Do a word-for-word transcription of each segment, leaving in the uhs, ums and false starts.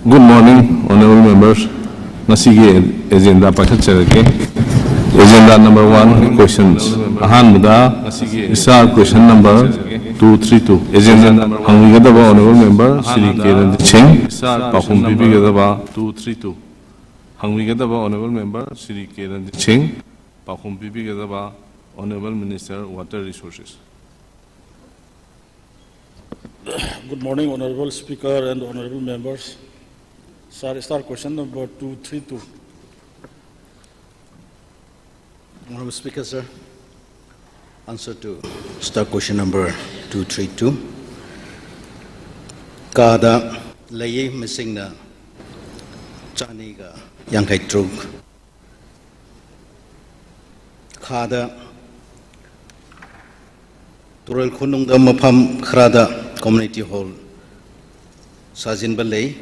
Good morning, honorable members. ꯉꯁꯤꯒꯤ agenda ꯄꯥꯏꯈꯠꯆꯔꯒꯦ꯫ Agenda number one, questions. ꯑꯍꯥꯟꯕꯗ star question number two three two꯫ Agenda ꯍꯪꯕꯤꯒꯗꯕ honorable member Shri ꯀꯦ ꯔꯟꯖꯤꯠ ꯁꯤꯡ, ꯄꯥꯎꯈꯨꯝ ꯄꯤꯕꯤꯒꯗꯕ two three two꯫ ꯍꯪꯕꯤꯒꯗꯕ honorable member Shri ꯀꯦ ꯔꯟꯖꯤꯠ ꯁꯤꯡ, ꯄꯥꯎꯈꯨꯝ ꯄꯤꯕꯤꯒꯗꯕ honorable minister water resources꯫ Good morning, honorable speaker and honorable members. Sir, star question number two three two. Honorable Speaker, sir, answer to star question number two three two꯫ ꯀꯥꯗ ꯂꯩꯌꯦ ꯃꯁꯤꯡꯅ ꯆꯅꯤꯒ ꯌꯥꯡꯈꯩ ꯇꯔꯨꯛ꯫ ꯈꯥꯗ ꯇꯨꯔꯦꯜ ꯈꯨꯅꯨꯡꯗ ꯃꯐꯝ ꯈꯔꯗ community hall ꯁꯥꯖꯤꯟꯕ ꯂꯩ,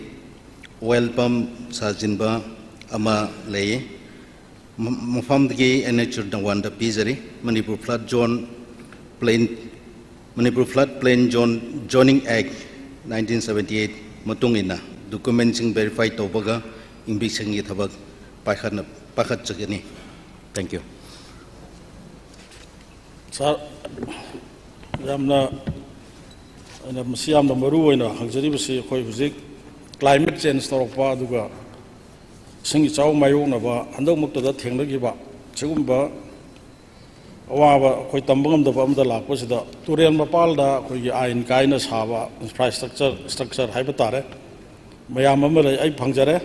oil pump ꯁꯥꯖꯤꯟꯕ ꯑꯃ ꯂꯩ꯫ ꯃ-, ꯃꯐꯝꯗꯒꯤ ꯑꯦꯟ ꯑꯩꯆ ꯅꯋꯥꯟꯗ ꯄꯤꯖꯔꯤ꯫ Manipur flood zone plain, Manipur flood plain zone zoning act nineteen seventy eight ꯃꯇꯨꯡ ꯏꯟꯅ document ꯁꯤꯡ verify ꯇꯧꯕꯒ ꯏꯟꯕꯤꯁꯟꯒꯤ ꯊꯕꯛ ꯄꯥꯏꯈꯠꯅ-, ꯄꯥꯏꯈꯠꯆꯒꯅꯤ꯫ Thank you꯫ ꯁꯥꯔ, ꯌꯥꯝꯅ, ꯑꯩꯅ ꯃꯁꯤ ꯌꯥꯝꯅ ꯃꯔꯨ ꯑꯣꯏꯅ ꯍꯪꯖꯔꯤꯕꯁꯤ, ꯑꯩꯈꯣꯏ ꯍꯧꯖꯤꯛ climate change ꯇꯧꯔꯛꯄ, ꯑꯗꯨꯒ ꯏꯁꯤꯡ ꯏꯆꯥꯎ ꯃꯥꯌꯣꯛꯅꯕ, ꯍꯟꯗꯛꯃꯛꯇꯗ ꯊꯦꯡꯅꯈꯤꯕ ꯁꯤꯒꯨꯝꯕ ꯑꯋꯥꯕ ꯑꯩꯈꯣꯏ ꯇꯝꯕ ꯉꯝꯗꯕ ꯑꯃꯗ ꯂꯥꯛꯄꯁꯤꯗ, ꯇꯨꯔꯦꯜ ꯃꯄꯥꯜꯗ ꯑꯩꯈꯣꯏꯒꯤ ꯑꯥꯏꯟ ꯀꯥꯏꯅ ꯁꯥꯕ infrastructure, structure ꯍꯥꯏꯕ ꯇꯥꯔꯦ, ꯃꯌꯥꯝ ꯑꯃ ꯂꯩ, ꯑꯩ ꯐꯪꯖꯔꯦ꯫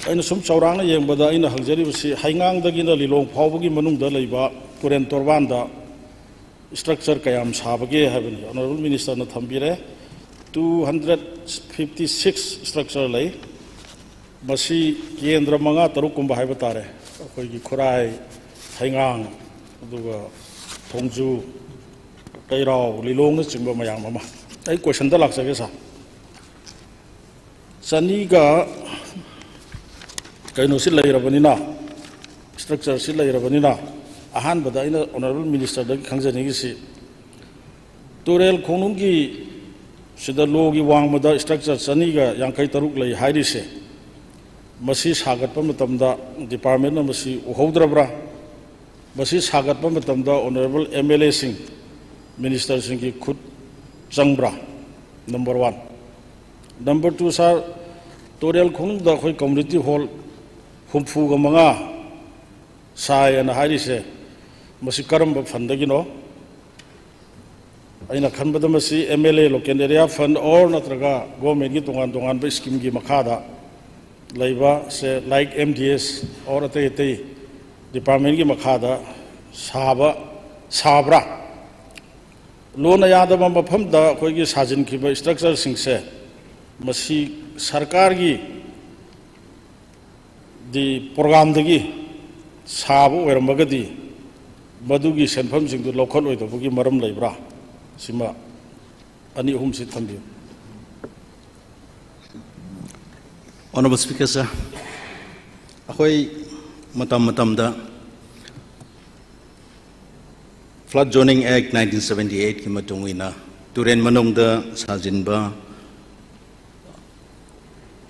ꯑꯩꯅ ꯁꯨꯝ ꯆꯥꯎꯔꯥꯛꯅ ꯌꯦꯡꯕꯗ, ꯑꯩꯅ ꯍꯪꯖꯔꯤꯕꯁꯤ ꯍꯩꯉꯥꯡꯗꯒꯤꯅ ꯂꯤꯂꯣꯡ ꯐꯥꯎꯕꯒꯤ ꯃꯅꯨꯡꯗ ꯂꯩꯕ ꯇꯨꯔꯦꯜ ꯇꯣꯔꯕꯥꯟꯗ structure ꯀꯌꯥꯝ ꯁꯥꯕꯒꯦ ꯍꯥꯏꯕꯅꯤ꯫ Honorable Minister ꯅ ꯊꯝꯕꯤꯔꯦ, two hundred fifty six structure ꯂꯩ꯫ ꯃꯁꯤ ꯀꯦꯟꯗ꯭ꯔ ꯃꯉꯥ ꯇꯔꯨꯛ ꯀꯨꯝꯕ ꯍꯥꯏꯕ ꯇꯥꯔꯦ, ꯑꯩꯈꯣꯏꯒꯤ ꯈꯨꯔꯥꯏ, ꯍꯩꯉꯥꯡ, ꯑꯗꯨꯒ ꯊꯣꯡꯖꯨ, ꯀꯩꯔꯥꯎ, ꯂꯤꯂꯣꯡꯅꯆꯤꯡꯕ ꯃꯌꯥꯝ ꯑꯃ꯫ ꯑꯩ question ꯗ ꯂꯥꯛꯆꯒꯦ, ꯁꯥꯔ꯫ ꯆꯅꯤꯒ ꯀꯩꯅꯣꯁꯤ ꯂꯩꯔꯕꯅꯤꯅ, structure ꯁꯤ ꯂꯩꯔꯕꯅꯤꯅ, ꯑꯍꯥꯟꯕꯗ ꯑꯩꯅ Honorable Minister ꯗꯒꯤ ꯈꯪꯖꯅꯤꯡꯉꯤꯁꯤ, ꯇꯨꯔꯦꯜ ꯈꯣꯡꯅꯨꯡꯒꯤ ꯁꯤꯗ ꯂꯣꯒꯤ ꯋꯥꯡꯃꯗ ꯁ꯭ꯇ꯭ꯔꯛꯆꯔ ꯆꯅꯤꯒ ꯌꯥꯡꯈꯩ ꯇꯔꯨꯛ ꯂꯩ ꯍꯥꯏꯔꯤꯁꯦ, ꯃꯁꯤ ꯁꯥꯒꯠꯄ ꯃꯇꯝꯗ ꯗꯤꯄꯥꯔꯠꯃꯦꯟꯅ ꯃꯁꯤ ꯎꯍꯧꯗ꯭ꯔꯕ꯭ꯔꯥ? ꯃꯁꯤ ꯁꯥꯒꯠꯄ ꯃꯇꯝꯗ ꯑꯣꯅꯔꯦꯕꯜ ꯑꯦꯝ ꯑꯦꯜ ꯑꯦꯁꯤꯡ, ꯃꯤꯅꯤꯁꯇꯔꯁꯤꯡꯒꯤ ꯈꯨꯠ ꯆꯪꯕ꯭ꯔꯥ? Number one. Number two, sir, ꯇꯣꯔꯦꯜ ꯈꯣꯡꯅꯨꯡꯗ ꯑꯩꯈꯣꯏ ꯀꯝꯃ꯭ꯌꯨꯅꯤꯇꯤ ꯍꯣꯜ ꯍꯨꯝꯐꯨꯒ ꯃꯉꯥ ꯁꯥꯏ ꯍꯥꯏꯅ ꯍꯥꯏꯔꯤꯁꯦ, ꯃꯁꯤ ꯀꯔꯝꯕ ꯐꯟꯗꯒꯤꯅꯣ? ꯑꯩꯅ ꯈꯟꯕꯗ ꯃꯁꯤ M L A local area fund or ꯅꯠꯇ꯭ꯔꯒ ꯒꯣꯔꯃꯦꯟꯒꯤ ꯇꯣꯉꯥꯟ ꯇꯣꯉꯥꯟꯕ ꯁ꯭ꯀꯤꯝꯒꯤ ꯃꯈꯥꯗ ꯂꯩꯕ say, like M D S or ꯑꯇꯩ ꯑꯇꯩ ꯗꯤꯄꯥꯔꯠꯃꯦꯟꯒꯤ ꯃꯈꯥꯗ ꯁꯥꯕ, ꯁꯥꯕ꯭ꯔꯥ? ꯂꯣꯅ ꯌꯥꯗꯕ ꯃꯐꯝꯗ ꯑꯩꯈꯣꯏꯒꯤ ꯁꯥꯖꯤꯟꯈꯤꯕ ꯁ꯭ꯇ꯭ꯔꯛꯆꯔꯁꯤꯡꯁꯦ ꯃꯁꯤ ꯁꯔꯀꯥꯔꯒꯤ ꯗꯤ ꯄ꯭ꯔꯣꯒ꯭ꯔꯥꯝꯗꯒꯤ ꯁꯥꯕ ꯑꯣꯏꯔꯝꯃꯒꯗꯤ ꯃꯗꯨꯒꯤ ꯁꯦꯟꯐꯝꯁꯤꯡꯗꯨ ꯂꯧꯈꯠꯂꯣꯏꯗꯕꯒꯤ ꯃꯔꯝ ꯂꯩꯕ꯭ꯔꯥ? ꯁꯤꯃ ꯑꯅꯤ ꯑꯍꯨꯝꯁꯤ ꯊꯝꯕꯤꯌꯨ꯫ Honorable Speaker, sir, ꯑꯩꯈꯣꯏ ꯃꯇꯝ ꯃꯇꯝꯗ Flood Zoning Act nineteen seventy eight ꯀꯤ ꯃꯇꯨꯡ ꯏꯟꯅ ꯇꯨꯔꯦꯟ ꯃꯅꯨꯡꯗ ꯁꯥꯖꯤꯟꯕ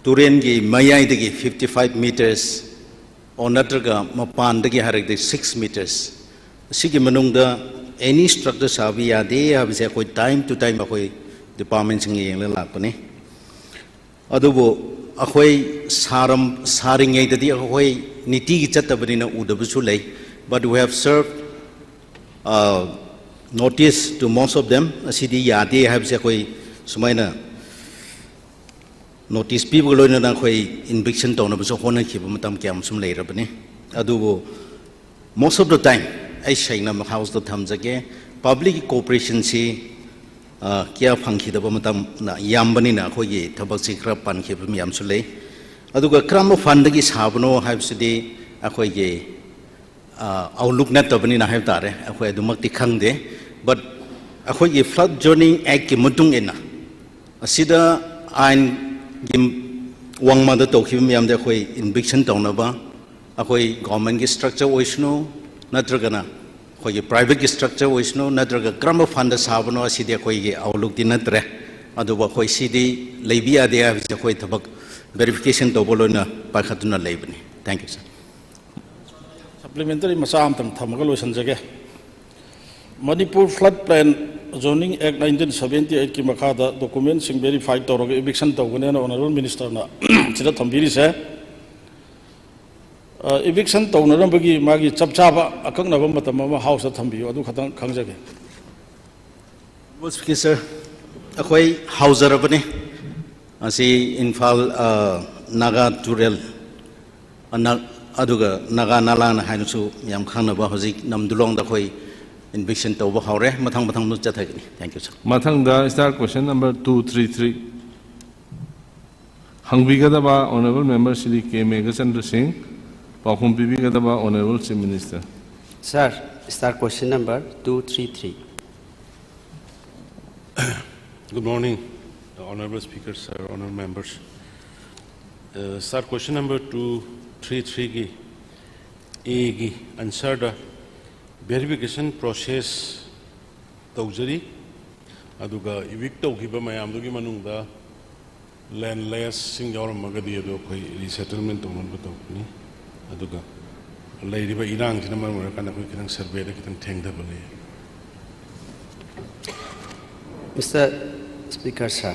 ꯇꯨꯔꯦꯟꯒꯤ ꯃꯌꯥꯏꯗꯒꯤ fifty five meters ꯑꯣ ꯅꯠꯇ꯭ꯔꯒ ꯃꯄꯥꯟꯗꯒꯤ ꯍꯥꯏꯔꯒꯗꯤ six meters, ꯑꯁꯤꯒꯤ ꯃꯅꯨꯡꯗ any structure ꯁꯥꯕ ꯌꯥꯗꯦ ꯍꯥꯏꯕꯁꯦ ꯑꯩꯈꯣꯏ time to time ꯑꯩꯈꯣꯏ ꯗꯤꯄꯥꯔꯠꯃꯦꯟꯁꯤꯡ ꯌꯦꯡꯂꯒ ꯂꯥꯛꯄꯅꯤ꯫ ꯑꯗꯨꯕꯨ ꯑꯩꯈꯣꯏ ꯁꯥꯔꯝ-, ꯁꯥꯔꯤꯉꯩꯗꯗꯤ ꯑꯩꯈꯣꯏ ꯅꯤꯇꯤꯒꯤ ꯆꯠꯇꯕꯅꯤꯅ ꯎꯗꯕꯁꯨ ꯂꯩ, but we have served notice to most of them꯫ ꯑꯁꯤꯗꯤ ꯌꯥꯗꯦ ꯍꯥꯏꯕꯁꯦ ꯑꯩꯈꯣꯏ ꯁꯨꯃꯥꯏꯅ ꯅꯣꯇꯤꯁ ꯄꯤꯕꯒ ꯂꯣꯏꯅꯅ ꯑꯩꯈꯣꯏ ꯏꯟꯚꯤꯛꯁꯟ ꯇꯧꯅꯕꯁꯨ ꯍꯣꯠꯅꯈꯤꯕ ꯃꯇꯝ ꯀꯌꯥ ꯑꯃꯁꯨ ꯂꯩꯔꯕꯅꯤ꯫ ꯑꯗꯨꯕꯨ most of the time ꯑꯩ ꯁꯦꯡꯅ ꯍꯥꯎꯁꯇ ꯊꯝꯖꯒꯦ, ꯄꯕ꯭ꯂꯤꯛꯀꯤ ꯀꯣꯑꯣꯄꯔꯦꯁꯟꯁꯤ, ꯑ, ꯀꯌꯥ ꯐꯪꯈꯤꯗꯕ ꯃꯇꯝꯅ ꯌꯥꯝꯕꯅꯤꯅ ꯑꯩꯈꯣꯏꯒꯤ ꯊꯕꯛꯁꯤ ꯈꯔ ꯄꯟꯈꯤꯕ ꯃꯌꯥꯝꯁꯨ ꯂꯩ꯫ ꯑꯗꯨꯒ ꯀꯔꯝꯕ ꯐꯟꯗꯒꯤ ꯁꯥꯕꯅꯣ ꯍꯥꯏꯕꯁꯤꯗꯤ ꯑꯩꯈꯣꯏꯒꯤ, ꯑ, ꯑꯥꯎꯠꯂꯨꯛ ꯅꯠꯇꯕꯅꯤꯅ ꯍꯥꯏꯕ ꯇꯥꯔꯦ, ꯑꯩꯈꯣꯏ ꯑꯗꯨꯃꯛꯇꯤ ꯈꯪꯗꯦ꯫ But ꯑꯩꯈꯣꯏꯒꯤ Flood Zoning Act ꯀꯤ ꯃꯇꯨꯡ ꯏꯟꯅ ꯑꯁꯤꯗ ꯑꯥꯏꯟꯒꯤ ꯋꯥꯡꯃꯗ ꯇꯧꯈꯤꯕ ꯃꯌꯥꯝꯗꯤ ꯑꯩꯈꯣꯏ ꯏꯟꯚꯤꯛꯁꯟ ꯇꯧꯅꯕ, ꯑꯩꯈꯣꯏ ꯒꯣꯔꯃꯦꯟꯒꯤ ꯁ꯭ꯇ꯭ꯔꯛꯆꯔ ꯑꯣꯏꯁꯅꯨ, ꯅꯠꯇ꯭ꯔꯒꯅ ꯑꯩꯈꯣꯏꯒꯤ ꯄ꯭ꯔꯥꯏꯚꯦꯠꯀꯤ ꯁ꯭ꯇ꯭ꯔꯛꯆꯔ ꯑꯣꯏꯁꯅꯨ, ꯅꯠꯇ꯭ꯔꯒ ꯀꯔꯝꯕ ꯐꯟꯗ ꯁꯥꯕꯅꯣ, ꯑꯁꯤꯗꯤ ꯑꯩꯈꯣꯏꯒꯤ ꯑꯥꯎꯠꯂꯨꯛꯇꯤ ꯅꯠꯇ꯭ꯔꯦ꯫ ꯑꯗꯨꯕꯨ ꯑꯩꯈꯣꯏ ꯁꯤꯗꯤ ꯂꯩꯕ ꯌꯥꯗꯦ ꯍꯥꯏꯕꯁꯤ ꯑꯩꯈꯣꯏ ꯊꯕꯛ verification ꯇꯧꯕ ꯂꯣꯏꯅ ꯄꯥꯏꯈꯠꯇꯨꯅ ꯂꯩꯕꯅꯤ꯫ Thank you, sir. Supplementary ꯃꯆꯥ ꯑꯃꯇꯪ ꯊꯝꯃꯒ ꯂꯣꯏꯁꯤꯟꯖꯒꯦ꯫ Manipur Flood Plain Zoning Act nineteen seventy eight ꯀꯤ ꯃꯈꯥꯗ document ꯁꯤꯡ verify ꯇꯧꯔꯒ eviction ꯇꯧꯒꯅꯤ ꯍꯥꯏꯅ Honourable Minister ꯅ ꯁꯤꯗ ꯊꯝꯕꯤꯔꯤꯁꯦ꯫ ꯑ, eviction ꯇꯧꯅꯅꯕꯒꯤ ꯃꯥꯒꯤ ꯆꯞ ꯆꯥꯕ ꯑꯀꯛꯅꯕ ꯃꯇꯝ ꯑꯃ House ꯇ ꯊꯝꯕꯤꯌꯨ, ꯑꯗꯨ ꯈꯛꯇꯪ ꯈꯪꯖꯒꯦ꯫ Honourable Speaker, sir, ꯑꯩꯈꯣꯏ ꯍꯧꯖꯔꯕꯅꯤ꯫ ꯑꯁꯤ ꯏꯝꯐꯥꯜ, ꯑ, ꯅꯥꯒꯥ ꯇꯨꯔꯦꯜ, ꯑ, ꯅ-, ꯑꯗꯨꯒ ꯅꯥꯒꯥ ꯅꯂꯥꯅ ꯍꯥꯏꯅꯁꯨ ꯌꯥꯝ ꯈꯪꯅꯕ ꯍꯧꯖꯤꯛ ꯅꯝꯗꯨꯂꯣꯡꯗ ꯑꯩꯈꯣꯏ eviction ꯇꯧꯕ ꯍꯧꯔꯦ꯫ ꯃꯊꯪ ꯃꯊꯪꯗ ꯆꯠꯊꯒꯅꯤ꯫ Thank you, sir. ꯃꯊꯪꯗ star question number two three three ꯍꯪꯕꯤꯒꯗꯕ Honourable Member Shri ꯀꯦ ꯃꯦꯘꯆꯟꯗ꯭ꯔ ꯁꯤꯡ, ꯄꯥꯎꯈꯨꯝ ꯄꯤꯕꯤꯒꯗꯕ Honourable Chief Minister꯫ Sir, star question number two three three. Good morning, Honourable Speaker, sir, Honourable Members. Uh, sir, question number two three three ꯒꯤ A ꯒꯤ answer ꯗ verification process ꯇꯧꯖꯔꯤ, ꯑꯗꯨꯒ evict ꯇꯧꯈꯤꯕ ꯃꯌꯥꯝꯗꯨꯒꯤ ꯃꯅꯨꯡꯗ landless ꯁꯤꯡ ꯌꯥꯎꯔꯝꯃꯒꯗꯤ ꯑꯗꯨ ꯑꯩꯈꯣꯏ resettlement ꯇꯧꯅꯕ ꯇꯧꯒꯅꯤ꯫ ꯑꯗꯨꯒ ꯂꯩꯔꯤꯕ ꯏꯔꯥꯡꯁꯤꯅ ꯃꯔꯝ ꯑꯣꯏꯔꯀꯥꯟꯗ ꯑꯩꯈꯣꯏ ꯈꯤꯇꯪ survey ꯗ ꯈꯤꯇꯪ ꯊꯦꯡꯊꯕ ꯂꯩ꯫ Mister Speaker, sir,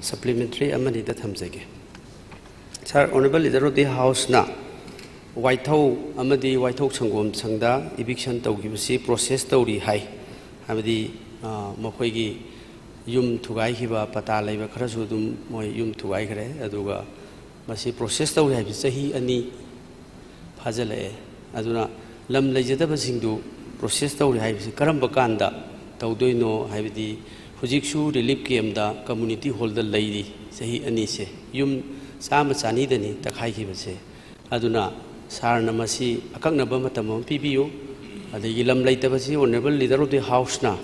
supplementary ꯑꯃꯅꯤꯗ ꯊꯝꯖꯒꯦ꯫ Sir, Honourable Leader of the House ꯅ ꯋꯥꯏꯊꯧ ꯑꯃꯗꯤ ꯋꯥꯏꯊꯧ ꯁꯪꯒꯣꯝ ꯁꯪꯗ eviction ꯇꯧꯈꯤꯕꯁꯤ process ꯇꯧꯔꯤ ꯍꯥꯏ꯫ ꯍꯥꯏꯕꯗꯤ, ꯑ, ꯃꯈꯣꯏꯒꯤ ꯌꯨꯝ ꯊꯨꯒꯥꯏꯈꯤꯕ ꯄꯇꯥ ꯂꯩꯕ ꯈꯔꯁꯨ ꯑꯗꯨꯝ ꯃꯣꯏ ꯌꯨꯝ ꯊꯨꯒꯥꯏꯈ꯭ꯔꯦ꯫ ꯑꯗꯨꯒ ꯃꯁꯤ process ꯇꯧꯔꯤ ꯍꯥꯏꯕꯁꯤ ꯆꯍꯤ ꯑꯅꯤ ꯐꯥꯖꯤꯜꯂꯛꯑꯦ꯫ ꯑꯗꯨꯅ ꯂꯝ ꯂꯩꯖꯗꯕꯁꯤꯡꯗꯨ process ꯇꯧꯔꯤ ꯍꯥꯏꯕꯁꯤ ꯀꯔꯝꯕ ꯀꯥꯟꯗ ꯇꯧꯗꯣꯏꯅꯣ? ꯍꯥꯏꯕꯗꯤ ꯍꯧꯖꯤꯛꯁꯨ relief camp ꯇ community hall ꯗ ꯂꯩꯔꯤ ꯆꯍꯤ ꯑꯅꯤꯁꯦ꯫ ꯌꯨꯝ ꯆꯥꯝꯃ ꯆꯅꯤꯗꯅꯤ ꯇꯛꯈꯥꯏꯈꯤꯕꯁꯦ꯫ ꯑꯗꯨꯅ sir ꯅ ꯃꯁꯤ ꯑꯀꯛꯅꯕ ꯃꯇꯝ ꯑꯃ ꯄꯤꯕꯤꯌꯨ꯫ ꯑꯗꯒꯤ ꯂꯝ ꯂꯩꯇꯕꯁꯤ Honourable Leader of the House ꯅ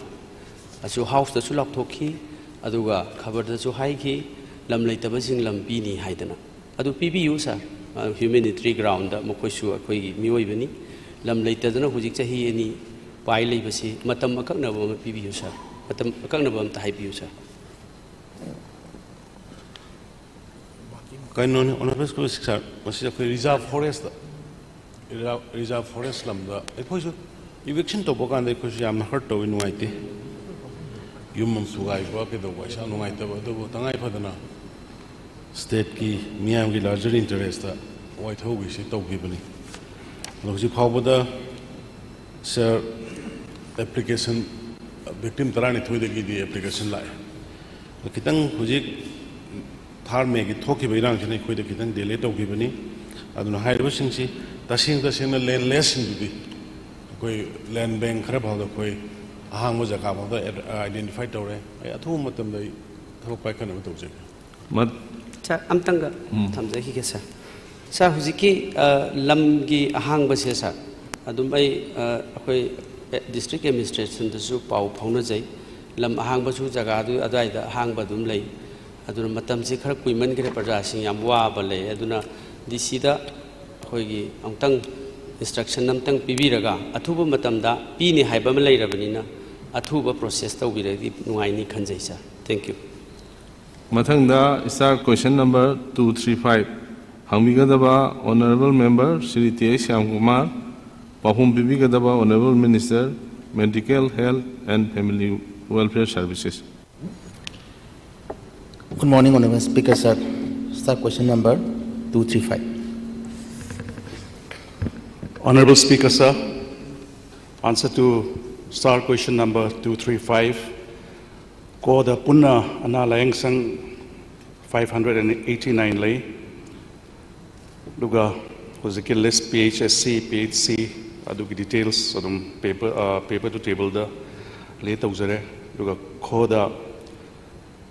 ꯑꯁꯨ House ꯇꯁꯨ ꯂꯥꯎꯊꯣꯛꯈꯤ, ꯑꯗꯨꯒ ꯈꯕꯔꯗꯁꯨ ꯍꯥꯏꯈꯤ, ꯂꯝ ꯂꯩꯇꯕꯁꯤꯡ ꯂꯝ ꯄꯤꯅꯤ ꯍꯥꯏꯗꯅ꯫ ꯑꯗꯨ ꯄꯤꯕꯤꯌꯨ sir, ꯑ, humanitary ground ꯗ ꯃꯈꯣꯏꯁꯨ ꯑꯩꯈꯣꯏꯒꯤ ꯃꯤꯑꯣꯏꯕꯅꯤ꯫ ꯂꯝ ꯂꯩꯇꯗꯅ ꯍꯧꯖꯤꯛ ꯆꯍꯤ ꯑꯅꯤ ꯄꯥꯏ ꯂꯩꯕꯁꯤ ꯃꯇꯝ ꯑꯀꯛꯅꯕ ꯑꯃ ꯄꯤꯕꯤꯌꯨ sir, ꯃꯇꯝ ꯑꯀꯛꯅꯕ ꯑꯝꯇ ꯍꯥꯏꯕꯤꯌꯨ sir꯫ ꯀꯩꯅꯣꯅꯤ, ꯑꯣꯅꯔꯦꯕꯜ ꯁ꯭ꯀꯨꯜ ꯁꯤꯛꯁ ꯁꯥꯔ, ꯃꯁꯤ ꯑꯩꯈꯣꯏ ꯔꯤꯖꯥꯔꯚ ꯐꯣꯔꯦꯁꯇ, ꯔꯤꯖꯥꯔꯚ ꯐꯣꯔꯦꯁ ꯂꯝꯗ ꯑꯩꯈꯣꯏꯁꯨ ꯏꯚꯤꯛꯁꯟ ꯇꯧꯕ ꯀꯥꯟꯗ ꯑꯩꯈꯣꯏꯁꯨ ꯌꯥꯝꯅ ꯍꯔꯠ ꯇꯧꯋꯤ, ꯅꯨꯡꯉꯥꯏꯇꯦ꯫ ꯌꯨꯝ ꯑꯃ ꯊꯨꯒꯥꯏꯕ ꯀꯩꯗꯧꯕ ꯏꯁꯥ ꯅꯨꯡꯉꯥꯏꯇꯕ, ꯑꯗꯨꯕꯨ ꯇꯉꯥꯏ ꯐꯗꯅ ꯁ꯭ꯇꯦꯠꯀꯤ ꯃꯤꯌꯥꯝꯒꯤ ꯂꯥꯔꯖꯔ ꯏꯟꯇꯔꯦꯁꯇ ꯋꯥꯏꯊꯧꯒꯤꯁꯤ ꯇꯧꯈꯤꯕꯅꯤ꯫ ꯑꯗꯣ ꯍꯧꯖꯤꯛ ꯐꯥꯎꯕꯗ ꯁꯥꯔ, ꯑꯦꯄ꯭ꯂꯤꯀꯦꯁꯟ, ꯚꯤꯛꯇꯤꯝ ꯇꯔꯥꯅꯤꯊꯣꯏꯗꯒꯤꯗꯤ ꯑꯦꯄ꯭ꯂꯤꯀꯦꯁꯟ ꯂꯥꯛꯑꯦ꯫ ꯑꯗꯣ ꯈꯤꯇꯪ ꯍꯧꯖꯤꯛ ꯊꯥꯔ ꯃꯦꯒꯤ ꯊꯣꯛꯈꯤꯕ ꯏꯔꯥꯡꯁꯤꯅ ꯑꯩꯈꯣꯏꯗ ꯈꯤꯇꯪ ꯗꯤꯂꯦ ꯇꯧꯈꯤꯕꯅꯤ꯫ ꯑꯗꯨꯅ ꯍꯥꯏꯔꯤꯕꯁꯤꯡꯁꯤ ꯇꯁꯦꯡ ꯇꯁꯦꯡꯅ ꯂꯦꯟꯂꯦꯁꯁꯤꯡꯗꯨꯗꯤ ꯑꯩꯈꯣꯏ ꯂꯦꯟ ꯕꯦꯡ ꯈꯔ ꯐꯥꯎꯗ ꯑꯩꯈꯣꯏ ꯑꯍꯥꯡꯕ ꯖꯒꯥ ꯐꯥꯎꯗ ꯑꯥꯏꯗꯦꯟꯇꯤꯐꯥꯏ ꯇꯧꯔꯦ꯫ ꯑꯩ ꯑꯊꯨꯕ ꯃꯇꯝꯗ ꯑꯩ ꯊꯕꯛ ꯄꯥꯏꯈꯠꯅꯕ ꯇꯧꯖꯒꯦ꯫ ꯃꯠ- ꯁꯥꯔ, ꯑꯝꯇꯪꯒ ꯎꯝ꯫ ꯊꯝꯖꯈꯤꯒꯦ, ꯁꯥꯔ꯫ ꯁꯥꯔ, ꯍꯧꯖꯤꯛꯀꯤ, ꯑ, ꯂꯝꯒꯤ ꯑꯍꯥꯡꯕꯁꯦ, ꯁꯥꯔ, ꯑꯗꯨꯝ ꯑꯩ, ꯑ, ꯑꯩꯈꯣꯏ ꯗꯤꯁꯇ꯭ꯔꯤꯛ ꯑꯦꯗꯃꯤꯅꯤꯁꯇ꯭ꯔꯦꯁꯟꯗꯁꯨ ꯄꯥꯎ ꯐꯥꯎꯅꯖꯩ꯫ ꯂꯝ ꯑꯍꯥꯡꯕꯁꯨ ꯖꯒꯥꯗꯨ ꯑꯗꯨꯋꯥꯏꯗ ꯑꯍꯥꯡꯕ ꯑꯗꯨꯝ ꯂꯩ꯫ ꯑꯗꯨꯅ ꯃꯇꯝꯁꯤ ꯈꯔ ꯀꯨꯏꯃꯟꯈ꯭ꯔꯦ, ꯄ꯭ꯔꯖꯥꯁꯤꯡ ꯌꯥꯝ ꯋꯥꯕ ꯂꯩ꯫ ꯑꯗꯨꯅ ꯗꯤ ꯁꯤꯗ ꯑꯩꯈꯣꯏꯒꯤ ꯑꯃꯨꯛꯇꯪ ꯏꯟꯁꯇ꯭ꯔꯛꯁꯟ ꯑꯃꯇꯪ ꯄꯤꯕꯤꯔꯒ ꯑꯊꯨꯕ ꯃꯇꯝꯗ ꯄꯤꯅꯤ ꯍꯥꯏꯕ ꯑꯃ ꯂꯩꯔꯕꯅꯤꯅ ꯑꯊꯨꯕ ꯄ꯭ꯔꯣꯁꯦꯁ ꯇꯧꯕꯤꯔꯒꯗꯤ ꯅꯨꯡꯉꯥꯏꯅꯤ ꯈꯟꯖꯩ, ꯁꯥꯔ꯫ Thank you꯫ ꯃꯊꯪꯗ sir, question number two three five ꯍꯪꯕꯤꯒꯗꯕ honourable member Shri T H Shyamkumar, ꯄꯥꯎꯈꯨꯝ ꯄꯤꯕꯤꯒꯗꯕ honourable minister, Medical, Health and Family Welfare Services꯫ Good morning, Honorable Speaker, sir. Sir, question number two three five. Honorable Speaker, sir, answer to star question number two three five. Code ꯄꯨꯟꯅ ꯑꯅꯥ ꯂꯥꯌꯦꯡ ꯁꯪ five hundred and eighty nine ꯂꯩ꯫ ꯑꯗꯨꯒ ꯍꯧꯖꯤꯛꯀꯤ ꯂꯤꯁ P H S C, P H C, ꯑꯗꯨꯒꯤ details ꯑꯗꯨꯝ paper, ꯑ, paper two ꯇꯦꯕꯜꯗ ꯂꯦ ꯇꯧꯖꯔꯦ꯫ ꯑꯗꯨꯒ ꯈꯣꯗ,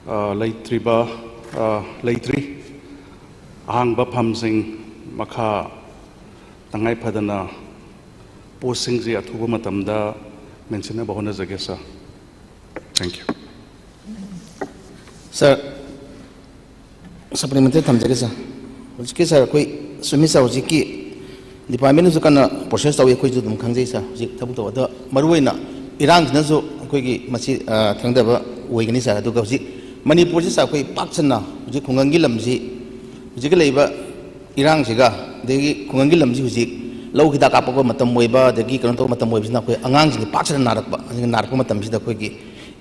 ꯑ, ꯂꯩꯇ꯭ꯔꯤꯕ, ꯑ, ꯂꯩꯇ꯭ꯔꯤ ꯑꯍꯥꯡꯕ ꯐꯝꯁꯤꯡ ꯃꯈꯥ ꯇꯉꯥꯏ ꯐꯗꯅ ꯄꯣꯁꯁꯤꯡꯁꯤ ꯑꯊꯨꯕ ꯃꯇꯝꯗ ꯃꯦꯟꯁꯤꯟꯅꯕ ꯍꯣꯠꯅꯖꯒꯦ, ꯁꯥꯔ꯫ Thank you. ꯁꯥꯔ, ꯁꯄ꯭ꯂꯤꯃꯦꯟꯇꯔꯤ ꯊꯝꯖꯒꯦ, ꯁꯥꯔ꯫ ꯍꯧꯖꯤꯛꯀꯤ, ꯁꯥꯔ, ꯑꯩꯈꯣꯏ ꯆꯨꯝꯃꯤ, ꯁꯥꯔ, ꯍꯧꯖꯤꯛꯀꯤ ꯗꯤꯄꯥꯔꯠꯃꯦꯟꯅꯁꯨ ꯀꯟꯅ ꯄ꯭ꯔꯣꯁꯦꯁ ꯇꯧꯏ, ꯑꯩꯈꯣꯏꯁꯨ ꯑꯗꯨꯝ ꯈꯪꯖꯩ, ꯁꯥꯔ꯫ ꯍꯧꯖꯤꯛ ꯊꯕꯛ ꯇꯧꯕ, ꯑꯗꯣ ꯃꯔꯨꯑꯣꯏꯅ ꯏꯔꯥꯡꯁꯤꯅꯁꯨ ꯑꯩꯈꯣꯏꯒꯤ ꯃꯁꯤ, ꯑ, ꯊꯦꯡꯊꯕ ꯑꯣꯏꯒꯅꯤ, ꯁꯥꯔ꯫ ꯑꯗꯨꯒ ꯍꯧꯖꯤꯛ ꯃꯅꯤꯄꯨꯔꯁꯤ, ꯁꯥꯔ, ꯑꯩꯈꯣꯏ ꯄꯥꯛ ꯁꯟꯅ ꯍꯧꯖꯤꯛ ꯈꯨꯡꯒꯪꯒꯤ ꯂꯝꯁꯤ ꯍꯧꯖꯤꯛꯀꯤ ꯂꯩꯔꯤꯕ ꯏꯔꯥꯡꯁꯤꯒ, ꯑꯗꯒꯤ ꯈꯨꯡꯒꯪꯒꯤ ꯂꯝꯁꯤ ꯍꯧꯖꯤꯛ ꯂꯧ ꯍꯤꯗꯥꯛ ꯀꯥꯞꯄꯛꯄ ꯃꯇꯝ ꯑꯣꯏꯕ, ꯑꯗꯒꯤ ꯀꯩꯅꯣ ꯇꯧꯕ ꯃꯇꯝ ꯑꯣꯏꯕꯁꯤꯅ ꯑꯩꯈꯣꯏ ꯑꯉꯥꯡꯁꯤꯡꯁꯦ ꯄꯥꯛ ꯁꯟꯅ ꯅꯥꯔꯛꯄ, ꯑꯗꯒꯤ ꯅꯥꯔꯛꯄ ꯃꯇꯝꯁꯤꯗ ꯑꯩꯈꯣꯏꯒꯤ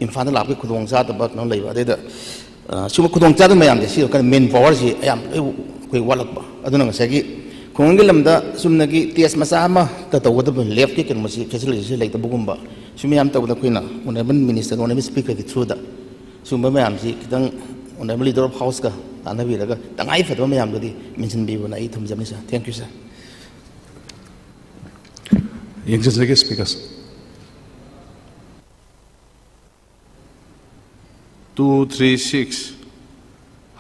ꯏꯝꯐꯥꯜꯗ ꯂꯥꯛꯄꯒꯤ ꯈꯨꯗꯣꯡꯆꯥꯗꯕ ꯀꯩꯅꯣ ꯂꯩꯕ, ꯑꯗꯩꯗ, ꯑ, ꯁꯤꯒꯨꯝꯕ ꯈꯨꯗꯣꯡꯆꯥꯗꯕ ꯃꯌꯥꯝꯁꯦ, ꯁꯤ ꯀꯩꯅꯣ ꯃꯦꯟ ꯄꯥꯋꯔꯁꯤ ꯑꯌꯥꯝꯕ ꯂꯣꯏ ꯑꯩꯈꯣꯏ ꯋꯥꯠꯂꯛꯄ꯫ ꯑꯗꯨꯅ ꯉꯁꯥꯏꯒꯤ ꯈꯨꯡꯒꯪꯒꯤ ꯂꯝꯗ ꯆꯨꯝꯅꯒꯤ ꯇꯦꯁ ꯃꯆꯥ ꯑꯃꯠꯇ ꯇꯧꯒꯗꯕ ꯂꯦꯞꯀꯤ ꯀꯩꯅꯣꯁꯤ ꯐꯦꯁꯤꯂꯤꯇꯤꯁꯤ ꯂꯩꯇꯕꯒꯨꯝꯕ, ꯁꯤ ꯃꯌꯥꯝ ꯇꯧꯕꯗ ꯑꯩꯈꯣꯏꯅ ꯑꯣꯅꯔꯦꯕꯜ ꯃꯤꯅꯤꯁꯇꯔ, ꯑꯣꯅꯔꯦꯕꯜ ꯁ꯭ꯄꯤꯀꯔꯒꯤ ꯊ꯭ꯔꯨꯗ ꯁꯤꯒꯨꯝꯕ ꯃꯌꯥꯝꯁꯤ ꯈꯤꯇꯪ ꯑꯣꯅꯔꯦꯕꯜ ꯂꯤꯗꯔ ꯑꯣꯐ ꯍꯥꯎꯁꯀ ꯇꯥꯟꯅꯕꯤꯔꯒ ꯇꯉꯥꯏ ꯐꯗꯕ ꯃꯌꯥꯝꯗꯨꯗꯤ ꯃꯦꯟꯁꯤꯟꯕꯤꯌꯨꯅ ꯑꯩ ꯊꯝꯖꯕꯅꯤ, ꯁꯥꯔ꯫ Thank you, sir. ꯌꯦꯡꯖꯖꯒꯦ, ꯁ꯭ꯄꯤꯀꯔ꯫ Two three six,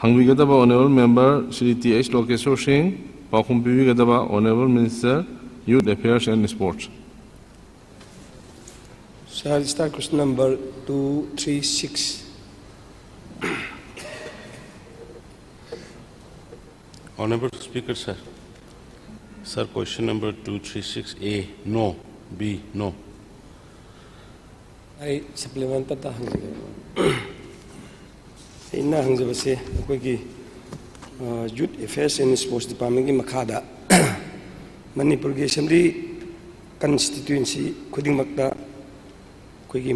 ꯍꯪꯕꯤꯒꯗꯕ honourable member Shri T H Lokeshwor Singh, ꯄꯥꯎꯈꯨꯝ ꯄꯤꯕꯤꯒꯗꯕ honourable minister, youth affairs and sports. Sir, start question number two three six. Honorable Speaker, sir. Sir, question number two three six A, no. B, no. ꯑꯩ ꯁꯄ꯭ꯂꯤꯃꯦꯟꯇꯇ ꯍꯪꯖꯒꯦ꯫ ꯑꯩꯅ ꯍꯪꯖꯕꯁꯦ ꯑꯩꯈꯣꯏꯒꯤ youth affairs and sports ꯗꯤꯄꯥꯔꯠꯃꯦꯟꯒꯤ ꯃꯈꯥꯗ ꯃꯅꯤꯄꯨꯔꯒꯤ assembly constituency ꯈꯨꯗꯤꯡꯃꯛꯇ ꯑꯩꯈꯣꯏꯒꯤ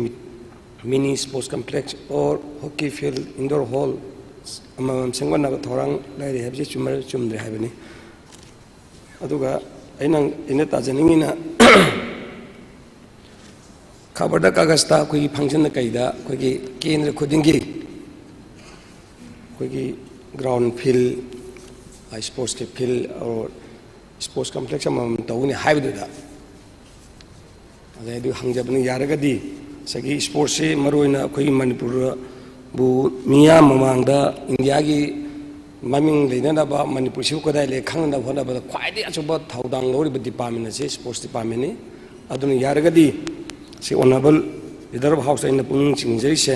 mini sports complex or hockey field, indoor hall ꯑꯃꯃꯝ ꯁꯦꯝꯒꯠꯅꯕ ꯊꯧꯔꯥꯡ ꯂꯩꯔꯤ ꯍꯥꯏꯕꯁꯤ ꯆꯨꯝꯕ꯭ꯔꯥ ꯆꯨꯝꯗ꯭ꯔꯦ ꯍꯥꯏꯕꯅꯤ꯫ ꯑꯗꯨꯒ ꯑꯩꯅ ꯑꯩꯅ ꯇꯥꯖꯅꯤꯡꯉꯤꯅ ꯈꯕꯔꯗ ꯀꯥꯒꯖꯇ ꯑꯩꯈꯣꯏꯒꯤ ꯐꯪꯁꯟꯗ ꯀꯩꯗ ꯑꯩꯈꯣꯏꯒꯤ ꯀꯦꯟꯗ꯭ꯔ ꯈꯨꯗꯤꯡꯒꯤ ꯑꯩꯈꯣꯏꯒꯤ ꯒ꯭ꯔꯥꯎꯟ ꯐꯤꯜꯗ, ꯁ꯭ꯄꯣꯔꯠꯁꯀꯤ ꯐꯤꯜꯗ ꯑꯣꯔ ꯁ꯭ꯄꯣꯔꯠꯁ ꯀꯝꯄ꯭ꯂꯦꯛꯁ ꯑꯃꯃꯝ ꯇꯧꯒꯅꯤ ꯍꯥꯏꯕꯗꯨꯗ ꯑꯗꯩ ꯑꯗꯨ ꯍꯪꯖꯕꯅꯤ꯫ ꯌꯥꯔꯒꯗꯤ ꯉꯁꯥꯏꯒꯤ ꯁ꯭ꯄꯣꯔꯠꯁꯤ ꯃꯔꯨꯑꯣꯏꯅ ꯑꯩꯈꯣꯏꯒꯤ ꯃꯅꯤꯄꯨꯔꯕꯨ ꯃꯤꯌꯥꯝ ꯃꯃꯥꯡꯗ ꯏꯟꯗꯤꯌꯥꯒꯤ ꯃꯃꯤꯡ ꯂꯩꯅꯅꯕ, ꯃꯅꯤꯄꯨꯔꯁꯤꯕꯨ ꯀꯗꯥꯏ ꯂꯩ ꯈꯪꯅꯕ ꯍꯣꯠꯅꯕꯗ ꯈ꯭ꯋꯥꯏꯗꯒꯤ ꯑꯆꯧꯕ ꯊꯧꯗꯥꯡ ꯂꯧꯔꯤꯕ ꯗꯤꯄꯥꯔꯠꯃꯦꯟ ꯑꯁꯤ ꯁ꯭ꯄꯣꯔꯠꯁ ꯗꯤꯄꯥꯔꯠꯃꯦꯟꯅꯤ꯫ ꯑꯗꯨꯅ ꯌꯥꯔꯒꯗꯤ ꯁꯤ ꯑꯣꯅꯔꯦꯕꯜ ꯂꯤꯗꯔ ꯑꯣꯐ ꯍꯥꯎꯁꯇ ꯑꯩꯅ ꯄꯨꯛꯅꯤꯡ ꯆꯤꯡꯖꯔꯤꯁꯦ,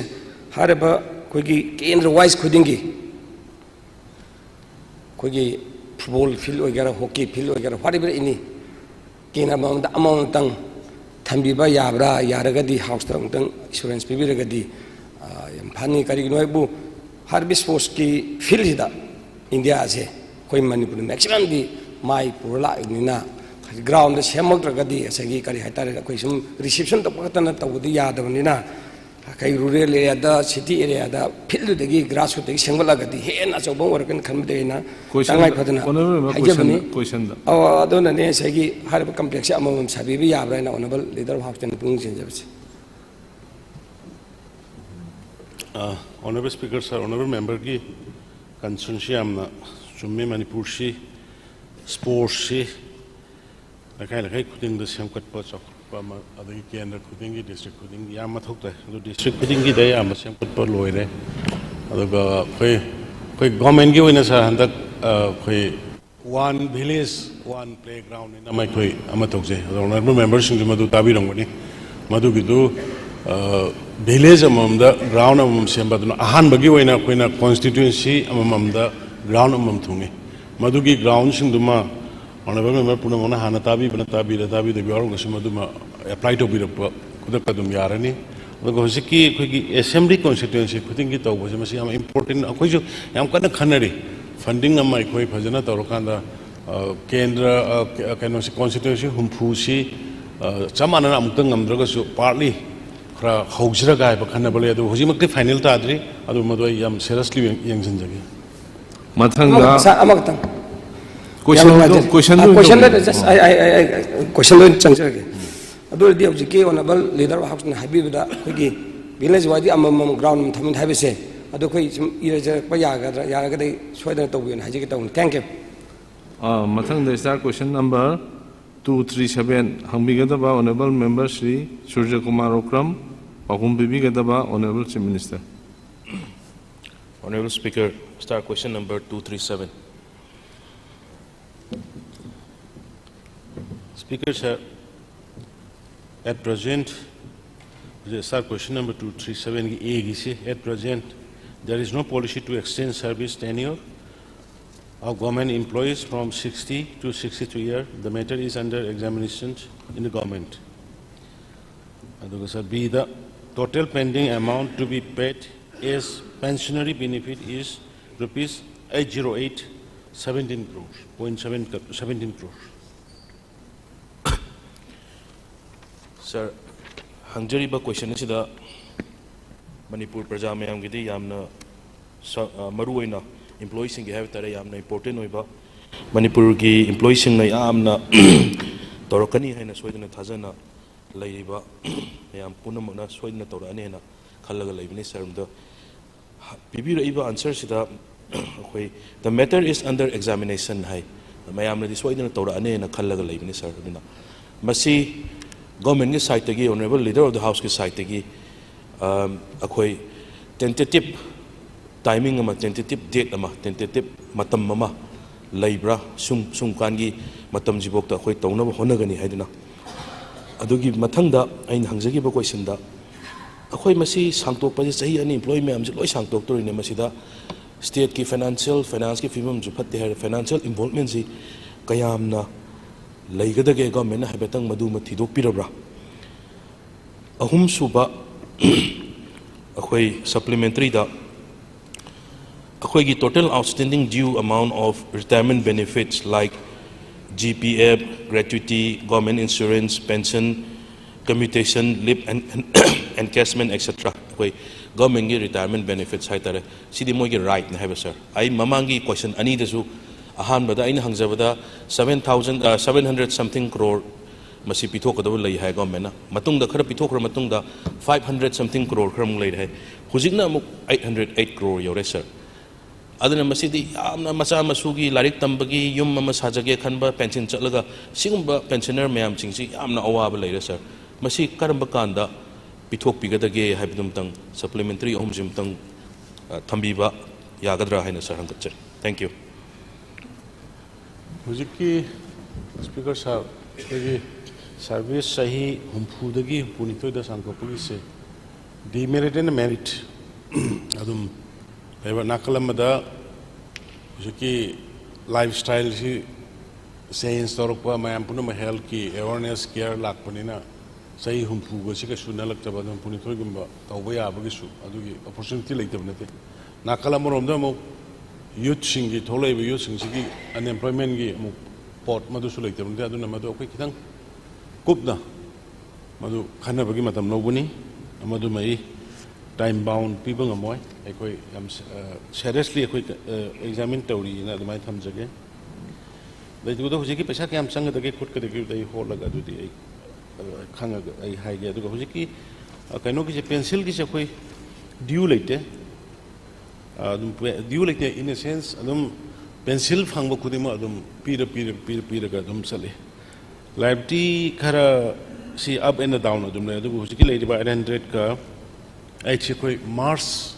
ꯍꯥꯏꯔꯤꯕ ꯑꯩꯈꯣꯏꯒꯤ ꯀꯦꯟꯗ꯭ꯔ ꯋꯥꯏꯁ ꯈꯨꯗꯤꯡꯒꯤ ꯑꯩꯈꯣꯏꯒꯤ ꯐꯨꯠꯕꯣꯜ ꯐꯤꯜꯗ ꯑꯣꯏꯒꯦꯔꯥ, ꯍꯣꯀꯤ ꯐꯤꯜꯗ ꯑꯣꯏꯒꯦꯔꯥ, whatever any, ꯀꯦꯟꯗ꯭ꯔ ꯑꯃꯃꯝꯗ ꯑꯃꯃꯝꯇꯪ ꯊꯝꯕꯤꯕ ꯌꯥꯕ꯭ꯔꯥ? ꯌꯥꯔꯒꯗꯤ ꯍꯥꯎꯁꯇ ꯑꯃꯨꯛꯇꯪ ꯑꯦꯁꯨꯔꯦꯟꯁ ꯄꯤꯕꯤꯔꯒꯗꯤ ꯌꯥꯝ ꯐꯅꯤ꯫ ꯀꯔꯤꯒꯤꯅꯣ ꯍꯥꯏꯕꯨ ꯍꯥꯏꯔꯤꯕ ꯁ꯭ꯄꯣꯔꯠꯁꯀꯤ ꯐꯤꯜꯗꯁꯤꯗ ꯏꯟꯗꯤꯌꯥꯁꯦ ꯑꯩꯈꯣꯏ ꯃꯅꯤꯄꯨꯔꯗ ꯃꯦꯛꯁꯤꯃꯝꯗꯤ ꯃꯥꯏ ꯄꯨꯔ ꯂꯥꯛꯏꯕꯅꯤꯅ, ꯒ꯭ꯔꯥꯎꯟꯗ ꯁꯦꯝꯃꯛꯇ꯭ꯔꯒꯗꯤ ꯉꯁꯥꯏꯒꯤ ꯀꯔꯤ ꯍꯥꯏꯇꯥꯔꯦ, ꯑꯩꯈꯣꯏ ꯁꯨꯝ ꯔꯤꯁꯤꯞꯁꯟ ꯇꯧꯕ ꯈꯛꯇꯅ ꯇꯧꯕꯗꯤ ꯌꯥꯗꯕꯅꯤꯅ, ꯑꯩꯈꯣꯏ ꯔꯨꯔꯦꯜ ꯑꯦꯔꯤꯌꯥꯗ, ꯁꯤꯇꯤ ꯑꯦꯔꯤꯌꯥꯗ ꯐꯤꯜꯗꯨꯗꯒꯤ, ꯒ꯭ꯔꯥꯁꯔꯨꯠꯇꯒꯤ ꯁꯦꯝꯒꯠꯂꯒꯗꯤ ꯍꯦꯟꯅ ꯑꯆꯧꯕ ꯑꯃ ꯑꯣꯏꯔꯛꯀꯅꯤ ꯈꯟꯕꯗꯒꯤ ꯑꯩꯅ ꯀꯣꯏꯁꯟꯗ, ꯇꯉꯥꯏ ꯐꯗꯅ ꯑꯣꯅꯔꯦꯕꯜ ꯍꯥꯏꯖꯕꯅꯤ꯫ ꯀꯣꯏꯁꯟꯗ, ꯀꯣꯏꯁꯟꯗ꯫ ꯑꯣ, ꯑꯗꯨꯅꯅꯦ ꯉꯁꯥꯏꯒꯤ ꯍꯥꯏꯔꯤꯕ ꯀꯝꯄ꯭ꯂꯦꯛꯁꯁꯦ ꯑꯃꯃꯝ ꯁꯥꯕꯤꯕ ꯌꯥꯕ꯭ꯔꯥ ꯍꯥꯏꯅ ꯑꯣꯅꯔꯦꯕꯜ ꯂꯤꯗꯔ ꯑꯣꯐ ꯍꯥꯎꯁꯇ ꯄꯨꯛꯅꯤꯡ ꯆꯤꯡꯖꯕꯁꯦ꯫ ꯑꯣꯅꯔꯦꯕꯜ ꯁ꯭ꯄꯤꯀꯔ ꯁꯥꯔ, ꯑꯣꯅꯔꯦꯕꯜ ꯃꯦꯝꯕꯔꯒꯤ ꯀꯟꯁꯔꯟꯁꯤ ꯌꯥꯝꯅ ꯆꯨꯝꯃꯤ꯫ ꯃꯅꯤꯄꯨꯔꯁꯤ ꯁ꯭ꯄꯣꯔꯠꯁꯁꯤ ꯂꯩꯀꯥꯏ ꯂꯩꯀꯥꯏ ꯈꯨꯗꯤꯡꯗ ꯁꯦꯝꯒꯠꯄ, ꯆꯥꯎꯈꯠꯄ ꯑꯃ, ꯑꯗꯒꯤ ꯀꯦꯟꯗ꯭ꯔ ꯈꯨꯗꯤꯡꯒꯤ, ꯗꯤꯁꯇ꯭ꯔꯤꯛ ꯈꯨꯗꯤꯡꯒꯤ ꯌꯥꯝ ꯃꯊꯧ ꯇꯥꯏ꯫ ꯑꯗꯨ ꯗꯤꯁꯇ꯭ꯔꯤꯛ ꯈꯨꯗꯤꯡꯒꯤꯗ ꯑꯌꯥꯝꯕ ꯁꯦꯝꯒꯠꯄ ꯂꯣꯏꯔꯦ꯫ ꯑꯗꯨꯒ ꯑꯩꯈꯣꯏ, ꯑꯩꯈꯣꯏ ꯒꯣꯔꯃꯦꯟꯒꯤ ꯑꯣꯏꯅ ꯁꯥꯔ, ꯍꯟꯗꯛ ꯑ, ꯑꯩꯈꯣꯏ one village one play ground ꯍꯥꯏꯅ ꯑꯃ ꯑꯩꯈꯣꯏ ꯑꯃ ꯇꯧꯖꯩ꯫ ꯑꯗꯣ ꯑꯣꯅꯔꯦꯕꯜ ꯃꯦꯝꯕꯔꯁꯤꯡꯁꯨ ꯃꯗꯨ ꯇꯥꯕꯤꯔꯝꯒꯅꯤ꯫ ꯃꯗꯨꯒꯤꯗꯨ, ꯑ, ꯚꯤꯂꯦꯖ ꯑꯃꯃꯝꯗ ꯒ꯭ꯔꯥꯎꯟ ꯑꯃꯃꯝ ꯁꯦꯝꯕ, ꯑꯗꯨꯅ ꯑꯍꯥꯟꯕꯒꯤ ꯑꯣꯏꯅ ꯑꯩꯈꯣꯏꯅ ꯀꯣꯟꯁꯇꯤꯇ꯭ꯋꯦꯟꯁꯤ ꯑꯃꯃꯝꯗ ꯒ꯭ꯔꯥꯎꯟ ꯑꯃꯃꯝ ꯊꯨꯡꯉꯤ꯫ ꯃꯗꯨꯒꯤ ꯒ꯭ꯔꯥꯎꯟꯁꯤꯡꯗꯨꯃ ꯑꯣꯅꯔꯦꯕꯜ ꯃꯦꯝꯕꯔ ꯄꯨꯝꯅꯃꯛꯅ ꯍꯥꯟꯅ ꯇꯥꯕꯤꯕꯅ ꯇꯥꯕꯤꯔ, ꯇꯥꯕꯤꯗꯕ ꯌꯥꯎꯔꯒꯁꯨ ꯃꯗꯨꯃ ꯑꯦꯄ꯭ꯂꯥꯏ ꯇꯧꯕꯤꯔꯛꯄ ꯈꯨꯗꯛꯇ ꯑꯗꯨꯝ ꯌꯥꯔꯅꯤ꯫ ꯑꯗꯨꯒ ꯍꯧꯖꯤꯛꯀꯤ ꯑꯩꯈꯣꯏꯒꯤ ꯑꯦꯁꯦꯝꯕ꯭ꯂꯤ ꯀꯣꯟꯁꯇꯤꯇ꯭ꯋꯦꯟꯁꯤ ꯈꯨꯗꯤꯡꯒꯤ ꯇꯧꯕꯁꯦ, ꯃꯁꯤ ꯌꯥꯝ ꯏꯝꯄꯣꯔꯇꯦꯟ, ꯑꯩꯈꯣꯏꯁꯨ ꯌꯥꯝ ꯀꯟꯅ ꯈꯟꯅꯔꯤ꯫ ꯐꯟꯗꯤꯡ ꯑꯃ ꯑꯩꯈꯣꯏ ꯐꯖꯅ ꯇꯧꯔꯀꯥꯟꯗ, ꯑ, ꯀꯦꯟꯗ꯭ꯔ, ꯑ, ꯀ-, ꯀꯩꯅꯣꯁꯤ, ꯀꯣꯟꯁꯇꯤꯇ꯭ꯋꯦꯟꯁꯤ ꯍꯨꯝꯐꯨꯁꯤ, ꯑ, ꯆꯞ ꯃꯥꯟꯅꯅ ꯑꯃꯨꯛꯇ ꯉꯝꯗ꯭ꯔꯒꯁꯨ ꯄꯥꯔꯠꯂꯤ ꯈꯔ ꯍꯧꯁꯤꯔꯒ ꯍꯥꯏꯕ ꯈꯟꯅꯕ ꯂꯩ꯫ ꯑꯗꯨ ꯍꯧꯖꯤꯛꯃꯛꯇꯤ ꯐꯥꯏꯅꯦꯜ ꯇꯥꯗ꯭ꯔꯤ꯫ ꯑꯗꯨ ꯃꯗꯨ ꯑꯩ ꯌꯥꯝ ꯁꯦꯔꯁꯂꯤ ꯌꯦꯡ-, ꯌꯦꯡꯁꯤꯟꯖꯒꯦ꯫ ꯃꯊꯪꯗ ꯑꯃꯈꯛ-, ꯁꯥꯔ, ꯑꯃꯈꯛꯇꯪ꯫ ꯀꯣꯏꯁꯟꯗꯣ, ꯌꯥꯝ ꯅꯨꯡꯉꯥꯏꯖꯔꯦ꯫ ꯀꯣꯏꯁꯟꯗꯣ ꯑ, ꯑꯣꯏꯅ ꯀꯣꯏꯁꯟꯗ ꯇꯧꯕꯤꯔꯣ꯫ just ꯑꯩ, ꯑꯩ, ꯑꯩ, ꯑꯩ, ꯀꯣꯏꯁꯟꯗ ꯑꯣꯏꯅ ꯆꯪꯖꯔꯒꯦ꯫ ꯑꯗꯨ ꯑꯣꯏꯔꯗꯤ ꯍꯧꯖꯤꯛꯀꯤ ꯑꯣꯅꯔꯦꯕꯜ ꯂꯤꯗꯔ ꯑꯣꯐ ꯍꯥꯎꯁꯅ ꯍꯥꯏꯕꯤꯕꯗ ꯑꯩꯈꯣꯏꯒꯤ ꯚꯤꯂꯦꯖ ꯋꯥꯏꯗꯤ ꯑꯃꯃꯝ ꯒ꯭ꯔꯥꯎꯟ ꯑꯃ ꯊꯝꯃꯤ ꯍꯥꯏꯕꯁꯦ, ꯑꯗꯨ ꯑꯩꯈꯣꯏ ꯁꯨꯝ ꯏꯔꯖꯔꯛꯄ ꯌꯥꯒꯗ꯭ꯔꯥ? ꯌꯥꯔꯒꯗꯤ ꯁꯣꯏꯗꯅ ꯇꯧꯕꯤꯌꯨꯅ ꯍꯥꯏꯖꯒꯦ ꯇꯧꯕꯅꯤ꯫ Thank you꯫ ꯑ, ꯃꯊꯪꯗ star question number two three seven ꯍꯪꯕꯤꯒꯗꯕ ꯑꯣꯅꯔꯦꯕꯜ ꯃꯦꯝꯕꯔ ꯁ꯭ꯔꯤ ꯁꯨꯔꯖ ꯀꯨꯃꯥꯔ ꯑꯣꯀ꯭ꯔꯝ, ꯄꯥꯎꯈꯨꯝ ꯄꯤꯕꯤꯒꯗꯕ honourable chief minister. Honorable Speaker, star question number two three seven. Speaker, sir, at present, star question number two three seven, A, at present, there is no policy to extend service tenure of government employees from sixty to sixty-three year. The matter is under examination in the government. ꯑꯗꯨꯒ ꯁꯥꯔ, ꯕꯤꯗ, total pending amount to be paid as pensionary benefit is rupees Eight zero eight, seventeen crores, point seven, seventeen crores. Sir, ꯍꯪꯖꯔꯤꯕ question ꯑꯁꯤꯗ ꯃꯅꯤꯄꯨꯔ ꯄ꯭ꯔꯖꯥ ꯃꯌꯥꯝꯒꯤꯗꯤ ꯌꯥꯝꯅ ꯁ- ꯑ, ꯃꯔꯨ ꯑꯣꯏꯅ employeeꯁꯤꯡꯒꯤ ꯍꯥꯏꯕ ꯇꯥꯔꯦ, ꯌꯥꯝꯅ important ꯑꯣꯏꯕ, ꯃꯅꯤꯄꯨꯔꯒꯤ employeeꯁꯤꯡꯅ ꯌꯥꯝꯅ ꯇꯧꯔꯛꯀꯅꯤ ꯍꯥꯏꯅ ꯁꯣꯏꯗꯅ ꯊꯥꯖꯅ ꯂꯩꯔꯤꯕ ꯃꯌꯥꯝ ꯄꯨꯝꯅꯃꯛꯅ ꯁꯣꯏꯗꯅ ꯇꯧꯔꯛꯑꯅꯤ ꯍꯥꯏꯅ ꯈꯜꯂꯒ ꯂꯩꯕꯅꯤ꯫ Sir, ꯑꯝꯇ ꯄꯤꯕꯤꯔꯛꯏꯕ answerꯁꯤꯗ ꯑꯩꯈꯣꯏ "The matter is under examination" ꯍꯥꯏ꯫ ꯃꯌꯥꯝꯅꯗꯤ ꯁꯣꯏꯗꯅ ꯇꯧꯔꯛꯑꯅꯦꯅ ꯈꯜꯂꯒ ꯂꯩꯕꯅꯤ, sir꯫ ꯑꯗꯨꯅ ꯃꯁꯤ governmentꯀꯤ sideꯇꯒꯤ, honourable leader of the houseꯀꯤ sideꯇꯒꯤ, ꯑꯝ, ꯑꯩꯈꯣꯏ tentative timing ꯑꯃ, tentative date ꯑꯃ, tentative ꯃꯇꯝ ꯑꯃ ꯂꯩꯕ꯭ꯔꯥ? ꯁꯨꯝ ꯁꯨꯝ ꯀꯥꯟꯒꯤ ꯃꯇꯝꯁꯤꯐꯥꯎꯗ ꯑꯩꯈꯣꯏ ꯇꯧꯅꯕ ꯍꯣꯠꯅꯒꯅꯤ ꯍꯥꯏꯗꯨꯅ꯫ ꯑꯗꯨꯒꯤ ꯃꯊꯪꯗ ꯑꯩꯅ ꯍꯪꯖꯈꯤꯕ questionꯗ, ꯑꯩꯈꯣꯏ ꯃꯁꯤ ꯁꯥꯡꯇꯣꯛꯄꯁꯦ, ꯆꯍꯤ ꯑꯅꯤ employee ꯃꯌꯥꯝꯁꯦ ꯂꯣꯏ ꯁꯥꯡꯇꯣꯛꯇꯣꯔꯤꯅꯦ, ꯃꯁꯤꯗ stateꯀꯤ financial, financeꯀꯤ ꯐꯤꯕꯝꯁꯨ ꯐꯠꯇꯦ ꯍꯥꯏꯔꯦ, financial involvementꯁꯤ ꯀꯌꯥꯝꯅ ꯂꯩꯒꯗꯒꯦ, governmentꯅ ꯍꯥꯏꯐꯦꯠꯇꯪ ꯃꯗꯨꯃ ꯊꯤꯗꯣꯛꯄꯤꯔꯕ꯭ꯔꯥ? ꯑꯍꯨꯝꯁꯨꯕ, ꯑꯩꯈꯣꯏ supplementaryꯗ ꯑꯩꯈꯣꯏꯒꯤ total outstanding due amount of retirement benefits like G P F, gratuity, government insurance, pension, commutation, leave and, and encashment, et cetera, ꯑꯩꯈꯣꯏ governmentꯀꯤ retirement benefits ꯍꯥꯏꯇꯥꯔꯦ, ꯁꯤꯗꯤ ꯃꯣꯏꯒꯤ rightꯅꯦ ꯍꯥꯏꯕ, sir꯫ ꯑꯩ ꯃꯃꯥꯡꯒꯤ question ꯑꯅꯤꯗꯁꯨ, ꯑꯍꯥꯟꯕꯗ ꯑꯩꯅ ꯍꯪꯖꯕꯗ seven thousand, seven hundred something crore ꯃꯁꯤ ꯄꯤꯊꯣꯛꯀꯗꯕ ꯂꯩ ꯍꯥꯏ governmentꯅ꯫ ꯃꯇꯨꯡꯗ ꯈꯔ ꯄꯤꯊꯣꯛꯈ꯭ꯔ ꯃꯇꯨꯡꯗ five hundred something crore ꯈꯔꯃꯨꯛ ꯂꯩꯔꯦ ꯍꯥꯏ꯫ ꯍꯧꯖꯤꯛꯅ ꯑꯃꯨꯛ eight hundred eight crore ꯌꯧꯔꯦ, sir꯫ ꯑꯗꯨꯅ ꯃꯁꯤꯗꯤ ꯌꯥꯝꯅ ꯃꯆꯥ ꯃꯁꯨꯒꯤ ꯂꯥꯏꯔꯤꯛ ꯇꯝꯕꯒꯤ, ꯌꯨꯝ ꯑꯃ ꯁꯥꯖꯒꯦ ꯈꯟꯕ, pension ꯆꯠꯂꯒ ꯁꯤꯒꯨꯝꯕ pensioner ꯃꯌꯥꯝꯁꯤꯡꯁꯤ ꯌꯥꯝꯅ ꯑꯋꯥꯕ ꯂꯩꯔꯦ, sir꯫ ꯃꯁꯤ ꯀꯔꯝꯕ ꯀꯥꯟꯗ ꯄꯤꯊꯣꯛꯄꯤꯒꯗꯒꯦ ꯍꯥꯏꯕꯗꯨ ꯑꯃꯇꯪ, supplementary ꯑꯍꯨꯝꯁꯤ ꯑꯃꯇꯪ, ꯑ, ꯊꯝꯕꯤꯕ ꯌꯥꯒꯗ꯭ꯔꯥ ꯍꯥꯏꯅ, sir, ꯍꯪꯒꯠꯆꯔꯤ꯫ Thank you꯫ ꯍꯧꯖꯤꯛꯀꯤ Speaker sir, ꯑꯩꯈꯣꯏꯒꯤ service ꯆꯍꯤ ꯍꯨꯝꯐꯨꯗꯒꯤ ꯍꯨꯝꯐꯨꯅꯤꯊꯣꯏꯗ ꯁꯥꯡꯗꯣꯛꯄꯒꯤꯁꯦ demerit and merit ꯑꯗꯨꯝ ꯂꯩꯕ꯫ ꯅꯥꯀꯜ ꯑꯃꯗ ꯍꯧꯖꯤꯛꯀꯤ lifestyleꯁꯤ change ꯇꯧꯔꯛꯄ, ꯃꯌꯥꯝ ꯄꯨꯝꯅꯃꯛ healthꯀꯤ awareness, care ꯂꯥꯛꯄꯅꯤꯅ ꯆꯍꯤ ꯍꯨꯝꯐꯨꯒꯁꯤ ꯀꯩꯁꯨ ꯅꯜꯂꯛꯇꯕ, ꯑꯗꯨꯝ ꯍꯨꯝꯐꯨꯅꯤꯊꯣꯏꯒꯨꯝꯕ ꯇꯧꯕ ꯌꯥꯕꯒꯤꯁꯨ ꯑꯗꯨꯒꯤ opportunity ꯂꯩꯇꯕ ꯅꯠꯇꯦ꯫ ꯅꯥꯀꯜ ꯑꯃꯔꯣꯝꯗ ꯑꯃꯨꯛ ꯌꯨꯠꯁꯤꯡꯒꯤ, ꯊꯣꯛꯂꯛꯏꯕ ꯌꯨꯠꯁꯤꯡꯁꯤꯒꯤ ꯑꯟꯑꯦꯝꯄ꯭ꯂꯣꯏꯃꯦꯟꯒꯤ ꯑꯃꯨꯛ ꯄꯣꯠ ꯃꯗꯨꯁꯨ ꯂꯩꯇꯕ ꯅꯠꯇꯦ꯫ ꯑꯗꯨꯅ ꯃꯗꯨ ꯑꯩꯈꯣꯏ ꯈꯤꯇꯪ ꯀꯨꯞꯅ ꯃꯗꯨ ꯈꯟꯅꯕꯒꯤ ꯃꯇꯝ ꯂꯧꯒꯅꯤ꯫ ꯃꯗꯨꯃ ꯑꯩ ꯇꯥꯏꯝ ꯕꯥꯎꯟ ꯄꯤꯕ ꯉꯝꯃꯣꯏ꯫ ꯑꯩꯈꯣꯏ ꯌꯥꯝ ꯁ-, ꯑ, ꯁꯦꯔꯤꯌꯁꯂꯤ ꯑꯩꯈꯣꯏ, ꯑ, ꯑꯦꯛꯖꯥꯃꯤꯟ ꯇꯧꯔꯤꯅ ꯑꯗꯨꯃꯥꯏꯅ ꯊꯝꯖꯒꯦ꯫ ꯑꯗꯨꯗ ꯍꯧꯖꯤꯛꯀꯤ ꯄꯩꯁꯥ ꯀꯌꯥꯝ ꯆꯪꯒꯗꯒꯦ ꯈꯣꯠꯀꯗꯒꯦꯗꯨꯗꯤ ꯑꯩ ꯍꯣꯠꯂꯒ ꯑꯗꯨꯗꯤ ꯑꯩ, ꯑ, ꯈꯪꯉꯒ ꯑꯩ ꯍꯥꯏꯒꯦ꯫ ꯑꯗꯨꯒ ꯍꯧꯖꯤꯛꯀꯤ, ꯑ, ꯀꯩꯅꯣꯒꯤꯁꯦ, ꯄꯦꯟꯁꯤꯜꯒꯤꯁꯦ ꯑꯩꯈꯣꯏ ꯗ꯭ꯌꯨ ꯂꯩꯇꯦ꯫ ꯑ, ꯑꯗꯨꯝ ꯄꯦ-, ꯗ꯭ꯌꯨ ꯂꯩꯇꯦ, in a sense, ꯑꯗꯨꯝ ꯄꯦꯟꯁꯤꯜ ꯐꯪꯕ ꯈꯨꯗꯤꯡꯃꯛ ꯑꯗꯨꯝ ꯄꯤꯔ, ꯄꯤꯔ, ꯄꯤꯔ, ꯄꯤꯔꯒ ꯑꯗꯨꯝ ꯆꯠꯂꯤ꯫ ꯂꯥꯏꯕ꯭ꯔꯦꯔꯤ ꯈꯔ ꯁꯤ ꯑꯞ ꯑꯦꯟ ꯗꯥꯎꯟ ꯑꯗꯨꯝ ꯂꯩ, ꯑꯗꯨꯕꯨ ꯍꯧꯖꯤꯛꯀꯤ ꯂꯩꯔꯤꯕ ꯑꯩꯠ ꯍꯟꯗ꯭ꯔꯦꯗꯀ ꯑꯩꯠꯁꯤ ꯑꯩꯈꯣꯏ ꯃꯥꯔꯆ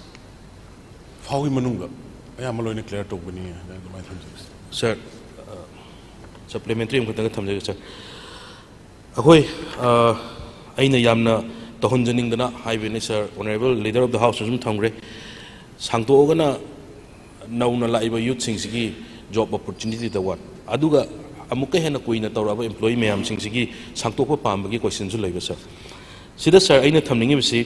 ꯐꯥꯎꯒꯤ ꯃꯅꯨꯡꯗ ꯑꯌꯥꯝꯕ ꯂꯣꯏꯅ ꯀ꯭ꯂꯤꯌꯥꯔ ꯇꯧꯒꯅꯤ ꯍꯥꯏꯅ ꯑꯗꯨꯃꯥꯏꯅ ꯊꯝꯖꯒꯦ꯫ ꯁꯥꯔ, ꯑ, ꯁꯄ꯭ꯂꯤꯃꯦꯟꯇꯔꯤ ꯑꯃꯈꯛꯇꯪꯒ ꯊꯝꯖꯒꯦ, ꯁꯥꯔ꯫ ꯑꯩꯈꯣꯏ, ꯑ, ꯑꯩꯅ ꯌꯥꯝꯅ ꯇꯧꯍꯟꯖꯅꯤꯡꯗꯅ ꯍꯥꯏꯕꯅꯤ, ꯁꯥꯔ, Honourable Leader of the House ꯁꯨ ꯁꯨꯝ ꯊꯝꯈ꯭ꯔꯦ꯫ ꯁꯥꯡꯗꯣꯛꯑꯒꯅ ꯅꯧꯅ ꯂꯥꯛꯏꯕ ꯌꯨꯠꯁꯤꯡꯁꯤꯒꯤ ꯖꯣꯕ ꯑꯣꯄꯣꯔꯆꯨꯅꯤꯇꯤꯗ ꯋꯥꯠ, ꯑꯗꯨꯒ ꯑꯃꯨꯛꯀ ꯍꯦꯟꯅ ꯀꯨꯏꯅ ꯇꯧꯔꯛꯑꯕ ꯑꯦꯝꯄ꯭ꯂꯣꯌꯤ ꯃꯌꯥꯝꯁꯤꯡꯁꯤꯒꯤ ꯁꯥꯡꯗꯣꯛꯄ ꯄꯥꯝꯕꯒꯤ ꯀꯣꯏꯁꯟꯁꯨ ꯂꯩꯕ, ꯁꯥꯔ꯫ ꯁꯤꯗ, ꯁꯥꯔ, ꯑꯩꯅ ꯊꯝꯅꯤꯡꯉꯤꯕꯁꯤ,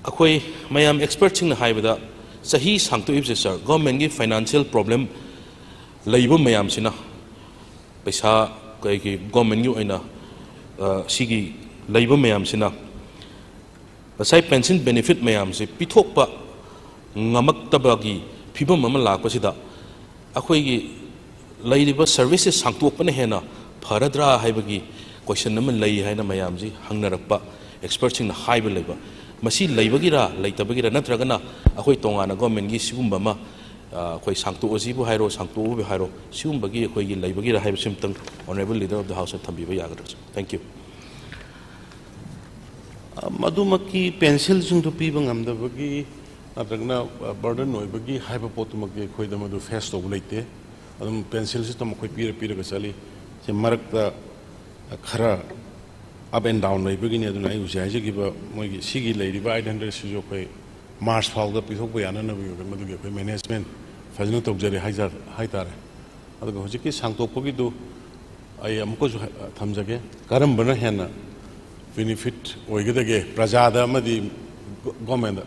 ꯑꯩꯈꯣꯏ ꯃꯌꯥꯝ ꯑꯦꯛꯁꯄꯔꯠꯁꯤꯡꯅ ꯍꯥꯏꯕꯗ ꯆꯍꯤ ꯁꯥꯡꯇꯣꯛꯏꯕꯁꯦ, ꯁꯥꯔ, ꯒꯣꯔꯃꯦꯟꯒꯤ ꯐꯥꯏꯅꯥꯟꯁꯤꯌꯦꯜ ꯄ꯭ꯔꯣꯕ꯭ꯂꯦꯝ ꯂꯩꯕ ꯃꯌꯥꯝꯁꯤꯅ, ꯄꯩꯁꯥ ꯀꯩꯒꯤ ꯒꯣꯔꯃꯦꯟꯒꯤ ꯑꯣꯏꯅ, ꯑ, ꯁꯤꯒꯤ ꯂꯩꯕ ꯃꯌꯥꯝꯁꯤꯅ ꯉꯁꯥꯏ ꯄꯦꯟꯁꯤꯟ ꯕꯦꯅꯤꯐꯤꯠ ꯃꯌꯥꯝꯁꯦ ꯄꯤꯊꯣꯛꯄ ꯉꯝꯃꯛꯇꯕꯒꯤ ꯐꯤꯕꯝ ꯑꯃ ꯂꯥꯛꯄꯁꯤꯗ, ꯑꯩꯈꯣꯏꯒꯤ ꯂꯩꯔꯤꯕ ꯁꯔꯚꯤꯁꯁꯦ ꯁꯥꯡꯇꯣꯛꯄꯅ ꯍꯦꯟꯅ ꯐꯔꯗ꯭ꯔꯥ ꯍꯥꯏꯕꯒꯤ ꯀꯣꯏꯁꯟ ꯑꯃ ꯂꯩ ꯍꯥꯏꯅ ꯃꯌꯥꯝꯁꯤ ꯍꯪꯅꯔꯛꯄ, ꯑꯦꯛꯁꯄꯔꯠꯁꯤꯡꯅ ꯍꯥꯏꯕ ꯂꯩꯕ꯫ ꯃꯁꯤ ꯂꯩꯕꯒꯤꯔ ꯂꯩꯇꯕꯒꯤꯔ, ꯅꯠꯇ꯭ꯔꯒꯅ ꯑꯩꯈꯣꯏ ꯇꯣꯉꯥꯟꯅ ꯒꯣꯔꯃꯦꯟꯒꯤ ꯁꯤꯒꯨꯝꯕ ꯑꯃ, ꯑ, ꯑꯩꯈꯣꯏ ꯁꯥꯡꯇꯣꯛꯑꯁꯤꯕꯨ ꯍꯥꯏꯔꯣ, ꯁꯥꯡꯇꯣꯛꯎꯕꯨ ꯍꯥꯏꯔꯣ, ꯁꯤꯒꯨꯝꯕꯒꯤ ꯑꯩꯈꯣꯏꯒꯤ ꯂꯩꯕꯒꯤꯔ ꯍꯥꯏꯕꯁꯤꯃꯇꯪ Honourable Leader of the House ꯅ ꯊꯝꯕꯤꯕ ꯌꯥꯒꯗ꯭ꯔꯥ, ꯁꯥꯔ? Thank you꯫ ꯑ, ꯃꯗꯨꯃꯛꯀꯤ ꯄꯦꯟꯁꯤꯜꯁꯤꯡꯗꯨ ꯄꯤꯕ ꯉꯝꯗꯕꯒꯤ ꯅꯠꯇ꯭ꯔꯒꯅ, ꯑ, ꯕꯔꯗꯟ ꯑꯣꯏꯕꯒꯤ ꯍꯥꯏꯕ ꯄꯣꯠꯇꯨꯃꯛꯇꯤ ꯑꯩꯈꯣꯏꯗ ꯃꯗꯨ ꯐꯦꯁ ꯇꯧꯕ ꯂꯩꯇꯦ꯫ ꯑꯗꯨꯝ ꯄꯦꯟꯁꯤꯜꯁꯤ ꯑꯗꯨꯝ ꯑꯩꯈꯣꯏ ꯄꯤꯔ ꯄꯤꯔꯒ ꯆꯠꯂꯤ꯫ ꯁꯤ ꯃꯔꯛꯇ, ꯑ, ꯈꯔ ꯑꯞ ꯑꯦꯟ ꯗꯥꯎꯟ ꯂꯩꯕꯒꯤꯅꯤ꯫ ꯑꯗꯨꯅ ꯑꯩ ꯍꯧꯖꯤꯛ ꯍꯥꯏꯖꯈꯤꯕ ꯃꯣꯏꯒꯤ ꯁꯤꯒꯤ ꯂꯩꯔꯤꯕ ꯑꯩꯠ ꯍꯟꯗ꯭ꯔꯦꯗꯁꯤꯁꯨ ꯑꯩꯈꯣꯏ ꯃꯥꯔꯆ ꯐꯥꯎꯗ ꯄꯤꯊꯣꯛꯄ ꯌꯥꯅꯅꯕꯒꯤ ꯑꯣꯏꯕ ꯃꯗꯨꯒꯤ ꯑꯩꯈꯣꯏ ꯃꯦꯅꯦꯖꯃꯦꯟ ꯐꯖꯅ ꯇꯧꯖꯔꯦ ꯍꯥꯏꯖ-, ꯍꯥꯏꯇꯥꯔꯦ꯫ ꯑꯗꯨꯒ ꯍꯧꯖꯤꯛꯀꯤ ꯁꯥꯡꯇꯣꯛꯄꯒꯤꯗꯨ ꯑꯩ ꯑꯃꯨꯛꯀꯁꯨ ꯍꯥꯏ-, ꯊꯝꯖꯒꯦ, ꯀꯔꯝꯕꯅ ꯍꯦꯟꯅ ꯕꯦꯅꯤꯐꯤꯠ ꯑꯣꯏꯒꯗꯒꯦ ꯄ꯭ꯔꯖꯥꯗ ꯑꯃꯗꯤ ꯒꯣ-, ꯒꯣꯔꯃꯦꯟꯗ?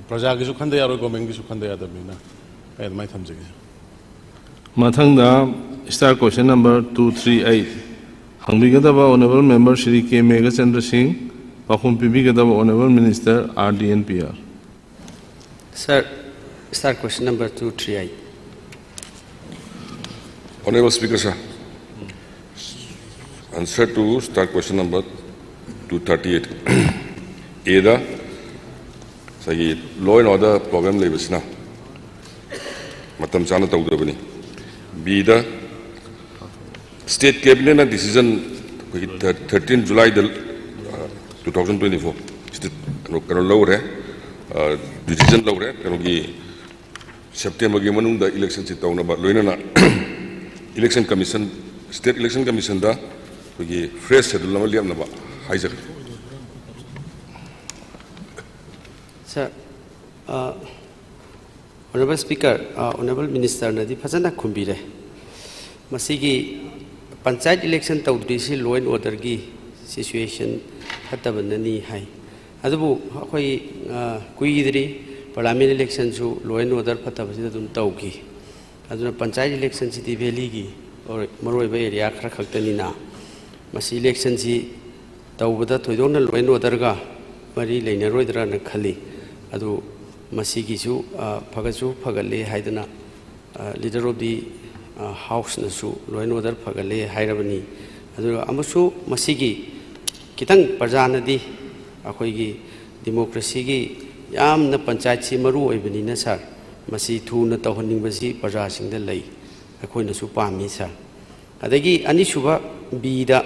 ꯄ꯭ꯔꯖꯥꯒꯤꯁꯨ ꯈꯟꯗ ꯌꯥꯔꯣꯏ, ꯒꯣꯔꯃꯦꯟꯒꯤꯁꯨ ꯈꯟꯗ ꯌꯥꯗꯕꯅꯤꯅ꯫ ꯑꯩ ꯑꯗꯨꯃꯥꯏꯅ ꯊꯝꯖꯒꯦ꯫ ꯃꯊꯪꯗ star question number two three eight ꯍꯪꯕꯤꯒꯗꯕ Honourable Member Shri ꯀꯦ ꯃꯦꯘꯆꯟꯗ꯭ꯔ ꯁꯤꯡ, ꯄꯥꯎꯈꯨꯝ ꯄꯤꯕꯤꯒꯗꯕ Honourable Minister R D N P R꯫ Sir, star question number two three eight. Honorable Speaker, sir, answer to star question number two thirty-eight. Aꯗ ꯉꯁꯥꯏꯒꯤ law and order problem ꯂꯩꯕꯁꯤꯅ ꯃꯇꯝ ꯆꯥꯅ ꯇꯧꯗ꯭ꯔꯕꯅꯤ꯫ Bꯗ state cabinetꯅ decision ꯑꯩꯈꯣꯏꯒꯤ thirteen Julyꯗ two thousand twenty-four ꯁꯤꯗ ꯀꯩꯅꯣ ꯀꯩꯅꯣ ꯂꯧꯔꯦ, decision ꯂꯧꯔꯦ ꯀꯩꯅꯣꯒꯤ Septemberꯒꯤ ꯃꯅꯨꯡꯗ electionꯁꯤ ꯇꯧꯅꯕ ꯂꯣꯏꯅꯅ election commission, state election commissionꯗ ꯑꯩꯈꯣꯏꯒꯤ fresh schedule ꯑꯃ ꯂꯦꯞꯅꯕ ꯍꯥꯏꯖꯒꯦ꯫ Sir, uh, Honorable Speaker, uh, Honorable Ministerꯅꯗꯤ ꯐꯖꯅ ꯈꯨꯝꯕꯤꯔꯦ꯫ ꯃꯁꯤꯒꯤ panchayat election ꯇꯧꯗ꯭ꯔꯤꯁꯤ law and orderꯒꯤ situation ꯐꯠꯇꯕꯅꯅꯤ ꯍꯥꯏ꯫ ꯑꯗꯨꯕꯨ ꯑꯩꯈꯣꯏ, ꯑ, ꯀꯨꯏꯗ꯭ꯔꯤ parliament electionꯁꯨ law and order ꯐꯠꯇꯕꯁꯤꯗ ꯑꯗꯨꯝ ꯇꯧꯈꯤ꯫ ꯑꯗꯨꯅ ꯄꯟꯆꯥꯌꯠ electionꯁꯤꯗꯤ valleyꯒꯤ ꯑꯣꯏ-, ꯃꯔꯨꯑꯣꯏꯕ area ꯈꯔ ꯈꯛꯇꯅꯤꯅ ꯃꯁꯤ electionꯁꯤ ꯇꯧꯕꯗ ꯊꯣꯏꯗꯣꯛꯅ law and orderꯒ ꯃꯔꯤ ꯂꯩꯅꯔꯣꯏꯗ꯭ꯔꯅ ꯈꯜꯂꯤ꯫ ꯑꯗꯨ ꯃꯁꯤꯒꯤꯁꯨ, ꯑ, ꯐꯒꯠꯁꯨ ꯐꯒꯠꯂꯦ ꯍꯥꯏꯗꯅ, ꯑ, leader of the, ꯑ, houseꯅꯁꯨ law and order ꯐꯒꯠꯂꯦ ꯍꯥꯏꯔꯕꯅꯤ꯫ ꯑꯗꯨꯒ ꯑꯃꯁꯨ ꯃꯁꯤꯒꯤ ꯈꯤꯇꯪ ꯄ꯭ꯔꯖꯥꯅꯗꯤ ꯑꯩꯈꯣꯏꯒꯤ democracyꯒꯤ ꯌꯥꯝꯅ ꯄꯟꯆꯥꯌꯠꯁꯤ ꯃꯔꯨ ꯑꯣꯏꯕꯅꯤꯅ sir, ꯃꯁꯤ ꯊꯨꯅ ꯇꯧꯍꯟꯅꯤꯡꯕꯁꯤ ꯄ꯭ꯔꯖꯥꯁꯤꯡꯗ ꯂꯩ, ꯑꯩꯈꯣꯏꯅꯁꯨ ꯄꯥꯝꯃꯤ sir꯫ ꯑꯗꯒꯤ ꯑꯅꯤꯁꯨꯕ Bꯗ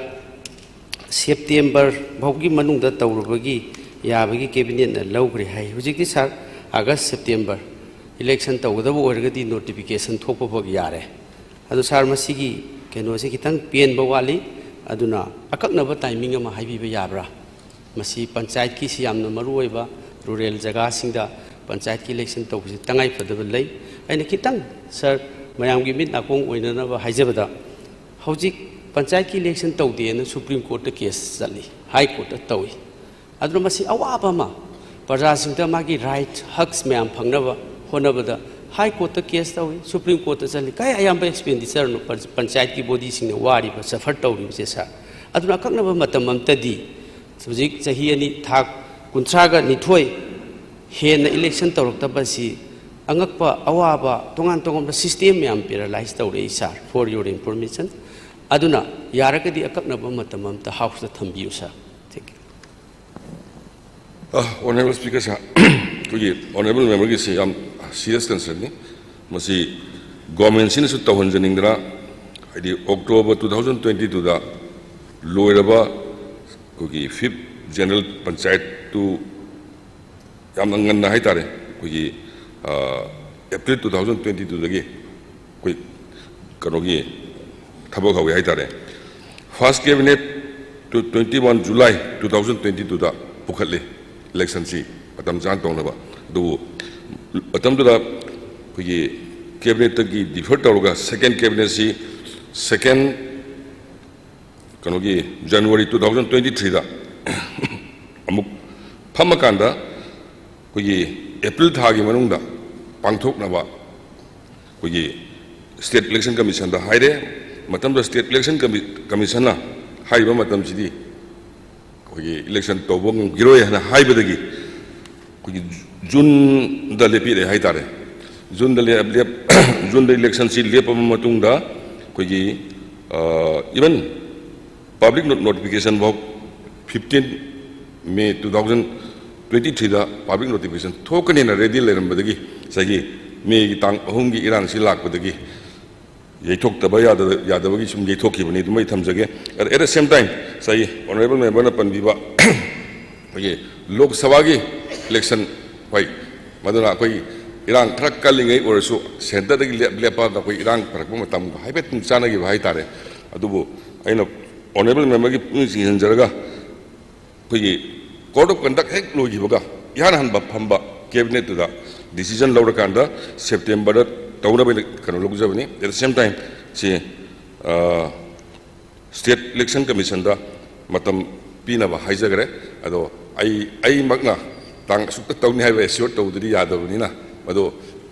September ꯐꯥꯎꯒꯤ ꯃꯅꯨꯡꯗ ꯇꯧꯔꯨꯕꯒꯤ ꯌꯥꯕꯒꯤ cabinetꯅ ꯂꯧꯈ꯭ꯔꯦ ꯍꯥꯏ꯫ ꯍꯧꯖꯤꯛꯇꯤ sir, August September election ꯇꯧꯒꯗꯕ ꯑꯣꯏꯔꯒꯗꯤ notification ꯊꯣꯛꯄ ꯐꯥꯎ ꯌꯥꯔꯦ꯫ ꯑꯗꯨ sir, ꯃꯁꯤꯒꯤ ꯀꯩꯅꯣꯁꯤ ꯈꯤꯇꯪ ꯄꯦꯟꯕ ꯋꯥꯠꯂꯤ꯫ ꯑꯗꯨꯅ ꯑꯀꯛꯅꯕ timing ꯑꯃ ꯍꯥꯏꯕꯤꯕ ꯌꯥꯕ꯭ꯔꯥ? ꯃꯁꯤ ꯄꯟꯆꯥꯌꯠꯀꯤꯁꯤ ꯌꯥꯝꯅ ꯃꯔꯨ ꯑꯣꯏꯕ, rural ꯖꯒꯥꯁꯤꯡꯗ ꯄꯟꯆꯥꯌꯠꯀꯤ election ꯇꯧꯕꯁꯤ ꯇꯉꯥꯏ ꯐꯗꯕ ꯂꯩ꯫ ꯑꯩꯅ ꯈꯤꯇꯪ sir, ꯃꯌꯥꯝꯒꯤ ꯃꯤꯠ ꯅꯥꯀꯣꯡ ꯑꯣꯏꯅꯅꯕ ꯍꯥꯏꯖꯕꯗ, ꯍꯧꯖꯤꯛ ꯄꯟꯆꯥꯌꯠꯀꯤ election ꯇꯧꯗꯦꯅ Supreme Courtꯇ case ꯆꯠꯂꯤ, High Courtꯇ ꯇꯧꯏ꯫ ꯑꯗꯨꯅ ꯃꯁꯤ ꯑꯋꯥꯕ ꯑꯃ, ꯄ꯭ꯔꯖꯥꯁꯤꯡꯗ ꯃꯥꯒꯤ right, haqs ꯃꯌꯥꯝ ꯐꯪꯅꯕ ꯍꯣꯠꯅꯕꯗ ꯍꯥꯏ ꯀꯣꯔꯠꯇ ꯀꯦꯁ ꯇꯧꯏ, ꯁꯨꯄ꯭ꯔꯤꯝ ꯀꯣꯔꯠꯇ ꯆꯠꯂꯤ, ꯀꯥꯏ ꯑꯌꯥꯝꯕ ꯑꯦꯛꯁꯄꯦꯟꯗꯤꯆꯔꯅꯣ ꯄꯟ- ꯄꯟꯆꯥꯌꯠꯀꯤ ꯕꯣꯗꯤꯁꯤꯡꯅ ꯋꯥꯔꯤꯕ, ꯁꯐꯔ ꯇꯧꯔꯤꯕꯁꯦ ꯁꯥꯔ? ꯑꯗꯨꯅ ꯑꯀꯛꯅꯕ ꯃꯇꯝ ꯑꯃꯇꯗꯤ ꯍꯧꯖꯤꯛ ꯆꯍꯤ ꯑꯅꯤ ꯊꯥ ꯀꯨꯟꯊ꯭ꯔꯥꯒ ꯅꯤꯊꯣꯏ ꯍꯦꯟꯅ ꯏꯂꯦꯛꯁꯟ ꯇꯧꯔꯛꯇꯕ ꯑꯁꯤ ꯑꯉꯛꯄ, ꯑꯋꯥꯕ, ꯇꯣꯉꯥꯟ ꯇꯣꯉꯥꯟꯕ ꯁꯤꯁꯇꯦꯝ ꯃꯌꯥꯝ ꯄꯦꯔꯥꯂꯥꯏꯁ ꯇꯧꯔꯛꯏ ꯁꯥꯔ, for your information꯫ ꯑꯗꯨꯅ ꯌꯥꯔꯒꯗꯤ ꯑꯀꯛꯅꯕ ꯃꯇꯝ ꯑꯃꯇ ꯍꯥꯎꯁꯇ ꯊꯝꯕꯤꯌꯨ ꯁꯥꯔ꯫ Thank you꯫ ꯑꯣꯅꯔꯦꯕꯜ ꯁ꯭ꯄꯤꯀꯔ ꯁꯥꯔ, ꯑꯩꯈꯣꯏꯒꯤ ꯑꯣꯅꯔꯦꯕꯜ ꯃꯦꯝꯕꯔꯒꯤꯁꯤ ꯌꯥꯝ ꯁꯤꯔꯤꯌꯁ ꯀꯟꯁꯔꯟꯅꯤ꯫ ꯃꯁꯤ ꯒꯣꯔꯃꯦꯟꯁꯤꯅꯁꯨ ꯇꯧꯍꯟꯖꯅꯤꯡꯗꯅ, ꯍꯥꯏꯗꯤ ꯑꯣꯛꯇꯣꯕꯔ ꯇꯨ ꯊꯥꯎꯖꯟ ꯇ꯭ꯋꯦꯟꯇꯤ ꯇꯨꯗ ꯂꯣꯏꯔꯕ ꯑꯩꯈꯣꯏꯒꯤ ꯐꯤꯐ ꯖꯦꯅꯔꯦꯜ ꯄꯟꯆꯥꯌꯠꯇꯨ ꯌꯥꯝꯅ ꯉꯟꯅ ꯍꯥꯏꯇꯥꯔꯦ, ꯑꯩꯈꯣꯏꯒꯤ ꯑꯦꯄ꯭ꯔꯤꯜ ꯇꯨ ꯊꯥꯎꯖꯟ ꯇ꯭ꯋꯦꯟꯇꯤ ꯇꯨꯗꯒꯤ ꯑꯩꯈꯣꯏ ꯀꯩꯅꯣꯒꯤ ꯊꯕꯛ ꯍꯧꯋꯤ ꯍꯥꯏꯇꯥꯔꯦ꯫ First cabinet two twenty one July two thousand twenty ꯇꯨꯗ ꯄꯨꯈꯠꯂꯤ ꯏꯂꯦꯛꯁꯟꯁꯤ ꯃꯇꯝ ꯆꯥꯅ ꯇꯧꯅꯕ꯫ ꯑꯗꯨꯕꯨ ꯃꯇꯝꯗꯨꯗ ꯑꯩꯈꯣꯏꯒꯤ ꯀꯦꯕꯤꯅꯦꯠꯇꯒꯤ ꯗꯤꯐꯔ ꯇꯧꯔꯒ ꯁꯦꯀꯦꯟ ꯀꯦꯕꯤꯅꯦꯠꯁꯤ ꯁꯦꯀꯦꯟ ꯀꯩꯅꯣꯒꯤ ꯖꯅꯋꯥꯔꯤ ꯇꯨ ꯊꯥꯎꯖꯟ ꯇ꯭ꯋꯦꯟꯇꯤ ꯊ꯭ꯔꯤꯗ ꯑꯃꯨꯛ ꯐꯝꯃꯀꯥꯟꯗ ꯑꯩꯈꯣꯏꯒꯤ ꯑꯦꯄ꯭ꯔꯤꯜ ꯊꯥꯒꯤ ꯃꯅꯨꯡꯗ ꯄꯥꯡꯊꯣꯛꯅꯕ ꯑꯩꯈꯣꯏꯒꯤ ꯁ꯭ꯇꯦꯠ ꯏꯂꯦꯛꯁꯟ ꯀꯃꯤꯁꯟꯗ ꯍꯥꯏꯔꯦ꯫ ꯃꯇꯝꯗꯨꯗ ꯁ꯭ꯇꯦꯠ ꯏꯂꯦꯛꯁꯟ ꯀꯃꯤ- ꯀꯃꯤꯁꯟꯅ ꯍꯥꯏꯔꯤꯕ ꯃꯇꯝꯁꯤꯗꯤ ꯑꯩꯈꯣꯏꯒꯤ ꯏꯂꯦꯛꯁꯟ ꯇꯧꯕ ꯉꯝꯈꯤꯔꯣꯏ ꯍꯥꯏꯅ ꯍꯥꯏꯕꯗꯒꯤ ꯑꯩꯈꯣꯏꯒꯤ ꯖꯨꯟꯗ ꯂꯦꯞꯄꯤꯔꯦ ꯍꯥꯏꯇꯥꯔꯦ꯫ ꯖꯨꯟꯗ ꯂꯦꯞ- ꯂꯦꯞ- ꯖꯨꯟꯗ ꯏꯂꯦꯛꯁꯟꯁꯤ ꯂꯦꯞꯄꯕ ꯃꯇꯨꯡꯗ ꯑꯩꯈꯣꯏꯒꯤ ꯏꯚꯟ ꯄꯕ꯭ꯂꯤꯛ ꯅꯣꯇꯤꯐꯤꯀꯦꯁꯟ ꯐꯥꯎ fifteen May two thousand twenty ꯊ꯭ꯔꯤꯗ ꯄꯕ꯭ꯂꯤꯛ ꯅꯣꯇꯤꯐꯤꯀꯦꯁꯟ ꯊꯣꯛꯀꯅꯦꯅ ꯔꯦꯗꯤ ꯂꯩꯔꯝꯕꯗꯒꯤ ꯉꯁꯥꯏꯒꯤ ꯃꯦꯒꯤ ꯇꯥꯡ ꯑꯍꯨꯝꯒꯤ ꯏꯔꯥꯡꯁꯤ ꯂꯥꯛꯄꯗꯒꯤ ꯌꯩꯊꯣꯛꯇꯕ ꯌꯥꯗꯕ- ꯌꯥꯗꯕꯒꯤ ꯁꯨꯝ ꯌꯩꯊꯣꯛꯈꯤꯕꯅꯤ꯫ ꯑꯗꯨꯃ ꯑꯩ ꯊꯝꯖꯒꯦ꯫ At the same time, ꯉꯁꯥꯏꯒꯤ ꯑꯣꯅꯔꯦꯕꯜ ꯃꯦꯝꯕꯔꯅ ꯄꯟꯕꯤꯕ ꯑꯩꯈꯣꯏꯒꯤ ꯂꯣꯛ ꯁꯚꯥꯒꯤ ꯏꯂꯦꯛꯁꯟ, ꯍꯣꯏ, ꯃꯗꯨꯅ ꯑꯩꯈꯣꯏꯒꯤ ꯏꯔꯥꯡ ꯈꯔ ꯀꯜꯂꯤꯉꯩ ꯑꯣꯏꯔꯁꯨ ꯁꯦꯟꯇꯔꯗꯒꯤ ꯂꯦꯞ- ꯂꯦꯞꯄꯒ ꯑꯩꯈꯣꯏ ꯏꯔꯥꯡ ꯐꯔꯛꯄ ꯃꯇꯝꯒ ꯍꯥꯏꯐꯦꯠ ꯄꯨꯡ ꯆꯥꯟꯅꯈꯤꯕ ꯍꯥꯏꯇꯥꯔꯦ꯫ ꯑꯗꯨꯕꯨ ꯑꯩꯅ ꯑꯣꯅꯔꯦꯕꯜ ꯃꯦꯝꯕꯔꯒꯤ ꯄꯨꯛꯅꯤꯡ ꯆꯤꯡꯁꯤꯟꯖꯔꯒ ꯑꯩꯈꯣꯏꯒꯤ code of conduct ꯍꯦꯛ ꯂꯣꯏꯈꯤꯕꯒ ꯏꯍꯥꯟ ꯍꯥꯟꯕ ꯐꯝꯕ ꯀꯦꯕꯤꯅꯦꯠꯇꯨꯗ ꯗꯤꯁꯤꯖꯟ ꯂꯧꯔꯀꯥꯟꯗ ꯁꯦꯞꯇꯦꯝꯕꯔꯗ ꯇꯧꯅꯕ ꯀꯩꯅꯣ ꯂꯧꯖꯕꯅꯤ꯫ At the same time, ꯁꯤ ꯁ꯭ꯇꯦꯠ ꯏꯂꯦꯛꯁꯟ ꯀꯃꯤꯁꯟꯗ ꯃꯇꯝ ꯄꯤꯅꯕ ꯍꯥꯏꯖꯈ꯭ꯔꯦ꯫ ꯑꯗꯣ ꯑꯩ ꯑꯩꯃꯛꯅ ꯇꯥꯡ ꯑꯁꯨꯛꯇ ꯇꯧꯅꯤ ꯍꯥꯏꯕ ꯑꯦꯁꯤꯌꯣꯔ ꯇꯧꯕꯗꯨꯗꯤ ꯌꯥꯗꯕꯅꯤꯅ, ꯃꯗꯨ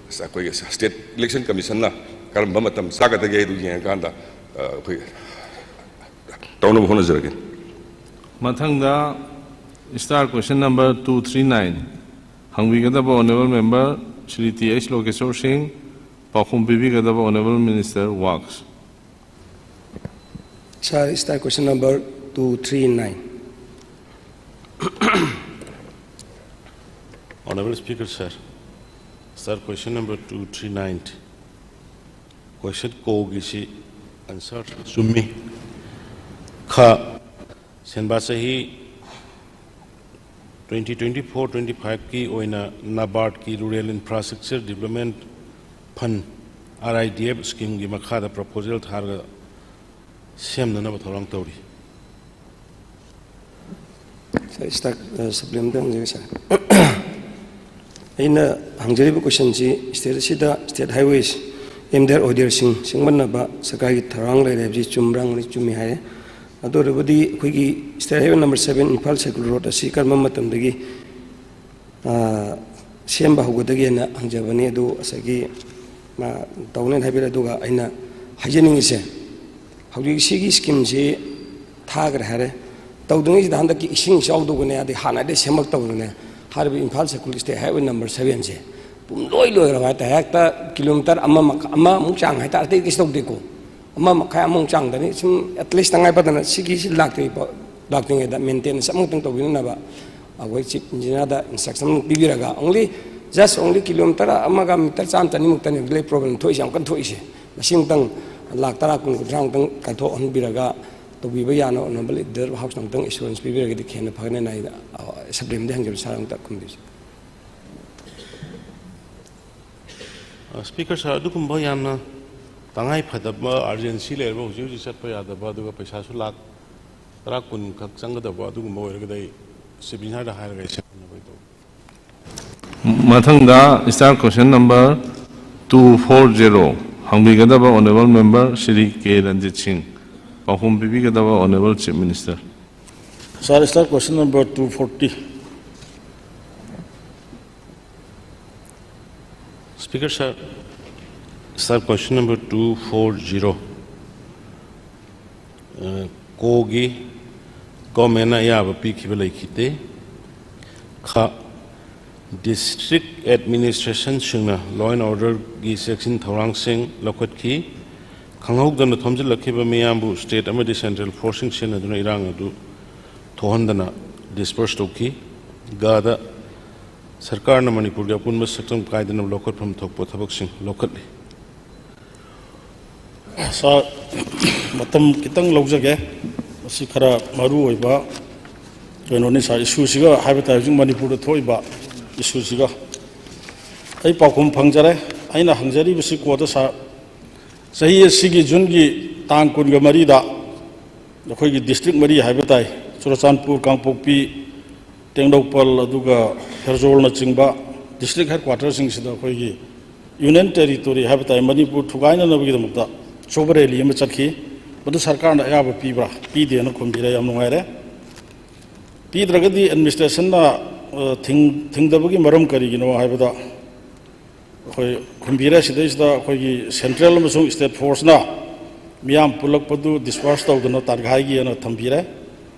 ꯑꯩꯈꯣꯏꯒꯤ ꯁ꯭ꯇꯦꯠ ꯏꯂꯦꯛꯁꯟ ꯀꯃꯤꯁꯟꯅ ꯀꯔꯝꯕ ꯃꯇꯝ ꯆꯥꯒꯗꯒꯦ ꯍꯥꯏꯗꯨ ꯌꯦꯡꯉꯀꯥꯟꯗ, ꯑ, ꯑꯩꯈꯣꯏ ꯇꯧꯅꯕ ꯍꯣꯠꯅꯖꯔꯒꯦ꯫ ꯃꯊꯪꯗ star question number two three nine ꯍꯪꯕꯤꯒꯗꯕ honourable member Shri T H Lokeshwor Singh, ꯄꯥꯎꯈꯨꯝ ꯄꯤꯕꯤꯒꯗꯕ honourable minister Works꯫ Sir, star question number two three nine. Honorable Speaker, sir, sir, question number two three nine, question ꯀꯣꯒꯤꯁꯤ answer ꯆꯨꯝꯃꯤ꯫ ꯈ, ꯁꯦꯟꯕꯥ ꯆꯍꯤ twenty twenty-four twenty-five ꯀꯤ ꯑꯣꯏꯅ NABARD ꯀꯤ Rural Infrastructure Development Fund, R I D F scheme ꯒꯤ ꯃꯈꯥꯗ proposal ꯊꯥꯔꯒ ꯁꯦꯝꯅꯅꯕ ꯊꯧꯔꯥꯡ ꯇꯧꯔꯤ꯫ Sir, star, ꯑ, supplementary ꯍꯪꯖꯒꯦ, sir꯫ ꯑꯩꯅ ꯍꯪꯖꯔꯤꯕ questionꯁꯤ state ꯑꯁꯤꯗ state highways, ꯑꯦꯝꯗꯦꯔ ꯑꯣꯏꯗꯦꯔꯁꯤꯡ ꯁꯦꯝꯒꯠꯅꯕ ꯁꯔꯀꯥꯔꯒꯤ ꯊꯧꯔꯥꯡ ꯂꯩꯔꯦ ꯍꯥꯏꯕꯁꯤ ꯆꯨꯝꯕ꯭ꯔꯥ? ꯍꯪꯕꯗꯤ ꯆꯨꯝꯃꯤ ꯍꯥꯏꯔꯦ꯫ ꯑꯗꯨ ꯑꯣꯏꯔꯕꯗꯤ ꯑꯩꯈꯣꯏꯒꯤ state highway number seven Imphal cycle road ꯑꯁꯤ ꯀꯔꯝꯕ ꯃꯇꯝꯗꯒꯤ, ꯑ, ꯁꯦꯝꯕ ꯍꯧꯒꯗꯒꯦꯅ ꯍꯪꯖꯕꯅꯤ꯫ ꯑꯗꯨ ꯉꯁꯥꯏꯒꯤ ꯃꯥ ꯇꯧꯅꯦꯅ ꯍꯥꯏꯕꯤꯔꯦ꯫ ꯑꯗꯨꯒ ꯑꯩꯅ ꯍꯥꯏꯖꯅꯤꯡꯉꯤꯁꯦ, ꯍꯧꯖꯤꯛ ꯁꯤꯒꯤ schemeꯁꯤ ꯊꯥꯈ꯭ꯔꯦ ꯍꯥꯏꯔꯦ, ꯇꯧꯗ꯭ꯔꯤꯉꯩꯁꯤꯗ ꯍꯟꯗꯛꯀꯤ ꯏꯁꯤꯡ ꯏꯆꯥꯎꯗꯨꯒꯅꯦ, ꯑꯗꯩ ꯍꯥꯟꯅꯗꯩ ꯁꯦꯝꯃꯛꯇꯕꯗꯨꯅꯦ, ꯍꯥꯏꯔꯤꯕ ꯏꯝꯐꯥꯜ ꯁꯥꯏꯀꯜꯒꯤ state highway number sevenꯁꯦ ꯄꯨꯝꯂꯣꯏ ꯂꯣꯏꯈ꯭ꯔꯕ ꯍꯥꯏꯇꯥꯔꯦ꯫ ꯍꯦꯛꯇ kilometre ꯑꯃ ꯃꯈꯥꯏ, ꯑꯃꯃꯨꯛ ꯆꯥꯡ ꯍꯥꯏꯇꯥꯔꯦ, ꯑꯇꯩ ꯀꯩꯁꯨ ꯇꯧꯗꯦꯀꯣ꯫ ꯑꯃ ꯃꯈꯥꯏ, ꯑꯃꯃꯨꯛ ꯆꯥꯡꯗꯅꯤ꯫ ꯁꯨꯝ at least ꯇꯉꯥꯏ ꯐꯗꯅ ꯁꯤꯒꯤꯁꯤ ꯂꯥꯛꯇ꯭ꯔꯤꯕ, ꯂꯥꯛꯇ꯭ꯔꯤꯉꯩꯗ maintenance ꯑꯃꯈꯛꯇꯪ ꯇꯧꯕꯤꯅꯅꯕ ꯑꯩꯈꯣꯏ chief engineerꯗ instruction ꯄꯤꯕꯤꯔꯒ, only, just only kilometre ꯑꯃꯒ metre ꯆꯥꯝꯃ ꯆꯅꯤꯃꯨꯛꯇꯅꯦ ꯂꯩ problem ꯊꯣꯛꯏꯁꯦ, ꯌꯥꯝ ꯀꯟꯅ ꯊꯣꯛꯏꯁꯦ꯫ ꯃꯁꯤꯃꯨꯛꯇꯪ ꯂꯥꯛ ꯇꯔꯥ, ꯀꯨꯟ, ꯀꯨꯟꯊ꯭ꯔꯥꯃꯨꯛꯇꯪ ꯀꯥꯏꯊꯣꯛꯍꯟꯕꯤꯔꯒ ꯇꯧꯕꯤꯕ ꯌꯥꯅ honourable leader of house ꯑꯃꯨꯛꯇꯪ assurance ꯄꯤꯕꯤꯔꯒꯗꯤ ꯍꯦꯟꯅ ꯐꯒꯅꯦꯅ ꯑꯩꯅ, ꯑ, supplementary ꯍꯪꯖꯕ, sir ꯑꯃꯨꯛꯇ ꯈꯨꯝꯕꯤꯁꯤ꯫ ꯑ, Speaker sir, ꯑꯗꯨꯒꯨꯝꯕ ꯌꯥꯝꯅ ꯇꯉꯥꯏ ꯐꯗꯕ urgency ꯂꯩꯔꯕ, ꯍꯧꯖꯤꯛ ꯍꯧꯖꯤꯛ ꯆꯠꯄ ꯌꯥꯗꯕ, ꯑꯗꯨꯒ ꯄꯩꯁꯥꯁꯨ ꯂꯥꯛ ꯇꯔꯥ ꯀꯨꯟ ꯈꯛ ꯆꯪꯒꯗꯕ ꯑꯗꯨꯒꯨꯝꯕ ꯑꯣꯏꯔꯒꯗꯤ ꯑꯩ chief engineerꯗ ꯍꯥꯏꯔꯒ ꯑꯩ ꯁꯦꯝꯅꯕ ꯇꯧꯒꯦ꯫ ꯃꯊꯪꯗ star question number two four zero ꯍꯪꯕꯤꯒꯗꯕ honourable member Shri ꯀꯦ ꯔꯟꯖꯤꯠ ꯁꯤꯡ, ꯄꯥꯎꯈꯨꯝ ꯄꯤꯕꯤꯒꯗꯕ honourable chief minister꯫ Sir, star question number two forty. Speaker sir, sir, question number two four zero, ꯑ, ꯀꯣꯒꯤ ꯒꯣꯔꯃꯦꯟꯅ ꯑꯌꯥꯕ ꯄꯤꯈꯤꯕ ꯂꯩꯈꯤꯗꯦ꯫ ꯈ, ꯗꯤꯁꯇ꯭ꯔꯤꯛ ꯑꯦꯗꯃꯤꯅꯤꯁꯇ꯭ꯔꯦꯁꯟꯁꯤꯡꯅ law and orderꯒꯤ ꯆꯦꯛꯁꯤꯟ ꯊꯧꯔꯥꯡꯁꯤꯡ ꯂꯧꯈꯠꯈꯤ꯫ ꯈꯪꯍꯧꯗꯅ ꯊꯣꯝꯖꯤꯜꯂꯛꯈꯤꯕ ꯃꯤꯌꯥꯝꯕꯨ ꯁ꯭ꯇꯦꯠ ꯑꯃꯗꯤ ꯁꯦꯟꯇ꯭ꯔꯦꯜ ꯐꯣꯔꯁꯁꯤꯡ ꯁꯤꯖꯤꯟꯅꯗꯨꯅ ꯏꯔꯥꯡ ꯑꯗꯨ ꯊꯣꯛꯍꯟꯗꯅ ꯗꯤꯁꯄꯔꯁ ꯇꯧꯈꯤ꯫ ꯒꯗ, ꯁꯔꯀꯥꯔꯅ ꯃꯅꯤꯄꯨꯔꯒꯤ ꯑꯄꯨꯟꯕ ꯁꯛꯇꯝ ꯀꯥꯏꯗꯅꯕ ꯂꯧꯈꯠꯐꯝ ꯊꯣꯛꯄ ꯊꯕꯛꯁꯤꯡ ꯂꯧꯈꯠꯂꯤ꯫ ꯁꯥꯔ, ꯃꯇꯝ ꯈꯤꯇꯪ ꯂꯧꯖꯒꯦ꯫ ꯃꯁꯤ ꯈꯔ ꯃꯔꯨ ꯑꯣꯏꯕ ꯀꯩꯅꯣꯅꯤ ꯁꯥꯔ, ꯏꯁꯨꯁꯤꯒ ꯍꯥꯏꯕ ꯇꯥꯔꯦ, ꯍꯧꯖꯤꯛ ꯃꯅꯤꯄꯨꯔꯗ ꯊꯣꯛꯏꯕ ꯏꯁꯨꯁꯤꯒ꯫ ꯑꯩ ꯄꯥꯎꯈꯨꯝ ꯐꯪꯖꯔꯦ꯫ ꯑꯩꯅ ꯍꯪꯖꯔꯤꯕꯁꯤ ꯀꯣꯗ ꯁꯥꯔ, ꯆꯍꯤ ꯑꯁꯤꯒꯤ ꯖꯨꯟꯒꯤ ꯇꯥꯡ ꯀꯨꯟꯒ ꯃꯔꯤꯗ ꯑꯩꯈꯣꯏꯒꯤ ꯗꯤꯁꯇ꯭ꯔꯤꯛ ꯃꯔꯤ ꯍꯥꯏꯕ ꯇꯥꯏ, ꯆꯨꯔꯆꯥꯟꯄꯨꯔ, ꯀꯥꯡꯄꯣꯛꯄꯤ, ꯇꯦꯡꯅꯧꯄꯜ, ꯑꯗꯨꯒ ꯐꯦꯔꯖꯣꯜꯅꯆꯤꯡꯕ ꯗꯤꯁꯇ꯭ꯔꯤꯛ ꯍꯦꯗꯀ꯭ꯋꯥꯇꯔꯁꯤꯡꯁꯤꯗ ꯑꯩꯈꯣꯏꯒꯤ ꯌꯨꯅꯤꯌꯟ ꯇꯦꯔꯤꯇꯣꯔꯤ ꯍꯥꯏꯕ ꯇꯥꯏ, ꯃꯅꯤꯄꯨꯔ ꯊꯨꯒꯥꯏꯅꯅꯕꯒꯤꯗꯃꯛꯇ ꯑꯆꯧꯕ ꯔꯦꯂꯤ ꯑꯃ ꯆꯠꯈꯤ꯫ ꯃꯗꯨ ꯁꯔꯀꯥꯔꯅ ꯑꯌꯥꯕ ꯄꯤꯕ꯭ꯔꯥ? ꯄꯤꯗꯦꯅ ꯈꯨꯝꯕꯤꯔꯦ, ꯌꯥꯝ ꯅꯨꯡꯉꯥꯏꯔꯦ꯫ ꯄꯤꯗ꯭ꯔꯒꯗꯤ ꯑꯦꯗꯃꯤꯅꯤꯁꯇ꯭ꯔꯦꯁꯟꯅ, ꯑ, ꯊꯤꯡ-, ꯊꯤꯡꯗꯕꯒꯤ ꯃꯔꯝ ꯀꯔꯤꯒꯤꯅꯣ ꯍꯥꯏꯕꯗ ꯑꯩꯈꯣꯏ ꯈꯨꯝꯕꯤꯔꯦ꯫ ꯁꯤꯗꯩꯁꯤꯗ ꯑꯩꯈꯣꯏꯒꯤ ꯁꯦꯟꯇ꯭ꯔꯦꯜ ꯑꯃꯁꯨꯡ ꯁ꯭ꯇꯦꯠ ꯐꯣꯔꯁꯅ ꯃꯤꯌꯥꯝ ꯄꯨꯜꯂꯛꯄꯗꯨ ꯗꯤꯁꯄꯔꯁ ꯇꯧꯗꯅ ꯇꯥꯟꯈꯥꯏꯒꯤꯑꯅ ꯊꯝꯕꯤꯔꯦ꯫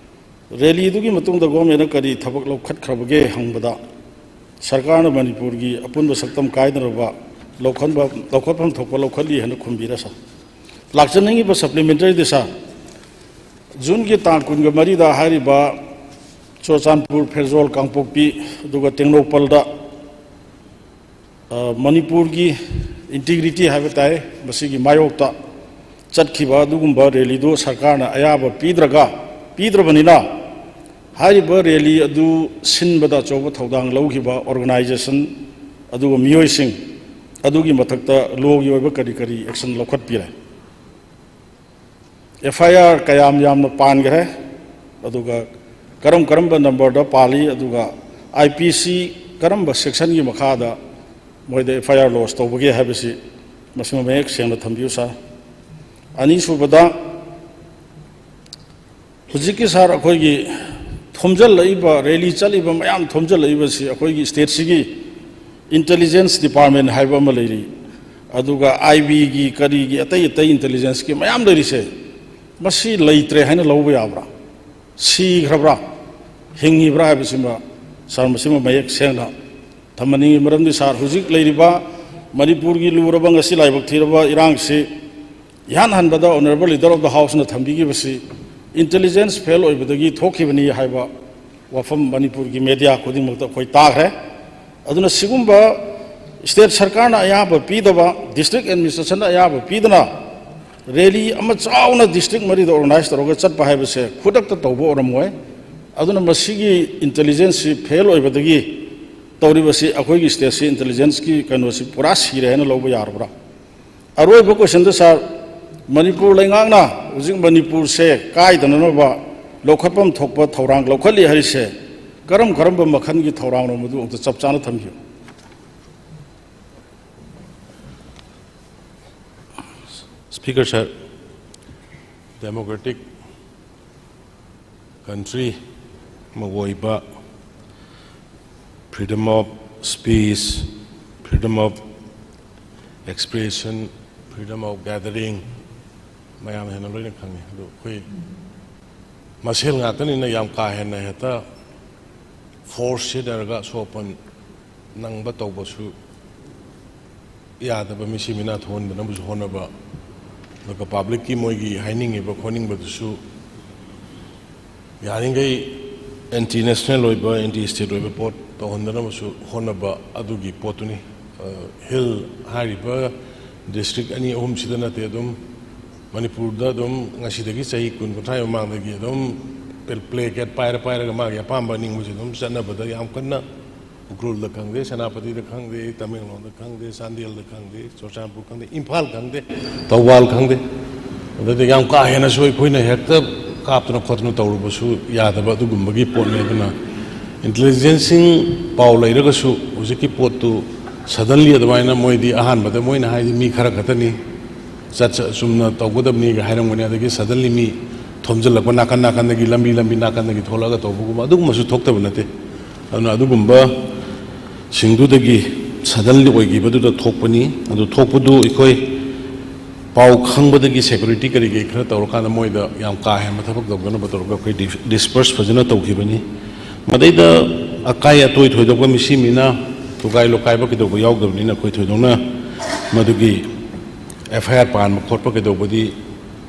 ꯔꯦꯂꯤꯗꯨꯒꯤ ꯃꯇꯨꯡꯗ ꯒꯣꯔꯃꯦꯟꯅ ꯀꯔꯤ ꯊꯕꯛ ꯂꯧꯈꯠꯈ꯭ꯔꯕꯒꯦ ꯍꯪꯕꯗ, ꯁꯔꯀꯥꯔꯅ ꯃꯅꯤꯄꯨꯔꯒꯤ ꯑꯄꯨꯟꯕ ꯁꯛꯇꯝ ꯀꯥꯏꯗꯅꯕ ꯂꯧꯈꯠꯄ, ꯂꯧꯈꯠꯐꯝ ꯊꯣꯛꯄ ꯂꯧꯈꯠꯂꯤ ꯍꯥꯏꯅ ꯈꯨꯝꯕꯤꯔꯦ ꯁꯥꯔ꯫ ꯂꯥꯛꯆꯅꯤꯡꯉꯤꯕ ꯁꯄ꯭ꯂꯤꯃꯦꯟꯇꯔꯤꯗ ꯁꯥꯔ, ꯖꯨꯟꯒꯤ ꯇꯥꯡ ꯀꯨꯟꯒ ꯃꯔꯤꯗ ꯍꯥꯏꯔꯤꯕ ꯆꯨꯔꯆꯥꯟꯄꯨꯔ, ꯐꯦꯔꯖꯣꯜ, ꯀꯥꯡꯄꯣꯛꯄꯤ, ꯑꯗꯨꯒ ꯇꯦꯡꯅꯧꯄꯜꯗ, ꯑ, ꯃꯅꯤꯄꯨꯔꯒꯤ ꯏꯟꯇꯤꯒ꯭ꯔꯤꯇꯤ ꯍꯥꯏꯕ ꯇꯥꯏ, ꯃꯁꯤꯒꯤ ꯃꯥꯌꯣꯛꯇ ꯆꯠꯈꯤꯕ ꯑꯗꯨꯒꯨꯝꯕ ꯔꯦꯂꯤꯗꯨ ꯁꯔꯀꯥꯔꯅ ꯑꯌꯥꯕ ꯄꯤꯗ꯭ꯔꯒ, ꯄꯤꯗ꯭ꯔꯕꯅꯤꯅ, ꯍꯥꯏꯔꯤꯕ ꯔꯦꯂꯤ ꯑꯗꯨ ꯁꯤꯟꯕꯗ ꯑꯆꯧꯕ ꯊꯧꯗꯥꯡ ꯂꯧꯈꯤꯕ ꯑꯣꯔꯒꯅꯥꯏꯖꯦꯁꯟ ꯑꯗꯨꯒ ꯃꯤꯑꯣꯏꯁꯤꯡ ꯑꯗꯨꯒꯤ ꯃꯊꯛꯇ ꯂꯣꯒꯤ ꯑꯣꯏꯕ ꯀꯔꯤ ꯀꯔꯤ ꯑꯦꯛꯁꯟ ꯂꯧꯈꯠꯄꯤꯔꯦ? ꯑꯦꯐ ꯑꯥꯏ ꯑꯥꯔ ꯀꯌꯥꯝ ꯌꯥꯝꯅ ꯄꯥꯟꯈ꯭ꯔꯦ, ꯑꯗꯨꯒ ꯀꯔꯝ ꯀꯔꯝꯕ ꯅꯝꯕꯔꯗ ꯄꯥꯜꯂꯤ, ꯑꯗꯨꯒ ꯑꯥꯏ ꯄꯤ ꯁꯤ ꯀꯔꯝꯕ ꯁꯦꯛꯁꯟꯒꯤ ꯃꯈꯥꯗ ꯃꯣꯏꯗ ꯑꯦꯐ ꯑꯥꯏ ꯑꯥꯔ ꯂꯣꯖ ꯇꯧꯕꯒꯦ ꯍꯥꯏꯕꯁꯤ ꯃꯁꯤꯃ ꯃꯌꯦꯛ ꯁꯦꯡꯅ ꯊꯝꯕꯤꯌꯨ ꯁꯥꯔ꯫ ꯑꯅꯤꯁꯨꯕꯗ, ꯍꯧꯖꯤꯛꯀꯤ ꯁꯥꯔ ꯑꯩꯈꯣꯏꯒꯤ ꯊꯣꯝꯖꯤꯜꯂꯛꯏꯕ, ꯔꯦꯂꯤ ꯆꯠꯂꯤꯕ ꯃꯌꯥꯝ ꯊꯣꯝꯖꯤꯜꯂꯛꯏꯕꯁꯤ ꯑꯩꯈꯣꯏꯒꯤ ꯁ꯭ꯇꯦꯠꯁꯤꯒꯤ intelligence department ꯍꯥꯏꯕ ꯑꯃ ꯂꯩꯔꯤ, ꯑꯗꯨꯒ ꯑꯥꯏ ꯕꯤꯒꯤ ꯀꯔꯤꯒꯤ ꯑꯇꯩ ꯑꯇꯩ intelligenceꯀꯤ ꯃꯌꯥꯝ ꯂꯩꯔꯤꯁꯦ, ꯃꯁꯤ ꯂꯩꯇ꯭ꯔꯦ ꯍꯥꯏꯅ ꯂꯧꯕ ꯌꯥꯕ꯭ꯔꯥ? ꯁꯤꯈ꯭ꯔꯕ꯭ꯔꯥ? ꯍꯤꯡꯉꯤꯕ꯭ꯔꯥ ꯍꯥꯏꯕꯁꯤꯃ ꯁꯥꯔ, ꯃꯁꯤꯃ ꯃꯌꯦꯛ ꯁꯦꯡꯅ ꯊꯝꯍꯟꯅꯤꯡꯉꯤ꯫ ꯃꯔꯝꯗꯤ ꯁꯥꯔ, ꯍꯧꯖꯤꯛ ꯂꯩꯔꯤꯕ ꯃꯅꯤꯄꯨꯔꯒꯤ ꯂꯨꯔꯕ, ꯉꯁꯤ ꯂꯥꯏꯕꯛ ꯊꯤꯔꯕ ꯏꯔꯥꯡꯁꯤ ꯏꯍꯥꯟ ꯍꯥꯟꯕꯗ Honourable Leader of the Houseꯅ ꯊꯝꯕꯤꯈꯤꯕꯁꯤ intelligence fail ꯑꯣꯏꯕꯗꯒꯤ ꯊꯣꯛꯈꯤꯕꯅꯤ ꯍꯥꯏꯕ ꯋꯥꯐꯝ ꯃꯅꯤꯄꯨꯔꯒꯤ media ꯈꯨꯗꯤꯡꯃꯛꯇ ꯑꯩꯈꯣꯏ ꯇꯥꯈ꯭ꯔꯦ꯫ ꯑꯗꯨꯅ ꯁꯤꯒꯨꯝꯕ state ꯁꯔꯀꯥꯔꯅ ꯑꯌꯥꯕ ꯄꯤꯗꯕ, district administrationꯅ ꯑꯌꯥꯕ ꯄꯤꯗꯅ rally ꯑꯃ ꯆꯥꯎꯅ district ꯃꯔꯤꯗ organize ꯇꯧꯔꯒ ꯆꯠꯄ ꯍꯥꯏꯕꯁꯦ ꯈꯨꯗꯛꯇ ꯇꯧꯕ ꯑꯣꯏꯔꯝꯃꯣꯏ꯫ ꯑꯗꯨꯅ ꯃꯁꯤꯒꯤ intelligenceꯁꯤ fail ꯑꯣꯏꯕꯗꯒꯤ ꯇꯧꯔꯤꯕꯁꯤ ꯑꯩꯈꯣꯏꯒꯤ stateꯁꯤ intelligenceꯀꯤ ꯀꯩꯅꯣꯁꯤ ꯄꯨꯔꯥ ꯁꯤꯔꯦ ꯍꯥꯏꯅ ꯂꯧꯕ ꯌꯥꯔꯕ꯭ꯔꯥ? ꯑꯔꯣꯏꯕ questionꯗ ꯁꯥꯔ, ꯃꯅꯤꯄꯨꯔ ꯂꯩꯉꯥꯛꯅ ꯍꯧꯖꯤꯛ ꯃꯅꯤꯄꯨꯔꯁꯦ ꯀꯥꯏꯗꯅꯅꯕ ꯂꯧꯈꯠꯐꯝ ꯊꯣꯛꯄ ꯊꯧꯔꯥꯡ ꯂꯧꯈꯠꯂꯤ ꯍꯥꯏꯔꯤꯁꯦ ꯀꯔꯝ ꯀꯔꯝꯕ ꯃꯈꯜꯒꯤ ꯊꯧꯔꯥꯡꯅꯣ, ꯃꯗꯨ ꯑꯝꯇ ꯆꯞ ꯆꯥꯅ ꯊꯝꯕꯤꯌꯨ꯫ Speaker sir, democratic country ꯑꯃ ꯑꯣꯏꯕ, freedom of speech, freedom of expression, freedom of gathering, ꯃꯌꯥꯝ ꯍꯦꯟꯅ ꯂꯣꯏꯅ ꯈꯪꯉꯤ꯫ ꯑꯗꯨ ꯑꯩꯈꯣꯏ ꯃꯁꯦꯜ ꯉꯥꯛꯇꯅꯤꯅ ꯌꯥꯝ ꯀꯥ ꯍꯦꯟꯅ ꯍꯦꯛꯇ force ꯁꯤꯖꯤꯟꯅꯔꯒ ꯑꯁꯣꯛ ꯑꯄꯟ ꯅꯪꯕ ꯇꯧꯕꯁꯨ ꯌꯥꯗꯕ, ꯃꯤꯁꯤ ꯃꯤꯅꯥ ꯊꯣꯛꯍꯟꯗꯅꯕꯁꯨ ꯍꯣꯠꯅꯕ, ꯑꯗꯨꯒ publicꯀꯤ ꯃꯣꯏꯒꯤ ꯍꯥꯏꯅꯤꯡꯉꯤꯕ ꯈꯣꯠꯅꯤꯡꯕꯗꯨꯁꯨ ꯌꯥꯔꯤꯈꯩ anti national ꯑꯣꯏꯕ, anti state ꯑꯣꯏꯕ ꯄꯣꯠ ꯇꯧꯍꯟꯗꯅꯕꯁꯨ ꯍꯣꯠꯅꯕ, ꯑꯗꯨꯒꯤ ꯄꯣꯠꯇꯨꯅꯤ꯫ ꯑ, hill ꯍꯥꯏꯔꯤꯕ district ꯑꯅꯤ ꯑꯍꯨꯝꯁꯤꯗ ꯅꯠꯇꯦ, ꯑꯗꯨꯝ ꯃꯅꯤꯄꯨꯔꯗ ꯑꯗꯨꯝ ꯉꯁꯤꯗꯒꯤ ꯆꯍꯤ ꯀꯨꯟ ꯀꯨꯟꯊ꯭ꯔꯥꯒꯤ ꯃꯃꯥꯡꯗꯒꯤ ꯑꯗꯨꯝ placard ꯄꯥꯏꯔ ꯄꯥꯏꯔꯒ ꯃꯥꯒꯤ ꯑꯄꯥꯝꯕ ꯑꯅꯤꯡꯕꯁꯦ ꯑꯗꯨꯝ ꯆꯠꯅꯕꯗ ꯌꯥꯝ ꯀꯟꯅ ꯎꯈ꯭ꯔꯨꯜꯗ ꯈꯪꯗꯦ, ꯁꯦꯅꯥꯄꯇꯤꯗ ꯈꯪꯗꯦ, ꯇꯃꯦꯡꯂꯣꯡꯗ ꯈꯪꯗꯦ, ꯆꯥꯟꯗꯦꯜꯗ ꯈꯪꯗꯦ, ꯆꯨꯔꯆꯥꯟꯄꯨꯔ ꯈꯪꯗꯦ, ꯏꯝꯐꯥꯜ ꯈꯪꯗꯦ, ꯊꯧꯕꯥꯜ ꯈꯪꯗꯦ, ꯑꯗꯨꯗ ꯌꯥꯝ ꯀꯥ ꯍꯦꯟꯅꯁꯨ ꯑꯩꯈꯣꯏꯅ ꯍꯦꯛꯇ ꯀꯥꯞꯇꯅ ꯈꯣꯠꯇꯅ ꯇꯧꯔꯨꯕꯁꯨ ꯌꯥꯗꯕ ꯑꯗꯨꯒꯨꯝꯕꯒꯤ ꯄꯣꯠꯅꯤ꯫ ꯑꯗꯨꯅ intelligenceꯁꯤꯡ ꯄꯥꯎ ꯂꯩꯔꯒꯁꯨ ꯍꯧꯖꯤꯛꯀꯤ ꯄꯣꯠꯇꯨ suddenly ꯑꯗꯨꯃꯥꯏꯅ ꯃꯣꯏꯗꯤ ꯑꯍꯥꯟꯕꯗ ꯃꯣꯏꯅ ꯍꯥꯏꯗꯤ ꯃꯤ ꯈꯔ ꯈꯛꯇꯅꯤ, ꯆꯠ ꯆꯨꯝꯅ ꯇꯧꯒꯗꯕꯅꯤꯒ ꯍꯥꯏꯔꯝꯒꯅꯤ, ꯑꯗꯒꯤ suddenly ꯃꯤ ꯊꯣꯝꯖꯤꯜꯂꯛꯄ ꯅꯥꯀꯟ ꯅꯥꯀꯟꯗꯒꯤ, ꯂꯝꯕꯤ ꯂꯝꯕꯤ ꯅꯥꯀꯟꯗꯒꯤ ꯊꯣꯛꯂꯛꯑꯒ ꯇꯧꯕꯒꯨꯝꯕ ꯑꯗꯨꯒꯨꯝꯕꯁꯨ ꯊꯣꯛꯇꯕ ꯅꯠꯇꯦ꯫ ꯑꯗꯨꯅ ꯑꯗꯨꯒꯨꯝꯕꯁꯤꯡꯗꯨꯗꯒꯤ ꯁꯗꯟꯂꯤ ꯑꯣꯏꯈꯤꯕꯗꯨꯗ ꯊꯣꯛꯄꯅꯤ꯫ ꯑꯗꯨ ꯊꯣꯛꯄꯗꯨ ꯑꯩꯈꯣꯏ ꯄꯥꯎ ꯈꯪꯕꯗꯒꯤ ꯁꯦꯀ꯭ꯌꯨꯔꯤꯇꯤ ꯀꯔꯤ ꯀꯔꯤ ꯈꯔ ꯇꯧꯔꯀꯥꯟꯗ ꯃꯣꯏꯗ ꯌꯥꯝ ꯀꯥ ꯍꯦꯟꯕ ꯊꯕꯛ ꯇꯧꯗꯅꯕ ꯇꯧꯔꯒ ꯑꯩꯈꯣꯏ ꯗꯤ-, ꯗꯤꯁꯄꯔꯁ ꯐꯖꯅ ꯇꯧꯈꯤꯕꯅꯤ꯫ ꯃꯗꯩꯗ ꯑꯀꯥꯏ ꯑꯇꯣꯏ ꯊꯣꯏꯗꯣꯛꯄ ꯃꯤꯁꯤ ꯃꯤꯅ ꯊꯨꯒꯥꯏ ꯂꯣꯀꯥꯏꯕ ꯀꯩꯗꯧꯕ ꯌꯥꯎꯗꯕꯅꯤꯅ ꯑꯩꯈꯣꯏ ꯊꯣꯏꯗꯣꯛꯅ ꯃꯗꯨꯒꯤ ꯑꯦꯐ ꯑꯥꯏ ꯑꯥꯔ ꯄꯥꯟꯕ ꯈꯣꯠꯄ ꯀꯩꯗꯧꯕꯗꯤ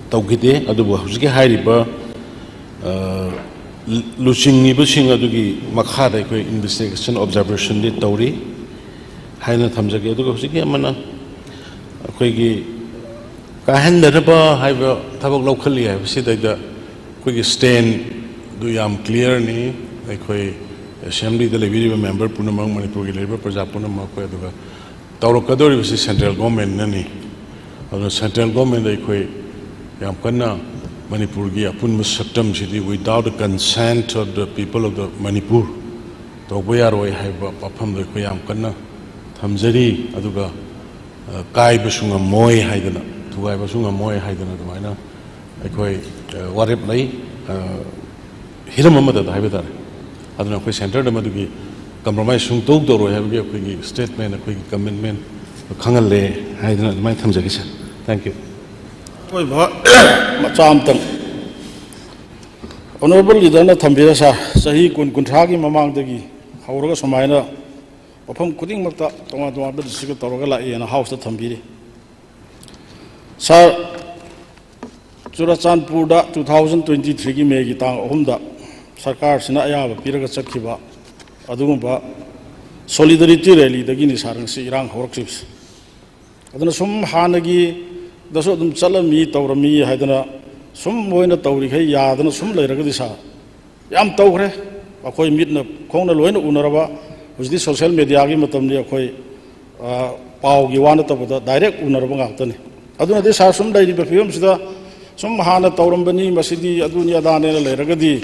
ꯇꯧꯈꯤꯗꯦ꯫ ꯑꯗꯨꯕꯨ ꯍꯧꯖꯤꯛꯀꯤ ꯍꯥꯏꯔꯤꯕ, ꯑ, ꯂꯨꯆꯤꯡꯉꯤꯕꯁꯤꯡ ꯑꯗꯨꯒꯤ ꯃꯈꯥꯗ ꯑꯩꯈꯣꯏ ꯏꯟꯚꯦꯁꯇꯤꯒꯦꯁꯟ ꯑꯣꯕꯖꯥꯔꯕꯦꯁꯟꯗꯤ ꯇꯧꯔꯤ ꯍꯥꯏꯅ ꯊꯝꯖꯒꯦ꯫ ꯑꯗꯨꯒ ꯍꯧꯖꯤꯛꯀꯤ ꯑꯃꯅ ꯑꯩꯈꯣꯏꯒꯤ ꯀꯥꯏꯍꯟꯗꯅꯕ ꯍꯥꯏꯕ ꯊꯕꯛ ꯂꯧꯈꯠꯂꯤ ꯍꯥꯏꯕꯁꯤꯗꯩꯗ ꯑꯩꯈꯣꯏꯒꯤ ꯁ꯭ꯇꯦꯟꯗꯨ ꯌꯥꯝ ꯀ꯭ꯂꯤꯌꯥꯔꯅꯤ꯫ ꯑꯩꯈꯣꯏ ꯑꯦꯁꯦꯝꯕ꯭ꯂꯤꯗ ꯂꯩꯕꯤꯔꯤꯕ ꯃꯦꯝꯕꯔ ꯄꯨꯝꯅꯃꯛ, ꯃꯅꯤꯄꯨꯔꯒꯤ ꯂꯩꯔꯤꯕ ꯄ꯭ꯔꯖꯥ ꯄꯨꯝꯅꯃꯛ ꯑꯩꯈꯣꯏ ꯑꯗꯨꯒ ꯇꯧꯔꯛꯀꯗꯧꯔꯤꯕꯁꯤ ꯁꯦꯟꯇ꯭ꯔꯦꯜ ꯒꯣꯔꯃꯦꯟꯅꯅꯤ꯫ ꯑꯗꯨꯅ ꯁꯦꯟꯇ꯭ꯔꯦꯜ ꯒꯣꯔꯃꯦꯟꯗ ꯑꯩꯈꯣꯏ ꯌꯥꯝ ꯀꯟꯅ ꯃꯅꯤꯄꯨꯔꯒꯤ ꯑꯄꯨꯟꯕ ꯁꯛꯇꯝꯁꯤꯗꯤ without the consent of the people of the Manipur ꯇꯧꯕ ꯌꯥꯔꯣꯏ ꯍꯥꯏꯕ ꯋꯥꯐꯝꯗꯣ ꯑꯩꯈꯣꯏ ꯌꯥꯝ ꯀꯟꯅ ꯊꯝꯖꯔꯤ꯫ ꯑꯗꯨꯒ, ꯑ, ꯀꯥꯏꯕꯁꯨ ꯉꯝꯃꯣꯏ ꯍꯥꯏꯗꯅ, ꯊꯨꯒꯥꯏꯕꯁꯨ ꯉꯝꯃꯣꯏ ꯍꯥꯏꯗꯅ ꯑꯗꯨꯃꯥꯏꯅ ꯑꯩꯈꯣꯏ, ꯑ, ꯋꯥꯔꯦꯞ ꯂꯩ꯫ ꯑ, ꯍꯤꯔꯝ ꯑꯃꯗ ꯍꯥꯏꯕ ꯇꯥꯔꯦ꯫ ꯑꯗꯨꯅ ꯑꯩꯈꯣꯏ ꯁꯦꯟꯇꯔꯗ ꯃꯗꯨꯒꯤ ꯀꯝꯄ꯭ꯔꯣꯃꯥꯏꯁ ꯁꯨꯡꯇꯧ ꯇꯧꯔꯣꯏ ꯍꯥꯏꯕꯒꯤ ꯑꯩꯈꯣꯏꯒꯤ ꯁ꯭ꯇꯦꯠꯃꯦꯟ, ꯑꯩꯈꯣꯏꯒꯤ ꯀꯃꯤꯠꯃꯦꯟ ꯈꯪꯍꯜꯂꯦ ꯍꯥꯏꯗꯅ ꯑꯗꯨꯃꯥꯏꯅ ꯊꯝꯖꯒꯦ, ꯁꯥꯔ꯫ Thank you꯫ ꯑꯀꯣꯏꯕ ꯃꯆꯥ ꯑꯝꯇꯪ꯫ ꯑꯣꯅꯔꯦꯕꯜ ꯂꯤꯗꯔꯅ ꯊꯝꯕꯤꯔꯦ, ꯁꯥꯔ꯫ ꯆꯍꯤ ꯀꯨꯟ, ꯀꯨꯟꯊ꯭ꯔꯥꯒꯤ ꯃꯃꯥꯡꯗꯒꯤ ꯍꯧꯔꯒ ꯁꯨꯃꯥꯏꯅ ꯃꯐꯝ ꯈꯨꯗꯤꯡꯃꯛꯇ ꯇꯣꯉꯥꯟ ꯇꯣꯉꯥꯟꯕ ꯗꯤꯁꯇ꯭ꯔꯤꯛꯇ ꯇꯧꯔꯒ ꯂꯥꯛꯑꯦꯅ ꯍꯥꯎꯁꯇ ꯊꯝꯕꯤꯔꯤ꯫ ꯁꯥꯔ, ꯆꯨꯔꯥꯆꯥꯟꯄꯨꯔꯗ two thousand twenty threeꯒꯤ ꯃꯦꯒꯤ ꯇꯥꯡ ꯑꯍꯨꯝꯗ ꯁꯔꯀꯥꯔꯁꯤꯅ ꯑꯌꯥꯕ ꯄꯤꯔꯒ ꯆꯠꯈꯤꯕ ꯑꯗꯨꯒꯨꯝꯕ ꯁꯣꯂꯤꯗꯔꯤꯇꯤ ꯔꯦꯂꯤꯗꯒꯤꯅꯤ, ꯁꯥꯔ, ꯉꯁꯤ ꯏꯔꯥꯡ ꯍꯧꯔꯛꯈꯤꯕꯁꯦ꯫ ꯑꯗꯨꯅ ꯁꯨꯝ ꯍꯥꯟꯅꯒꯤꯗꯁꯨ ꯑꯗꯨꯝ ꯆꯠꯂꯝꯃꯤ, ꯇꯧꯔꯝꯃꯤ ꯍꯥꯏꯗꯅ ꯁꯨꯝ ꯃꯣꯏꯅ ꯇꯧꯔꯤꯈꯩ ꯌꯥꯗꯅ ꯁꯨꯝ ꯂꯩꯔꯒꯗꯤ, ꯁꯥꯔ, ꯌꯥꯝ ꯇꯧꯈ꯭ꯔꯦ꯫ ꯑꯩꯈꯣꯏ ꯃꯤꯠꯅ ꯈꯣꯡꯅ ꯂꯣꯏꯅ ꯎꯅꯔꯕ, ꯍꯧꯖꯤꯛꯇꯤ ꯁꯣꯁꯤꯌꯦꯜ ꯃꯦꯗꯤꯌꯥꯒꯤ ꯃꯇꯝꯅꯤ, ꯑꯩꯈꯣꯏ, ꯑ, ꯄꯥꯎꯒꯤ ꯋꯥ ꯅꯠꯇꯕꯗ ꯗꯥꯏꯔꯦꯛ ꯎꯅꯔꯕ ꯉꯥꯛꯇꯅꯤ꯫ ꯑꯗꯨꯅꯗꯤ, ꯁꯥꯔ, ꯁꯨꯝ ꯂꯩꯔꯤꯕ ꯐꯤꯕꯝꯁꯤꯗ ꯁꯨꯝ ꯍꯥꯟꯅ ꯇꯧꯔꯝꯕꯅꯤ, ꯃꯁꯤꯗꯤ ꯑꯗꯨꯅꯤ ꯑꯗꯥꯅꯦꯅ ꯂꯩꯔꯒꯗꯤ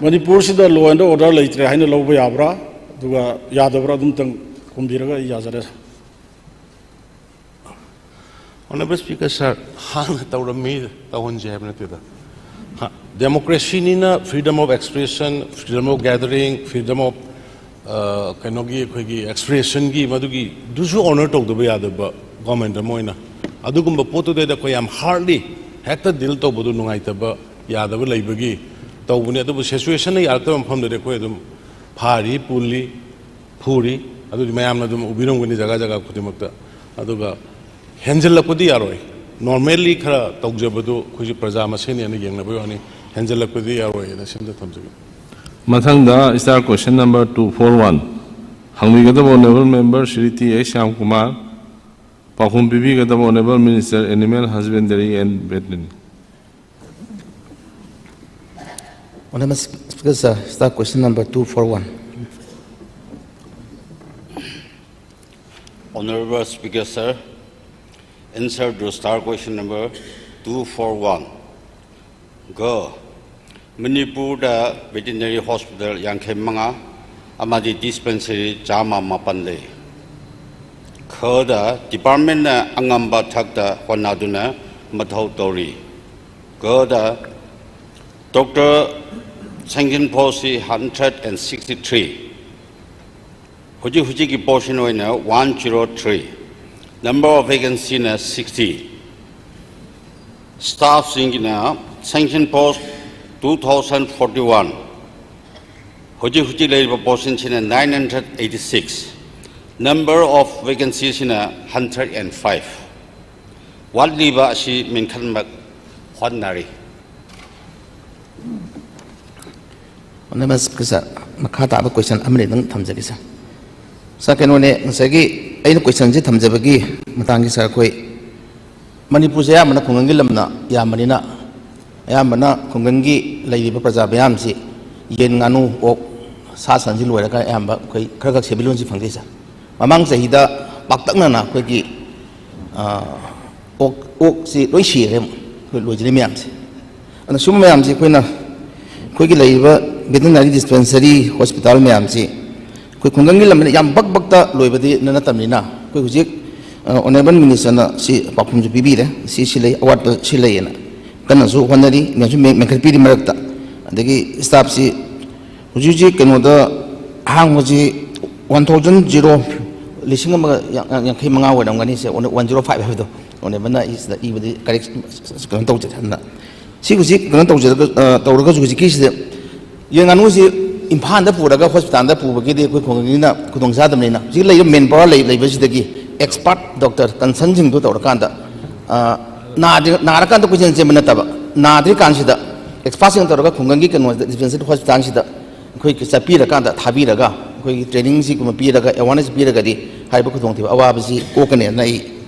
ꯃꯅꯤꯄꯨꯔꯁꯤꯗ law and order ꯂꯩꯇ꯭ꯔꯦ ꯍꯥꯏꯅ ꯂꯧꯕ ꯌꯥꯕ꯭ꯔꯥ? ꯑꯗꯨꯒ ꯌꯥꯗꯕ꯭ꯔꯥ? ꯑꯗꯨꯝꯇꯪ ꯈꯨꯝꯕꯤꯔꯒ ꯑꯩ ꯌꯥꯖꯔꯦ꯫ Honorable Speaker, ꯁꯥꯔ, ꯍꯥꯟꯅ ꯇꯧꯔꯝꯃꯤ, ꯇꯧꯍꯟꯁꯦ ꯍꯥꯏꯕ ꯅꯠꯇꯦꯗ꯫ ꯍꯥ, ꯗꯦꯃꯣꯀ꯭ꯔꯦꯁꯤꯅꯤꯅ freedom of expression, freedom of gathering, freedom of ꯑ, ꯀꯩꯅꯣꯒꯤ ꯑꯩꯈꯣꯏꯒꯤ ꯑꯦꯛꯁꯄ꯭ꯔꯦꯁꯟꯒꯤ ꯃꯗꯨꯒꯤꯗꯨꯁꯨ ꯑꯣꯅꯔ ꯇꯧꯗꯕ ꯌꯥꯗꯕ ꯒꯣꯔꯃꯦꯟ ꯑꯃ ꯑꯣꯏꯅ꯫ ꯑꯗꯨꯒꯨꯝꯕ ꯄꯣꯠꯇꯨꯗꯩꯗ ꯑꯩꯈꯣꯏ ꯌꯥꯝ ꯍꯥꯔꯗꯂꯤ ꯍꯦꯛꯇ ꯗꯤꯜ ꯇꯧꯕꯗꯨ ꯅꯨꯡꯉꯥꯏꯇꯕ, ꯌꯥꯗꯕ ꯂꯩꯕꯒꯤ ꯇꯧꯕꯅꯤ꯫ ꯑꯗꯨꯕꯨ ꯁꯤꯆꯨꯋꯦꯁꯟꯅ ꯌꯥꯔꯛꯇꯕ ꯃꯐꯝꯗꯗꯤ ꯑꯩꯈꯣꯏ ꯑꯗꯨꯝ ꯐꯥꯔꯤ, ꯄꯨꯜꯂꯤ, ꯐꯨꯔꯤ꯫ ꯑꯗꯨꯗꯤ ꯃꯌꯥꯝꯅ ꯑꯗꯨꯝ ꯎꯕꯤꯔꯝꯒꯅꯤ ꯖꯒꯥ ꯖꯒꯥ ꯈꯨꯗꯤꯡꯃꯛꯇ꯫ ꯑꯗꯨꯒ ꯍꯦꯟꯖꯜꯂꯛꯄꯗꯤ ꯌꯥꯔꯣꯏ꯫ ꯅꯣꯔꯃꯦꯜꯂꯤ ꯈꯔ ꯇꯧꯖꯕꯗꯨ ꯑꯩꯈꯣꯏꯁꯨ ꯄ꯭ꯔꯖꯥ ꯃꯁꯦꯟꯅꯦꯅ ꯌꯦꯡꯅꯕꯒꯤ ꯋꯥꯅꯤ, ꯍꯦꯟꯖꯜꯂꯛꯄꯗꯤ ꯌꯥꯔꯣꯏꯅ ꯁꯤꯝꯗ ꯊꯝꯖꯒꯦ꯫ ꯃꯊꯪꯗ star question number two four one ꯍꯪꯕꯤꯒꯗꯕ honourable member Shri T H Shyam Kumar, ꯄꯥꯎꯈꯨꯝ ꯄꯤꯕꯤꯒꯗꯕ honourable minister animal husbandry and veterinary꯫ Honorable Speaker, sir, star question number two four one. Honorable Speaker, sir, answer to star question number two four one. ꯒ, ꯃꯅꯤꯄꯨꯔꯗ veterinary hospital ꯌꯥꯡꯈꯩ ꯃꯉꯥ ꯑꯃꯗꯤ dispensary ꯆꯥꯝꯃ ꯃꯥꯄꯟ ꯂꯩ꯫ ꯈꯗ, ꯗꯤꯄꯥꯔꯠꯃꯦꯟꯅ ꯑꯉꯝꯕ ꯊꯥꯛꯇ ꯍꯣꯠꯅꯗꯨꯅ ꯃꯊꯧ ꯇꯧꯔꯤ꯫ ꯒꯗ, ꯗꯣꯛꯇꯔ ꯁꯦꯡꯁꯟ ꯄꯣꯁꯁꯤ hundred and sixty three꯫ ꯍꯧꯖꯤꯛ ꯍꯧꯖꯤꯛꯀꯤ ꯄꯣꯁꯤꯡ ꯑꯣꯏꯅ one zero three, number of vacancyꯅ sixty, staffꯁꯤꯡꯒꯤꯅ sanction post two thousand forty one, ꯍꯧꯖꯤꯛ ꯍꯧꯖꯤꯛ ꯂꯩꯔꯤꯕ ꯄꯣꯁꯤꯡꯁꯤꯅ nine hundred eighty six, number of vacancyꯁꯤꯅ hundred and five꯫ ꯋꯥꯠꯂꯤꯕ ꯑꯁꯤ ꯃꯦꯟꯈꯠꯅꯕ ꯍꯣꯠꯅꯔꯤ꯫ Honorable Speaker, sir, ꯃꯈꯥ ꯇꯥꯕ question ꯑꯃꯅꯤꯗꯪ ꯊꯝꯖꯒꯦ, sir꯫ Sir, ꯀꯩꯅꯣꯅꯦ, ꯉꯁꯥꯏꯒꯤ ꯑꯩꯅ questionꯁꯦ ꯊꯝꯖꯕꯒꯤ ꯃꯇꯥꯡꯒꯤ, sir, ꯑꯩꯈꯣꯏ ꯃꯅꯤꯄꯨꯔꯁꯦ ꯑꯌꯥꯝꯕꯅ ꯈꯨꯡꯒꯪꯒꯤ ꯂꯝꯅ ꯌꯥꯝꯕꯅꯤꯅ, ꯑꯌꯥꯝꯕꯅ ꯈꯨꯡꯒꯪꯒꯤ ꯂꯩꯔꯤꯕ ꯄ꯭ꯔꯖꯥ ꯃꯌꯥꯝꯁꯤ ꯌꯦꯟ, ꯉꯥꯅꯨ, ꯑꯣꯛ, ꯁꯥ ꯁꯟꯁꯤ ꯂꯣꯏꯔꯒ ꯑꯌꯥꯝꯕ ꯑꯩꯈꯣꯏ ꯈꯔ ꯈꯛ civilianꯁꯤ ꯐꯪꯖꯩ, sir꯫ ꯃꯃꯥꯡ ꯆꯍꯤꯗ ꯄꯥꯛꯇꯛꯅꯅ ꯑꯩꯈꯣꯏꯒꯤ, ꯑ, ꯑꯣꯛ, ꯑꯣꯛꯁꯤ ꯂꯣꯏ ꯁꯤꯔꯦ ꯑꯃꯨꯛ, ꯑꯩꯈꯣꯏ ꯂꯣꯏꯖꯔꯤ ꯃꯌꯥꯝꯁꯦ꯫ ꯑꯗꯨꯅ ꯁꯨꯝꯕ ꯃꯌꯥꯝꯁꯦ ꯑꯩꯈꯣꯏꯅ, ꯑꯩꯈꯣꯏꯒꯤ ꯂꯩꯔꯤꯕ veterinary dispensary hospital ꯃꯌꯥꯝꯁꯤ ꯑꯩꯈꯣꯏ ꯈꯨꯡꯒꯪꯒꯤ ꯂꯝꯗ ꯌꯥꯝ ꯕꯛ ꯕꯛꯇ ꯂꯣꯏꯕꯗꯤ ꯅꯠꯇꯕꯅꯤꯅ, ꯑꯩꯈꯣꯏ ꯍꯧꯖꯤꯛ, ꯑ, honourable ministerꯅ ꯁꯤ ꯄꯥꯎꯈꯨꯝꯁꯨ ꯄꯤꯕꯤꯔꯦ, ꯁꯤ, ꯁꯤ ꯂꯩ, ꯑꯋꯥꯠꯄ ꯁꯤ ꯂꯩꯌꯦꯅ ꯀꯟꯅꯁꯨ ꯍꯣꯠꯅꯔꯤ, ꯃꯌꯥꯝꯁꯨ ꯃꯦꯟ-, ꯃꯦꯟꯈꯠꯄꯤꯔꯤ꯫ ꯃꯔꯛꯇ ꯑꯗꯒꯤ staffꯁꯤ ꯍꯧꯖꯤꯛ ꯍꯧꯖꯤꯛ ꯀꯩꯅꯣꯗ ꯑꯍꯥꯡꯕꯁꯤ ꯋꯥꯟ ꯊꯥꯎꯖꯟ ꯖꯤꯔꯣ, ꯂꯤꯁꯤꯡ ꯑꯃꯒ ꯌꯥꯡꯈꯩ ꯃꯉꯥ ꯑꯣꯏꯔꯝꯒꯅꯤ꯫ ꯁꯦ, ꯋꯥꯟ ꯖꯤꯔꯣ ꯐꯥꯏꯚ ꯍꯥꯏꯕꯗꯣ ꯑꯣꯅꯦꯕꯅ ꯑꯩ ꯁꯤꯗ ꯏꯕꯗꯤ ꯀꯔꯦꯛ ꯀꯩꯅꯣ ꯇꯧꯖꯔꯦ꯫ ꯑꯗꯨꯅ ꯁꯤ ꯍꯧꯖꯤꯛ ꯀꯩꯅꯣ ꯇꯧꯖꯔꯒ, ꯑ, ꯇꯧꯔꯒꯁꯨ ꯍꯧꯖꯤꯛꯀꯤꯁꯤꯗ ꯌꯦꯟ ꯉꯥꯅꯨꯁꯤ ꯏꯝꯐꯥꯜꯗ ꯄꯨꯔꯒ ꯍꯣꯁꯄꯤꯇꯥꯜꯗ ꯄꯨꯕꯒꯤꯗꯤ ꯑꯩꯈꯣꯏ ꯈꯨꯡꯒꯪꯒꯤꯅ ꯈꯨꯗꯣꯡꯆꯥꯗꯕꯅꯤꯅ, ꯍꯧꯖꯤꯛ ꯂꯩꯔꯤꯕ ꯃꯦꯟ ꯄꯥꯋꯔ ꯂꯩ-, ꯂꯩꯕꯁꯤꯗꯒꯤ ꯑꯦꯛꯁꯄꯥꯔꯠ ꯗꯣꯛꯇꯔ ꯀꯟꯁꯜꯁꯤꯡꯗꯨ ꯇꯧꯔꯀꯥꯟꯗ, ꯑ, ꯅꯥꯗ꯭ꯔꯤ-, ꯅꯥꯔꯀꯥꯟꯗ ꯀꯣꯏꯆꯦꯟ ꯆꯦꯟꯕ ꯅꯠꯇꯕ, ꯅꯥꯗ꯭ꯔꯤꯀꯥꯟꯁꯤꯗ ꯑꯦꯛꯁꯄꯥꯔꯠꯁꯤꯡ ꯇꯧꯔꯒ ꯈꯨꯡꯒꯪꯒꯤ ꯀꯩꯅꯣꯗ, ꯗꯤꯁꯄꯦꯟꯁꯔꯤ ꯍꯣꯁꯄꯤꯇꯥꯜꯁꯤꯗ ꯑꯩꯈꯣꯏ ꯆꯠꯄꯤꯔꯀꯥꯟꯗ, ꯊꯥꯕꯤꯔꯒ, ꯑꯩꯈꯣꯏꯒꯤ ꯇ꯭ꯔꯦꯅꯤꯡꯁꯤꯒꯨꯝꯕ ꯄꯤꯔꯒ, ꯑꯦꯋꯥꯔꯅꯦꯁ ꯄꯤꯔꯒꯗꯤ ꯍꯥꯏꯔꯤꯕ ꯈꯨꯗꯣꯡꯊꯤꯕ ꯑꯋꯥꯕꯁꯤ ꯀꯣꯛꯀꯅꯦꯅ ꯑꯩ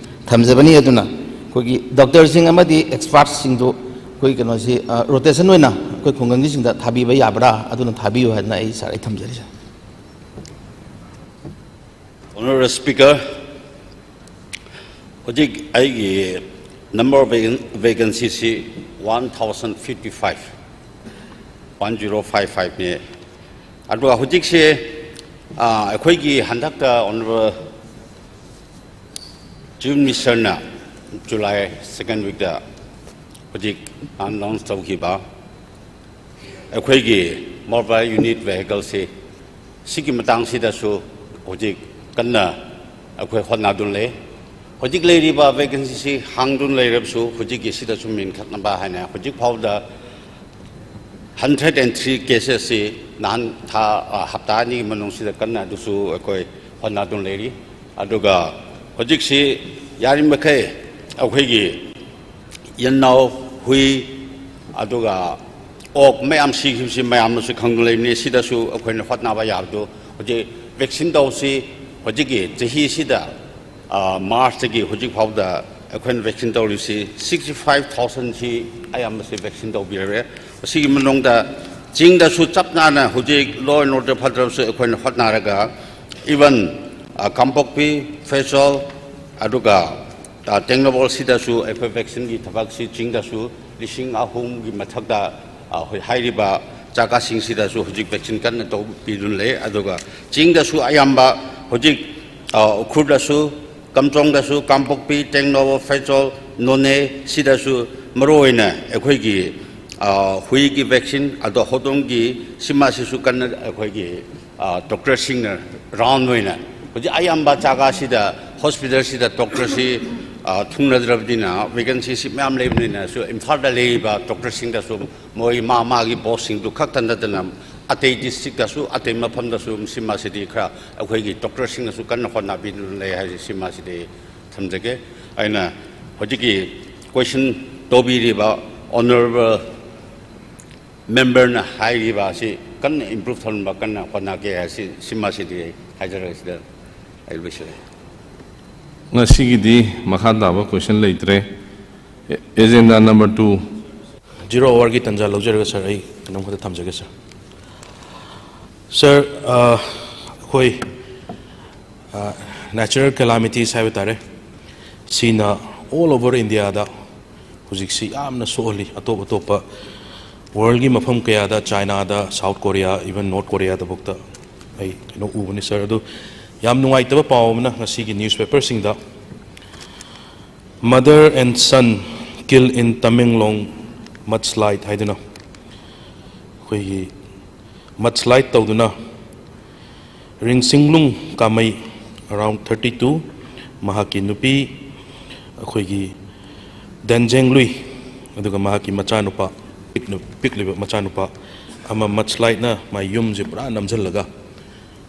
ꯊꯝꯖꯕꯅꯤ꯫ ꯑꯗꯨꯅ ꯑꯩꯈꯣꯏꯒꯤ ꯗꯣꯛꯇꯔꯁꯤꯡ ꯑꯃꯗꯤ ꯑꯦꯛꯁꯄꯥꯔꯠꯁꯤꯡꯗꯨ ꯑꯩꯈꯣꯏ ꯀꯩꯅꯣꯁꯤ, ꯑ, ꯔꯣꯇꯦꯁꯟ ꯑꯣꯏꯅ ꯑꯩꯈꯣꯏ ꯈꯨꯡꯒꯪꯒꯤꯁꯤꯡꯗ ꯊꯥꯕꯤꯕ ꯌꯥꯕ꯭ꯔꯥ? ꯑꯗꯨꯅ ꯊꯥꯕꯤꯌꯨ ꯍꯥꯏꯗꯅ ꯑꯩ, ꯁꯥꯔ, ꯑꯩ ꯊꯝꯖꯔꯤ, ꯁꯥꯔ꯫ Honorable Speaker, ꯍꯧꯖꯤꯛ ꯑꯩꯒꯤ number of vacancy ꯁꯤ one thousand fifty five, one zero five five ꯅꯤ꯫ ꯑꯗꯨꯒ ꯍꯧꯖꯤꯛꯁꯦ, ꯑ, ꯑꯩꯈꯣꯏꯒꯤ ꯍꯟꯗꯛꯇ Honorable Chief Minister ꯅ July second week ꯇ ꯍꯧꯖꯤꯛ announce ꯇꯧꯈꯤꯕ ꯑꯩꯈꯣꯏꯒꯤ mobile unit vehicle ꯁꯤ, ꯁꯤꯒꯤ ꯃꯇꯥꯡꯁꯤꯗꯁꯨ ꯍꯧꯖꯤꯛ ꯀꯟꯅ ꯑꯩꯈꯣꯏ ꯍꯣꯠꯅꯗꯨꯅ ꯂꯩ꯫ ꯍꯧꯖꯤꯛ ꯂꯩꯔꯤꯕ vacancy ꯁꯤ ꯍꯥꯡꯗꯨꯅ ꯂꯩꯔꯕꯁꯨ, ꯍꯧꯖꯤꯛꯀꯤ ꯁꯤꯗꯁꯨ ꯃꯦꯟꯈꯠꯅꯕ ꯍꯥꯏꯅ ꯍꯧꯖꯤꯛ ꯐꯥꯎꯕꯗ hundred and three cases ꯁꯤ ꯅꯍꯥꯟ ꯊꯥ, ꯑ, ꯍꯞꯇꯥ ꯑꯅꯤꯒꯤ ꯃꯅꯨꯡꯁꯤꯗ ꯀꯟꯅ ꯑꯗꯨꯁꯨ ꯑꯩꯈꯣꯏ ꯍꯣꯠꯅꯗꯨꯅ ꯂꯩꯔꯤ꯫ ꯑꯗꯨꯒ ꯍꯧꯖꯤꯛꯁꯤ ꯌꯥꯔꯤꯕꯃꯈꯩ ꯑꯩꯈꯣꯏꯒꯤ ꯌꯦꯟꯅꯥꯎ, ꯍꯨꯏ, ꯑꯗꯨꯒ ꯑꯣꯛ ꯃꯌꯥꯝ ꯁꯤꯈꯤꯕꯁꯤ ꯃꯌꯥꯝꯅꯁꯨ ꯈꯪꯗꯨꯅ ꯂꯩꯕꯅꯤ꯫ ꯁꯤꯗꯁꯨ ꯑꯩꯈꯣꯏꯅ ꯍꯣꯠꯅꯕ ꯌꯥꯕꯗꯨ ꯍꯧꯖꯤꯛ vaccine ꯇꯧꯁꯤ꯫ ꯍꯧꯖꯤꯛꯀꯤ ꯆꯍꯤꯁꯤꯗ, ꯑ, March ꯇꯒꯤ ꯍꯧꯖꯤꯛ ꯐꯥꯎꯗ ꯑꯩꯈꯣꯏꯅ vaccine ꯇꯧꯔꯤꯁꯤ sixty five thousand ꯁꯤ ꯑꯌꯥꯝꯕꯁꯤ vaccine ꯇꯧꯕꯤꯔꯦ꯫ ꯑꯁꯤꯒꯤ ꯃꯅꯨꯡꯗ ꯆꯤꯡꯗꯁꯨ ꯆꯞ ꯃꯥꯟꯅꯅ ꯍꯧꯖꯤꯛ law and order ꯐꯠꯇ꯭ꯔꯕꯁꯨ ꯑꯩꯈꯣꯏꯅ ꯍꯣꯠꯅꯔꯒ, even, ꯑ, ꯀꯥꯡꯄꯣꯛꯄꯤ, ꯐꯦꯖꯣꯜ, ꯑꯗꯨꯒ, ꯑ, ꯇꯦꯡꯅꯧꯄꯜ ꯁꯤꯗꯁꯨ ꯑꯩꯈꯣꯏ vaccine ꯒꯤ ꯊꯕꯛꯁꯤ ꯆꯤꯡꯗꯁꯨ ꯂꯤꯁꯤꯡ ꯑꯍꯨꯝꯒꯤ ꯃꯊꯛꯇ, ꯑ, ꯍꯣꯏ, ꯍꯥꯏꯔꯤꯕ ꯖꯒꯥꯁꯤꯡꯁꯤꯗꯁꯨ ꯍꯧꯖꯤꯛ vaccine ꯀꯟꯅ ꯇꯧꯕꯤꯗꯨꯅ ꯂꯩ꯫ ꯑꯗꯨꯒ ꯆꯤꯡꯗꯁꯨ ꯑꯌꯥꯝꯕ ꯍꯧꯖꯤꯛ, ꯑ, ꯎꯈ꯭ꯔꯨꯜꯗꯁꯨ, ꯀꯥꯡꯄꯣꯛꯄꯤ, ꯇꯦꯡꯅꯧꯄꯜ, ꯐꯦꯖꯣꯜ, ꯅꯣꯅꯦ ꯁꯤꯗꯁꯨ ꯃꯔꯨꯑꯣꯏꯅ ꯑꯩꯈꯣꯏꯒꯤ, ꯑ, ꯍꯨꯏꯒꯤ vaccine, ꯑꯗꯣ ꯍꯧꯗꯣꯡꯒꯤ ꯁꯤꯃꯁꯤꯁꯨ ꯀꯟꯅ ꯑꯩꯈꯣꯏꯒꯤ ꯗꯣꯛꯇꯔꯁꯤꯡꯅ ꯔꯥꯎꯟ ꯑꯣꯏꯅ ꯍꯧꯖꯤꯛ ꯑꯌꯥꯝꯕ ꯖꯒꯥꯁꯤꯗ, ꯍꯣꯁꯄꯤꯇꯥꯜꯁꯤꯗ ꯗꯣꯛꯇꯔꯁꯤ ꯊꯨꯡꯅꯗ꯭ꯔꯕꯅꯤꯅ, ꯚꯦꯀꯦꯟꯁꯤꯁꯤ ꯃꯌꯥꯝ ꯂꯩꯕꯅꯤꯅꯁꯨ, ꯏꯝꯐꯥꯜꯗ ꯂꯩꯔꯤꯕ ꯗꯣꯛꯇꯔꯁꯤꯡꯗꯁꯨ ꯃꯣꯏ ꯃꯥ ꯃꯥꯒꯤ ꯕꯣꯁꯁꯤꯡꯗꯨ ꯈꯛꯇ ꯅꯠꯇꯅ, ꯑꯇꯩ ꯗꯤꯁꯇ꯭ꯔꯤꯛꯇꯁꯨ, ꯑꯇꯩ ꯃꯐꯝꯗꯁꯨ ꯁꯤꯃꯁꯤꯗꯤ ꯈꯔ ꯑꯩꯈꯣꯏꯒꯤ ꯗꯣꯛꯇꯔꯁꯤꯡꯅꯁꯨ ꯀꯟꯅ ꯍꯣꯠꯅꯕꯤꯗꯨꯅ ꯂꯩ ꯍꯥꯏꯁꯦ, ꯁꯤꯃꯁꯤꯗꯤ ꯊꯝꯖꯒꯦ꯫ ꯑꯩꯅ ꯍꯧꯖꯤꯛꯀꯤ ꯀꯣꯏꯁꯟ ꯇꯧꯕꯤꯔꯤꯕ ꯑꯣꯅꯔꯦꯕꯜ ꯃꯦꯝꯕꯔꯅ ꯍꯥꯏꯔꯤꯕ ꯑꯁꯤ ꯀꯟꯅ ꯏꯝꯄ꯭ꯔꯨꯚ ꯇꯧꯅꯕ ꯀꯟꯅ ꯍꯣꯠꯅꯒꯦ ꯍꯥꯏꯁꯤ, ꯁꯤꯃꯁꯤꯗꯤ ꯑꯩ ꯍꯥꯏꯖꯔꯒ ꯁꯤꯗ ꯑꯩ ꯂꯣꯏꯁꯤꯜꯂꯦ꯫ ꯉꯁꯤꯒꯤꯗꯤ ꯃꯈꯥ ꯇꯥꯕ ꯀꯣꯏꯁꯟ ꯂꯩꯇ꯭ꯔꯦ꯫ ꯑꯦ-, ꯑꯦꯖꯦꯟꯗꯥ ꯅꯝꯕꯔ ꯇꯨ꯫ ꯖꯤꯔꯣ ꯑꯋꯥꯔꯒꯤ ꯇꯟꯖꯥ ꯂꯧꯖꯔꯒ ꯁꯥꯔ, ꯑꯩ ꯀꯩꯅꯣꯝ ꯈꯛꯇ ꯊꯝꯖꯒꯦ ꯁꯥꯔ꯫ ꯁꯥꯔ, ꯑ, ꯑꯩꯈꯣꯏ, ꯑ, natural calamities ꯍꯥꯏꯕ ꯇꯥꯔꯦ, ꯁꯤꯅ all over India ꯗ ꯍꯧꯖꯤꯛꯁꯤ ꯌꯥꯝꯅ ꯁꯣꯛꯍꯜꯂꯤ꯫ ꯑꯇꯣꯞ ꯑꯇꯣꯞꯄ ꯋꯥꯔꯜꯒꯤ ꯃꯐꯝ ꯀꯌꯥꯗ, ꯆꯥꯏꯅꯥꯗ, ꯁꯥꯎꯠ ꯀꯣꯔꯤꯌꯥ, even ꯅꯣꯔꯠ ꯀꯣꯔꯤꯌꯥꯗꯐꯥꯎꯗ ꯑꯩ ꯀꯩꯅꯣ ꯎꯕꯅꯤ ꯁꯥꯔ꯫ ꯑꯗꯨ ꯌꯥꯝ ꯅꯨꯡꯉꯥꯏꯇꯕ ꯄꯥꯎ ꯑꯃꯅ ꯉꯁꯤꯒꯤ ꯅ꯭ꯌꯨꯁꯄꯦꯄꯔꯁꯤꯡꯗ, Mother and son kill in Tamenglong mudslide ꯍꯥꯏꯗꯨꯅ, ꯑꯩꯈꯣꯏꯒꯤ mudslide ꯇꯧꯗꯨꯅ ꯔꯤꯡꯁꯤꯡꯂꯨꯡ ꯀꯥꯃꯩ, around thirty two, ꯃꯍꯥꯛꯀꯤ ꯅꯨꯄꯤ ꯑꯩꯈꯣꯏꯒꯤ ꯗꯦꯟꯖꯦꯡꯂꯨꯏ, ꯑꯗꯨꯒ ꯃꯍꯥꯛꯀꯤ ꯃꯆꯥꯅꯨꯄꯥ, ꯄꯤꯛꯅ-, ꯄꯤꯛꯂꯤꯕ ꯃꯆꯥꯅꯨꯄꯥ ꯑꯃ mudslide ꯅ ꯃꯥꯏ ꯌꯨꯝꯁꯦ ꯄꯨꯔꯥ ꯅꯝꯁꯤꯜꯂꯒ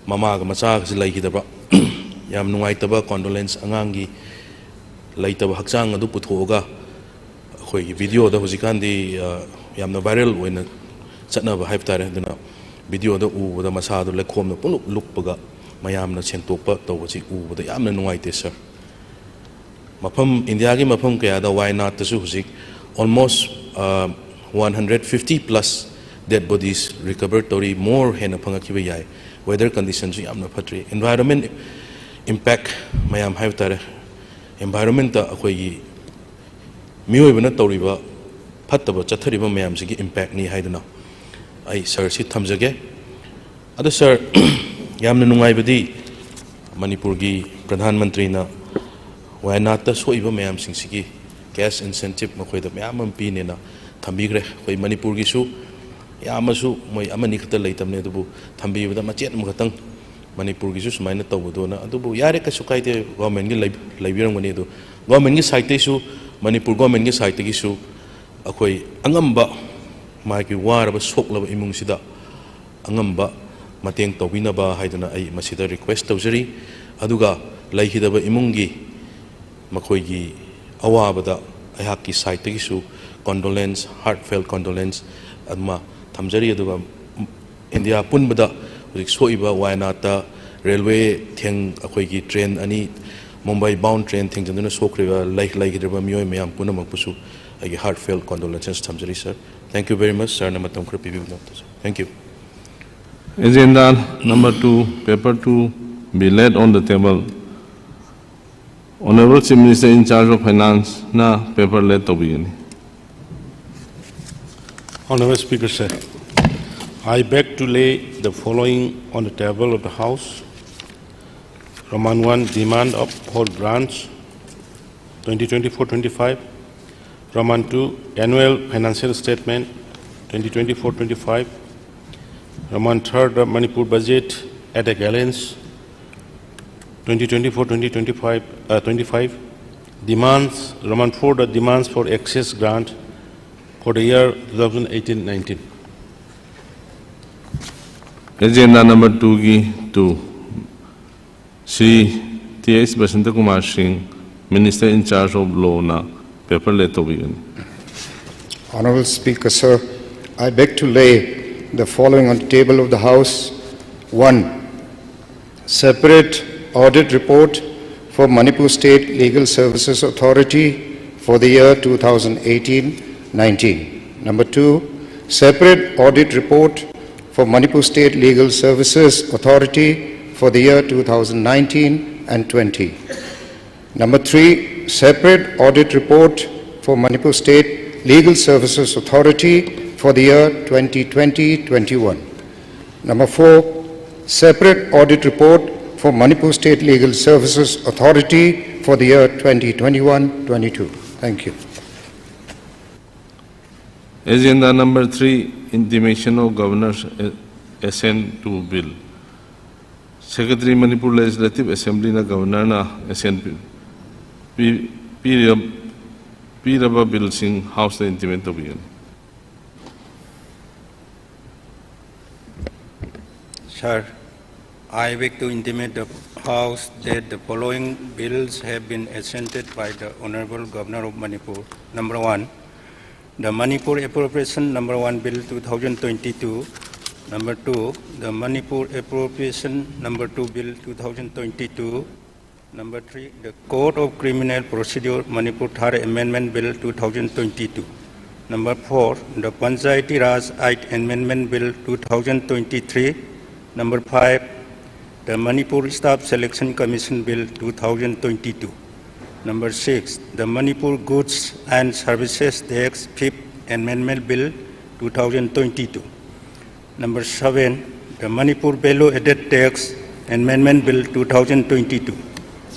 ꯃꯃꯥꯒ ꯃꯆꯥꯒꯁꯤ ꯂꯩꯈꯤꯗꯕ꯫ ꯌꯥꯝ ꯅꯨꯡꯉꯥꯏꯇꯕ condolence꯫ ꯑꯉꯥꯡꯒꯤ ꯂꯩꯇꯕ ꯍꯛꯆꯥꯡ ꯑꯗꯨ ꯄꯨꯊꯣꯛꯑꯒ ꯑꯩꯈꯣꯏꯒꯤ video ꯗ ꯍꯧꯖꯤꯛꯀꯥꯟꯗꯤ, ꯑ, ꯌꯥꯝꯅ viral ꯑꯣꯏꯅ ꯆꯠꯅꯕ ꯍꯥꯏꯕ ꯇꯥꯔꯦ꯫ ꯑꯗꯨꯅ video ꯗ ꯎꯕꯗ ꯃꯁꯥꯗꯨ ꯂꯩꯈꯣꯝꯅ ꯄꯨꯡꯂꯨꯞ ꯂꯨꯞꯄꯒ ꯃꯌꯥꯝꯅ ꯁꯦꯡꯇꯣꯛꯄ ꯇꯧꯕꯁꯤ ꯎꯕꯗ ꯌꯥꯝꯅ ꯅꯨꯡꯉꯥꯏꯇꯦ ꯁꯥꯔ꯫ ꯃꯐꯝ, ꯏꯟꯗꯤꯌꯥꯒꯤ ꯃꯐꯝ ꯀꯌꯥꯗ, ꯋꯥꯌꯅꯥꯗꯇꯁꯨ ꯍꯧꯖꯤꯛ almost, ꯑ, one hundred fifty plus dead bodies recover ꯇꯧꯔꯤ, more ꯍꯦꯟꯅ ꯐꯪꯉꯛꯈꯤꯕ ꯌꯥꯏ꯫ Weather condition ꯁꯨ ꯌꯥꯝꯅ ꯐꯠꯇ꯭ꯔꯤ꯫ Environment impact ꯃꯌꯥꯝ ꯍꯥꯏꯕ ꯇꯥꯔꯦ, environment ꯇ ꯑꯩꯈꯣꯏꯒꯤ ꯃꯤꯑꯣꯏꯕꯅ ꯇꯧꯔꯤꯕ ꯐꯠꯇꯕ ꯆꯠꯊꯔꯤꯕ ꯃꯌꯥꯝꯁꯤꯒꯤ impact ꯅꯤ ꯍꯥꯏꯗꯨꯅ ꯑꯩ ꯁꯥꯔ ꯁꯤ ꯊꯝꯖꯒꯦ꯫ ꯑꯗꯣ ꯁꯥꯔ, ꯌꯥꯝꯅ ꯅꯨꯡꯉꯥꯏꯕꯗꯤ ꯃꯅꯤꯄꯨꯔꯒꯤ ꯄ꯭ꯔꯙꯥꯟ ꯃꯟꯇ꯭ꯔꯤꯅ ꯋꯥꯌꯅꯥꯗꯇ ꯁꯣꯛꯏꯕ ꯃꯌꯥꯝꯁꯤꯡꯁꯤꯒꯤ cash incentive ꯃꯈꯣꯏꯗ ꯃꯌꯥꯝ ꯑꯃ ꯄꯤꯅꯦꯅ ꯊꯝꯕꯤꯈ꯭ꯔꯦ꯫ ꯑꯩꯈꯣꯏ ꯃꯅꯤꯄꯨꯔꯒꯤꯁꯨ ꯌꯥꯝꯅꯁꯨ ꯃꯣꯏ ꯑꯃꯅꯤ ꯈꯛꯇ ꯂꯩꯇꯕꯅꯦ, ꯑꯗꯨꯕꯨ ꯊꯝꯕꯤꯕꯗ ꯃꯆꯦꯠ ꯑꯃꯈꯛꯇꯪ ꯃꯅꯤꯄꯨꯔꯒꯤꯁꯨ ꯁꯨꯃꯥꯏꯅ ꯇꯧꯕꯗꯣꯅ꯫ ꯑꯗꯨꯕꯨ ꯌꯥꯔꯦ, ꯀꯩꯁꯨ ꯀꯥꯏꯗꯦ, ꯒꯣꯔꯃꯦꯟꯒꯤ ꯂꯩ-, ꯂꯩꯕꯤꯔꯝꯒꯅꯤ꯫ ꯑꯗꯨ ꯒꯣꯔꯃꯦꯟꯒꯤ ꯁꯥꯏꯠꯇꯩꯁꯨ, ꯃꯅꯤꯄꯨꯔ ꯒꯣꯔꯃꯦꯟꯒꯤ ꯁꯥꯏꯠꯇꯒꯤꯁꯨ ꯑꯩꯈꯣꯏ ꯑꯉꯝꯕ, ꯃꯥꯒꯤ ꯋꯥꯔꯕ ꯁꯣꯛꯂꯕ ꯏꯃꯨꯡꯁꯤꯗ ꯑꯉꯝꯕ ꯃꯇꯦꯡ ꯇꯧꯕꯤꯅꯕ ꯍꯥꯏꯗꯨꯅ ꯑꯩ ꯃꯁꯤꯗ ꯔꯤꯀ꯭ꯋꯦꯁ ꯇꯧꯖꯔꯤ꯫ ꯑꯗꯨꯒ ꯂꯩꯈꯤꯗꯕ ꯏꯃꯨꯡꯒꯤ ꯃꯈꯣꯏꯒꯤ ꯑꯋꯥꯕꯗ ꯑꯩꯍꯥꯛꯀꯤ ꯁꯥꯏꯠꯇꯒꯤꯁꯨ condolence, heartfelt condolence ꯑꯃ ꯊꯝꯖꯔꯤ꯫ ꯑꯗꯨꯒ ꯏꯟꯗꯤꯌꯥ ꯄꯨꯝꯕꯗ ꯍꯧꯖꯤꯛ ꯁꯣꯛꯏꯕ ꯋꯥꯌꯥꯅꯥꯠꯇ ꯔꯦꯜꯋꯦ ꯊꯦꯡ-, ꯑꯩꯈꯣꯏꯒꯤ ꯇ꯭ꯔꯦꯟ ꯑꯅꯤ, ꯃꯨꯝꯕꯥꯏ ꯕꯥꯎꯟ ꯇ꯭ꯔꯦꯟ ꯊꯦꯡꯖꯤꯟꯗꯨꯅ ꯁꯣꯛꯈ꯭ꯔꯤꯕ, ꯂꯩ-, ꯂꯩꯈꯤꯗ꯭ꯔꯕ ꯃꯤꯑꯣꯏ ꯃꯌꯥꯝ ꯄꯨꯝꯅꯃꯛꯄꯨꯁꯨ ꯑꯩꯒꯤ heartfelt condolences ꯊꯝꯖꯔꯤ, sir꯫ Thank you very much, sirꯅ ꯃꯇꯝ ꯈꯔ ꯄꯤꯕꯤꯕꯒꯤꯗꯃꯛꯇ, sir꯫ Thank you꯫ Agenda number two, paper two, be laid on the table. Honorable Chief Minister in charge of Finance ꯅ paper laid ꯇꯧꯕꯤꯒꯅꯤ꯫ Honorable Speaker, sir, I beg to lay the following on the table of the House. Roman one, demand of for grants, twenty twenty-four twenty-five. Roman two, annual financial statement, twenty twenty-four twenty-five. Roman third, the Manipur budget at a glance, twenty twenty-four twenty twenty-five, uh, twenty-five. Demands, Roman four, the demands for excess grant for the year two thousand eighteen nineteen. Agenda number two ꯒꯤ two, Shri T H Basanta Kumar Singh, Minister in charge of Law ꯅ paper laid ꯇꯧꯕꯤꯒꯅꯤ꯫ Honorable Speaker, sir, I beg to lay the following on the table of the House. One, separate audit report for Manipur State Legal Services Authority for the year two thousand eighteen nineteen. Number two, separate audit report for Manipur State Legal Services Authority for the year two thousand nineteen and twenty. Number three, separate audit report for Manipur State Legal Services Authority for the year twenty twenty twenty-one. Number four, separate audit report for Manipur State Legal Services Authority for the year twenty twenty-one twenty-two. Thank you. Agenda number three, intimation of Governor's assent to bill. Secretary, Manipur Legislative Assembly-ꯅ Governor-ꯅ assent ꯄꯤ-, ꯄꯤ-, ꯄꯤꯔ-, ꯄꯤꯔꯕ bill-ꯁꯤꯡ House-ꯇ intimate ꯇꯧꯕꯤꯒꯅꯤ꯫ Sir, I beg to intimate the House that the following bills have been assented by the Honorable Governor of Manipur. Number one, the Manipur Appropriation Number One Bill two thousand twenty-two. Number two, the Manipur Appropriation Number Two Bill two thousand twenty-two. Number three, the Code of Criminal Procedure Manipur Third Amendment Bill two thousand twenty-two. Number four, the Panchayati Raj Act Amendment Bill two thousand twenty-three. Number five, the Manipur Staff Selection Commission Bill two thousand twenty-two. Number six, the Manipur Goods and Services Tax Fifth Amendment Bill two thousand twenty-two. Number seven, the Manipur Value Added Tax Amendment Bill two thousand twenty-two.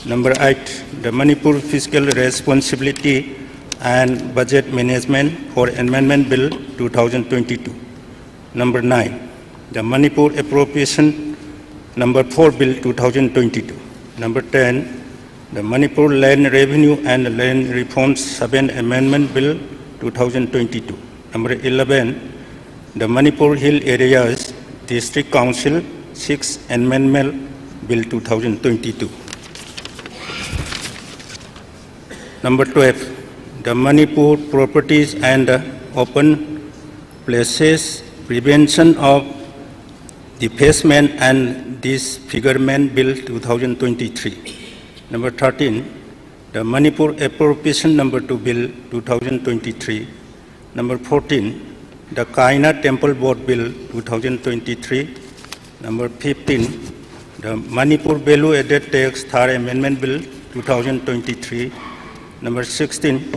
Number eight, the Manipur Fiscal Responsibility and Budget Management for Amendment Bill two thousand twenty-two. Number nine, the Manipur Appropriation Number Four Bill two thousand twenty-two. Number ten, the Manipur Land Revenue and Land Reforms Seventh Amendment Bill two thousand twenty-two. Number eleven, the Manipur Hill Areas District Council Sixth Amendment Bill two thousand twenty-two. Number twelve, the Manipur Properties and Open Places Prevention of Defacement and Disfigurement Bill two thousand twenty-three. Number thirteen, the Manipur Appropriation Number Two Bill two thousand twenty-three. Number fourteen, the Kaina Temple Board Bill two thousand twenty-three. Number fifteen, the Manipur Value Added Tax Third Amendment Bill two thousand twenty-three. Number sixteen,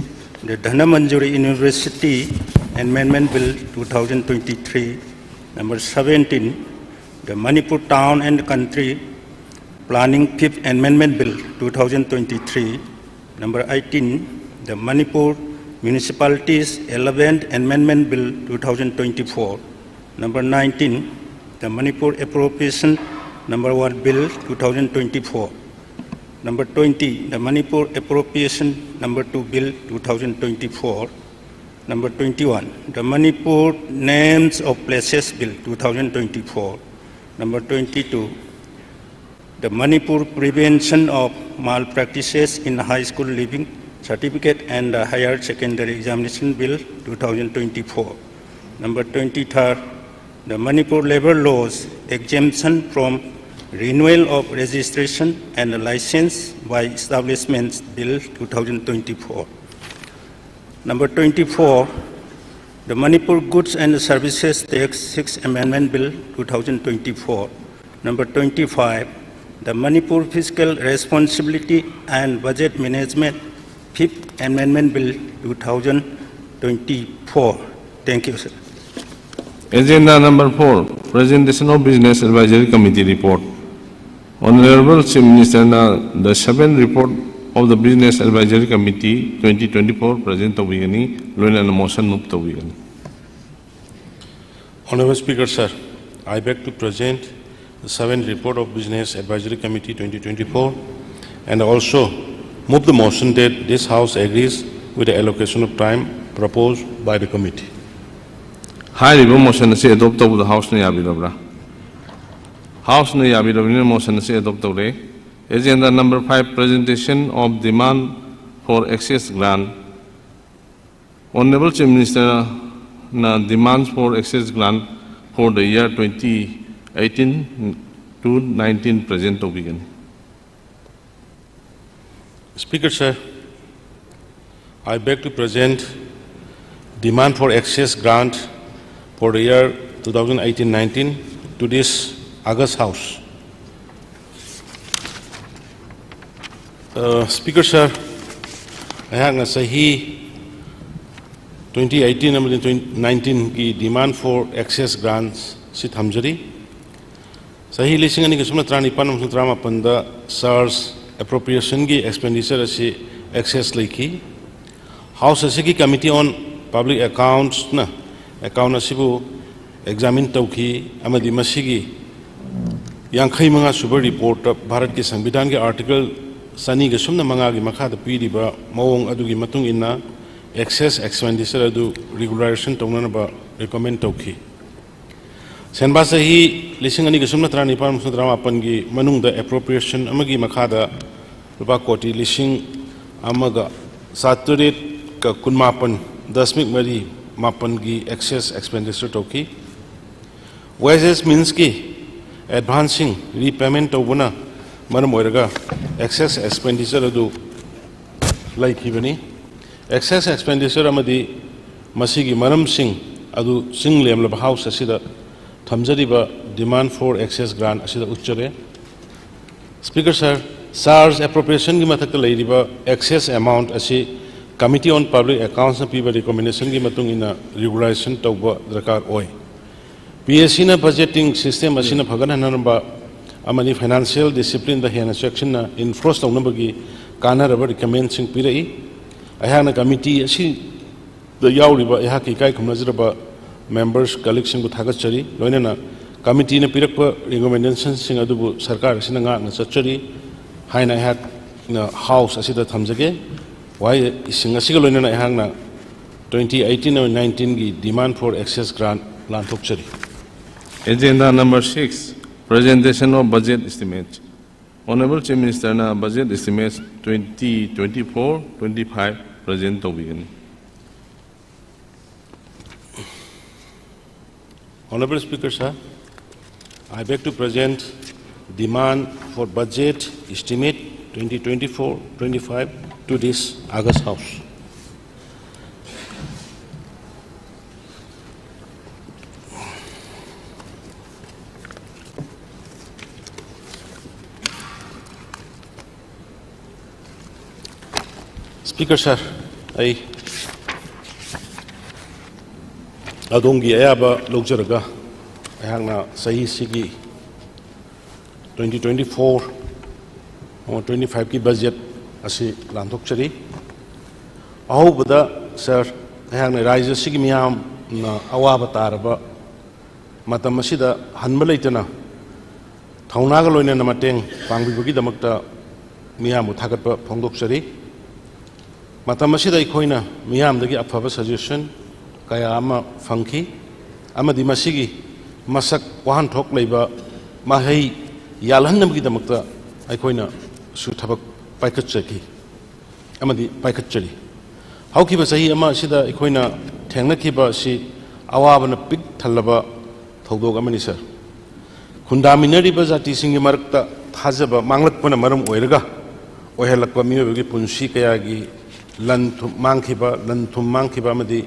the Dhanamanjuri University Amendment Bill two thousand twenty-three. Number seventeen, the Manipur Town and Country Planning Fifth Amendment Bill two thousand twenty-three. Number eighteen, the Manipur Municipalities eleventh Amendment Bill two thousand twenty-four. Number nineteen, the Manipur Appropriation Number one Bill two thousand twenty-four. Number twenty, the Manipur Appropriation Number two Bill two thousand twenty-four. Number twenty-one, the Manipur Names of Places Bill two thousand twenty-four. Number twenty-two, the Manipur Prevention of Malpractices in High School Leaving Certificate and Higher Secondary Examination Bill two thousand twenty-four. Number twenty-third, the Manipur Labor Laws Exemption from Renewal of Registration and License by Establishments Bill two thousand twenty-four. Number twenty-four, the Manipur Goods and Services Tax sixth Amendment Bill two thousand twenty-four. Number twenty-five, the Manipur Fiscal Responsibility and Budget Management fifth Amendment Bill two thousand twenty-four. Thank you, sir. Agenda number four, presentation of Business Advisory Committee report. Honorable Chief Minister na the seventh report of the Business Advisory Committee twenty twenty-four present ꯇꯧꯕꯤꯒꯅꯤ, ꯂꯣꯏꯅꯅ motion move ꯇꯧꯕꯤꯒꯅꯤ꯫ Honorable Speaker, sir, I beg to present the seventh report of Business Advisory Committee twenty twenty-four and also move the motion that this House agrees with the allocation of time proposed by the committee. ꯍꯥꯏꯔꯤꯕ motion ꯑꯁꯤ adopt ꯇꯧꯕꯗ House ꯅ ꯌꯥꯕꯤꯔꯕ꯭ꯔꯥ? House ꯅ ꯌꯥꯕꯤꯔꯕꯅꯤꯅ motion ꯑꯁꯤ adopt ꯇꯧꯔꯦ꯫ Agenda number five, presentation of demand for access grant. Honorable Chief Minister na demands for access grant for the year twenty eighteen to nineteen present ꯇꯧꯕꯤꯒꯅꯤ꯫ Speaker, sir, I beg to present demand for access grant for the year two thousand eighteen nineteen to this August House. Uh, Speaker, sir, ꯑꯩꯍꯥꯛꯅ ꯆꯍꯤ twenty eighteen ꯑꯃꯗꯤ twenty nineteenꯒꯤ demand for access grants ꯁꯤ ꯊꯝꯖꯔꯤ꯫ ꯆꯍꯤ ꯂꯤꯁꯤꯡ ꯑꯅꯤꯒ ꯁꯨꯞꯅ ꯇꯔꯥꯅꯤꯄꯥꯟ ꯑꯃꯁꯨꯡ ꯇꯔꯥꯃꯥꯄꯟꯗ charge appropriationꯒꯤ expenditure ꯑꯁꯤ excess ꯂꯩꯈꯤ꯫ House ꯑꯁꯤꯒꯤ Committee on Public Accountsꯅ account ꯑꯁꯤꯕꯨ examine ꯇꯧꯈꯤ ꯑꯃꯗꯤ ꯃꯁꯤꯒꯤ ꯌꯥꯡꯈꯩ ꯃꯉꯥ ꯁꯨꯕ reportꯇ ꯚꯥꯔꯠꯀꯤ ꯁꯪꯕꯤꯙꯥꯟꯒꯤ article ꯆꯅꯤꯒ ꯁꯨꯞꯅ ꯃꯉꯥꯒꯤ ꯃꯈꯥꯗ ꯄꯤꯔꯤꯕ ꯃꯑꯣꯡ ꯑꯗꯨꯒꯤ ꯃꯇꯨꯡ ꯏꯟꯅ excess expenditure ꯑꯗꯨ regularization ꯇꯧꯅꯅꯕ recommend ꯇꯧꯈꯤ꯫ ꯁꯦꯟꯕꯥ ꯆꯍꯤ ꯂꯤꯁꯤꯡ ꯑꯅꯤꯒ ꯁꯨꯞꯅ ꯇꯔꯥꯅꯤꯄꯥꯟ ꯑꯃꯁꯨꯡ ꯇꯔꯥꯃꯥꯄꯟꯒꯤ ꯃꯅꯨꯡꯗ appropriation ꯑꯃꯒꯤ ꯃꯈꯥꯗ ꯂꯨꯄꯥ ꯀꯣꯇꯤ ꯂꯤꯁꯤꯡ ꯑꯃꯒ ꯆꯥꯇꯔꯦꯠꯀ ꯀꯨꯟꯃꯥꯄꯟ ꯗꯁꯃꯤꯛ ꯃꯔꯤ ꯃꯥꯄꯟꯒꯤ excess expenditure ꯇꯧꯈꯤ꯫ Wages meansꯀꯤ advanceꯁꯤꯡ repayment ꯇꯧꯕꯅ ꯃꯔꯝ ꯑꯣꯏꯔꯒ excess expenditure ꯑꯗꯨ ꯂꯩꯈꯤꯕꯅꯤ꯫ Excess expenditure ꯑꯃꯗꯤ ꯃꯁꯤꯒꯤ ꯃꯔꯝꯁꯤꯡ ꯑꯗꯨ ꯆꯤꯡ ꯂꯦꯝꯂꯕ House ꯑꯁꯤꯗ ꯊꯝꯖꯔꯤꯕ demand for excess grant ꯑꯁꯤꯗ ꯎꯠꯆꯔꯦ꯫ Speaker Sir, surcharge appropriationꯒꯤ ꯃꯊꯛꯇ ꯂꯩꯔꯤꯕ excess amount ꯑꯁꯤ Committee on Public Accountsꯅ ꯄꯤꯕ recommendationꯒꯤ ꯃꯇꯨꯡ ꯏꯟꯅ regularization ꯇꯧꯕ ꯗꯔꯀꯥꯔ ꯑꯣꯏ꯫ PACꯅ budgeting system ꯑꯁꯤꯅ ꯐꯒꯠꯍꯟꯅꯕ ꯑꯃꯗꯤ financial disciplineꯗ ꯍꯦꯟꯅ ꯆꯦꯛꯁꯤꯟꯅ enforce ꯇꯧꯅꯕꯒꯤ ꯀꯥꯟꯅꯔꯕ recommendꯁꯤꯡ ꯄꯤꯔꯛꯏ꯫ ꯑꯩꯍꯥꯛꯅ committee ꯑꯁꯤꯗ ꯌꯥꯎꯔꯤꯕ ꯑꯩꯍꯥꯛꯀꯤ ꯏꯀꯥꯏ ꯈꯨꯝꯅꯖꯔꯕ members, colleagueꯁꯤꯡꯕꯨ ꯊꯥꯒꯠꯆꯔꯤ꯫ ꯂꯣꯏꯅꯅ committeeꯅ ꯄꯤꯔꯛꯄ recommendationꯁꯤꯡ ꯑꯗꯨꯕꯨ ꯁꯔꯀꯥꯔ ꯑꯁꯤꯅ ꯉꯥꯛꯅ ꯆꯠꯆꯔꯤ ꯍꯥꯏꯅ ꯑꯩꯍꯥꯛꯅ House ꯑꯁꯤꯗ ꯊꯝꯖꯒꯦ꯫ ꯋꯥꯍꯩꯁꯤꯡ ꯑꯁꯤꯒ ꯂꯣꯏꯅꯅ ꯑꯩꯍꯥꯛꯅ twenty eighteen nineteenꯒꯤ demand for excess grant ꯂꯥꯟꯊꯣꯛꯆꯔꯤ꯫ Agenda number six, presentation of budget estimate. Honorable Chief Ministerꯅ budget estimates twenty twenty-four twenty-five present ꯇꯧꯕꯤꯒꯅꯤ꯫ Honorable Speaker, sir, I beg to present demand for budget estimate twenty twenty-four twenty-five to this August House. Speaker sir, ꯑꯩ ꯑꯗꯣꯝꯒꯤ ꯑꯌꯥꯕ ꯂꯧꯖꯔꯒ ꯑꯩꯍꯥꯛꯅ ꯆꯍꯤꯁꯤꯒꯤ twenty twenty-four twenty-fiveꯀꯤ budget ꯑꯁꯤ ꯂꯥꯟꯊꯣꯛꯆꯔꯤ꯫ ꯑꯍꯧꯕꯗ, ꯁꯥꯔ, ꯑꯩꯍꯥꯛꯅ ꯔꯥꯏꯖ꯭ꯌ ꯑꯁꯤꯒꯤ ꯃꯤꯌꯥꯝꯅ ꯑꯋꯥꯕ ꯇꯥꯔꯕ ꯃꯇꯝ ꯑꯁꯤꯗ ꯍꯟꯕ ꯂꯩꯇꯅ ꯊꯧꯅꯥꯒ ꯂꯣꯏꯅꯅ ꯃꯇꯦꯡ ꯄꯥꯡꯕꯤꯕꯒꯤꯗꯃꯛꯇ ꯃꯤꯌꯥꯝꯕꯨ ꯊꯥꯒꯠꯄ ꯐꯣꯡꯗꯣꯛꯆꯔꯤ꯫ ꯃꯇꯝ ꯑꯁꯤꯗ ꯑꯩꯈꯣꯏꯅ ꯃꯤꯌꯥꯝꯗꯒꯤ ꯑꯐꯕ suggestion ꯀꯌꯥ ꯑꯃ ꯐꯪꯈꯤ ꯑꯃꯗꯤ ꯃꯁꯤꯒꯤ ꯃꯁꯛ ꯋꯥꯍꯟꯊꯣꯛ ꯂꯩꯕ ꯃꯍꯩ ꯌꯥꯜꯍꯟꯅꯕꯒꯤꯗꯃꯛꯇ ꯑꯩꯈꯣꯏꯅꯁꯨ ꯊꯕꯛ ꯄꯥꯏꯈꯠꯆꯈꯤ ꯑꯃꯗꯤ ꯄꯥꯏꯈꯠꯆꯔꯤ꯫ ꯍꯧꯈꯤꯕ ꯆꯍꯤ ꯑꯃ ꯑꯁꯤꯗ ꯑꯩꯈꯣꯏꯅ ꯊꯦꯡꯅꯈꯤꯕ ꯑꯁꯤ ꯑꯋꯥꯕꯅ ꯄꯤꯛ ꯊꯜꯂꯕ ꯊꯧꯗꯣꯛ ꯑꯃꯅꯤ, ꯁꯥꯔ꯫ ꯈꯨꯟꯗꯥꯃꯤꯟꯅꯔꯤꯕ ꯖꯥꯇꯤꯁꯤꯡꯒꯤ ꯃꯔꯛꯇ ꯊꯥꯖꯕ ꯃꯥꯡꯂꯛꯄꯅ ꯃꯔꯝ ꯑꯣꯏꯔꯒ ꯑꯣꯏꯍꯜꯂꯛꯄ ꯃꯤꯑꯣꯏꯕꯒꯤ ꯄꯨꯟꯁꯤ ꯀꯌꯥꯒꯤ ꯂꯟ ꯊꯨꯝ ꯃꯥꯡꯈꯤꯕ, ꯂꯟ ꯊꯨꯝ ꯃꯥꯡꯈꯤꯕ ꯑꯃꯗꯤ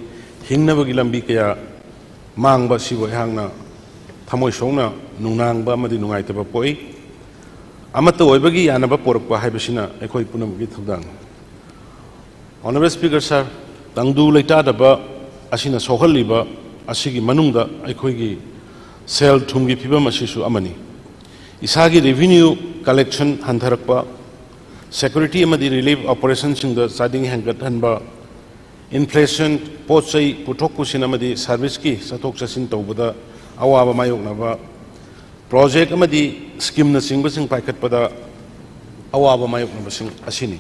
ꯍꯤꯡꯅꯕꯒꯤ ꯂꯝꯕꯤ ꯀꯌꯥ ꯃꯥꯡꯕ ꯑꯁꯤꯕꯨ ꯑꯩꯍꯥꯛꯅ ꯊꯃꯣꯏ ꯁꯣꯛꯅ ꯅꯨꯡꯅꯥꯡꯕ ꯑꯃꯗꯤ ꯅꯨꯡꯉꯥꯏꯇꯕ ꯄꯣꯛꯏ꯫ ꯑꯃꯠꯇ ꯑꯣꯏꯕꯒꯤ ꯌꯥꯅꯕ ꯄꯣꯔꯛꯄ ꯍꯥꯏꯕꯁꯤꯅ ꯑꯩꯈꯣꯏ ꯄꯨꯝꯅꯃꯛꯀꯤ ꯊꯧꯗꯥꯡꯅꯤ꯫ Honourable Speaker, ꯁꯥꯔ, ꯇꯪꯗꯨ ꯂꯩꯇꯥꯗꯕ ꯑꯁꯤꯅ ꯁꯣꯛꯍꯜꯂꯤꯕ ꯑꯁꯤꯒꯤ ꯃꯅꯨꯡꯗ ꯑꯩꯈꯣꯏꯒꯤ ꯁꯦꯜ ꯊꯨꯝꯒꯤ ꯐꯤꯕꯝ ꯑꯁꯤꯁꯨ ꯑꯃꯅꯤ꯫ ꯏꯁꯥꯒꯤ revenue collection ꯍꯟꯊꯔꯛꯄ, security ꯑꯃꯗꯤ relief operationꯁꯤꯡꯗ ꯆꯥꯗꯤꯡ ꯍꯦꯟꯒꯠꯍꯟꯕ, inflation, ꯄꯣꯠ ꯆꯩ ꯄꯨꯊꯣꯛ ꯄꯨꯁꯤꯟ ꯑꯃꯗꯤ serviceꯀꯤ ꯆꯠꯊꯣꯛ ꯆꯠꯁꯤꯟ ꯇꯧꯕꯗ ꯑꯋꯥꯕ ꯃꯥꯌꯣꯛꯅꯕ, project ꯑꯃꯗꯤ schemeꯅꯆꯤꯡꯕꯁꯤꯡ ꯄꯥꯏꯈꯠꯄꯗ ꯑꯋꯥꯕ ꯃꯥꯌꯣꯛꯅꯕꯁꯤꯡ ꯑꯁꯤꯅꯤ꯫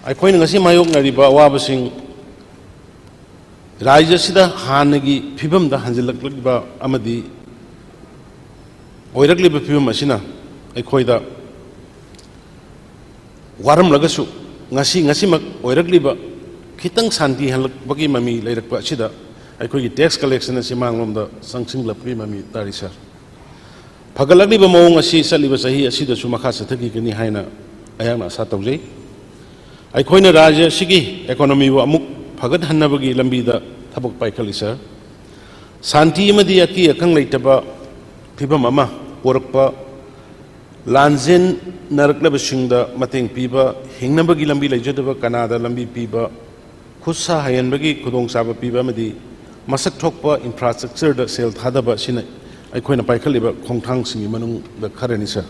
ꯑꯩꯈꯣꯏꯅ ꯉꯁꯤ ꯃꯥꯌꯣꯛꯅꯔꯤꯕ ꯑꯋꯥꯕꯁꯤꯡ ꯔꯥꯖ꯭ꯌ ꯑꯁꯤꯗ ꯍꯥꯟꯅꯒꯤ ꯐꯤꯕꯝꯗ ꯍꯟꯖꯤꯜꯂꯛꯂꯤꯕ ꯑꯃꯗꯤ ꯑꯣꯏꯔꯛꯂꯤꯕ ꯐꯤꯕꯝ ꯑꯁꯤꯅ ꯑꯩꯈꯣꯏꯗ ꯋꯥꯔꯝꯂꯒꯁꯨ ꯉꯁꯤ, ꯉꯁꯤꯃꯛ ꯑꯣꯏꯔꯛꯂꯤꯕ ꯈꯤꯇꯪ ꯁꯥꯟꯇꯤ ꯍꯜꯂꯛꯄꯒꯤ ꯃꯃꯤ ꯂꯩꯔꯛꯄ ꯑꯁꯤꯗ ꯑꯩꯈꯣꯏꯒꯤ tax collection ꯑꯁꯤ ꯃꯥꯡꯂꯣꯝꯗ ꯆꯪꯁꯤꯜꯂꯛꯄꯒꯤ ꯃꯃꯤ ꯇꯥꯔꯤ, ꯁꯥꯔ꯫ ꯐꯒꯠꯂꯛꯂꯤꯕ ꯃꯑꯣꯡ ꯑꯁꯤ ꯆꯠꯂꯤꯕ ꯆꯍꯤ ꯑꯁꯤꯗꯁꯨ ꯃꯈꯥ ꯆꯠꯊꯈꯤꯒꯅꯤ ꯍꯥꯏꯅ ꯑꯩꯍꯥꯛꯅ ꯑꯥꯁꯥ ꯇꯧꯖꯩ꯫ ꯑꯩꯈꯣꯏꯅ ꯔꯥꯖ꯭ꯌ ꯑꯁꯤꯒꯤ economyꯕꯨ ꯑꯃꯨꯛ ꯐꯒꯠꯍꯟꯅꯕꯒꯤ ꯂꯝꯕꯤꯗ ꯊꯕꯛ ꯄꯥꯏꯈꯠꯂꯤ, ꯁꯥꯔ꯫ ꯁꯥꯟꯇꯤ ꯑꯃꯗꯤ ꯑꯀꯤ ꯑꯈꯪ ꯂꯩꯇꯕ ꯐꯤꯕꯝ ꯑꯃ ꯄꯣꯔꯛꯄ, ꯂꯥꯟꯖꯦꯟꯅꯔꯛꯂꯕꯁꯤꯡꯗ ꯃꯇꯦꯡ ꯄꯤꯕ, ꯍꯤꯡꯅꯕꯒꯤ ꯂꯝꯕꯤ ꯂꯩꯖꯗꯕ ꯀꯅꯥꯗ ꯂꯝꯕꯤ ꯄꯤꯕ, ꯈꯨꯠ ꯁꯥ ꯍꯩꯍꯟꯕꯒꯤ ꯈꯨꯗꯣꯡꯆꯥꯕ ꯄꯤꯕ ꯑꯃꯗꯤ ꯃꯁꯛ ꯊꯣꯛꯄ infrastructureꯗ ꯁꯦꯜ ꯊꯥꯗꯕ ꯑꯁꯤꯅ ꯑꯩꯈꯣꯏꯅ ꯄꯥꯏꯈꯠꯂꯤꯕ ꯈꯣꯡꯊꯥꯡꯁꯤꯡꯒꯤ ꯃꯅꯨꯡꯗ ꯈꯔꯅꯤ, ꯁꯥꯔ꯫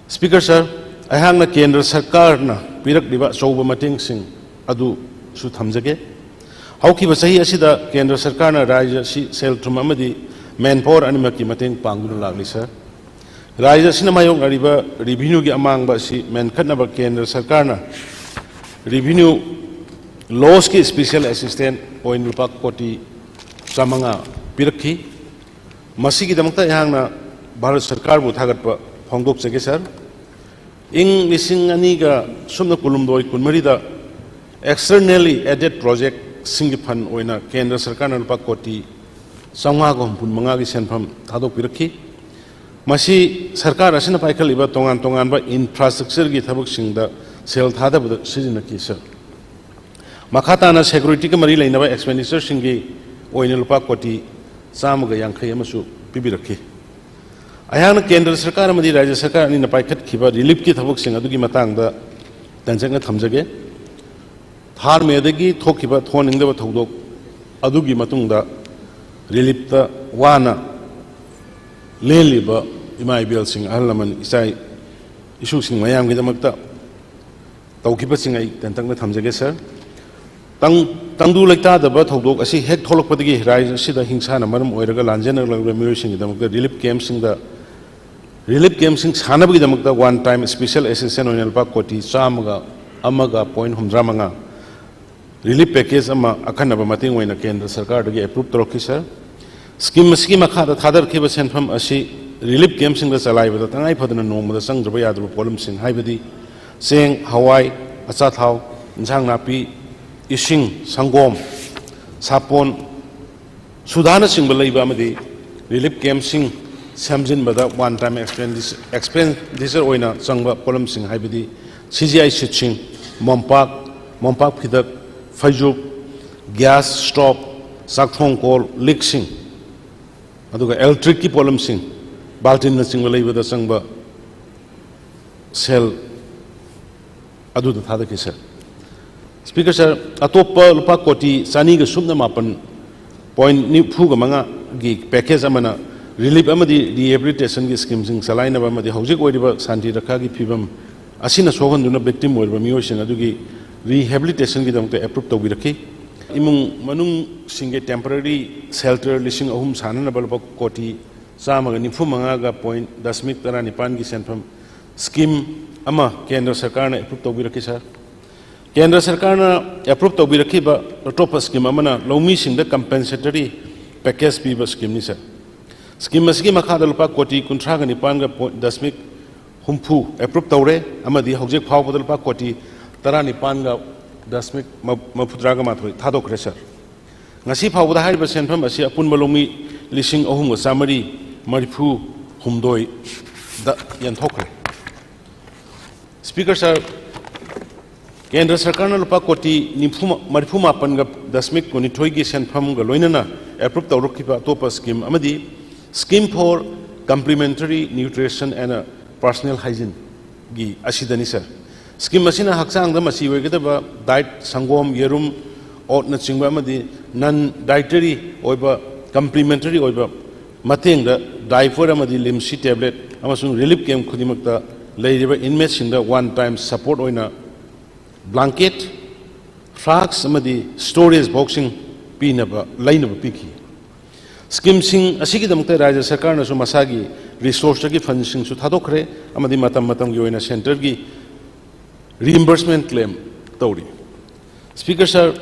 Speaker, ꯁꯥꯔ, ꯑꯩꯍꯥꯛꯅ ꯀꯦꯟꯗ꯭ꯔ ꯁꯔꯀꯥꯔꯅ ꯄꯤꯔꯛꯂꯤꯕ ꯑꯆꯧꯕ ꯃꯇꯦꯡꯁꯤꯡ ꯑꯗꯨꯁꯨ ꯊꯝꯖꯒꯦ꯫ ꯍꯧꯈꯤꯕ ꯆꯍꯤ ꯑꯁꯤꯗ ꯀꯦꯟꯗ꯭ꯔ ꯁꯔꯀꯥꯔꯅ ꯔꯥꯖ꯭ꯌ ꯑꯁꯤ ꯁꯦꯜ ꯊꯨꯝ ꯑꯃꯗꯤ manpower ꯑꯅꯤꯃꯛꯀꯤ ꯃꯇꯦꯡ ꯄꯥꯡꯗꯨꯅ ꯂꯥꯛꯂꯤ, ꯁꯥꯔ꯫ ꯔꯥꯖ꯭ꯌ ꯑꯁꯤꯅ ꯃꯥꯌꯣꯛꯅꯔꯤꯕ revenue ꯒꯤ ꯑꯃꯥꯡꯕ ꯑꯁꯤ ꯃꯦꯟꯈꯠꯅꯕ ꯀꯦꯟꯗ꯭ꯔ ꯁꯔꯀꯥꯔꯅ revenue loss ꯀꯤ special assistance ꯑꯣꯏꯅ ꯂꯨꯄꯥ ꯀꯣꯇꯤ ꯆꯥꯃꯉꯥ ꯄꯤꯔꯛꯈꯤ꯫ ꯃꯁꯤꯒꯤꯗꯃꯛꯇ ꯑꯩꯍꯥꯛꯅ ꯚꯥꯔꯠ ꯁꯔꯀꯥꯔꯕꯨ ꯊꯥꯒꯠꯄ ꯐꯣꯡꯗꯣꯛꯆꯒꯦ, ꯁꯥꯔ꯫ ꯏꯪ ꯂꯤꯁꯤꯡ ꯑꯅꯤꯒ ꯁꯨꯞꯅ ꯀꯨꯟꯍꯨꯝꯗꯣꯏ ꯀꯨꯟꯃꯔꯤꯗ externally aided project ꯁꯤꯡꯒꯤ fund ꯑꯣꯏꯅ ꯀꯦꯟꯗ꯭ꯔ ꯁꯔꯀꯥꯔꯅ ꯂꯨꯄꯥ ꯀꯣꯇꯤ ꯆꯥꯃꯉꯥꯒ ꯍꯨꯝꯐꯨ ꯃꯉꯥꯒꯤ ꯁꯦꯟꯐꯝ ꯊꯥꯗꯣꯛꯄꯤꯔꯛꯈꯤ꯫ ꯃꯁꯤ ꯁꯔꯀꯥꯔ ꯑꯁꯤꯅ ꯄꯥꯏꯈꯠꯂꯤꯕ ꯇꯣꯉꯥꯟ ꯇꯣꯉꯥꯟꯕ infrastructure ꯒꯤ ꯊꯕꯛꯁꯤꯡꯗ ꯁꯦꯜ ꯊꯥꯗꯕꯗ ꯁꯤꯖꯤꯟꯅꯈꯤ, ꯁꯥꯔ꯫ ꯃꯈꯥ ꯇꯥꯅ security ꯒ ꯃꯔꯤ ꯂꯩꯅꯕ expenditure ꯁꯤꯡꯒꯤ ꯑꯣꯏꯅ ꯂꯨꯄꯥ ꯀꯣꯇꯤ ꯆꯥꯝꯃꯒ ꯌꯥꯡꯈꯩ ꯑꯃꯁꯨ ꯄꯤꯕꯤꯔꯛꯈꯤ꯫ ꯑꯩꯍꯥꯛꯅ ꯀꯦꯟꯗ꯭ꯔ ꯁꯔꯀꯥꯔ ꯑꯃꯗꯤ ꯔꯥꯖ꯭ꯌ ꯁꯔꯀꯥꯔ ꯑꯅꯤꯅ ꯄꯥꯏꯈꯠꯈꯤꯕ relief ꯀꯤ ꯊꯕꯛꯁꯤꯡ ꯑꯗꯨꯒꯤ ꯃꯇꯥꯡꯗ ꯇꯦꯟꯇꯛꯅ ꯊꯝꯖꯒꯦ꯫ ꯊꯥꯔ ꯃꯦꯗꯒꯤ ꯊꯣꯛꯈꯤꯕ ꯊꯣꯛꯍꯟꯅꯤꯡꯗꯕ ꯊꯧꯗꯣꯛ ꯑꯗꯨꯒꯤ ꯃꯇꯨꯡꯗ relief ꯇ ꯋꯥꯅ ꯂꯦꯜꯂꯤꯕ ꯏꯃꯥ ꯏꯕꯦꯜꯁꯤꯡ, ꯑꯍꯜ ꯂꯃꯟ, ꯏꯆꯥ ꯏꯁꯨꯁꯤꯡ ꯃꯌꯥꯝꯒꯤꯗꯃꯛꯇ ꯇꯧꯈꯤꯕꯁꯤꯡ ꯑꯩ ꯇꯦꯟꯇꯛꯅ ꯊꯝꯖꯒꯦ, ꯁꯥꯔ꯫ ꯇꯪ-, ꯇꯪꯗꯨ ꯂꯩꯇꯥꯗꯕ ꯊꯧꯗꯣꯛ ꯑꯁꯤ ꯍꯦꯛ ꯊꯣꯛꯂꯛꯄꯗꯒꯤ ꯔꯥꯖ꯭ꯌ ꯑꯁꯤꯗ ꯍꯤꯡꯁꯥꯅ ꯃꯔꯝ ꯑꯣꯏꯔꯒ ꯂꯥꯟꯖꯦꯟꯅꯔꯛꯂꯕ ꯃꯤꯑꯣꯏꯁꯤꯡꯒꯤꯗꯃꯛꯇ relief camp ꯁꯤꯡꯗ, relief camp ꯁꯤꯡ ꯁꯥꯅꯕꯒꯤꯗꯃꯛꯇ one time special assistance ꯑꯣꯏꯅ ꯂꯨꯄꯥ ꯀꯣꯇꯤ ꯆꯥꯝꯃꯒ ꯑꯃꯒ point ꯍꯨꯝꯗ꯭ꯔꯥ ꯃꯉꯥ relief package ꯑꯃ ꯑꯈꯟꯅꯕ ꯃꯇꯦꯡ ꯑꯣꯏꯅ ꯀꯦꯟꯗ꯭ꯔ ꯁꯔꯀꯥꯔꯗꯒꯤ approve ꯇꯧꯔꯛꯈꯤ, ꯁꯥꯔ꯫ Scheme ꯑꯁꯤꯒꯤ ꯃꯈꯥꯗ ꯊꯥꯗꯔꯛꯈꯤꯕ ꯁꯦꯟꯐꯝ ꯑꯁꯤ relief camp ꯁꯤꯡꯗ ꯆꯂꯥꯏꯕꯗ ꯇꯉꯥꯏ ꯐꯗꯅ ꯅꯣꯡꯃꯗ ꯆꯪꯗ꯭ꯔꯕ ꯌꯥꯗ꯭ꯔꯕ ꯄꯣꯠꯂꯝꯁꯤꯡ, ꯍꯥꯏꯕꯗꯤ ꯆꯦꯡ, ꯍꯋꯥꯏ, ꯑꯆꯥꯊꯥꯎ, ꯏꯟꯁꯥꯡ ꯅꯥꯄꯤ, ꯏꯁꯤꯡ, ꯁꯪꯒꯣꯝ, ꯁꯥꯄꯣꯟ, ꯁꯨꯗꯥꯅꯆꯤꯡꯕ ꯂꯩꯕ ꯑꯃꯗꯤ relief camp ꯁꯤꯡ ꯁꯦꯝꯖꯤꯟꯕꯗ one time expenditure, expenditure ꯑꯣꯏꯅ ꯆꯪꯕ ꯄꯣꯠꯂꯝꯁꯤꯡ, ꯍꯥꯏꯕꯗꯤ C G I sheet ꯁꯤꯡ, ꯃꯣꯝꯄꯥꯛ, ꯃꯣꯝꯄꯥꯛ ꯐꯤꯗꯛ, ꯐꯩꯖꯨꯞ, gas stove, ꯆꯥꯛꯊꯣꯡ ꯀꯣꯜ ꯂꯤꯛꯁꯤꯡ, ꯑꯗꯨꯒ electric ꯀꯤ ꯄꯣꯠꯂꯝꯁꯤꯡ, ꯕꯥꯜꯇꯤꯟꯅꯆꯤꯡꯕ ꯂꯩꯕꯗ ꯆꯪꯕ ꯁꯦꯜ ꯑꯗꯨꯗ ꯊꯥꯗꯈꯤ, ꯁꯥꯔ꯫ Speaker, ꯁꯥꯔ, ꯑꯇꯣꯞꯄ ꯂꯨꯄꯥ ꯀꯣꯇꯤ ꯆꯅꯤꯒ ꯁꯨꯞꯅ ꯃꯥꯄꯟ point ꯅꯤꯐꯨꯒ ꯃꯉꯥꯒꯤ package ꯑꯃꯅ relief ꯑꯃꯗꯤ rehabilitation ꯒꯤ scheme ꯁꯤꯡ ꯆꯂꯥꯏꯅꯕ ꯑꯃꯗꯤ ꯍꯧꯖꯤꯛ ꯑꯣꯏꯔꯤꯕ ꯁꯥꯟꯇꯤ ꯔꯛꯈꯥꯒꯤ ꯐꯤꯕꯝ ꯑꯁꯤꯅ ꯁꯣꯛꯍꯟꯗꯨꯅ victim ꯑꯣꯏꯔꯕ ꯃꯤꯑꯣꯏꯁꯤꯡ ꯑꯗꯨꯒꯤ rehabilitationꯒꯤꯗꯃꯛꯇ approve ꯇꯧꯕꯤꯔꯛꯈꯤ꯫ ꯏꯃꯨꯡ ꯃꯅꯨꯡꯁꯤꯡꯒꯤ temporary shelter ꯂꯤꯁꯤꯡ ꯑꯍꯨꯝ ꯁꯥꯅꯅꯕ ꯂꯨꯄꯥ ꯀꯣꯇꯤ ꯆꯥꯝꯃꯒ ꯅꯤꯐꯨ ꯃꯉꯥꯒ point ꯗꯁꯃꯤꯛ ꯇꯔꯥꯅꯤꯄꯥꯟꯒꯤ ꯁꯦꯟꯐꯝ scheme ꯑꯃ ꯀꯦꯟꯗ꯭ꯔ ꯁꯔꯀꯥꯔꯅ approve ꯇꯧꯕꯤꯔꯛꯈꯤ, ꯁꯥꯔ꯫ ꯀꯦꯟꯗ꯭ꯔ ꯁꯔꯀꯥꯔꯅ approve ꯇꯧꯕꯤꯔꯛꯈꯤꯕ ꯑꯇꯣꯞꯄ scheme ꯑꯃꯅ ꯂꯧꯃꯤꯁꯤꯡꯗ compensatory package ꯄꯤꯕ schemeꯅꯤ, ꯁꯥꯔ꯫ Scheme ꯑꯁꯤꯒꯤ ꯃꯈꯥꯗ ꯂꯨꯄꯥ ꯀꯣꯇꯤ ꯀꯨꯟꯊ꯭ꯔꯥꯒ ꯅꯤꯄꯥꯟꯒ point ꯗꯁꯃꯤꯛ ꯍꯨꯝꯐꯨ approve ꯇꯧꯔꯦ ꯑꯃꯗꯤ ꯍꯧꯖꯤꯛ ꯐꯥꯎꯕꯗ ꯂꯨꯄꯥ ꯀꯣꯇꯤ ꯇꯔꯥꯅꯤꯄꯥꯟꯒ ꯗꯁꯃꯤꯛ ꯃ-, ꯃꯔꯤꯐꯨꯇꯔꯥꯒ ꯃꯥꯊꯣꯏ ꯊꯥꯗꯣꯛꯈ꯭ꯔꯦ, ꯁꯥꯔ꯫ ꯉꯁꯤ ꯐꯥꯎꯕꯗ ꯍꯥꯏꯔꯤꯕ ꯁꯦꯟꯐꯝ ꯑꯁꯤ ꯑꯄꯨꯟꯕ ꯂꯧꯃꯤ ꯂꯤꯁꯤꯡ ꯑꯍꯨꯝꯒ ꯆꯥꯃꯔꯤ ꯃꯔꯤꯐꯨ ꯍꯨꯝꯗꯣꯏꯗ ꯌꯦꯟꯊꯣꯛꯈ꯭ꯔꯦ꯫ Speaker, ꯁꯥꯔ, ꯀꯦꯟꯗ꯭ꯔ ꯁꯔꯀꯥꯔꯅ ꯂꯨꯄꯥ ꯀꯣꯇꯤ ꯅꯤꯐꯨ, ꯃꯔꯤꯐꯨ ꯃꯥꯄꯟꯒ ꯗꯁꯃꯤꯛ ꯀꯨꯟꯅꯤꯊꯣꯏꯒꯤ ꯁꯦꯟꯐꯝꯒ ꯂꯣꯏꯅꯅ approve ꯇꯧꯔꯛꯈꯤꯕ ꯑꯇꯣꯞꯄ scheme ꯑꯃꯗꯤ Scheme for Complementary Nutrition and Personal Hygieneꯒꯤ ꯑꯁꯤꯗꯅꯤ, sir. Scheme ꯑꯁꯤꯅ ꯍꯛꯆꯥꯡꯗ ꯃꯆꯤ ꯑꯣꯏꯒꯗꯕ diet, ꯁꯪꯒꯣꯝ, ꯌꯦꯔꯨꯝ, oatꯅꯆꯤꯡꯕ ꯑꯃꯗꯤ non dietary ꯑꯣꯏꯕ, complementary ꯑꯣꯏꯕ ꯃꯇꯦꯡꯗ diaper ꯑꯃꯗꯤ ꯂꯤꯝꯁꯤ tablet ꯑꯃꯁꯨꯡ relief camp ꯈꯨꯗꯤꯡꯃꯛꯇ ꯂꯩꯔꯤꯕ inmateꯁꯤꯡꯗ one time support ꯑꯣꯏꯅ blanket, flask ꯑꯃꯗꯤ storage boxꯁꯤꯡ ꯄꯤꯅꯕ, ꯂꯩꯅꯕ ꯄꯤꯈꯤ꯫ Schemeꯁꯤꯡ ꯑꯁꯤꯒꯤꯗꯃꯛꯇ ꯔꯥꯖ꯭ꯌ ꯁꯔꯀꯥꯔꯅꯁꯨ ꯃꯁꯥꯒꯤ resourceꯇꯒꯤ fundꯁꯤꯡꯁꯨ ꯊꯥꯗꯣꯛꯈ꯭ꯔꯦ ꯑꯃꯗꯤ ꯃꯇꯝ ꯃꯇꯝꯒꯤ ꯑꯣꯏꯅ centreꯒꯤ reimbursement claim ꯇꯧꯔꯤ꯫ Speaker, ꯁꯥꯔ,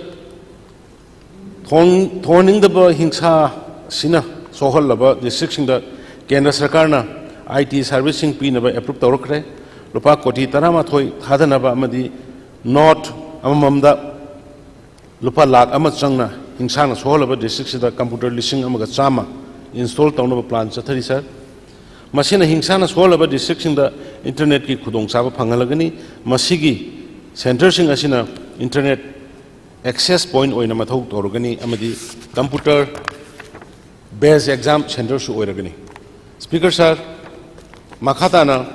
ꯊꯣꯟ-, ꯊꯣꯟꯅꯤꯡꯗꯕ ꯍꯤꯡꯁꯥꯁꯤꯅ ꯁꯣꯛꯍꯜꯂꯕ districtꯁꯤꯡꯗ ꯀꯦꯟꯗ꯭ꯔ ꯁꯔꯀꯥꯔꯅ IT serviceꯁꯤꯡ ꯄꯤꯅꯕ approve ꯇꯧꯔꯛꯈ꯭ꯔꯦ꯫ ꯂꯨꯄꯥ ꯀꯣꯇꯤ ꯇꯔꯥꯃꯥꯊꯣꯏ ꯊꯥꯗꯅꯕ ꯑꯃꯗꯤ not ꯑꯃꯃꯝꯗ ꯂꯨꯄꯥ ꯂꯥꯈ ꯑꯃ ꯆꯪꯅ ꯍꯤꯡꯁꯥꯅ ꯁꯣꯛꯍꯜꯂꯕ districtꯁꯤꯗ computer ꯂꯤꯁꯤꯡ ꯑꯃꯒ ꯆꯥꯝꯃ install ꯇꯧꯅꯕ plan ꯆꯠꯊꯔꯤ, ꯁꯥꯔ꯫ ꯃꯁꯤꯅ ꯍꯤꯡꯁꯥꯅ ꯁꯣꯛꯍꯜꯂꯕ districtꯁꯤꯡꯗ internetꯀꯤ ꯈꯨꯗꯣꯡꯆꯥꯕ ꯐꯪꯍꯜꯂꯒꯅꯤ꯫ ꯃꯁꯤꯒꯤ centreꯁꯤꯡ ꯑꯁꯤꯅ internet access point ꯑꯣꯏꯅ ꯃꯊꯧ ꯇꯧꯔꯒꯅꯤ ꯑꯃꯗꯤ computer based exam centreꯁꯨ ꯑꯣꯏꯔꯒꯅꯤ꯫ Speaker, ꯁꯥꯔ, ꯃꯈꯥ ꯇꯥꯅ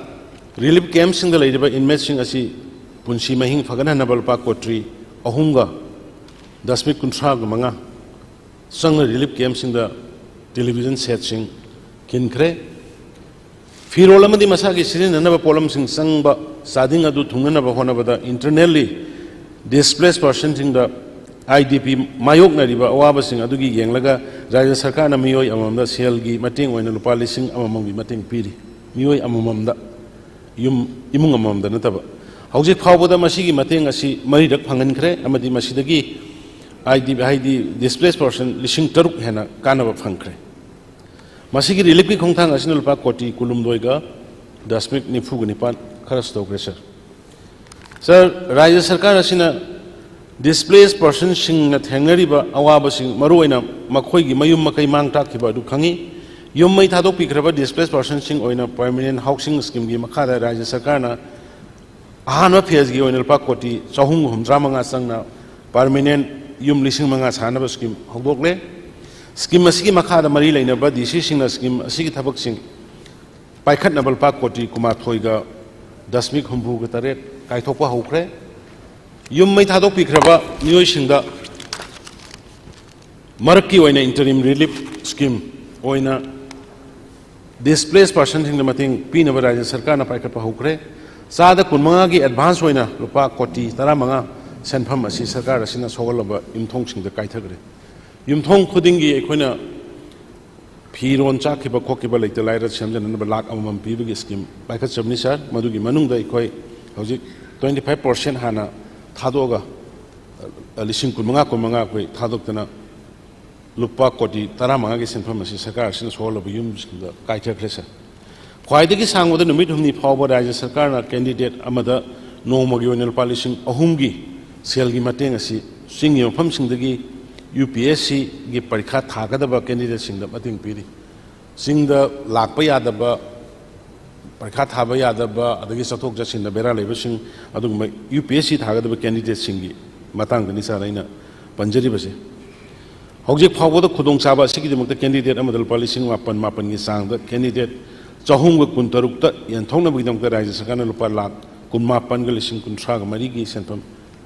relief campꯁꯤꯡꯗ ꯂꯩꯔꯤꯕ inmateꯁꯤꯡ ꯑꯁꯤ ꯄꯨꯟꯁꯤ ꯃꯍꯤꯡ ꯐꯒꯠꯍꯟꯅꯕ ꯂꯨꯄꯥ ꯀꯣꯇꯤ ꯑꯍꯨꯝꯒ ꯗꯁꯃꯤꯛ ꯀꯨꯟꯊ꯭ꯔꯥꯒ ꯃꯉꯥ ꯆꯪꯅ relief campꯁꯤꯡꯗ television setꯁꯤꯡ ꯈꯤꯟꯈ꯭ꯔꯦ꯫ ꯐꯤꯔꯣꯜ ꯑꯃꯗꯤ ꯃꯁꯥꯒꯤ ꯁꯤꯖꯤꯟꯅꯅꯕ ꯄꯣꯠꯂꯝꯁꯤꯡ ꯆꯪꯕ ꯆꯥꯗꯤꯡ ꯑꯗꯨ ꯊꯨꯡꯅꯅꯕ ꯍꯣꯠꯅꯕꯗ internally displaced personꯁꯤꯡꯗ IDP ꯃꯥꯌꯣꯛꯅꯔꯤꯕ ꯑꯋꯥꯕꯁꯤꯡ ꯑꯗꯨꯒꯤ ꯌꯦꯡꯂꯒ ꯔꯥꯖ꯭ꯌ ꯁꯔꯀꯥꯔꯅ ꯃꯤꯑꯣꯏ ꯑꯃꯃꯝꯗ ꯁꯦꯜꯒꯤ ꯃꯇꯦꯡ ꯑꯣꯏꯅ ꯂꯨꯄꯥ ꯂꯤꯁꯤꯡ ꯑꯃꯃꯝꯒꯤ ꯃꯇꯦꯡ ꯄꯤꯔꯤ꯫ ꯃꯤꯑꯣꯏ ꯑꯃꯃꯝꯗ, ꯌꯨꯝ, ꯏꯃꯨꯡ ꯑꯃꯃꯝꯗ ꯅꯠꯇꯕ꯫ ꯍꯧꯖꯤꯛ ꯐꯥꯎꯕꯗ ꯃꯁꯤꯒꯤ ꯃꯇꯦꯡ ꯑꯁꯤ ꯃꯔꯤꯔꯛ ꯐꯪꯍꯟꯈ꯭ꯔꯦ ꯑꯃꯗꯤ ꯃꯁꯤꯗꯒꯤ IDP, ꯍꯥꯏꯗꯤ displaced person ꯂꯤꯁꯤꯡ ꯇꯔꯨꯛ ꯍꯦꯟꯅ ꯀꯥꯟꯅꯕ ꯐꯪꯈ꯭ꯔꯦ꯫ ꯃꯁꯤꯒꯤ reliefꯀꯤ ꯈꯣꯡꯊꯥꯡ ꯑꯁꯤꯅ ꯂꯨꯄꯥ ꯀꯣꯇꯤ ꯀꯨꯟꯍꯨꯝꯗꯣꯏꯒ ꯗꯁꯃꯤꯛ ꯅꯤꯐꯨꯒ ꯅꯤꯄꯥꯟ ꯈꯔꯁ ꯇꯧꯈ꯭ꯔꯦ, ꯁꯥꯔ꯫ ꯁꯥꯔ, ꯔꯥꯖ꯭ꯌ ꯁꯔꯀꯥꯔ ꯑꯁꯤꯅ displaced personꯁꯤꯡꯅ ꯊꯦꯡꯅꯔꯤꯕ ꯑꯋꯥꯕꯁꯤꯡ, ꯃꯔꯨꯑꯣꯏꯅ ꯃꯈꯣꯏꯒꯤ ꯃꯌꯨꯝ ꯃꯀꯩ ꯃꯥꯡ ꯇꯥꯛꯈꯤꯕ ꯑꯗꯨ ꯈꯪꯏ꯫ ꯌꯨꯝ ꯃꯩ ꯊꯥꯗꯣꯛꯄꯤꯈ꯭ꯔꯕ displaced personꯁꯤꯡ ꯑꯣꯏꯅ permanent housing schemeꯒꯤ ꯃꯈꯥꯗ ꯔꯥꯖ꯭ꯌ ꯁꯔꯀꯥꯔꯅ ꯑꯍꯥꯟꯕ phaseꯀꯤ ꯑꯣꯏꯅ ꯂꯨꯄꯥ ꯀꯣꯇꯤ ꯆꯍꯨꯝꯒ ꯍꯨꯝꯗ꯭ꯔꯥ ꯃꯉꯥ ꯆꯪꯅ permanent ꯌꯨꯝ ꯂꯤꯁꯤꯡ ꯃꯉꯥ ꯁꯥꯅꯕ scheme ꯍꯧꯗꯣꯛꯂꯦ꯫ Scheme ꯑꯁꯤꯒꯤ ꯃꯈꯥꯗ ꯃꯔꯤ ꯂꯩꯅꯕ DCꯁꯤꯡꯅ scheme ꯑꯁꯤꯒꯤ ꯊꯕꯛꯁꯤꯡ ꯄꯥꯏꯈꯠꯅꯕ ꯂꯨꯄꯥ ꯀꯣꯇꯤ ꯀꯨꯟꯃꯥꯊꯣꯏꯒ ꯗꯁꯃꯤꯛ ꯍꯨꯝꯐꯨꯒ ꯇꯔꯦꯠ ꯀꯥꯏꯊꯣꯛꯄ ꯍꯧꯈ꯭ꯔꯦ꯫ ꯌꯨꯝ ꯃꯩ ꯊꯥꯗꯣꯛꯄꯤꯈ꯭ꯔꯕ ꯃꯤꯑꯣꯏꯁꯤꯡꯗ ꯃꯔꯛꯀꯤ ꯑꯣꯏꯅ interim relief scheme ꯑꯣꯏꯅ displaced personꯁꯤꯡꯗ ꯃꯇꯦꯡ ꯄꯤꯅꯕ ꯔꯥꯖ꯭ꯌ ꯁꯔꯀꯥꯔꯅ ꯄꯥꯏꯈꯠꯄ ꯍꯧꯈ꯭ꯔꯦ꯫ ꯆꯥꯗ ꯀꯨꯟꯃꯉꯥꯒꯤ advance ꯑꯣꯏꯅ ꯂꯨꯄꯥ ꯀꯣꯇꯤ ꯇꯔꯥꯃꯉꯥ ꯁꯦꯟꯐꯝ ꯑꯁꯤ ꯁꯔꯀꯥꯔ ꯑꯁꯤꯅ ꯁꯣꯛꯍꯜꯂꯕ ꯌꯨꯝꯊꯣꯡꯁꯤꯡꯗ ꯀꯥꯏꯊꯈ꯭ꯔꯦ꯫ ꯌꯨꯝꯊꯣꯡ ꯈꯨꯗꯤꯡꯒꯤ ꯑꯩꯈꯣꯏꯅ ꯐꯤꯔꯣꯟ ꯆꯥꯈꯤꯕ ꯈꯣꯠꯈꯤꯕ ꯂꯩꯇ ꯂꯥꯏꯔ ꯁꯦꯝꯖꯅꯅꯕ ꯂꯥꯈ ꯑꯃꯃꯝ ꯄꯤꯕꯒꯤ scheme ꯄꯥꯏꯈꯠꯆꯕꯅꯤ, ꯁꯥꯔ꯫ ꯃꯗꯨꯒꯤ ꯃꯅꯨꯡꯗ ꯑꯩꯈꯣꯏ ꯍꯧꯖꯤꯛ twenty five percent ꯍꯥꯟꯅ ꯊꯥꯗꯣꯛꯑꯒ, ꯑ, ꯂꯤꯁꯤꯡ ꯀꯨꯟꯃꯉꯥ, ꯀꯨꯟꯃꯉꯥ ꯑꯩꯈꯣꯏ ꯊꯥꯗꯣꯛꯇꯅ ꯂꯨꯄꯥ ꯀꯣꯇꯤ ꯇꯔꯥꯃꯉꯥꯒꯤ ꯁꯦꯟꯐꯝ ꯑꯁꯤ ꯁꯔꯀꯥꯔ ꯑꯁꯤꯅ ꯁꯣꯛꯍꯜꯂꯕ ꯌꯨꯝꯁꯤꯡꯗ ꯀꯥꯏꯊꯈ꯭ꯔꯦ, ꯁꯥꯔ꯫ ꯈ꯭ꯋꯥꯏꯗꯒꯤ ꯁꯥꯡꯕꯗ ꯅꯨꯃꯤꯠ ꯍꯨꯝꯅꯤ ꯐꯥꯎꯕ ꯔꯥꯖ꯭ꯌ ꯁꯔꯀꯥꯔꯅ candidate ꯑꯃꯗ ꯅꯣꯡꯃꯒꯤ ꯑꯣꯏꯅ ꯂꯨꯄꯥ ꯂꯤꯁꯤꯡ ꯑꯍꯨꯝꯒꯤ ꯁꯦꯜꯒꯤ ꯃꯇꯦꯡ ꯑꯁꯤ ꯆꯤꯡꯒꯤ ꯃꯐꯝꯁꯤꯡꯗꯒꯤ UPSCꯒꯤ ꯄꯔꯤꯈꯥ ꯊꯥꯒꯗꯕ candidateꯁꯤꯡꯗ ꯃꯇꯦꯡ ꯄꯤꯔꯤ꯫ ꯆꯤꯡꯗ ꯂꯥꯛꯄ ꯌꯥꯗꯕ, ꯄꯔꯤꯈꯥ ꯊꯥꯕ ꯌꯥꯗꯕ, ꯑꯗꯒꯤ ꯆꯠꯊꯣꯛ ꯆꯠꯁꯤꯟꯗ ꯕꯦꯔꯥ ꯂꯩꯕꯁꯤꯡ, ꯑꯗꯨꯒꯨꯝꯕ UPSC ꯊꯥꯒꯗꯕ candidateꯁꯤꯡꯒꯤ ꯃꯇꯥꯡꯗꯅꯤ, ꯁꯥꯔ, ꯑꯩꯅ ꯄꯟꯖꯔꯤꯕꯁꯦ꯫ ꯍꯧꯖꯤꯛ ꯐꯥꯎꯕꯗ ꯈꯨꯗꯣꯡꯆꯥꯕ ꯑꯁꯤꯒꯤꯗꯃꯛꯇ candidate ꯑꯃꯗ ꯂꯨꯄꯥ ꯂꯤꯁꯤꯡ ꯃꯥꯄꯟ ꯃꯥꯄꯟꯒꯤ ꯆꯥꯡꯗ candidate ꯆꯍꯨꯝꯒ ꯀꯨꯟꯇꯔꯨꯛꯇ ꯌꯦꯟꯊꯣꯛꯅꯕꯒꯤꯗꯃꯛꯇ ꯔꯥꯖ꯭ꯌ ꯁꯔꯀꯥꯔꯅ ꯂꯨꯄꯥ ꯂꯥꯈ ꯀꯨꯟꯃꯥꯄꯟꯒ ꯂꯤꯁꯤꯡ ꯀꯨꯟꯊ꯭ꯔꯥꯒ ꯃꯔꯤꯒꯤ ꯁꯦꯟꯐꯝ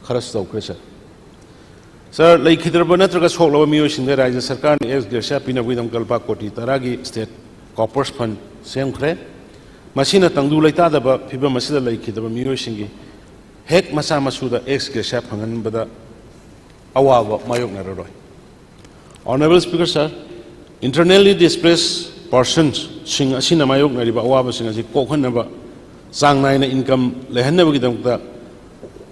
ꯈꯔꯁ ꯇꯧꯈ꯭ꯔꯦ, ꯁꯥꯔ꯫ ꯁꯥꯔ, ꯂꯩꯈꯤꯗ꯭ꯔꯕ ꯅꯠꯇ꯭ꯔꯒ ꯁꯣꯛꯂꯕ ꯃꯤꯑꯣꯏꯁꯤꯡꯗ ꯔꯥꯖ꯭ꯌ ꯁꯔꯀꯥꯔꯅ ex gratia ꯄꯤꯅꯕꯒꯤꯗꯃꯛꯇ ꯂꯨꯄꯥ ꯀꯣꯇꯤ ꯇꯔꯥꯒꯤ state corpus fund ꯁꯦꯝꯈ꯭ꯔꯦ꯫ ꯃꯁꯤꯅ ꯇꯪꯗꯨ ꯂꯩꯇꯥꯗꯕ ꯐꯤꯕꯝ ꯑꯁꯤꯗ ꯂꯩꯈꯤꯗꯕ ꯃꯤꯑꯣꯏꯁꯤꯡꯒꯤ ꯍꯦꯛ ꯃꯆꯥ ꯃꯁꯨꯗ ꯑꯦꯛꯁ ꯒ꯭ꯔꯦꯁꯤꯌꯥ ꯐꯪꯍꯟꯕꯗ ꯑꯋꯥꯕ ꯃꯥꯌꯣꯛꯅꯔꯔꯣꯏ꯫ Honourable Speaker Sir, internally displaced persons ꯁꯤꯡ ꯑꯁꯤꯅ ꯃꯥꯌꯣꯛꯅꯔꯤꯕ ꯑꯋꯥꯕꯁꯤꯡ ꯑꯁꯤ ꯀꯣꯛꯍꯟꯅꯕ, ꯆꯥꯡ ꯅꯥꯏꯅ ꯏꯟꯀꯝ ꯂꯩꯍꯟꯅꯕꯒꯤꯗꯃꯛꯇ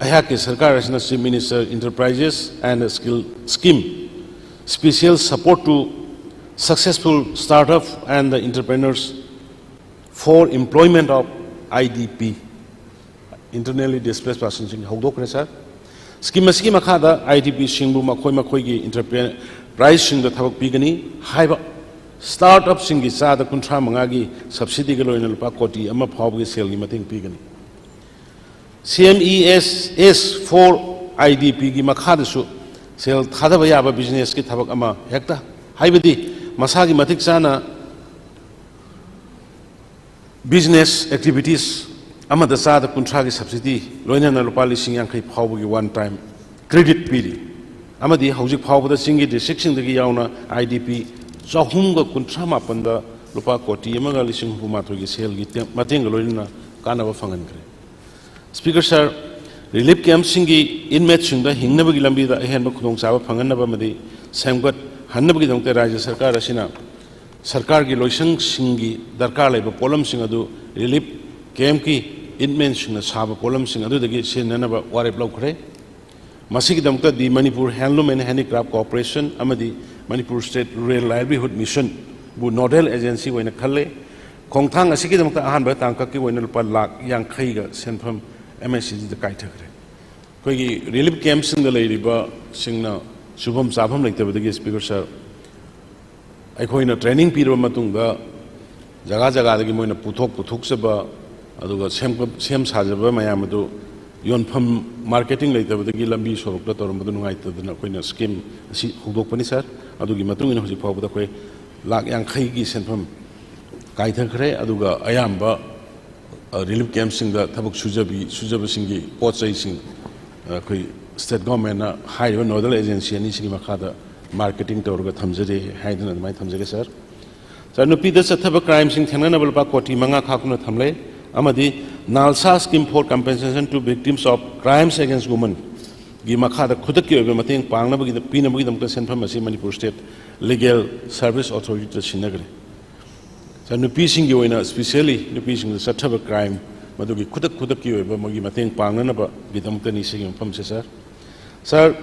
ꯑꯩꯍꯥꯛꯀꯤ ꯁꯔꯀꯥꯔ ꯑꯁꯤꯅ Chief Minister Enterprises and Skill Scheme, Special Support to Successful Startup and the Entrepreneurs for Employment of I D P, Internally Displaced Persons ꯁꯤꯡ ꯍꯧꯗꯣꯛꯈ꯭ꯔꯦ ꯁꯥꯔ꯫ ꯁ꯭ꯀꯤꯝ ꯑꯁꯤꯒꯤ ꯃꯈꯥꯗ ꯑꯥꯏ ꯗꯤ ꯄꯤꯁꯤꯡꯕꯨ ꯃꯈꯣꯏ ꯃꯈꯣꯏꯒꯤ ꯏꯟꯇꯔꯄ꯭ꯔꯥꯏꯖꯁꯤꯡꯗ ꯊꯕꯛ ꯄꯤꯒꯅꯤ ꯍꯥꯏꯕ ꯁ꯭ꯇꯥꯔꯠ ꯑꯞꯁꯤꯡꯒꯤ ꯆꯥꯗ ꯀꯨꯟꯊ꯭ꯔꯥ ꯃꯉꯥꯒꯤ ꯁꯕꯁꯤꯗꯤꯒ ꯂꯣꯏꯅꯅ ꯂꯨꯄꯥ ꯀꯣꯇꯤ ꯑꯃ ꯐꯥꯎꯕꯒꯤ ꯁꯦꯜꯒꯤ ꯃꯇꯦꯡ ꯄꯤꯒꯅꯤ꯫ ꯁꯤ M E S S four I D ꯄꯤꯒꯤ ꯃꯈꯥꯗꯁꯨ ꯁꯦꯜ ꯊꯥꯗꯕ ꯌꯥꯕ ꯕꯤꯖꯤꯅꯦꯁꯀꯤ ꯊꯕꯛ ꯑꯃ ꯍꯦꯛꯇ, ꯍꯥꯏꯕꯗꯤ ꯃꯁꯥꯒꯤ ꯃꯇꯤꯛ ꯆꯥꯅ ꯕꯤꯖꯤꯅꯦꯁ ꯑꯦꯛꯇꯤꯚꯤꯇꯤꯁ ꯑꯃꯗ ꯆꯥꯗ ꯀꯨꯟꯊ꯭ꯔꯥꯒꯤ ꯁꯕꯁꯤꯗꯤ, ꯂꯣꯏꯅꯅ ꯂꯨꯄꯥ ꯂꯤꯁꯤꯡ ꯌꯥꯡꯈꯩ ꯐꯥꯎꯕꯒꯤ ꯋꯥꯟ ꯇꯥꯏꯝ ꯀ꯭ꯔꯦꯗꯤꯠ ꯄꯤꯔꯤ꯫ ꯑꯃꯗꯤ ꯍꯧꯖꯤꯛ ꯐꯥꯎꯕꯗ ꯆꯤꯡꯒꯤ ꯗꯤꯁꯇ꯭ꯔꯤꯛꯁꯤꯡꯗꯒꯤ ꯌꯥꯎꯅ ꯑꯥꯏ ꯗꯤ ꯄꯤ ꯆꯍꯨꯝꯒ ꯀꯨꯟꯊ꯭ꯔꯥ ꯃꯥꯄꯟꯗ ꯂꯨꯄꯥ ꯀꯣꯇꯤ ꯑꯃꯒ ꯂꯤꯁꯤꯡ ꯍꯨꯝꯐꯨ ꯃꯥꯊꯣꯏꯒꯤ ꯁꯦꯜꯒꯤ ꯇꯦ-, ꯃꯇꯦꯡꯒ ꯂꯣꯏꯅꯅ ꯀꯥꯟꯅꯕ ꯐꯪꯍꯟꯈ꯭ꯔꯦ꯫ ꯁ꯭ꯄꯤꯀꯔ ꯁꯥꯔ, ꯔꯤꯂꯤꯐ ꯀꯦꯝꯞꯁꯤꯡꯒꯤ ꯏꯟꯃꯦꯠꯁꯤꯡꯗ ꯍꯤꯡꯅꯕꯒꯤ ꯂꯝꯕꯤꯗ ꯑꯍꯦꯟꯕ ꯈꯨꯗꯣꯡꯆꯥꯕ ꯐꯪꯍꯟꯅꯕ ꯑꯃꯗꯤ ꯁꯦꯝꯒꯠꯍꯟꯅꯕꯒꯤꯗꯃꯛꯇ ꯔꯥꯖ꯭ꯌ ꯁꯔꯀꯥꯔ ꯑꯁꯤꯅ ꯁꯔꯀꯥꯔꯒꯤ ꯂꯣꯏꯁꯪꯁꯤꯡꯒꯤ ꯗꯔꯀꯥꯔ ꯂꯩꯕ ꯄꯣꯠꯂꯝꯁꯤꯡ ꯑꯗꯨ ꯔꯤꯂꯤꯐ ꯀꯦꯝꯞꯀꯤ ꯏꯟꯃꯦꯠꯁꯤꯡꯅ ꯁꯥꯕ ꯄꯣꯠꯂꯝꯁꯤꯡ ꯑꯗꯨꯗꯒꯤ ꯁꯤꯖꯤꯟꯅꯅꯕ ꯋꯥꯔꯦꯞ ꯂꯧꯈ꯭ꯔꯦ꯫ ꯃꯁꯤꯒꯤꯗꯃꯛꯇ The Manipur Handloom and Handicraft Corporation ꯑꯃꯗꯤ Manipur State Rural Livelihood Mission ꯕꯨ ꯅꯣꯗꯦꯜ ꯑꯦꯖꯦꯟꯁꯤ ꯑꯣꯏꯅ ꯈꯜꯂꯦ꯫ ꯈꯣꯡꯊꯥꯡ ꯑꯁꯤꯒꯤꯗꯃꯛꯇ ꯑꯍꯥꯟꯕ ꯇꯥꯡꯀꯛꯀꯤ ꯑꯣꯏꯅ ꯂꯨꯄꯥ ꯂꯥꯈ ꯌꯥꯡꯈꯩꯒ ꯁꯦꯟꯐꯝ ꯑꯦꯝ ꯑꯦꯁ ꯁꯤ ꯗꯤꯗ ꯀꯥꯏꯊꯈ꯭ꯔꯦ꯫ ꯑꯩꯈꯣꯏꯒꯤ ꯔꯤꯂꯤꯐ ꯀꯦꯝꯞꯁꯤꯡꯗ ꯂꯩꯔꯤꯕꯁꯤꯡꯅ ꯁꯨꯐꯝ ꯆꯥꯐꯝ ꯂꯩꯇꯕꯗꯒꯤ, ꯁ꯭ꯄꯤꯀꯔ ꯁꯥꯔ, ꯑꯩꯈꯣꯏꯅ ꯇ꯭ꯔꯦꯅꯤꯡ ꯄꯤꯔꯕ ꯃꯇꯨꯡꯗ ꯖꯒꯥ ꯖꯒꯥꯗꯒꯤ ꯃꯣꯏꯅ ꯄꯨꯊꯣꯛ ꯄꯨꯊꯣꯛꯆꯕ, ꯑꯗꯨꯒ ꯁꯦꯝꯒꯠ-, ꯁꯦꯝ ꯁꯥꯖꯕ ꯃꯌꯥꯝ ꯑꯗꯨ ꯌꯣꯟꯐꯝ, ꯃꯥꯔꯀꯦꯇꯤꯡ ꯂꯩꯇꯕꯗꯒꯤ ꯂꯝꯕꯤ ꯁꯣꯔꯣꯛꯇ ꯇꯧꯔꯝꯕꯗꯨ ꯅꯨꯡꯉꯥꯏꯇꯗꯅ ꯑꯩꯈꯣꯏꯅ ꯁ꯭ꯀꯤꯝ ꯑꯁꯤ ꯍꯧꯗꯣꯛꯄꯅꯤ ꯁꯥꯔ꯫ ꯑꯗꯨꯒꯤ ꯃꯇꯨꯡ ꯏꯟꯅ ꯍꯧꯖꯤꯛ ꯐꯥꯎꯕꯗ ꯑꯩꯈꯣꯏ ꯂꯥꯈ ꯌꯥꯡꯈꯩꯒꯤ ꯁꯦꯟꯐꯝ ꯀꯥꯏꯊꯈ꯭ꯔꯦ, ꯑꯗꯨꯒ ꯑꯌꯥꯝꯕ, ꯑ, ꯔꯤꯂꯤꯐ ꯀꯦꯝꯞꯁꯤꯡꯗ ꯊꯕꯛ ꯁꯨꯖꯕꯤ-, ꯁꯨꯖꯕꯁꯤꯡꯒꯤ ꯄꯣꯠ ꯆꯩꯁꯤꯡ, ꯑ, ꯑꯩꯈꯣꯏ ꯁ꯭ꯇꯦꯠ ꯒꯣꯔꯃꯦꯟꯅ ꯍꯥꯏꯔꯤꯕ ꯅꯣꯗꯦꯜ ꯑꯦꯖꯦꯟꯁꯤ ꯑꯅꯤꯁꯤꯒꯤ ꯃꯈꯥꯗ ꯃꯥꯔꯀꯦꯇꯤꯡ ꯇꯧꯔꯒ ꯊꯝꯖꯔꯤ ꯍꯥꯏꯗꯨꯅ ꯑꯗꯨꯃꯥꯏꯅ ꯊꯝꯖꯒꯦ ꯁꯥꯔ꯫ ꯁꯥꯔ, ꯅꯨꯄꯤꯗ ꯆꯠꯊꯕ ꯀ꯭ꯔꯥꯏꯝꯁꯤꯡ ꯊꯦꯡꯅꯅꯕ ꯂꯨꯄꯥ ꯀꯣꯇꯤ ꯃꯉꯥ ꯈꯥꯛꯇꯨꯅ ꯊꯝꯂꯦ꯫ ꯑꯃꯗꯤ NALSA Scheme for Compensation to Victims of Crimes Against Women ꯒꯤ ꯃꯈꯥꯗ ꯈꯨꯗꯛꯀꯤ ꯑꯣꯏꯕ ꯃꯇꯦꯡ ꯄꯥꯡꯅꯕꯒꯤꯗ-, ꯄꯤꯅꯕꯒꯤꯗꯃꯛꯇ ꯁꯦꯟꯐꯝ ꯑꯁꯤ Manipur State Legal Service Authority ꯗ ꯁꯤꯟꯅꯈ꯭ꯔꯦ꯫ ꯁꯥꯔ, ꯅꯨꯄꯤꯁꯤꯡꯒꯤ ꯑꯣꯏꯅ specially ꯅꯨꯄꯤꯁꯤꯡꯗ ꯆꯠꯊꯕ ꯀ꯭ꯔꯥꯏꯝ ꯃꯗꯨꯒꯤ ꯈꯨꯗꯛ ꯈꯨꯗꯛꯀꯤ ꯑꯣꯏꯕ ꯃꯣꯏꯒꯤ ꯃꯇꯦꯡ ꯄꯥꯡꯅꯅꯕꯒꯤꯗꯃꯛꯇꯅꯤ ꯁꯤꯒꯤ ꯃꯐꯝꯁꯦ, ꯁꯥꯔ꯫ ꯁꯥꯔ,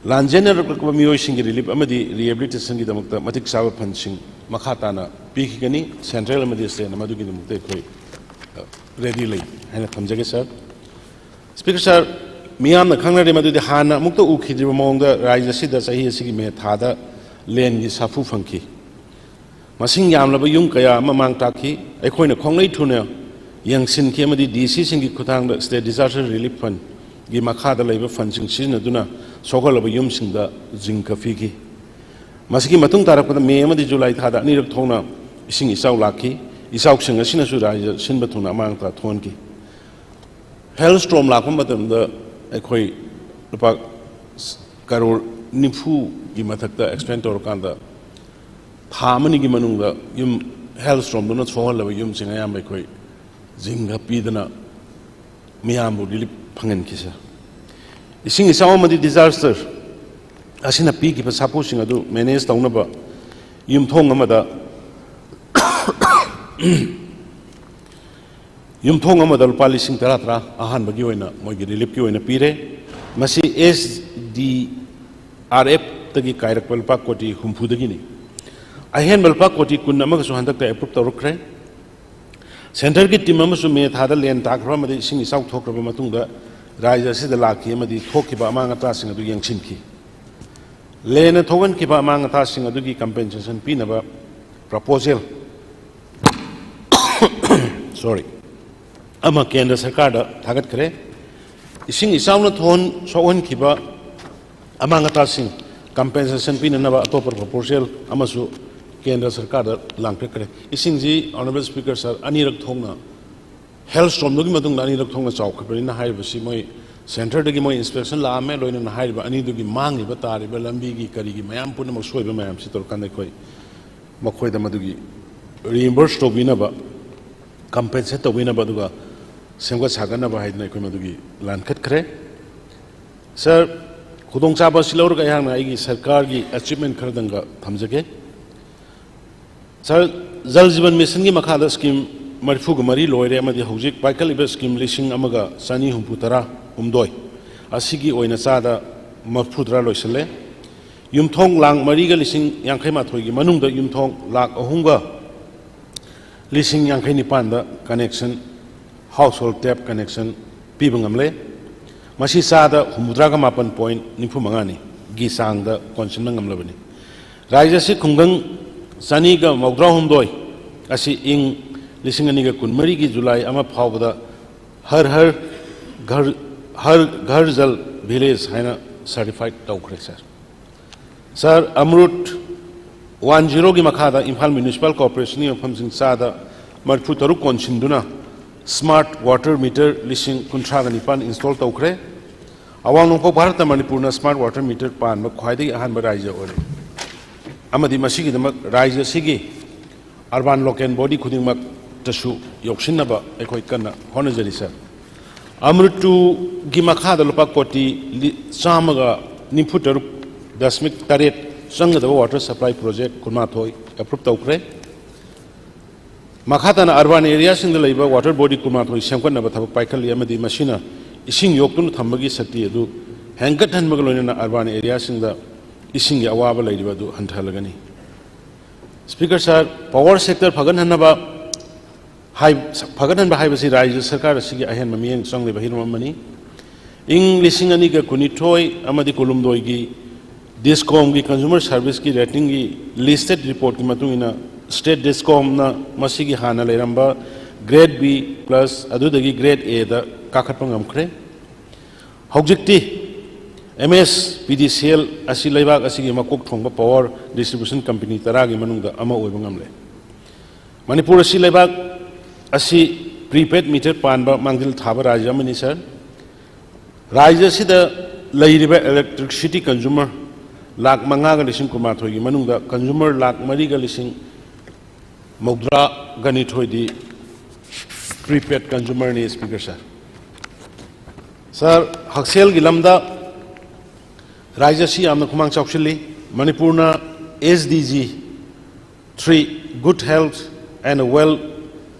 ꯂꯥꯟꯖꯦꯟꯅꯔꯛꯂꯕ ꯃꯤꯑꯣꯏꯁꯤꯡꯒꯤ ꯔꯤꯂꯤꯐ ꯑꯃꯗꯤ ꯔꯤꯍꯦꯕꯤꯂꯤꯇꯦꯁꯟꯒꯤꯗꯃꯛꯇ ꯃꯇꯤꯛ ꯆꯥꯕ ꯐꯟꯁꯤꯡ ꯃꯈꯥ ꯇꯥꯅ ꯄꯤꯈꯤꯒꯅꯤ꯫ ꯁꯦꯟꯇ꯭ꯔꯦꯜ ꯑꯃꯗꯤ ꯁ꯭ꯇꯦꯠꯅ ꯃꯗꯨꯒꯤꯗꯃꯛꯇ ꯑꯩꯈꯣꯏ, ꯑ, ꯔꯦꯗꯤ ꯂꯩ ꯍꯥꯏꯅ ꯊꯝꯖꯒꯦ, ꯁꯥꯔ꯫ ꯁ꯭ꯄꯤꯀꯔ ꯁꯥꯔ, ꯃꯤꯌꯥꯝꯅ ꯈꯪꯅꯔꯦ ꯃꯗꯨꯗꯤ ꯍꯥꯟꯅ ꯑꯃꯨꯛꯇ ꯎꯈꯤꯗ꯭ꯔꯤꯕ ꯃꯑꯣꯡꯗ ꯔꯥꯖ꯭ꯌ ꯑꯁꯤꯗ ꯆꯍꯤ ꯑꯁꯤꯒꯤ ꯃꯦ ꯊꯥꯗ ꯂꯦꯟꯒꯤ ꯁꯥꯐꯨ ꯐꯪꯈꯤ꯫ ꯃꯁꯤꯡ ꯌꯥꯝꯂꯕ ꯌꯨꯝ ꯀꯌꯥ ꯑꯃ ꯃꯥꯡ ꯇꯥꯛꯈꯤ꯫ ꯑꯩꯈꯣꯏꯅ ꯈꯣꯡꯂꯩ ꯊꯨꯅ ꯌꯦꯡꯁꯤꯟꯈꯤ ꯑꯃꯗꯤ ꯗꯤ ꯁꯤꯁꯤꯡꯒꯤ ꯈꯨꯠꯊꯥꯡꯗ State Disaster Relief Fundꯒꯤ ꯃꯈꯥꯗ ꯂꯩꯕ ꯐꯟꯁꯤꯡ ꯁꯤꯖꯤꯟꯅꯗꯨꯅ ꯁꯣꯛꯍꯜꯂꯕ ꯌꯨꯝꯁꯤꯡꯗ ꯖꯤꯡꯒ ꯄꯤꯈꯤ꯫ ꯃꯁꯤꯒꯤ ꯃꯇꯨꯡ ꯇꯥꯔꯛꯄꯗ ꯃꯦ ꯑꯃꯗꯤ ꯖꯨꯂꯥꯏ ꯊꯥꯗ ꯑꯅꯤꯔꯛ ꯊꯣꯛꯅ ꯏꯁꯤꯡ ꯏꯆꯥꯎ ꯂꯥꯛꯈꯤ꯫ ꯏꯆꯥꯎꯁꯤꯡ ꯑꯁꯤꯅꯁꯨ ꯔꯥꯖ꯭ꯌ ꯁꯤꯟꯕ ꯊꯨꯡꯅ ꯑꯃꯥꯡ ꯑꯇꯥ ꯊꯣꯛꯍꯟꯈꯤ꯫ Hailstorm ꯂꯥꯛꯄ ꯃꯇꯝꯗ ꯑꯩꯈꯣꯏ ꯂꯨꯄꯥ ꯀꯔꯣꯔ ꯅꯤꯐꯨꯒꯤ ꯃꯊꯛꯇ expend ꯇꯧꯔꯀꯥꯟꯗ ꯊꯥ ꯑꯃꯅꯤꯒꯤ ꯃꯅꯨꯡꯗ ꯌꯨꯝ, hailstormꯗꯨꯅ ꯁꯣꯛꯍꯜꯂꯕ ꯌꯨꯝꯁꯤꯡ ꯑꯌꯥꯝꯕ ꯑꯩꯈꯣꯏ ꯖꯤꯡꯒ ꯄꯤꯗꯅ ꯃꯤꯌꯥꯝꯕꯨ relief ꯐꯪꯍꯟꯈꯤ, ꯁꯥꯔ꯫ ꯏꯁꯤꯡ ꯏꯆꯥꯎ ꯑꯃꯗꯤ disaster ꯑꯁꯤꯅ ꯄꯤꯈꯤꯕ ꯁꯥꯐꯨꯁꯤꯡ ꯑꯗꯨ manage ꯇꯧꯅꯕ ꯌꯨꯝꯊꯣꯡ ꯑꯃꯗ ꯌꯨꯝꯊꯣꯡ ꯑꯃꯗ ꯂꯨꯄꯥ ꯂꯤꯁꯤꯡ ꯇꯔꯥ ꯇꯔꯥ ꯑꯍꯥꯟꯕꯒꯤ ꯑꯣꯏꯅ ꯃꯣꯏꯒꯤ reliefꯀꯤ ꯑꯣꯏꯅ ꯄꯤꯔꯦ꯫ ꯃꯁꯤ SDRFꯇꯒꯤ ꯀꯥꯏꯔꯛꯄ ꯂꯨꯄꯥ ꯀꯣꯇꯤ ꯍꯨꯝꯐꯨꯗꯒꯤꯅꯤ꯫ ꯑꯍꯦꯟꯕ ꯂꯨꯄꯥ ꯀꯣꯇꯤ ꯀꯨꯟ ꯑꯃꯒꯁꯨ ꯍꯟꯗꯛꯇ approve ꯇꯧꯔꯛꯈ꯭ꯔꯦ꯫ Centreꯒꯤ team ꯑꯃꯁꯨ ꯃꯦ ꯊꯥꯗ ꯂꯦꯟ ꯇꯥꯈ꯭ꯔꯕ ꯑꯃꯗꯤ ꯏꯁꯤꯡ ꯏꯆꯥꯎ ꯊꯣꯛꯈ꯭ꯔꯕ ꯃꯇꯨꯡꯗ ꯔꯥꯖ꯭ꯌ ꯑꯁꯤꯗ ꯂꯥꯛꯈꯤ ꯑꯃꯗꯤ ꯊꯣꯛꯈꯤꯕ ꯑꯃꯥꯡ ꯑꯇꯥꯁꯤꯡ ꯑꯗꯨ ꯌꯦꯡꯁꯤꯟꯈꯤ꯫ ꯂꯦꯟꯅ ꯊꯣꯛꯍꯟꯈꯤꯕ ꯑꯃꯥꯡ ꯑꯇꯥꯁꯤꯡ ꯑꯗꯨꯒꯤ compensation ꯄꯤꯅꯕ proposal, sorry, ꯑꯃ ꯀꯦꯟꯗ꯭ꯔ ꯁꯔꯀꯥꯔꯗ ꯊꯥꯒꯠꯈ꯭ꯔꯦ꯫ ꯏꯁꯤꯡ ꯏꯆꯥꯎꯅ ꯊꯣꯛꯍꯟ-, ꯁꯣꯛꯍꯟꯈꯤꯕ ꯑꯃꯥꯡ ꯑꯇꯥꯁꯤꯡ compensation ꯄꯤꯅꯅꯕ ꯑꯇꯣꯞꯄ proposal ꯑꯃꯁꯨ ꯀꯦꯟꯗ꯭ꯔ ꯁꯔꯀꯥꯔꯗ ꯂꯥꯡꯈꯠꯈ꯭ꯔꯦ꯫ ꯏꯁꯤꯡꯁꯤ, Honourable Speaker Sir, ꯑꯅꯤꯔꯛ ꯊꯣꯛꯅ, hailstormꯗꯨꯒꯤ ꯃꯇꯨꯡꯗ ꯑꯅꯤꯔꯛ ꯊꯣꯛꯅ ꯆꯥꯎꯈꯠꯄꯅꯤꯅ ꯍꯥꯏꯔꯤꯕꯁꯤ ꯃꯣꯏ ꯁꯦꯟꯇꯔꯗꯒꯤ ꯃꯣꯏ ꯏꯟꯁꯄꯦꯛꯁꯟ ꯂꯥꯛꯑꯝꯃꯦ, ꯂꯣꯏꯅꯅ ꯍꯥꯏꯔꯤꯕ ꯑꯅꯤꯗꯨꯒꯤ ꯃꯥꯡꯂꯤꯕ ꯇꯥꯔꯤꯕ ꯂꯝꯕꯤꯒꯤ ꯀꯔꯤꯒꯤ ꯃꯌꯥꯝ ꯄꯨꯝꯅꯃꯛ ꯁꯣꯏꯕ ꯃꯌꯥꯝꯁꯤ ꯇꯧꯔꯀꯥꯟꯗ ꯑꯩꯈꯣꯏ ꯃꯈꯣꯏꯗ ꯃꯗꯨꯒꯤ ꯔꯤꯏꯝꯕꯔꯁ ꯇꯧꯕꯤꯅꯕ, ꯀꯝꯄꯦꯟꯁꯦꯠ ꯇꯧꯕꯤꯅꯕ, ꯑꯗꯨꯒ ꯁꯦꯝꯒꯠ ꯁꯥꯒꯠꯅꯕ ꯍꯥꯏꯗꯅ ꯑꯩꯈꯣꯏ ꯃꯗꯨꯒꯤ ꯂꯥꯟꯈꯠꯈ꯭ꯔꯦ꯫ ꯁꯥꯔ, ꯈꯨꯗꯣꯡꯆꯥꯕ ꯑꯁꯤ ꯂꯧꯔꯒ ꯑꯩꯍꯥꯛꯅ ꯑꯩꯒꯤ ꯁꯔꯀꯥꯔꯒꯤ ꯑꯦꯆꯤꯞꯃꯦꯟ ꯈꯔꯗꯪꯒ ꯊꯝꯖꯒꯦ꯫ ꯁꯥꯔ, ꯖꯜ ꯖꯤꯕꯟ ꯃꯤꯁꯟꯒꯤ ꯃꯈꯥꯗ ꯁ꯭ꯀꯤꯝ ꯃꯔꯤꯐꯨꯒ ꯃꯔꯤ ꯂꯣꯏꯔꯦ ꯑꯃꯗꯤ ꯍꯧꯖꯤꯛ ꯄꯥꯏꯈꯠꯂꯤꯕ ꯁ꯭ꯀꯤꯝ ꯂꯤꯁꯤꯡ ꯑꯃꯒ ꯆꯅꯤ ꯍꯨꯝꯐꯨ ꯇꯔꯥ ꯍꯨꯝꯗꯣꯏ ꯑꯁꯤꯒꯤ ꯑꯣꯏꯅ ꯆꯥꯗ ꯃꯔꯤꯐꯨ ꯇꯔꯥ ꯂꯣꯏꯁꯤꯜꯂꯦ꯫ ꯌꯨꯝꯊꯣꯡ ꯂꯥꯈ ꯃꯔꯤꯒ ꯂꯤꯁꯤꯡ ꯌꯥꯡꯈꯩ ꯃꯥꯊꯣꯏꯒꯤ ꯃꯅꯨꯡꯗ ꯌꯨꯝꯊꯣꯡ ꯂꯥꯈ ꯑꯍꯨꯝꯒ ꯂꯤꯁꯤꯡ ꯌꯥꯡꯈꯩ ꯅꯤꯄꯥꯟꯗ ꯀꯅꯦꯛꯁꯟ, ꯍꯥꯎꯁꯍꯣꯜ ꯇꯦꯞ ꯀꯅꯦꯛꯁꯟ ꯄꯤꯕ ꯉꯝꯂꯦ꯫ ꯃꯁꯤ ꯆꯥꯗ ꯍꯨꯝꯐꯨꯇꯔꯥꯒ ꯃꯥꯄꯟ ꯄꯣꯏꯟ ꯅꯤꯐꯨ ꯃꯉꯥꯅꯤ ꯒꯤ ꯆꯥꯡꯗ ꯀꯣꯟꯁꯤꯟꯕ ꯉꯝꯂꯕꯅꯤ꯫ ꯔꯥꯖ꯭ꯌ ꯑꯁꯤ ꯈꯨꯡꯒꯪ ꯆꯅꯤꯒ ꯃꯧꯗ꯭ꯔꯥ ꯍꯨꯝꯗꯣꯏ ꯑꯁꯤ ꯏꯪ ꯂꯤꯁꯤꯡ ꯑꯅꯤꯒ ꯀꯨꯟꯃꯔꯤꯒꯤ ꯖꯨꯂꯥꯏ ꯑꯃ ꯐꯥꯎꯕꯗ ꯍꯔ ꯍꯔ ꯘꯔ, ꯍꯔ ꯘꯔ ꯖꯜ ꯚꯤꯂꯦꯖ ꯍꯥꯏꯅ ꯁꯔꯇꯤꯐꯥꯏꯠ ꯇꯧꯈ꯭ꯔꯦ, ꯁꯥꯔ꯫ ꯁꯥꯔ, ꯑꯃ꯭ꯔꯨꯠ ꯋꯥꯟ ꯖꯤꯔꯣꯒꯤ ꯃꯈꯥꯗ ꯏꯝꯐꯥꯜ ꯃ꯭ꯌꯨꯅꯤꯁꯤꯄꯥꯜ ꯀꯣꯔꯄꯣꯔꯦꯁꯟꯒꯤ ꯃꯐꯝꯁꯤꯡ ꯆꯥꯗ ꯃꯔꯤꯐꯨ ꯇꯔꯨꯛ ꯀꯣꯟꯁꯤꯟꯗꯨꯅ ꯁ꯭ꯃꯥꯔꯠ ꯋꯥꯇꯔ ꯃꯤꯇꯔ ꯂꯤꯁꯤꯡ ꯀꯨꯟꯊ꯭ꯔꯥꯒ ꯅꯤꯄꯥꯟ ꯏꯟꯁꯇꯣꯜ ꯇꯧꯈ꯭ꯔꯦ꯫ ꯑꯋꯥꯡ ꯅꯣꯡꯄꯣꯛ ꯚꯥꯔꯠꯇ ꯃꯅꯤꯄꯨꯔꯅ ꯁ꯭ꯃꯥꯔꯠ ꯋꯥꯇꯔ ꯃꯤꯇꯔ ꯄꯥꯟꯕ ꯈ꯭ꯋꯥꯏꯗꯒꯤ ꯑꯍꯥꯟꯕ ꯔꯥꯖ꯭ꯌ ꯑꯣꯏꯔꯦ꯫ ꯑꯃꯗꯤ ꯃꯁꯤꯒꯤꯗꯃꯛ ꯔꯥꯖ꯭ꯌ ꯑꯁꯤꯒꯤ ꯑꯔꯕꯥꯟ ꯂꯣꯀꯦꯜ ꯕꯣꯗꯤ ꯈꯨꯗꯤꯡꯃꯛꯇꯁꯨ ꯌꯧꯁꯤꯟꯅꯕ ꯑꯩꯈꯣꯏ ꯀꯟꯅ ꯍꯣꯠꯅꯖꯔꯤ, ꯁꯥꯔ꯫ ꯑꯃ꯭ꯔꯨꯠ ꯇꯨꯒꯤ ꯃꯈꯥꯗ ꯂꯨꯄꯥ ꯀꯣꯇꯤ ꯂꯤ-, ꯆꯥꯝꯃꯒ ꯅꯤꯐꯨ ꯇꯔꯨꯛ ꯗꯁꯃꯤꯛ ꯇꯔꯦꯠ ꯆꯪꯒꯗꯕ ꯋꯥꯇꯔ ꯁꯄ꯭ꯂꯥꯏ ꯄ꯭ꯔꯣꯖꯦꯛ ꯀꯨꯟꯃꯥꯊꯣꯏ ꯑꯦꯄ꯭ꯔꯨꯞ ꯇꯧꯈ꯭ꯔꯦ꯫ ꯃꯈꯥ ꯇꯥꯅ ꯑꯔꯕꯥꯟ ꯑꯦꯔꯤꯌꯥꯁꯤꯡꯗ ꯂꯩꯕ ꯋꯥꯇꯔ ꯕꯣꯗꯤ ꯀꯨꯟꯃꯥꯊꯣꯏ ꯁꯦꯝꯒꯠꯅꯕ ꯊꯕꯛ ꯄꯥꯏꯈꯠꯂꯤ ꯑꯃꯗꯤ ꯃꯁꯤꯅ ꯏꯁꯤꯡ ꯌꯣꯛꯇꯨꯅ ꯊꯝꯕꯒꯤ ꯁꯛꯇꯤ ꯑꯗꯨ ꯍꯦꯟꯒꯠꯍꯟꯕꯒ ꯂꯣꯏꯅꯅ ꯑꯔꯕꯥꯟ ꯑꯦꯔꯤꯌꯥꯁꯤꯡꯗ ꯏꯁꯤꯡꯒꯤ ꯑꯋꯥꯕ ꯂꯩꯔꯤꯕ ꯑꯗꯨ ꯍꯟꯊꯍꯜꯂꯒꯅꯤ꯫ ꯁ꯭ꯄꯤꯀꯔ ꯁꯥꯔ, ꯄꯥꯋꯔ ꯁꯦꯛꯇꯔ ꯐꯒꯠꯍꯟꯅꯕ ꯍꯥꯏ-, ꯐꯒꯠꯍꯟꯕ ꯍꯥꯏꯕꯁꯤ ꯔꯥꯖ꯭ꯌ ꯁꯔꯀꯥꯔ ꯑꯁꯤꯒꯤ ꯑꯍꯦꯟꯕ ꯃꯤꯠꯌꯦꯡ ꯆꯪꯂꯤꯕ ꯍꯤꯔꯝ ꯑꯃꯅꯤ꯫ ꯏꯪ ꯂꯤꯁꯤꯡ ꯑꯅꯤꯒ ꯀꯨꯟꯅꯤꯊꯣꯏ ꯑꯃꯗꯤ ꯀꯨꯟꯍꯨꯝꯗꯣꯏꯒꯤ ꯗꯤꯁꯀꯣꯝꯒꯤ ꯀꯟꯖꯨꯃꯔ ꯁꯔꯚꯤꯁꯀꯤ ꯔꯦꯇꯤꯡꯒꯤ ꯂꯤꯁꯇꯦꯠ ꯔꯤꯄꯣꯔꯠꯀꯤ ꯃꯇꯨꯡ ꯏꯟꯅ, ꯁ꯭ꯇꯦꯠ ꯗꯤꯁꯀꯣꯝꯅ ꯃꯁꯤꯒꯤ ꯍꯥꯟꯅ ꯂꯩꯔꯝꯕ ꯒ꯭ꯔꯦꯗ ꯕꯤ ꯄ꯭ꯂꯁ ꯑꯗꯨꯗꯒꯤ ꯒ꯭ꯔꯦꯗ ꯑꯦꯗ ꯀꯥꯈꯠꯄ ꯉꯝꯈ꯭ꯔꯦ꯫ ꯍꯧꯖꯤꯛꯇꯤ ꯑꯦꯝ ꯑꯦꯁ ꯄꯤ ꯗꯤ ꯁꯤ ꯑꯦꯜ ꯑꯁꯤ ꯂꯩꯕꯥꯛ ꯑꯁꯤꯒꯤ ꯃꯀꯣꯛ ꯊꯣꯡꯕ ꯄꯥꯋꯔ ꯗꯤꯁꯇ꯭ꯔꯤꯕ꯭ꯌꯨꯁꯟ ꯀꯝꯄꯦꯅꯤ ꯇꯔꯥꯒꯤ ꯃꯅꯨꯡꯗ ꯑꯃ ꯑꯣꯏꯕ ꯉꯝꯂꯦ꯫ ꯃꯅꯤꯄꯨꯔ ꯑꯁꯤ ꯂꯩꯕꯥꯛ ꯑꯁꯤ ꯄ꯭ꯔꯤꯄꯦꯗ ꯃꯤꯇꯔ ꯄꯥꯟꯕ ꯃꯥꯡꯖꯤꯜ ꯊꯥꯕ ꯔꯥꯖ꯭ꯌ ꯑꯃꯅꯤ, ꯁꯥꯔ꯫ ꯔꯥꯖ꯭ꯌ ꯑꯁꯤꯗ ꯂꯩꯔꯤꯕ electricity consumer ꯂꯥꯈ ꯃꯉꯥꯒ ꯂꯤꯁꯤꯡ ꯀꯨꯟꯃꯥꯊꯣꯏꯒꯤ ꯃꯅꯨꯡꯗ consumer ꯂꯥꯈ ꯃꯔꯤꯒ ꯂꯤꯁꯤꯡ ꯃꯧꯗ꯭ꯔꯥꯒ ꯅꯤꯊꯣꯏꯗꯤ prepaid consumerꯅꯤ, Speaker Sir꯫ Sir, ꯍꯛꯁꯦꯜꯒꯤ ꯂꯝꯗ ꯔꯥꯖ꯭ꯌ ꯑꯁꯤ ꯌꯥꯝꯅ ꯈꯨꯃꯥꯡ ꯆꯥꯎꯁꯤꯜꯂꯤ꯫ ꯃꯅꯤꯄꯨꯔꯅ S D G three, good health and well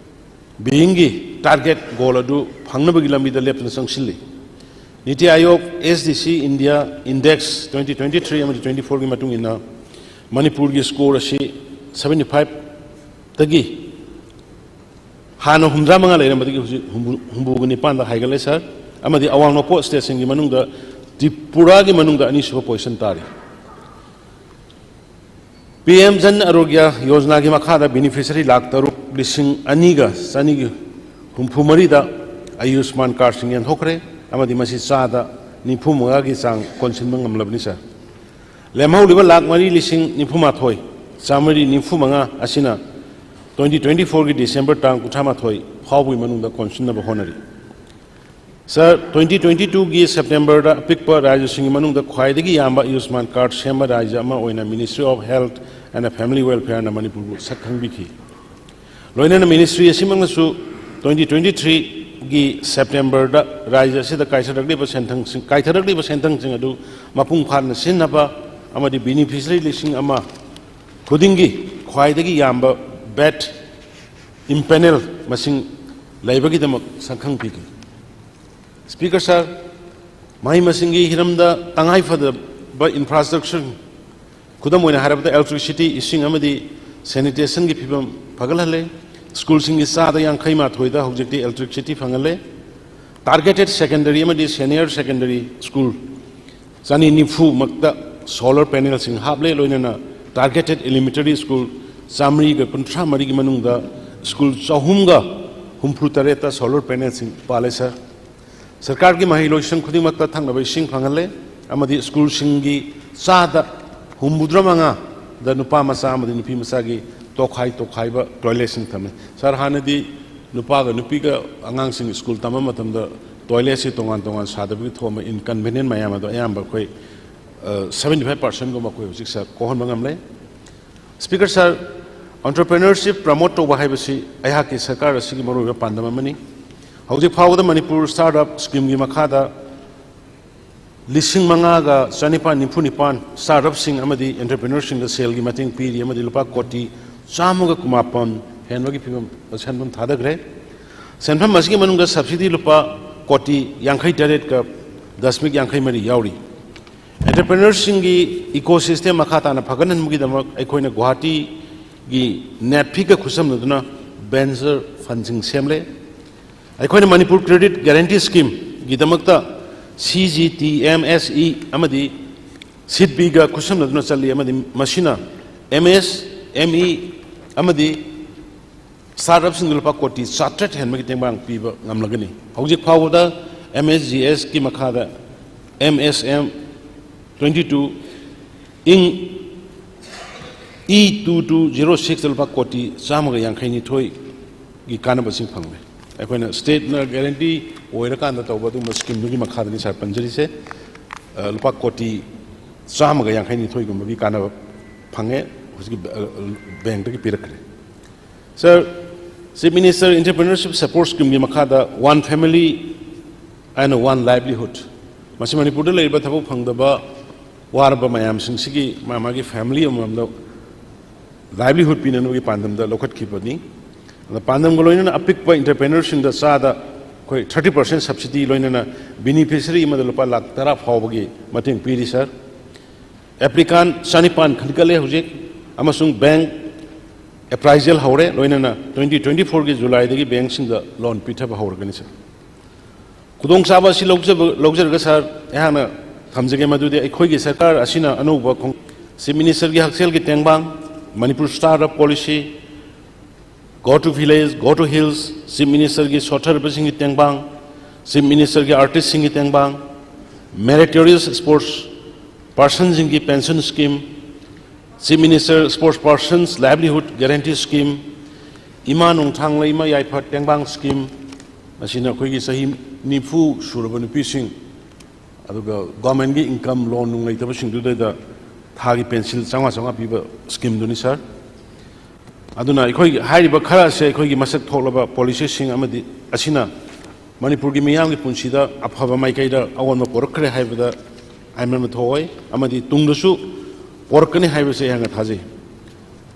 beingꯒꯤ target goal ꯑꯗꯨ ꯐꯪꯅꯕꯒꯤ ꯂꯝꯕꯤꯗ ꯂꯦꯞꯇꯅ ꯆꯪꯁꯤꯜꯂꯤ꯫ NITI Aayog S D C India Index twenty twenty-three ꯑꯃꯗꯤ twenty-fourꯒꯤ ꯃꯇꯨꯡ ꯏꯟꯅ ꯃꯅꯤꯄꯨꯔꯒꯤ score ꯑꯁꯤ seventy fiveꯇꯒꯤ ꯍꯥꯟꯅ ꯍꯨꯝꯗ꯭ꯔꯥ ꯃꯉꯥ ꯂꯩꯔꯝꯕꯗꯒꯤ ꯍꯧꯖꯤꯛ ꯍꯨꯝꯐꯨ, ꯍꯨꯝꯐꯨꯒ ꯅꯤꯄꯥꯟꯗ ꯍꯥꯏꯒꯠꯂꯦ, Sir꯫ ꯑꯃꯗꯤ ꯑꯋꯥꯡ ꯅꯣꯡꯄꯣꯛ stateꯁꯤꯡꯒꯤ ꯃꯅꯨꯡꯗ ꯇ꯭ꯔꯤꯄꯨꯔꯥꯒꯤ ꯃꯅꯨꯡꯗ ꯑꯅꯤꯁꯨꯕ position ꯇꯥꯔꯤ꯫ P M Jan Arogya Yojanaꯒꯤ ꯃꯈꯥꯗ beneficiary ꯂꯥꯈ ꯇꯔꯨꯛ ꯂꯤꯁꯤꯡ ꯑꯅꯤꯒ ꯆꯅꯤꯒꯤ ꯍꯨꯝꯐꯨ ꯃꯔꯤꯗ Ayushman cardꯁꯤꯡ ꯌꯦꯟꯊꯣꯛꯈ꯭ꯔꯦ, ꯑꯃꯗꯤ ꯃꯁꯤ ꯆꯥꯗ ꯅꯤꯐꯨ ꯃꯉꯥꯒꯤ ꯆꯥꯡ ꯀꯣꯟꯁꯤꯟꯕ ꯉꯝꯂꯕꯅꯤ, Sir꯫ ꯂꯦꯝꯍꯧꯔꯤꯕ ꯂꯥꯈ ꯃꯔꯤ ꯂꯤꯁꯤꯡ ꯅꯤꯐꯨ ꯃꯥꯊꯣꯏ ꯆꯥꯃꯔꯤ ꯅꯤꯐꯨ ꯃꯉꯥ ꯑꯁꯤꯅ twenty twenty-fourꯒꯤ December ꯇꯥꯡ ꯀꯨꯟꯊ꯭ꯔꯥ ꯃꯥꯊꯣꯏ ꯐꯥꯎꯕꯒꯤ ꯃꯅꯨꯡꯗ ꯀꯣꯟꯁꯤꯟꯅꯕ ꯍꯣꯠꯅꯔꯤ꯫ Sir, twenty twenty-twoꯒꯤ Septemberꯗ ꯑꯄꯤꯛꯄ ꯔꯥꯖ꯭ꯌꯁꯤꯡꯒꯤ ꯃꯅꯨꯡꯗ ꯈ꯭ꯋꯥꯏꯗꯒꯤ ꯌꯥꯝꯕ Ayushman card ꯁꯦꯝꯕ ꯔꯥꯖ꯭ꯌ ꯑꯃ ꯑꯣꯏꯅ Ministry of Health and Family Welfareꯅ ꯃꯅꯤꯄꯨꯔꯕꯨ ꯁꯛ ꯈꯪꯕꯤꯈꯤ꯫ ꯂꯣꯏꯅꯅ ministry ꯑꯁꯤꯃꯛꯅꯁꯨ twenty twenty-threeꯒꯤ Septemberꯗ ꯔꯥꯖ꯭ꯌ ꯑꯁꯤꯗ ꯀꯥꯏꯊꯔꯛꯂꯤꯕ ꯁꯦꯟꯊꯪꯁꯤꯡ, ꯀꯥꯏꯊꯔꯛꯂꯤꯕ ꯁꯦꯟꯊꯪꯁꯤꯡ ꯑꯗꯨ ꯃꯄꯨꯡ ꯐꯥꯅ ꯁꯤꯖꯤꯟꯅꯕ ꯑꯃꯗꯤ beneficiary ꯂꯤꯁꯤꯡ ꯑꯃ ꯈꯨꯗꯤꯡꯒꯤ ꯈ꯭ꯋꯥꯏꯗꯒꯤ ꯌꯥꯝꯕ bed empanel ꯃꯁꯤꯡ ꯂꯩꯕꯒꯤꯗꯃꯛ ꯁꯛꯈꯪ ꯄꯤꯈꯤ꯫ Speaker Sir, ꯃꯍꯩ ꯃꯁꯤꯡꯒꯤ ꯍꯤꯔꯝꯗ ꯇꯉꯥꯏ ꯐꯗꯕ infrastructure, ꯈꯨꯗꯝ ꯑꯣꯏꯅ ꯍꯥꯏꯔꯕꯗ electricity, ꯏꯁꯤꯡ ꯑꯃꯗꯤ sanitationꯒꯤ ꯐꯤꯕꯝ ꯐꯒꯠꯍꯜꯂꯦ꯫ Schoolꯁꯤꯡꯒꯤ ꯆꯥꯗ ꯌꯥꯡꯈꯩ ꯃꯥꯊꯣꯏꯗ ꯍꯧꯖꯤꯛꯇꯤ electricity ꯐꯪꯍꯜꯂꯦ꯫ Targeted secondary ꯑꯃꯗꯤ senior secondary school ꯆꯅꯤ ꯅꯤꯐꯨ ꯃꯛꯇ solar panelꯁꯤꯡ ꯍꯥꯞꯂꯦ, ꯂꯣꯏꯅꯅ targeted elementary school ꯆꯥꯃꯔꯤꯒ ꯀꯨꯟꯊ꯭ꯔꯥ ꯃꯔꯤꯒꯤ ꯃꯅꯨꯡꯗ school ꯆꯍꯨꯝꯒ ꯍꯨꯝꯐꯨ ꯇꯔꯦꯠꯇ solar panelꯁꯤꯡ ꯄꯥꯜꯂꯦ, Sir꯫ ꯁꯔꯀꯥꯔꯒꯤ ꯃꯍꯩꯂꯣꯏꯁꯪ ꯈꯨꯗꯤꯡꯃꯛꯇ ꯊꯛꯅꯕ ꯏꯁꯤꯡ ꯐꯪꯍꯜꯂꯦ, ꯑꯃꯗꯤ schoolꯁꯤꯡꯒꯤ ꯆꯥꯗ ꯍꯨꯝꯐꯨꯇꯔꯥ ꯃꯉꯥꯗ ꯅꯨꯄꯥ ꯃꯆꯥ ꯑꯃꯗꯤ ꯅꯨꯄꯤ ꯃꯆꯥꯒꯤ ꯇꯣꯈꯥꯏ ꯇꯣꯈꯥꯏꯕ toiletꯁꯤꯡ ꯊꯝꯃꯤ꯫ Sir, ꯍꯥꯟꯅꯗꯤ ꯅꯨꯄꯥꯒ ꯅꯨꯄꯤꯒ ꯑꯉꯥꯡꯁꯤꯡ school ꯇꯝꯕ ꯃꯇꯝꯗ ꯇꯣꯏꯂꯦꯠꯁꯤ ꯇꯣꯉꯥꯟ ꯇꯣꯉꯥꯟ ꯁꯥꯗꯕꯒꯤ ꯊꯣꯛꯑꯝꯕ ꯏꯟꯀꯟꯚꯤꯅꯤꯌꯟ ꯃꯌꯥꯝ ꯑꯗꯣ ꯑꯌꯥꯝꯕ ꯑꯩꯈꯣꯏ ꯁꯕꯦꯟꯇꯤ ꯐꯥꯏꯚ ꯄꯥꯔꯁꯦꯟꯒꯨꯝꯕ ꯑꯩꯈꯣꯏ ꯍꯧꯖꯤꯛ ꯁꯥꯔ ꯀꯣꯛꯍꯟꯕ ꯉꯝꯂꯦ꯫ ꯁ꯭ꯄꯤꯀꯔ ꯁꯥꯔ, ꯑꯣꯟꯇꯔꯄ꯭ꯔꯦꯅꯔꯁꯤꯞ ꯄ꯭ꯔꯃꯣꯠ ꯇꯧꯕ ꯍꯥꯏꯕꯁꯤ ꯑꯩꯍꯥꯛꯀꯤ ꯁꯔꯀꯥꯔ ꯑꯁꯤꯒꯤ ꯃꯔꯨꯑꯣꯏꯕ ꯄꯥꯟꯗꯝ ꯑꯃꯅꯤ꯫ ꯍꯧꯖꯤꯛ ꯐꯥꯎꯕꯗ ꯃꯅꯤꯄꯨꯔ ꯁ꯭ꯇꯥꯔꯠ ꯑꯞ ꯁ꯭ꯀꯤꯝꯒꯤ ꯃꯈꯥꯗ ꯂꯤꯁꯤꯡ ꯃꯉꯥꯒ ꯆꯅꯤꯄꯥꯟ ꯅꯤꯐꯨ ꯅꯤꯄꯥꯟ ꯁ꯭ꯇꯥꯔꯠ ꯑꯞꯁꯤꯡ ꯑꯃꯗꯤ ꯑꯦꯟꯇꯔꯄ꯭ꯔꯦꯅꯔꯁꯤꯡꯗ ꯁꯦꯜꯒꯤ ꯃꯇꯦꯡ ꯄꯤꯔꯤ ꯑꯃꯗꯤ ꯂꯨꯄꯥ ꯀꯣꯇꯤ ꯆꯥꯝꯃꯒ ꯀꯨꯟꯃꯥꯄꯟ ꯍꯦꯟꯕꯒꯤ ꯐꯤꯕꯝ ꯁꯦꯟꯐꯝ ꯊꯥꯗꯈ꯭ꯔꯦ꯫ ꯁꯦꯟꯐꯝ ꯑꯁꯤꯒꯤ ꯃꯅꯨꯡꯗ ꯁꯕꯁꯤꯗꯤ ꯂꯨꯄꯥ ꯀꯣꯇꯤ ꯌꯥꯡꯈꯩ ꯇꯔꯦꯠꯀ ꯗꯁꯃꯤꯛ ꯌꯥꯡꯈꯩ ꯃꯔꯤ ꯌꯥꯎꯔꯤ꯫ ꯑꯦꯟꯇꯔꯄ꯭ꯔꯦꯅꯔꯁꯤꯡꯒꯤ ꯏꯀꯣ ꯁꯤꯁꯇꯦꯝ ꯃꯈꯥ ꯇꯥꯅ ꯐꯒꯠꯍꯟꯕꯒꯤꯗꯃꯛ ꯑꯩꯈꯣꯏꯅ ꯒꯨꯋꯥꯍꯥꯇꯤꯒꯤ ꯅꯦꯠꯐꯤꯛꯀ ꯈꯨꯠꯁꯝꯅꯗꯨꯅ ꯚꯦꯟꯆꯔ ꯐꯟꯁꯤꯡ ꯁꯦꯝꯂꯦ꯫ ꯑꯩꯈꯣꯏꯅ ꯃꯅꯤꯄꯨꯔ ꯀ꯭ꯔꯦꯗꯤꯠ ꯒꯥꯔꯦꯟꯇꯤ ꯁ꯭ꯀꯤꯝꯒꯤꯗꯃꯛꯇ C G T M S E ꯑꯃꯗꯤ ꯁꯤꯗꯕꯤꯒ ꯈꯨꯠꯁꯝꯅꯗꯨꯅ ꯆꯠꯂꯤ ꯑꯃꯗꯤ ꯃꯁꯤꯅ ꯑꯦꯝ ꯑꯦꯁ ꯑꯦꯝ ꯏ ꯑꯃꯗꯤ ꯁ꯭ꯇꯥꯔꯠ ꯑꯞꯁꯤꯡꯗ ꯂꯨꯄꯥ ꯀꯣꯇꯤ ꯆꯥꯇ꯭ꯔꯦꯠ ꯍꯦꯟꯕꯒꯤ ꯇꯦꯡꯕꯥꯡ ꯄꯤꯕ ꯉꯝꯂꯒꯅꯤ꯫ ꯍꯧꯖꯤꯛ ꯐꯥꯎꯕꯗ ꯑꯦꯝ ꯑꯦꯁ ꯖꯤ ꯑꯦꯁꯀꯤ ꯃꯈꯥꯗ M S M twenty two ꯏꯪ ꯏ ꯇꯨ ꯇꯨ ꯖꯤꯔꯣ ꯁꯤꯛꯁꯇ ꯂꯨꯄꯥ ꯀꯣꯇꯤ ꯆꯥꯝꯃꯒ ꯌꯥꯡꯈꯩ ꯅꯤꯊꯣꯏꯒꯤ ꯀꯥꯟꯅꯕꯁꯤꯡ ꯐꯪꯂꯦ꯫ ꯑꯩꯈꯣꯏꯅ ꯁ꯭ꯇꯦꯠꯅ ꯒꯦꯔꯦꯟꯇꯤ ꯑꯣꯏꯔꯀꯥꯟꯗ ꯇꯧꯕ ꯑꯗꯨꯒꯨꯝꯕ ꯁ꯭ꯀꯤꯝꯗꯨꯒꯤ ꯃꯈꯥꯗꯅꯤ ꯁꯥꯔ ꯄꯟꯖꯔꯤꯁꯦ꯫ ꯑ, ꯂꯨꯄꯥ ꯀꯣꯇꯤ ꯆꯥꯝꯃꯒ ꯌꯥꯡꯈꯩ ꯅꯤꯊꯣꯏꯒꯨꯝꯕꯒꯤ ꯀꯥꯟꯅꯕ ꯐꯪꯉꯦ, ꯍꯧꯖꯤꯛꯀꯤ ꯕꯦ-, ꯑ, ꯕꯦꯡꯛꯇꯒꯤ ꯄꯤꯔꯛꯈ꯭ꯔꯦ꯫ ꯁꯥꯔ, ꯆꯤꯐ ꯃꯤꯅꯤꯁꯇꯔ ꯑꯦꯟꯇꯔꯄ꯭ꯔꯦꯅꯔꯁꯤꯞ ꯁꯄꯣꯔꯠ ꯁ꯭ꯀꯤꯝꯒꯤ ꯃꯈꯥꯗ One Family and One Livelihood, ꯃꯁꯤ ꯃꯅꯤꯄꯨꯔꯗ ꯂꯩꯔꯤꯕ ꯊꯕꯛ ꯐꯪꯗꯕ ꯋꯥꯔꯕ ꯃꯌꯥꯝꯁꯤꯡꯁꯤꯒꯤ ꯃꯥ ꯃꯥꯒꯤ ꯐꯦꯃꯤꯂꯤ ꯑꯃꯃꯝꯗ ꯂꯥꯏꯚꯂꯤꯍꯨꯗ ꯄꯤꯅꯅꯕꯒꯤ ꯄꯥꯟꯗꯝꯗ ꯂꯧꯈꯠꯈꯤꯕꯅꯤ꯫ ꯑꯗ ꯄꯥꯟꯗꯝꯒ ꯂꯣꯏꯅꯅ ꯑꯄꯤꯛꯄ ꯑꯦꯟꯇꯔꯄ꯭ꯔꯦꯅꯔꯁꯤꯡꯗ ꯆꯥꯗ ꯑꯩꯈꯣꯏ ꯊꯥꯔꯇꯤ ꯄꯥꯔꯁꯦꯟ ꯁꯕꯁꯤꯗꯤ ꯂꯣꯏꯅꯅ ꯕꯦꯅꯤꯐꯤꯁꯔꯤ ꯑꯃꯗ ꯂꯨꯄꯥ ꯂꯥꯈ ꯇꯔꯥ ꯐꯥꯎꯕꯒꯤ ꯃꯇꯦꯡ ꯄꯤꯔꯤ ꯁꯥꯔ꯫ ꯑꯦꯄ꯭ꯂꯤꯀꯥꯟ ꯆꯅꯤꯄꯥꯟ ꯈꯟꯒꯠꯂꯦ ꯍꯧꯖꯤꯛ, ꯑꯃꯁꯨꯡ ꯕꯦꯡꯛ ꯑꯦꯄ꯭ꯔꯥꯏꯖꯦꯜ ꯍꯧꯔꯦ, ꯂꯣꯏꯅꯅ ꯇ꯭ꯋꯦꯟꯇꯤ ꯇ꯭ꯋꯦꯟꯇꯤ ꯐꯣꯔꯒꯤ ꯖꯨꯂꯥꯏꯗꯒꯤ ꯕꯦꯡꯛꯁꯤꯡꯗ ꯂꯣꯟ ꯄꯤꯊꯕ ꯍꯧꯔꯒꯅꯤ ꯁꯥꯔ꯫ ꯈꯨꯗꯣꯡꯆꯥꯕ ꯑꯁꯤ ꯂꯧꯖꯕ-, ꯂꯧꯖꯔꯒ ꯁꯥꯔ, ꯑꯩꯍꯥꯛꯅ ꯊꯝꯖꯒꯦ ꯃꯗꯨꯗꯤ ꯑꯩꯈꯣꯏꯒꯤ ꯁꯔꯀꯥꯔ ꯑꯁꯤꯅ ꯑꯅꯧꯕ ꯈꯣꯡ-, ꯆꯤꯐ ꯃꯤꯅꯤꯁꯇꯔꯒꯤ ꯍꯛꯁꯦꯜꯒꯤ ꯇꯦꯡꯕꯥꯡ, Manipur start up policy, Go to Village, Go to Hills, chief ꯃꯤꯅꯤꯁꯇꯔꯒꯤ ꯁꯣꯠꯊꯔꯕꯁꯤꯡꯒꯤ ꯇꯦꯡꯕꯥꯡ, ꯆꯤꯐ ꯃꯤꯅꯤꯁꯇꯔꯒꯤ ꯑꯥꯔꯇꯤꯁꯁꯤꯡꯒꯤ ꯇꯦꯡꯕꯥꯡ, ꯃꯦꯔꯤꯇꯣꯔꯤꯌꯁ ꯁ꯭ꯄꯣꯔꯠꯁ ꯄꯥꯔꯁꯟꯁꯤꯡꯒꯤ pension scheme, chief minister sports persons livelihood guarantee scheme, ꯏꯃꯥ ꯅꯣꯡꯊꯥꯡꯂꯩꯃ ꯌꯥꯏꯐ ꯇꯦꯡꯕꯥꯡ ꯁ꯭ꯀꯤꯝ, ꯃꯁꯤꯅ ꯑꯩꯈꯣꯏꯒꯤ ꯆꯍꯤ ꯅꯤꯐꯨ ꯁꯨꯔꯕ ꯅꯨꯄꯤꯁꯤꯡ, ꯑꯗꯨꯒ ꯒꯣꯔꯃꯦꯟꯒꯤ ꯏꯟꯀꯝ, ꯂꯣꯟ ꯅꯨꯡ ꯂꯩꯇꯕꯁꯤꯡꯗꯨꯗꯩꯗ ꯊꯥꯒꯤ ꯄꯦꯟꯁꯤꯜ ꯆꯥꯝꯃꯉꯥ ꯆꯥꯝꯃꯉꯥ ꯄꯤꯕ ꯁ꯭ꯀꯤꯝꯗꯨꯅꯤ, ꯁꯥꯔ꯫ ꯑꯗꯨꯅ ꯑꯩꯈꯣꯏꯒꯤ ꯍꯥꯏꯔꯤꯕ ꯈꯔ ꯑꯁꯦ ꯑꯩꯈꯣꯏꯒꯤ ꯃꯁꯛ ꯊꯣꯛꯂꯕ ꯄꯣꯂꯤꯁꯤꯁꯤꯡ ꯑꯃꯗꯤ ꯑꯁꯤꯅ ꯃꯅꯤꯄꯨꯔꯒꯤ ꯃꯤꯌꯥꯝꯒꯤ ꯄꯨꯟꯁꯤꯗ ꯑꯐꯕ ꯃꯥꯏꯀꯩꯗ ꯑꯑꯣꯟꯕ ꯄꯨꯔꯛꯈ꯭ꯔꯦ ꯍꯥꯏꯕꯗ ꯍꯥꯏꯃꯟꯕ ꯊꯣꯛꯑꯣꯏ, ꯑꯃꯗꯤ ꯇꯨꯡꯗꯁꯨ ꯄꯣꯔꯛꯀꯅꯤ ꯍꯥꯏꯕꯁꯦ ꯑꯩꯍꯥꯛꯅ ꯊꯥꯖꯩ꯫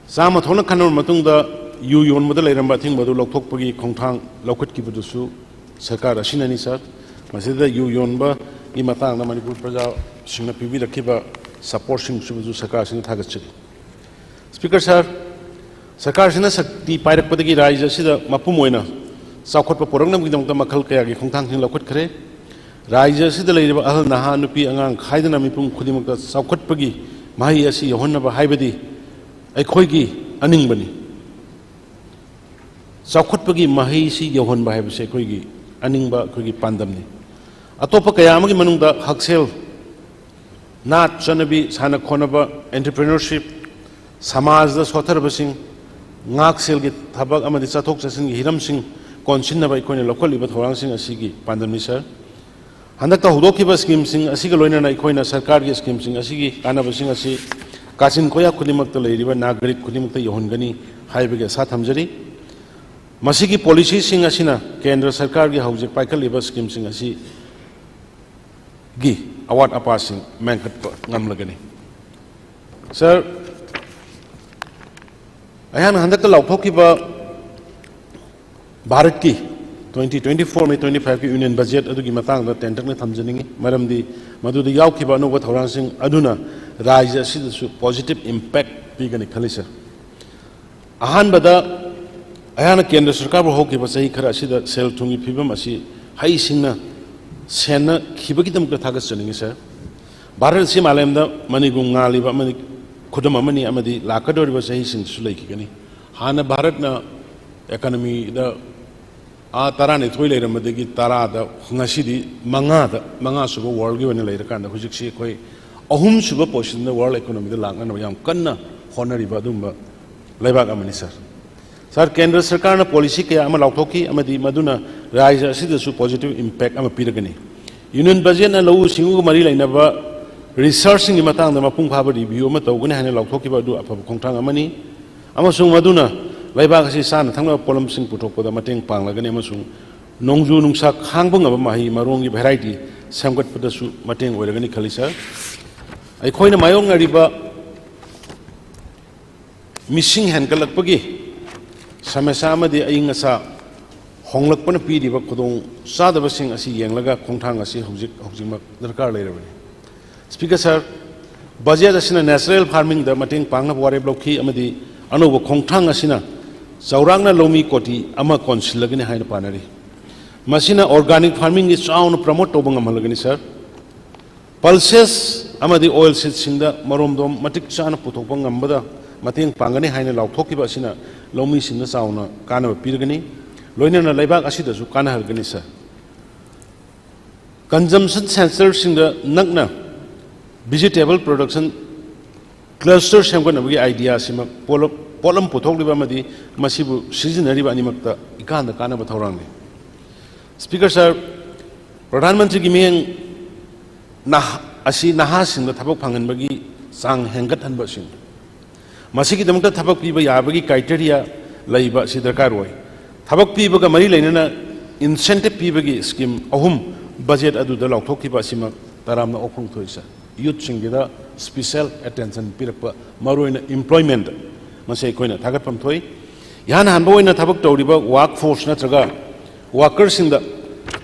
ꯆꯥꯝꯃ ꯊꯣꯛꯅ ꯈꯟꯅꯔꯕ ꯃꯇꯨꯡꯗ ꯌꯨ ꯌꯣꯟꯕꯗ ꯂꯩꯔꯝꯕ ꯑꯊꯤꯡꯕ ꯑꯗꯨ ꯂꯧꯊꯣꯛꯄꯒꯤ ꯈꯣꯡꯊꯥꯡ ꯂꯧꯈꯠꯈꯤꯕꯗꯨꯁꯨ ꯁꯔꯀꯥꯔ ꯑꯁꯤꯅꯅꯤ, ꯁꯥꯔ꯫ ꯃꯁꯤꯗ ꯌꯨ ꯌꯣꯟꯕꯒꯤ ꯃꯇꯥꯡꯗ ꯃꯅꯤꯄꯨꯔ ꯄ꯭ꯔꯖꯥꯁꯤꯡꯅ ꯄꯤꯕꯤꯔꯛꯈꯤꯕ ꯁꯄꯣꯔꯠꯁꯤꯡꯁꯤꯕꯨꯁꯨ ꯁꯔꯀꯥꯔ ꯑꯁꯤꯅ ꯊꯥꯒꯠꯆꯔꯤ꯫ ꯁ꯭ꯄꯤꯀꯔ ꯁꯥꯔ, ꯁꯔꯀꯥꯔꯁꯤꯅ ꯁꯛꯇꯤ ꯄꯥꯏꯔꯛꯄꯗꯒꯤ ꯔꯥꯖ꯭ꯌ ꯑꯁꯤꯗ ꯃꯄꯨꯝ ꯑꯣꯏꯅ ꯆꯥꯎꯈꯠꯄ ꯄꯨꯔꯛꯅꯕꯒꯤꯗꯃꯛꯇ ꯃꯈꯜ ꯀꯌꯥꯒꯤ ꯈꯣꯡꯊꯥꯡꯁꯤꯡ ꯂꯧꯈꯠꯈ꯭ꯔꯦ꯫ ꯔꯥꯖ꯭ꯌ ꯑꯁꯤꯗ ꯂꯩꯔꯤꯕ ꯑꯍꯜ ꯅꯍꯥ, ꯅꯨꯄꯤ ꯑꯉꯥꯡ ꯈꯥꯏꯗꯅ ꯃꯤꯄꯨꯝ ꯈꯨꯗꯤꯡꯃꯛꯇ ꯆꯥꯎꯈꯠꯄꯒꯤ ꯃꯍꯩ ꯑꯁꯤ ꯌꯧꯍꯟꯅꯕ ꯍꯥꯏꯕꯗꯤ ꯑꯩꯈꯣꯏꯒꯤ ꯑꯅꯤꯡꯕꯅꯤ꯫ ꯆꯥꯎꯈꯠꯄꯒꯤ ꯃꯍꯩꯁꯤ ꯌꯧꯍꯟꯕ ꯍꯥꯏꯕꯁꯦ ꯑꯩꯈꯣꯏꯒꯤ ꯑꯅꯤꯡꯕ, ꯑꯩꯈꯣꯏꯒꯤ ꯄꯥꯟꯗꯝꯅꯤ꯫ ꯑꯇꯣꯞꯄ ꯀꯌꯥ ꯑꯃꯒꯤ ꯃꯅꯨꯡꯗ ꯍꯛꯁꯦꯜ, ꯅꯥꯠ ꯆꯠꯅꯕꯤ, ꯁꯥꯟꯅ ꯈꯣꯠꯅꯕ, entrepreneurship, ꯁꯃꯥꯖꯗ ꯁꯣꯠꯊꯔꯕꯁꯤꯡ ꯉꯥꯛꯁꯦꯜꯒꯤ ꯊꯕꯛ ꯑꯃꯗꯤ ꯆꯠꯊꯣꯛ ꯆꯠꯁꯤꯟꯒꯤ ꯍꯤꯔꯝꯁꯤꯡ ꯀꯣꯟꯁꯤꯟꯅꯕ ꯑꯩꯈꯣꯏꯅ ꯂꯧꯈꯠꯂꯤꯕ ꯊꯧꯔꯥꯡꯁꯤꯡ ꯑꯁꯤꯒꯤ ꯄꯥꯟꯗꯝꯅꯤ, ꯁꯥꯔ꯫ ꯍꯟꯗꯛꯇ ꯍꯧꯗꯣꯛꯈꯤꯕ ꯁ꯭ꯀꯤꯝꯁꯤꯡ ꯑꯁꯤꯒ ꯂꯣꯏꯅꯅ ꯑꯩꯈꯣꯏꯅ ꯁꯔꯀꯥꯔꯒꯤ ꯁ꯭ꯀꯤꯝꯁꯤꯡ ꯑꯁꯤꯒꯤ ꯀꯥꯟꯅꯕꯁꯤꯡ ꯑꯁꯤ ꯀꯥꯆꯤꯟ ꯀꯣꯌꯥ ꯈꯨꯗꯤꯡꯃꯛꯇ ꯂꯩꯔꯤꯕ ꯅꯥꯒꯔꯤꯛ ꯈꯨꯗꯤꯡꯃꯛꯇ ꯌꯧꯍꯟꯒꯅꯤ ꯍꯥꯏꯕꯒꯤ ꯑꯁꯥ ꯊꯝꯖꯔꯤ꯫ ꯃꯁꯤꯒꯤ ꯄꯣꯂꯤꯁꯤꯁꯤꯡ ꯑꯁꯤꯅ ꯀꯦꯟꯗ꯭ꯔ ꯁꯔꯀꯥꯔꯒꯤ ꯍꯧꯖꯤꯛ ꯄꯥꯏꯈꯠꯂꯤꯕ ꯁ꯭ꯀꯤꯝꯁꯤꯡ ꯑꯁꯤꯒꯤ ꯑꯋꯥꯠ ꯑꯄꯥꯁꯤꯡ ꯃꯦꯟꯈꯠꯄ ꯉꯝꯂꯒꯅꯤ꯫ ꯁꯥꯔ, ꯑꯩꯍꯥꯛꯅ ꯍꯟꯗꯛꯇ ꯂꯥꯎꯊꯣꯛꯈꯤꯕ ꯚꯥꯔꯠꯀꯤ twenty twenty-four ꯃꯤ twenty-fiveꯀꯤ ꯌꯨꯅꯤꯌꯟ ꯕꯖꯦꯠ ꯑꯗꯨꯒꯤ ꯃꯇꯥꯡꯗ ꯇꯦꯟꯇꯛꯅ ꯊꯝꯖꯅꯤꯡꯏ, ꯃꯔꯝꯗꯤ ꯃꯗꯨꯗ ꯌꯥꯎꯈꯤꯕ ꯑꯅꯧꯕ ꯊꯧꯔꯥꯡꯁꯤꯡ ꯑꯗꯨꯅ ꯔꯥꯖ꯭ꯌ ꯑꯁꯤꯗꯁꯨ positive impact ꯄꯤꯒꯅꯤ ꯈꯜꯂꯤ, ꯁꯥꯔ꯫ ꯑꯍꯥꯟꯕꯗ, ꯑꯩꯍꯥꯛꯅ ꯀꯦꯟꯗ꯭ꯔ ꯁꯔꯀꯥꯔꯕꯨ ꯍꯧꯈꯤꯕ ꯆꯍꯤ ꯈꯔ ꯑꯁꯤꯗ ꯁꯦꯜ ꯊꯨꯝꯒꯤ ꯐꯤꯕꯝ ꯑꯁꯤ ꯍꯩꯁꯤꯡꯅ ꯁꯦꯟꯅꯈꯤꯕꯒꯤꯗꯃꯛꯇ ꯊꯥꯒꯠꯆꯅꯤꯡꯏ, ꯁꯥꯔ꯫ ꯚꯥꯔꯠ ꯑꯁꯤ ꯃꯥꯂꯦꯝꯗ ꯃꯅꯤꯒꯨꯝ ꯉꯥꯜꯂꯤꯕ ꯑꯃꯗꯤ ꯈꯨꯗꯝ ꯑꯃꯅꯤ ꯑꯃꯗꯤ ꯂꯥꯛꯀꯗꯧꯔꯤꯕ ꯆꯍꯤꯁꯤꯡꯗꯁꯨ ꯂꯩꯈꯤꯒꯅꯤ꯫ ꯍꯥꯟꯅ ꯚꯥꯔꯠꯅ economyꯗ ꯑꯥ ꯇꯔꯥꯅꯤꯊꯣꯏ ꯂꯩꯔꯝꯕꯗꯒꯤ ꯇꯔꯥꯗ, ꯉꯁꯤꯗꯤ ꯃꯉꯥꯗ, ꯃꯉꯥꯁꯨꯕ worldꯒꯤ ꯑꯣꯏꯅ ꯂꯩꯔꯀꯥꯟꯗ ꯍꯧꯖꯤꯛꯁꯤ ꯑꯩꯈꯣꯏ ꯑꯍꯨꯝꯁꯨꯕ positionꯗ world economyꯗ ꯂꯥꯛꯅꯅꯕ ꯌꯥꯝ ꯀꯟꯅ ꯍꯣꯠꯅꯔꯤꯕ ꯑꯗꯨꯒꯨꯝꯕ ꯂꯩꯕꯥꯛ ꯑꯃꯅꯤ, ꯁꯥꯔ꯫ ꯁꯥꯔ, ꯀꯦꯟꯗ꯭ꯔ ꯁꯔꯀꯥꯔꯅ ꯄꯣꯂꯤꯁꯤ ꯀꯌꯥ ꯑꯃ ꯂꯥꯎꯊꯣꯛꯈꯤ ꯑꯃꯗꯤ ꯃꯗꯨꯅ ꯔꯥꯖ꯭ꯌ ꯑꯁꯤꯗꯁꯨ positive impact ꯑꯃ ꯄꯤꯔꯒꯅꯤ꯫ ꯌꯨꯅꯤꯌꯟ ꯕꯖꯦꯠꯅ ꯂꯧꯎ ꯁꯤꯡꯎꯒ ꯃꯔꯤ ꯂꯩꯅꯕ ꯔꯤꯁꯔꯁꯁꯤꯡꯒꯤ ꯃꯇꯥꯡꯗ ꯃꯄꯨꯡ ꯐꯥꯕ ꯔꯤꯚꯤꯌꯨ ꯑꯃ ꯇꯧꯒꯅꯤ ꯍꯥꯏꯅ ꯂꯥꯎꯊꯣꯛꯈꯤꯕ ꯑꯗꯨ ꯑꯐꯕ ꯈꯣꯡꯊꯥꯡ ꯑꯃꯅꯤ, ꯑꯃꯁꯨꯡ ꯃꯗꯨꯅ ꯂꯩꯕꯥꯛ ꯑꯁꯤ ꯆꯥꯅ ꯊꯛꯅꯕ ꯄꯣꯠꯂꯝꯁꯤꯡ ꯄꯨꯊꯣꯛꯄꯗ ꯃꯇꯦꯡ ꯄꯥꯡꯂꯒꯅꯤ ꯑꯃꯁꯨꯡ ꯅꯣꯡꯖꯨ ꯅꯨꯡꯁꯥ ꯈꯥꯡꯕ ꯉꯝꯕ ꯃꯍꯩ ꯃꯔꯣꯡꯒꯤ ꯚꯦꯔꯥꯏꯇꯤ ꯁꯦꯝꯒꯠꯄꯗꯁꯨ ꯃꯇꯦꯡ ꯑꯣꯏꯔꯒꯅꯤ ꯈꯜꯂꯤ, ꯁꯥꯔ꯫ ꯑꯩꯈꯣꯏꯅ ꯃꯥꯌꯣꯛꯅꯔꯤꯕ ꯃꯤꯁꯤꯡ ꯍꯦꯟꯒꯠꯂꯛꯄꯒꯤ ꯁꯃꯁ꯭ꯌꯥ ꯑꯃꯗꯤ ꯑꯏꯪ ꯑꯁꯥ ꯍꯣꯡꯂꯛꯄꯅ ꯄꯤꯔꯤꯕ ꯈꯨꯗꯣꯡ ꯆꯥꯗꯕꯁꯤꯡ ꯑꯁꯤ ꯌꯦꯡꯂꯒ ꯈꯣꯡꯊꯥꯡ ꯑꯁꯤ ꯍꯧꯖꯤꯛ ꯍꯧꯖꯤꯛꯃꯛ ꯗꯔꯀꯥꯔ ꯂꯩꯔꯕꯅꯤ꯫ ꯁ꯭ꯄꯤꯀꯔ ꯁꯥꯔ, ꯕꯖꯦꯠ ꯑꯁꯤꯅ natural farmingꯗ ꯃꯇꯦꯡ ꯄꯥꯡꯅꯕ ꯋꯥꯔꯦꯞ ꯂꯧꯈꯤ ꯑꯃꯗꯤ ꯑꯅꯧꯕ ꯈꯣꯡꯊꯥꯡ ꯑꯁꯤꯅ ꯆꯥꯎꯔꯥꯛꯅ ꯂꯧꯃꯤ ꯀꯣꯇꯤ ꯑꯃ ꯀꯣꯟꯁꯤꯜꯂꯒꯅꯤ ꯍꯥꯏꯅ ꯄꯥꯅꯔꯤ꯫ ꯃꯁꯤꯅ organic farmingꯒꯤ ꯆꯥꯎꯅ promote ꯇꯧꯕ ꯉꯝꯍꯜꯂꯒꯅꯤ, ꯁꯥꯔ꯫ Pulses ꯑꯃꯗꯤ oil seedsꯁꯤꯡꯗ ꯃꯔꯣꯝꯗꯣꯝ ꯃꯇꯤꯛ ꯆꯥꯅ ꯄꯨꯊꯣꯛꯄ ꯉꯝꯕꯗ ꯃꯇꯦꯡ ꯄꯥꯡꯒꯅꯤ ꯍꯥꯏꯅ ꯂꯥꯎꯊꯣꯛꯈꯤꯕ ꯑꯁꯤꯅ ꯂꯧꯃꯤꯁꯤꯡꯗ ꯆꯥꯎꯅ ꯀꯥꯟꯅꯕ ꯄꯤꯔꯒꯅꯤ, ꯂꯣꯏꯅꯅ ꯂꯩꯕꯥꯛ ꯑꯁꯤꯗꯁꯨ ꯀꯥꯟꯅꯍꯜꯒꯅꯤ, ꯁꯥꯔ꯫ Consumption centreꯁꯤꯡꯗ ꯅꯛꯅ vegetable production cluster ꯁꯦꯝꯒꯠꯅꯕꯒꯤ idea ꯑꯁꯤꯃꯛ ꯄꯣꯠꯂꯝ, ꯄꯣꯠꯂꯝ ꯄꯨꯊꯣꯛꯂꯤꯕ ꯑꯃꯗꯤ ꯃꯁꯤꯕꯨ ꯁꯤꯖꯤꯟꯅꯔꯤꯕ ꯑꯅꯤꯃꯛꯇ ꯏꯀꯥꯟꯗ ꯀꯥꯟꯅꯕ ꯊꯧꯔꯥꯡꯅꯤ꯫ ꯁ꯭ꯄꯤꯀꯔ ꯁꯥꯔ, ꯄ꯭ꯔꯙꯥꯟ ꯃꯟꯇ꯭ꯔꯤꯒꯤ ꯃꯤꯠꯌꯦꯡ ꯅꯍꯥ-, ꯑꯁꯤ ꯅꯍꯥꯁꯤꯡꯗ ꯊꯕꯛ ꯐꯪꯍꯟꯕꯒꯤ ꯆꯥꯡ ꯍꯦꯟꯒꯠꯍꯟꯕ ꯑꯁꯤꯅꯤ꯫ ꯃꯁꯤꯒꯤꯗꯃꯛꯇ ꯊꯕꯛ ꯄꯤꯕ ꯌꯥꯕꯒꯤ criteria ꯂꯩꯕ ꯑꯁꯤ ꯗꯔꯀꯥꯔ ꯑꯣꯏ꯫ ꯊꯕꯛ ꯄꯤꯕꯒ ꯃꯔꯤ ꯂꯩꯅꯅ incentive ꯄꯤꯕꯒꯤ scheme ꯑꯍꯨꯝ ꯕꯖꯦꯠ ꯑꯗꯨꯗ ꯂꯥꯎꯊꯣꯛꯈꯤꯕ ꯑꯁꯤꯃꯛ ꯇꯔꯥꯝꯅ ꯑꯣꯛꯐꯝ ꯊꯣꯛꯏ, ꯁꯥꯔ꯫ Youthꯁꯤꯡꯒꯤꯗ special attention ꯄꯤꯔꯛꯄ, ꯃꯔꯨꯑꯣꯏꯅ employment, ꯃꯁꯤ ꯑꯩꯈꯣꯏꯅ ꯊꯥꯒꯠꯐꯝ ꯊꯣꯛꯏ꯫ ꯏꯍꯥꯟ ꯍꯥꯟꯕ ꯑꯣꯏꯅ ꯊꯕꯛ ꯇꯧꯔꯤꯕ workforce ꯅꯠꯇ꯭ꯔꯒ workerꯁꯤꯡꯗ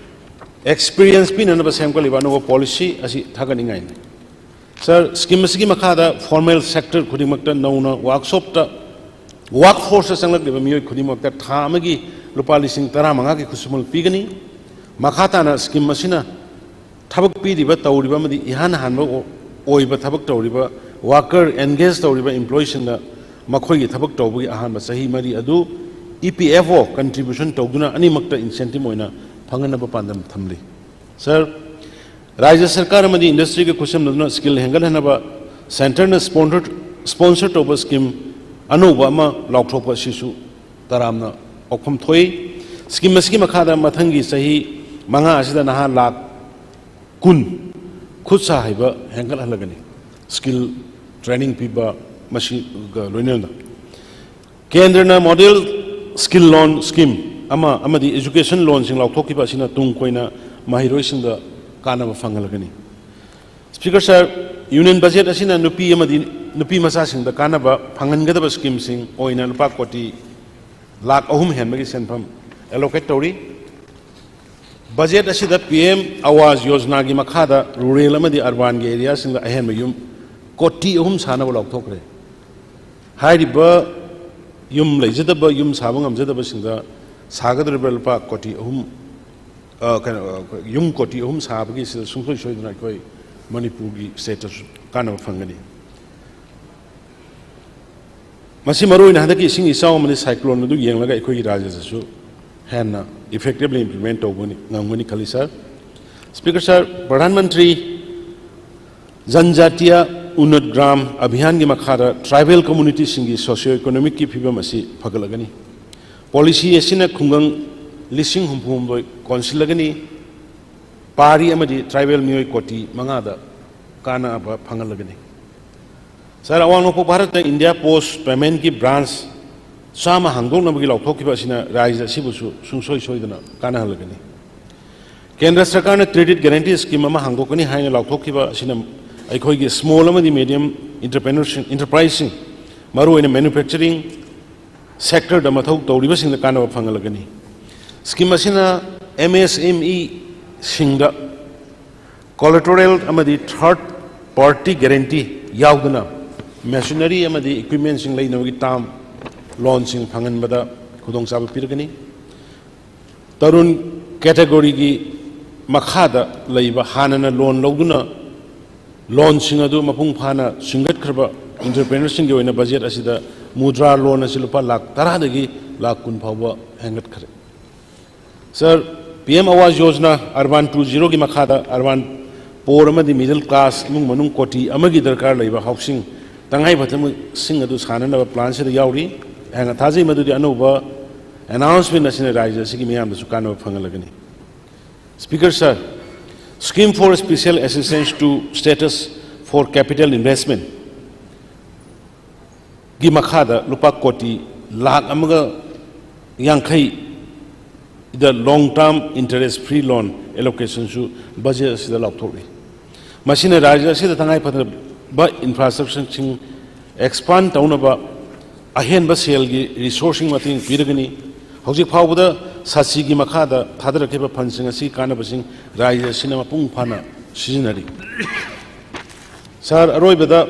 experience ꯄꯤꯅꯅꯕ ꯁꯦꯝꯒꯠꯂꯤꯕ ꯑꯅꯧꯕ policy ꯑꯁꯤ ꯊꯥꯒꯠꯅꯤꯡꯉꯥꯏꯅꯤ꯫ ꯁꯥꯔ, scheme ꯑꯁꯤꯒꯤ ꯃꯈꯥꯗ formal sector ꯈꯨꯗꯤꯡꯃꯛꯇ ꯅꯧꯅ workshopꯇ, workforceꯇ ꯆꯪꯂꯛꯂꯤꯕ ꯃꯤꯑꯣꯏ ꯈꯨꯗꯤꯡꯃꯛꯇ ꯊꯥ ꯑꯃꯒꯤ ꯂꯨꯄꯥ ꯂꯤꯁꯤꯡ ꯇꯔꯥꯃꯉꯥꯒꯤ ꯈꯨꯠꯁꯨꯃꯟ ꯄꯤꯒꯅꯤ꯫ ꯃꯈꯥ ꯇꯥꯅ scheme ꯑꯁꯤꯅ ꯊꯕꯛ ꯄꯤꯔꯤꯕ, ꯇꯧꯔꯤꯕ ꯑꯃꯗꯤ ꯏꯍꯥꯟ ꯍꯥꯟꯕ ꯑꯣ-, ꯑꯣꯏꯕ ꯊꯕꯛ ꯇꯧꯔꯤꯕ, worker engage ꯇꯧꯔꯤꯕ employeeꯁꯤꯡꯗ ꯃꯈꯣꯏꯒꯤ ꯊꯕꯛ ꯇꯧꯕꯒꯤ ꯑꯍꯥꯟꯕ ꯆꯍꯤ ꯃꯔꯤ ꯑꯗꯨ E P F O contribution ꯇꯧꯗꯨꯅ ꯑꯅꯤꯃꯛꯇ incentive ꯑꯣꯏꯅ ꯐꯪꯍꯟꯅꯕ ꯄꯥꯟꯗꯝ ꯊꯝꯂꯤ꯫ ꯁꯥꯔ, ꯔꯥꯖ꯭ꯌ ꯁꯔꯀꯥꯔ ꯑꯃꯗꯤ industryꯒ ꯈꯨꯠꯁꯝꯅꯗꯨꯅ skill ꯍꯦꯟꯒꯠꯍꯟꯅꯕ centreꯅ sponsor, sponsor ꯇꯧꯕ scheme ꯑꯅꯧꯕ ꯑꯃ ꯂꯥꯎꯊꯣꯛꯄ ꯑꯁꯤꯁꯨ ꯇꯔꯥꯝꯅ ꯑꯣꯛꯐꯝ ꯊꯣꯛꯏ꯫ ꯁ꯭ꯀꯤꯝ ꯑꯁꯤꯒꯤ ꯃꯈꯥꯗ ꯃꯊꯪꯒꯤ ꯆꯍꯤ ꯃꯉꯥ ꯑꯁꯤꯗ ꯅꯍꯥ ꯂꯥꯈ ꯀꯨꯟ ꯈꯨꯠ ꯁꯥ ꯍꯩꯕ ꯍꯦꯟꯒꯠꯍꯜꯂꯒꯅꯤ, ꯁ꯭ꯀꯤꯜ ꯇ꯭ꯔꯦꯅꯤꯡ ꯄꯤꯕ ꯃꯁꯤꯒ ꯂꯣꯏꯅꯅ꯫ ꯀꯦꯟꯗ꯭ꯔꯅ ꯃꯣꯗꯦꯜ ꯁ꯭ꯀꯤꯜ ꯂꯣꯟ ꯁ꯭ꯀꯤꯝ ꯑꯃ ꯑꯃꯗꯤ ꯑꯦꯖꯨꯀꯦꯁꯟ ꯂꯣꯟꯁꯤꯡ ꯂꯥꯎꯊꯣꯛꯈꯤꯕ ꯑꯁꯤꯅ ꯇꯨꯡ ꯀꯣꯏꯅ ꯃꯍꯩꯔꯣꯏꯁꯤꯡꯗ ꯀꯥꯟꯅꯕ ꯐꯪꯍꯜꯂꯒꯅꯤ꯫ ꯁ꯭ꯄꯤꯀꯔ ꯁꯥꯔ, ꯌꯨꯅꯤꯌꯟ ꯕꯖꯦꯠ ꯑꯁꯤꯅ ꯅꯨꯄꯤ ꯑꯃꯗꯤ ꯅꯨꯄꯤ ꯃꯆꯥꯁꯤꯡꯗ ꯀꯥꯟꯅꯕ ꯐꯪꯍꯟꯒꯗꯕ ꯁ꯭ꯀꯤꯝꯁꯤꯡ ꯑꯣꯏꯅ ꯂꯨꯄꯥ ꯀꯣꯇꯤ ꯂꯥꯈ ꯑꯍꯨꯝ ꯍꯦꯟꯕꯒꯤ ꯁꯦꯟꯐꯝ ꯑꯦꯂꯣꯀꯦꯠ ꯇꯧꯔꯤ꯫ ꯕꯖꯦꯠ ꯑꯁꯤꯗ ꯄꯤ ꯑꯦꯝ ꯑꯋꯥꯖ ꯌꯣꯖꯅꯥꯒꯤ ꯃꯈꯥꯗ ꯔꯨꯔꯦꯜ ꯑꯃꯗꯤ ꯑꯔꯕꯥꯟꯒꯤ ꯑꯦꯔꯤꯌꯥꯁꯤꯡꯗ ꯑꯍꯦꯟꯕ ꯌꯨꯝ ꯀꯣꯇꯤ ꯑꯍꯨꯝ ꯁꯥꯅꯕ ꯂꯥꯎꯊꯣꯛꯈ꯭ꯔꯦ꯫ ꯍꯥꯏꯔꯤꯕ ꯌꯨꯝ ꯂꯩꯖꯗꯕ, ꯌꯨꯝ ꯁꯥꯕ ꯉꯝꯖꯗꯕꯁꯤꯡꯗ ꯁꯥꯒꯗꯧꯔꯤꯕ ꯂꯨꯄꯥ ꯀꯣꯇꯤ ꯑꯍꯨꯝ, ꯑ, ꯀꯩꯅꯣ, ꯑ, ꯌꯨꯝ ꯀꯣꯇꯤ ꯑꯍꯨꯝ ꯁꯥꯕꯒꯤ ꯁꯤꯗ ꯁꯨꯡꯁꯣꯏ ꯁꯣꯏꯗꯅ ꯑꯩꯈꯣꯏ ꯃꯅꯤꯄꯨꯔꯒꯤ ꯁ꯭ꯇꯦꯠꯇꯁꯨ ꯀꯥꯟꯅꯕ ꯐꯪꯒꯅꯤ꯫ ꯃꯁꯤ ꯃꯔꯨꯑꯣꯏꯅ ꯍꯟꯗꯛꯀꯤ ꯏꯁꯤꯡ ꯏꯆꯥꯎ ꯑꯃꯗꯤ ꯁꯥꯏꯀ꯭ꯂꯣꯟ ꯑꯗꯨ ꯌꯦꯡꯂꯒ ꯑꯩꯈꯣꯏꯒꯤ ꯔꯥꯖ꯭ꯌꯗꯁꯨ ꯍꯦꯟꯅ ꯏꯐꯦꯛꯇꯤꯚꯂꯤ ꯏꯝꯄ꯭ꯂꯤꯃꯦꯟ ꯇꯧꯕ ꯉꯝꯒꯅꯤ ꯈꯜꯂꯤ, ꯁꯥꯔ꯫ ꯁ꯭ꯄꯤꯀꯔ ꯁꯥꯔ, ꯄ꯭ꯔꯙꯥꯟ ꯃꯟꯇ꯭ꯔꯤ ꯖꯟꯖꯥꯇꯤꯌꯥ ꯎꯟꯅꯠ ꯒ꯭ꯔꯥꯝ ꯑꯚꯤꯌꯥꯟꯒꯤ ꯃꯈꯥꯗ ꯇ꯭ꯔꯥꯏꯕꯦꯜ ꯀꯝꯃꯨꯅꯤꯇꯤꯁꯤꯡꯒꯤ ꯁꯣꯁꯤꯑꯣ ꯏꯀꯣꯅꯣꯃꯤꯛꯀꯤ ꯐꯤꯕꯝ ꯑꯁꯤ ꯐꯒꯠꯂꯒꯅꯤ꯫ ꯄꯣꯂꯤꯁꯤ ꯑꯁꯤꯅ ꯈꯨꯡꯒꯪ ꯂꯤꯁꯤꯡ ꯍꯨꯝꯐꯨ ꯍꯨꯝꯗꯣꯏ ꯀꯣꯟꯁꯤꯜꯂꯒꯅꯤ꯫ ꯄꯥꯔꯤ ꯑꯃꯗꯤ ꯇ꯭ꯔꯥꯏꯕꯦꯜ ꯃꯤꯑꯣꯏ ꯀꯣꯇꯤ ꯃꯉꯥꯗ ꯀꯥꯟꯅꯕ ꯐꯪꯍꯜꯂꯒꯅꯤ꯫ ꯁꯥꯔ, ꯑꯋꯥꯡ ꯅꯣꯡꯄꯣꯛ ꯚꯥꯔꯠꯇ ꯏꯟꯗꯤꯌꯥ ꯄꯣꯁ ꯄꯦꯃꯦꯟꯒꯤ ꯕ꯭ꯔꯥꯟꯁ ꯆꯥꯝꯃ ꯍꯥꯡꯗꯣꯛꯅꯕꯒꯤ ꯂꯥꯎꯊꯣꯛꯈꯤꯕ ꯑꯁꯤꯅ ꯔꯥꯖ꯭ꯌ ꯑꯁꯤꯕꯨꯁꯨ ꯁꯨꯡꯁꯣꯏ ꯁꯣꯏꯗꯅ ꯀꯥꯟꯅꯍꯜꯂꯒꯅꯤ꯫ ꯀꯦꯟꯗ꯭ꯔ ꯁꯔꯀꯥꯔꯅ ꯀ꯭ꯔꯦꯗꯤꯠ ꯒꯥꯔꯦꯟꯇꯤ ꯁ꯭ꯀꯤꯝ ꯑꯃ ꯍꯥꯡꯗꯣꯛꯀꯅꯤ ꯍꯥꯏꯅ ꯂꯥꯎꯊꯣꯛꯈꯤꯕ ꯑꯁꯤꯅ ꯑꯩꯈꯣꯏꯒꯤ ꯁ꯭ꯃꯣꯜ ꯑꯃꯗꯤ ꯃꯦꯗꯤꯌꯝ ꯏꯟꯇꯔꯄ꯭ꯔꯦꯅꯔꯁꯤꯡ, ꯏꯟꯇꯔꯄ꯭ꯔꯥꯏꯖꯁꯤꯡ, ꯃꯔꯨꯑꯣꯏꯅ ꯃꯦꯅꯨꯐꯦꯛꯆꯔꯤꯡ ꯁꯦꯛꯇꯔꯗ ꯃꯊꯧ ꯇꯧꯔꯤꯕꯁꯤꯡꯗ ꯀꯥꯟꯅꯕ ꯐꯪꯍꯜꯂꯒꯅꯤ꯫ ꯁ꯭ꯀꯤꯝ ꯑꯁꯤꯅ ꯑꯦꯝ ꯑꯦꯁ ꯑꯦꯝ ꯏꯁꯤꯡꯗ ꯀꯣꯂꯦꯇꯔꯦꯜ ꯑꯃꯗꯤ ꯊꯥꯔꯗ ꯄꯥꯔꯇꯤ ꯒꯥꯔꯦꯟꯇꯤ ꯌꯥꯎꯗꯅ ꯃꯦꯁꯤꯅꯔꯤ ꯑꯃꯗꯤ ꯏꯀ꯭ꯋꯤꯞꯃꯦꯟꯁꯤꯡ ꯂꯩꯅꯕꯒꯤ ꯇꯥꯔꯝ ꯂꯣꯟꯁꯤꯡ ꯐꯪꯍꯟꯕꯗ ꯈꯨꯗꯣꯡꯆꯥꯕ ꯄꯤꯔꯒꯅꯤ꯫ ꯇꯔꯨꯟ ꯀꯦꯇꯦꯒꯣꯔꯤꯒꯤ ꯃꯈꯥꯗ ꯂꯩꯕ ꯍꯥꯟꯅꯅ ꯂꯣꯟ ꯂꯧꯗꯨꯅ ꯂꯣꯟꯁꯤꯡ ꯑꯗꯨ ꯃꯄꯨꯡ ꯐꯥꯅ ꯆꯤꯡꯒꯠꯈ꯭ꯔꯕ ꯑꯦꯟꯇꯔꯄ꯭ꯔꯦꯅꯔꯁꯤꯡꯒꯤ ꯑꯣꯏꯅ ꯕꯖꯦꯠ ꯑꯁꯤꯗ ꯃꯨꯗ꯭ꯔꯥ ꯂꯣꯟ ꯑꯁꯤ ꯂꯨꯄꯥ ꯂꯥꯈ ꯇꯔꯥꯗꯒꯤ ꯂꯥꯈ ꯀꯨꯟ ꯐꯥꯎꯕ ꯍꯦꯟꯒꯠꯈ꯭ꯔꯦ꯫ Sir, P M Awas Yojana urban two ꯖꯤꯔꯣꯒꯤ ꯃꯈꯥꯗ ꯑꯔꯕꯥꯟ ꯄꯣꯔ ꯑꯃꯗꯤ ꯃꯤꯗꯜ ꯀ꯭ꯂꯥꯁ ꯏꯃꯨꯡ ꯃꯅꯨꯡ ꯀꯣꯇꯤ ꯑꯃꯒꯤ ꯗꯔꯀꯥꯔ ꯂꯩꯕ ꯍꯥꯎꯁꯤꯡ ꯇꯉꯥꯏꯐꯗꯕꯁꯤꯡ ꯑꯗꯨ ꯁꯥꯅꯅꯕ ꯄ꯭ꯂꯥꯟꯁꯤꯗ ꯌꯥꯎꯔꯤ꯫ ꯑꯩꯍꯥꯛꯅ ꯊꯥꯖꯩ ꯃꯗꯨꯗꯤ ꯑꯅꯧꯕ announcement ꯑꯁꯤꯅ ꯔꯥꯖ꯭ꯌ ꯑꯁꯤꯒꯤ ꯃꯤꯌꯥꯝꯗꯁꯨ ꯀꯥꯟꯅꯕ ꯐꯪꯍꯜꯂꯒꯅꯤ꯫ Speaker sir, Scheme for Special Assistance to States for Capital Investment ꯒꯤ ꯃꯈꯥꯗ ꯂꯨꯄꯥ ꯀꯣꯇꯤ ꯂꯥꯈ ꯑꯃꯒ ꯌꯥꯡꯈꯩ ꯗ long term interest free loan allocationꯁꯨ budget ꯑꯁꯤꯗ ꯂꯥꯎꯊꯣꯛꯂꯤ꯫ ꯃꯁꯤꯅ ꯔꯥꯖ꯭ꯌ ꯑꯁꯤꯗ ꯇꯉꯥꯏꯐꯗꯕ infrastructureꯁꯤꯡ expand ꯇꯧꯅꯕ ꯑꯍꯦꯟꯕ ꯁꯦꯜꯒꯤ resourceꯁꯤꯡ ꯃꯇꯦꯡ ꯄꯤꯔꯒꯅꯤ꯫ ꯍꯧꯖꯤꯛ ꯐꯥꯎꯕꯗ ꯁꯥꯁꯤꯒꯤ ꯃꯈꯥꯗ ꯊꯥꯗꯔꯛꯈꯤꯕ fundꯁꯤꯡ ꯑꯁꯤꯒꯤ ꯀꯥꯟꯅꯕꯁꯤꯡ ꯔꯥꯖ꯭ꯌ ꯑꯁꯤꯅ ꯃꯄꯨꯡ ꯐꯥꯅ ꯁꯤꯖꯤꯟꯅꯔꯤ꯫ Sir, ꯑꯔꯣꯏꯕꯗ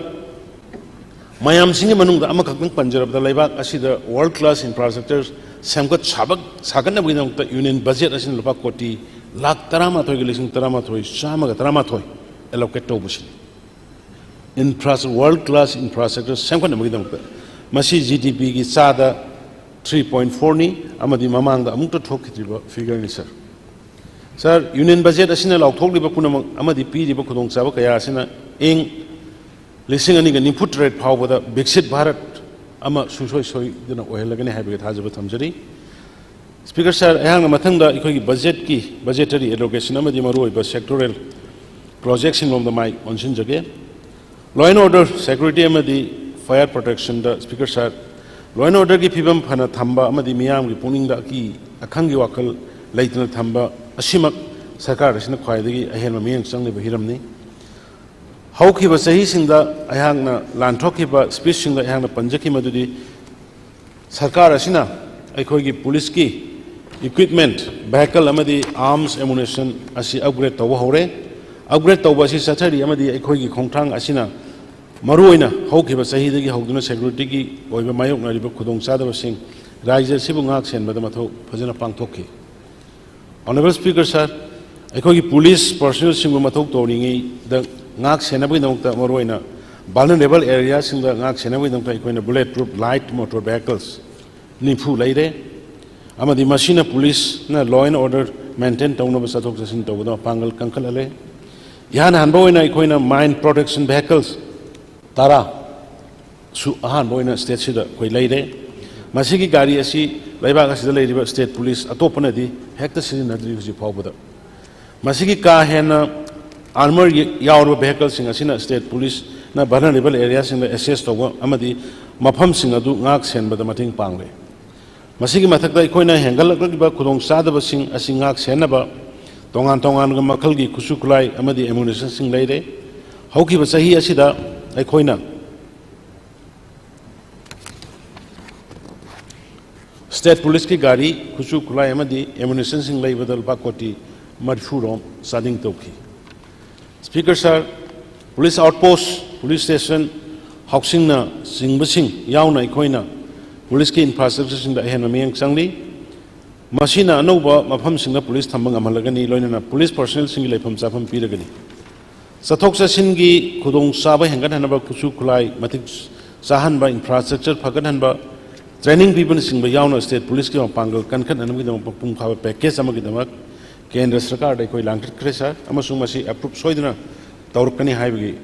ꯃꯌꯥꯝꯁꯤꯡꯒꯤ ꯃꯅꯨꯡꯗ ꯑꯃꯈꯛꯇꯪ ꯄꯟꯖꯔꯕꯗ, ꯂꯩꯕꯥꯛ ꯑꯁꯤꯗ world class infrastructure ꯁꯦꯝꯒꯠ ꯁꯥꯕ-, ꯁꯥꯒꯠꯅꯕꯒꯤꯗꯃꯛꯇ union budget ꯑꯁꯤꯅ ꯂꯨꯄꯥ ꯀꯣꯇꯤ ꯂꯥꯈ ꯇꯔꯥꯃꯥꯊꯣꯏꯒ ꯂꯤꯁꯤꯡ ꯇꯔꯥꯃꯥꯊꯣꯏ ꯆꯥꯝꯃꯒ ꯇꯔꯥꯃꯥꯊꯣꯏ allocate ꯇꯧꯕꯁꯤꯅꯤ꯫ Infra-, world class infrastructure ꯁꯦꯝꯒꯠꯅꯕꯒꯤꯗꯃꯛꯇ꯫ ꯃꯁꯤ GDPꯒꯤ ꯆꯥꯗ three point fourꯅꯤ ꯑꯃꯗꯤ ꯃꯃꯥꯡꯗ ꯑꯃꯨꯛꯇ ꯊꯣꯛꯈꯤꯗ꯭ꯔꯤꯕ figureꯅꯤ, sir꯫ Sir, union budget ꯑꯁꯤꯅ ꯂꯥꯎꯊꯣꯛꯂꯤꯕ ꯄꯨꯝꯅꯃꯛ ꯑꯃꯗꯤ ꯄꯤꯔꯤꯕ ꯈꯨꯗꯣꯡꯆꯥꯕ ꯀꯌꯥ ꯑꯁꯤꯅ ꯏꯪ ꯂꯤꯁꯤꯡ ꯑꯅꯤꯒ ꯅꯤꯐꯨ ꯇꯔꯦꯠ ꯐꯥꯎꯕꯗ ꯕꯤꯛꯁꯤꯠ ꯚꯥꯔꯠ ꯑꯃ ꯁꯨꯡꯁꯣꯏ ꯁꯣꯏꯗꯅ ꯑꯣꯏꯍꯜꯂꯒꯅꯤ ꯍꯥꯏꯕꯒꯤ ꯊꯥꯖꯕ ꯊꯝꯖꯔꯤ꯫ Speaker sir, ꯑꯩꯍꯥꯛꯅ ꯃꯊꯪꯗ ꯑꯩꯈꯣꯏꯒꯤ budgetꯀꯤ, budgetary allocation ꯑꯃꯗꯤ ꯃꯔꯨꯑꯣꯏꯕ sectoral projectꯁꯤꯡꯂꯣꯝꯗ my ꯑꯣꯟꯁꯤꯟꯖꯒꯦ꯫ Law and order, security ꯑꯃꯗꯤ fire protectionꯗ, Speaker sir, law and orderꯒꯤ ꯐꯤꯕꯝ ꯐꯅ ꯊꯝꯕ ꯑꯃꯗꯤ ꯃꯤꯌꯥꯝꯒꯤ ꯄꯨꯛꯅꯤꯡꯗ ꯑꯀꯤ ꯑꯈꯪꯒꯤ ꯋꯥꯈꯜ ꯂꯩꯇꯅ ꯊꯝꯕ ꯑꯁꯤꯃꯛ ꯁꯔꯀꯥꯔ ꯑꯁꯤꯅ ꯈ꯭ꯋꯥꯏꯗꯒꯤ ꯑꯍꯦꯟꯕ ꯃꯤꯠꯌꯦꯡ ꯆꯪꯂꯤꯕ ꯍꯤꯔꯝꯅꯤ꯫ ꯍꯧꯈꯤꯕ ꯆꯍꯤꯁꯤꯡꯗ ꯑꯩꯍꯥꯛꯅ ꯂꯥꯟꯊꯣꯛꯈꯤꯕ speechꯁꯤꯡꯗ ꯑꯩꯍꯥꯛꯅ ꯄꯟꯖꯈꯤ ꯃꯗꯨꯗꯤ, ꯁꯔꯀꯥꯔ ꯑꯁꯤꯅ ꯑꯩꯈꯣꯏꯒꯤ policeꯀꯤ equipment, vehicle ꯑꯃꯗꯤ arms ammunition ꯑꯁꯤ upgrade ꯇꯧꯕ ꯍꯧꯔꯦ꯫ Upgrade ꯇꯧꯕ ꯑꯁꯤ ꯆꯠꯊꯔꯤ ꯑꯃꯗꯤ ꯑꯩꯈꯣꯏꯒꯤ ꯈꯣꯡꯊꯥꯡ ꯑꯁꯤꯅ ꯃꯔꯨꯑꯣꯏꯅ ꯍꯧꯈꯤꯕ ꯆꯍꯤꯗꯒꯤ ꯍꯧꯗꯨꯅ securityꯒꯤ ꯑꯣꯏꯕ ꯃꯥꯌꯣꯛꯅꯔꯤꯕ ꯈꯨꯗꯣꯡꯆꯥꯗꯕꯁꯤꯡ ꯔꯥꯖ꯭ꯌ ꯑꯁꯤꯕꯨ ꯉꯥꯛ ꯁꯦꯟꯕꯗ ꯃꯊꯧ ꯐꯖꯅ ꯄꯥꯡꯊꯣꯛꯈꯤ꯫ Honourable Speaker sir, ꯑꯩꯈꯣꯏꯒꯤ police personnelꯁꯤꯡꯕꯨ ꯃꯊꯧ ꯇꯧꯔꯤꯉꯩꯗ ꯉꯥꯛ ꯁꯦꯟꯅꯕꯒꯤꯗꯃꯛꯇ, ꯃꯔꯨꯑꯣꯏꯅ vulnerable areaꯁꯤꯡꯗ ꯉꯥꯛ ꯁꯦꯟꯅꯕꯒꯤꯗꯃꯛꯇ ꯑꯩꯈꯣꯏꯅ bullet proof light motor vehicles ꯅꯤꯐꯨ ꯂꯩꯔꯦ, ꯑꯃꯗꯤ ꯃꯁꯤꯅ policeꯅ law and order maintain ꯇꯧꯅꯕ ꯆꯠꯊꯣꯛ ꯆꯠꯁꯤꯟ ꯇꯧꯕꯗ ꯃꯄꯥꯡꯒꯜ ꯀꯟꯈꯠꯍꯜꯂꯦ꯫ ꯏꯍꯥꯟ ꯍꯥꯟꯕ ꯑꯣꯏꯅ ꯑꯩꯈꯣꯏꯅ mine protection vehicles ꯇꯔꯥ ꯁꯨ ꯑꯍꯥꯟꯕ ꯑꯣꯏꯅ stateꯁꯤꯗ ꯑꯩꯈꯣꯏ ꯂꯩꯔꯦ꯫ ꯃꯁꯤꯒꯤ ꯒꯥꯔꯤ ꯑꯁꯤ ꯂꯩꯕꯥꯛ ꯑꯁꯤꯗ ꯂꯩꯔꯤꯕ state police ꯑꯇꯣꯞꯄꯅꯗꯤ ꯍꯦꯛꯇ ꯁꯤꯖꯤꯟꯅꯗ꯭ꯔꯤ ꯍꯧꯖꯤꯛ ꯐꯥꯎꯕꯗ꯫ ꯃꯁꯤꯒꯤ ꯀꯥ ꯍꯦꯟꯅ armor ꯌꯥꯎꯔꯕ vehicleꯁꯤꯡ ꯑꯁꯤꯅ state policeꯅ vulnerable areaꯁꯤꯡꯗ assess ꯇꯧꯕ ꯑꯃꯗꯤ ꯃꯐꯝꯁꯤꯡ ꯑꯗꯨ ꯉꯥꯛ ꯁꯦꯟꯕꯗ ꯃꯇꯦꯡ ꯄꯥꯡꯂꯦ꯫ ꯃꯁꯤꯒꯤ ꯃꯊꯛꯇ ꯑꯩꯈꯣꯏꯅ ꯍꯦꯟꯒꯠꯂꯛꯂꯤꯕ ꯈꯨꯗꯣꯡꯆꯥꯗꯕꯁꯤꯡ ꯑꯁꯤ ꯉꯥꯛ ꯁꯦꯟꯅꯕ ꯇꯣꯉꯥꯟ ꯇꯣꯉꯥꯟꯕ ꯃꯈꯜꯒꯤ ꯈꯨꯠꯁꯨ ꯈꯨꯠꯂꯥꯏ ꯑꯃꯗꯤ ammunitionꯁꯤꯡ ꯂꯩꯔꯦ꯫ ꯍꯧꯈꯤꯕ ꯆꯍꯤ ꯑꯁꯤꯗ ꯑꯩꯈꯣꯏꯅ state policeꯀꯤ ꯒꯥꯔꯤ, ꯈꯨꯠꯁꯨ ꯈꯨꯠꯂꯥꯏ ꯑꯃꯗꯤ ammunitionꯁꯤꯡ ꯂꯩꯕꯗ ꯂꯨꯄꯥ ꯀꯣꯇꯤ ꯃꯔꯤꯐꯨ ꯔꯣꯝ ꯆꯥꯗꯤꯡ ꯇꯧꯈꯤ꯫ Speaker sir, police outpost, police station, housingꯅ ꯆꯤꯡꯕꯁꯤꯡ ꯌꯥꯎꯅ ꯑꯩꯈꯣꯏꯅ policeꯀꯤ infrastructureꯁꯤꯡꯗ ꯑꯍꯦꯟꯕ ꯃꯤꯠꯌꯦꯡ ꯆꯪꯂꯤ꯫ ꯃꯁꯤꯅ ꯑꯅꯧꯕ ꯃꯐꯝꯁꯤꯡꯗ police ꯊꯝꯕ ꯉꯝꯍꯜꯂꯒꯅꯤ, ꯂꯣꯏꯅꯅ police personnelꯁꯤꯡꯒꯤ ꯂꯩꯐꯝ ꯆꯥꯐꯝ ꯄꯤꯔꯒꯅꯤ꯫ ꯆꯠꯊꯣꯛ ꯆꯠꯁꯤꯟꯒꯤ ꯈꯨꯗꯣꯡꯆꯥꯕ ꯍꯦꯟꯒꯠꯍꯟꯅꯕ, ꯈꯨꯠꯁꯨ ꯈꯨꯠꯂꯥꯏ ꯃꯇꯤꯛ ꯆꯥꯍꯟꯕ, infrastructure ꯐꯒꯠꯍꯟꯕ, training ꯄꯤꯕꯅꯆꯤꯡꯕ ꯌꯥꯎꯅ state policeꯀꯤ ꯃꯄꯥꯡꯒꯜ ꯀꯟꯈꯠꯅꯅꯕꯒꯤꯗꯃꯛ ꯃꯄꯨꯡ ꯐꯥꯕ package ꯑꯃꯒꯤꯗꯃꯛ ꯀꯦꯟꯗ꯭ꯔ ꯁꯔꯀꯥꯔꯗ ꯑꯩꯈꯣꯏ ꯂꯥꯡꯈꯠꯈ꯭ꯔꯦ sir, ꯑꯃꯁꯨꯡ ꯃꯁꯤ approve ꯁꯣꯏꯗꯅ ꯇꯧꯔꯛꯀꯅꯤ ꯍꯥꯏꯕꯒꯤ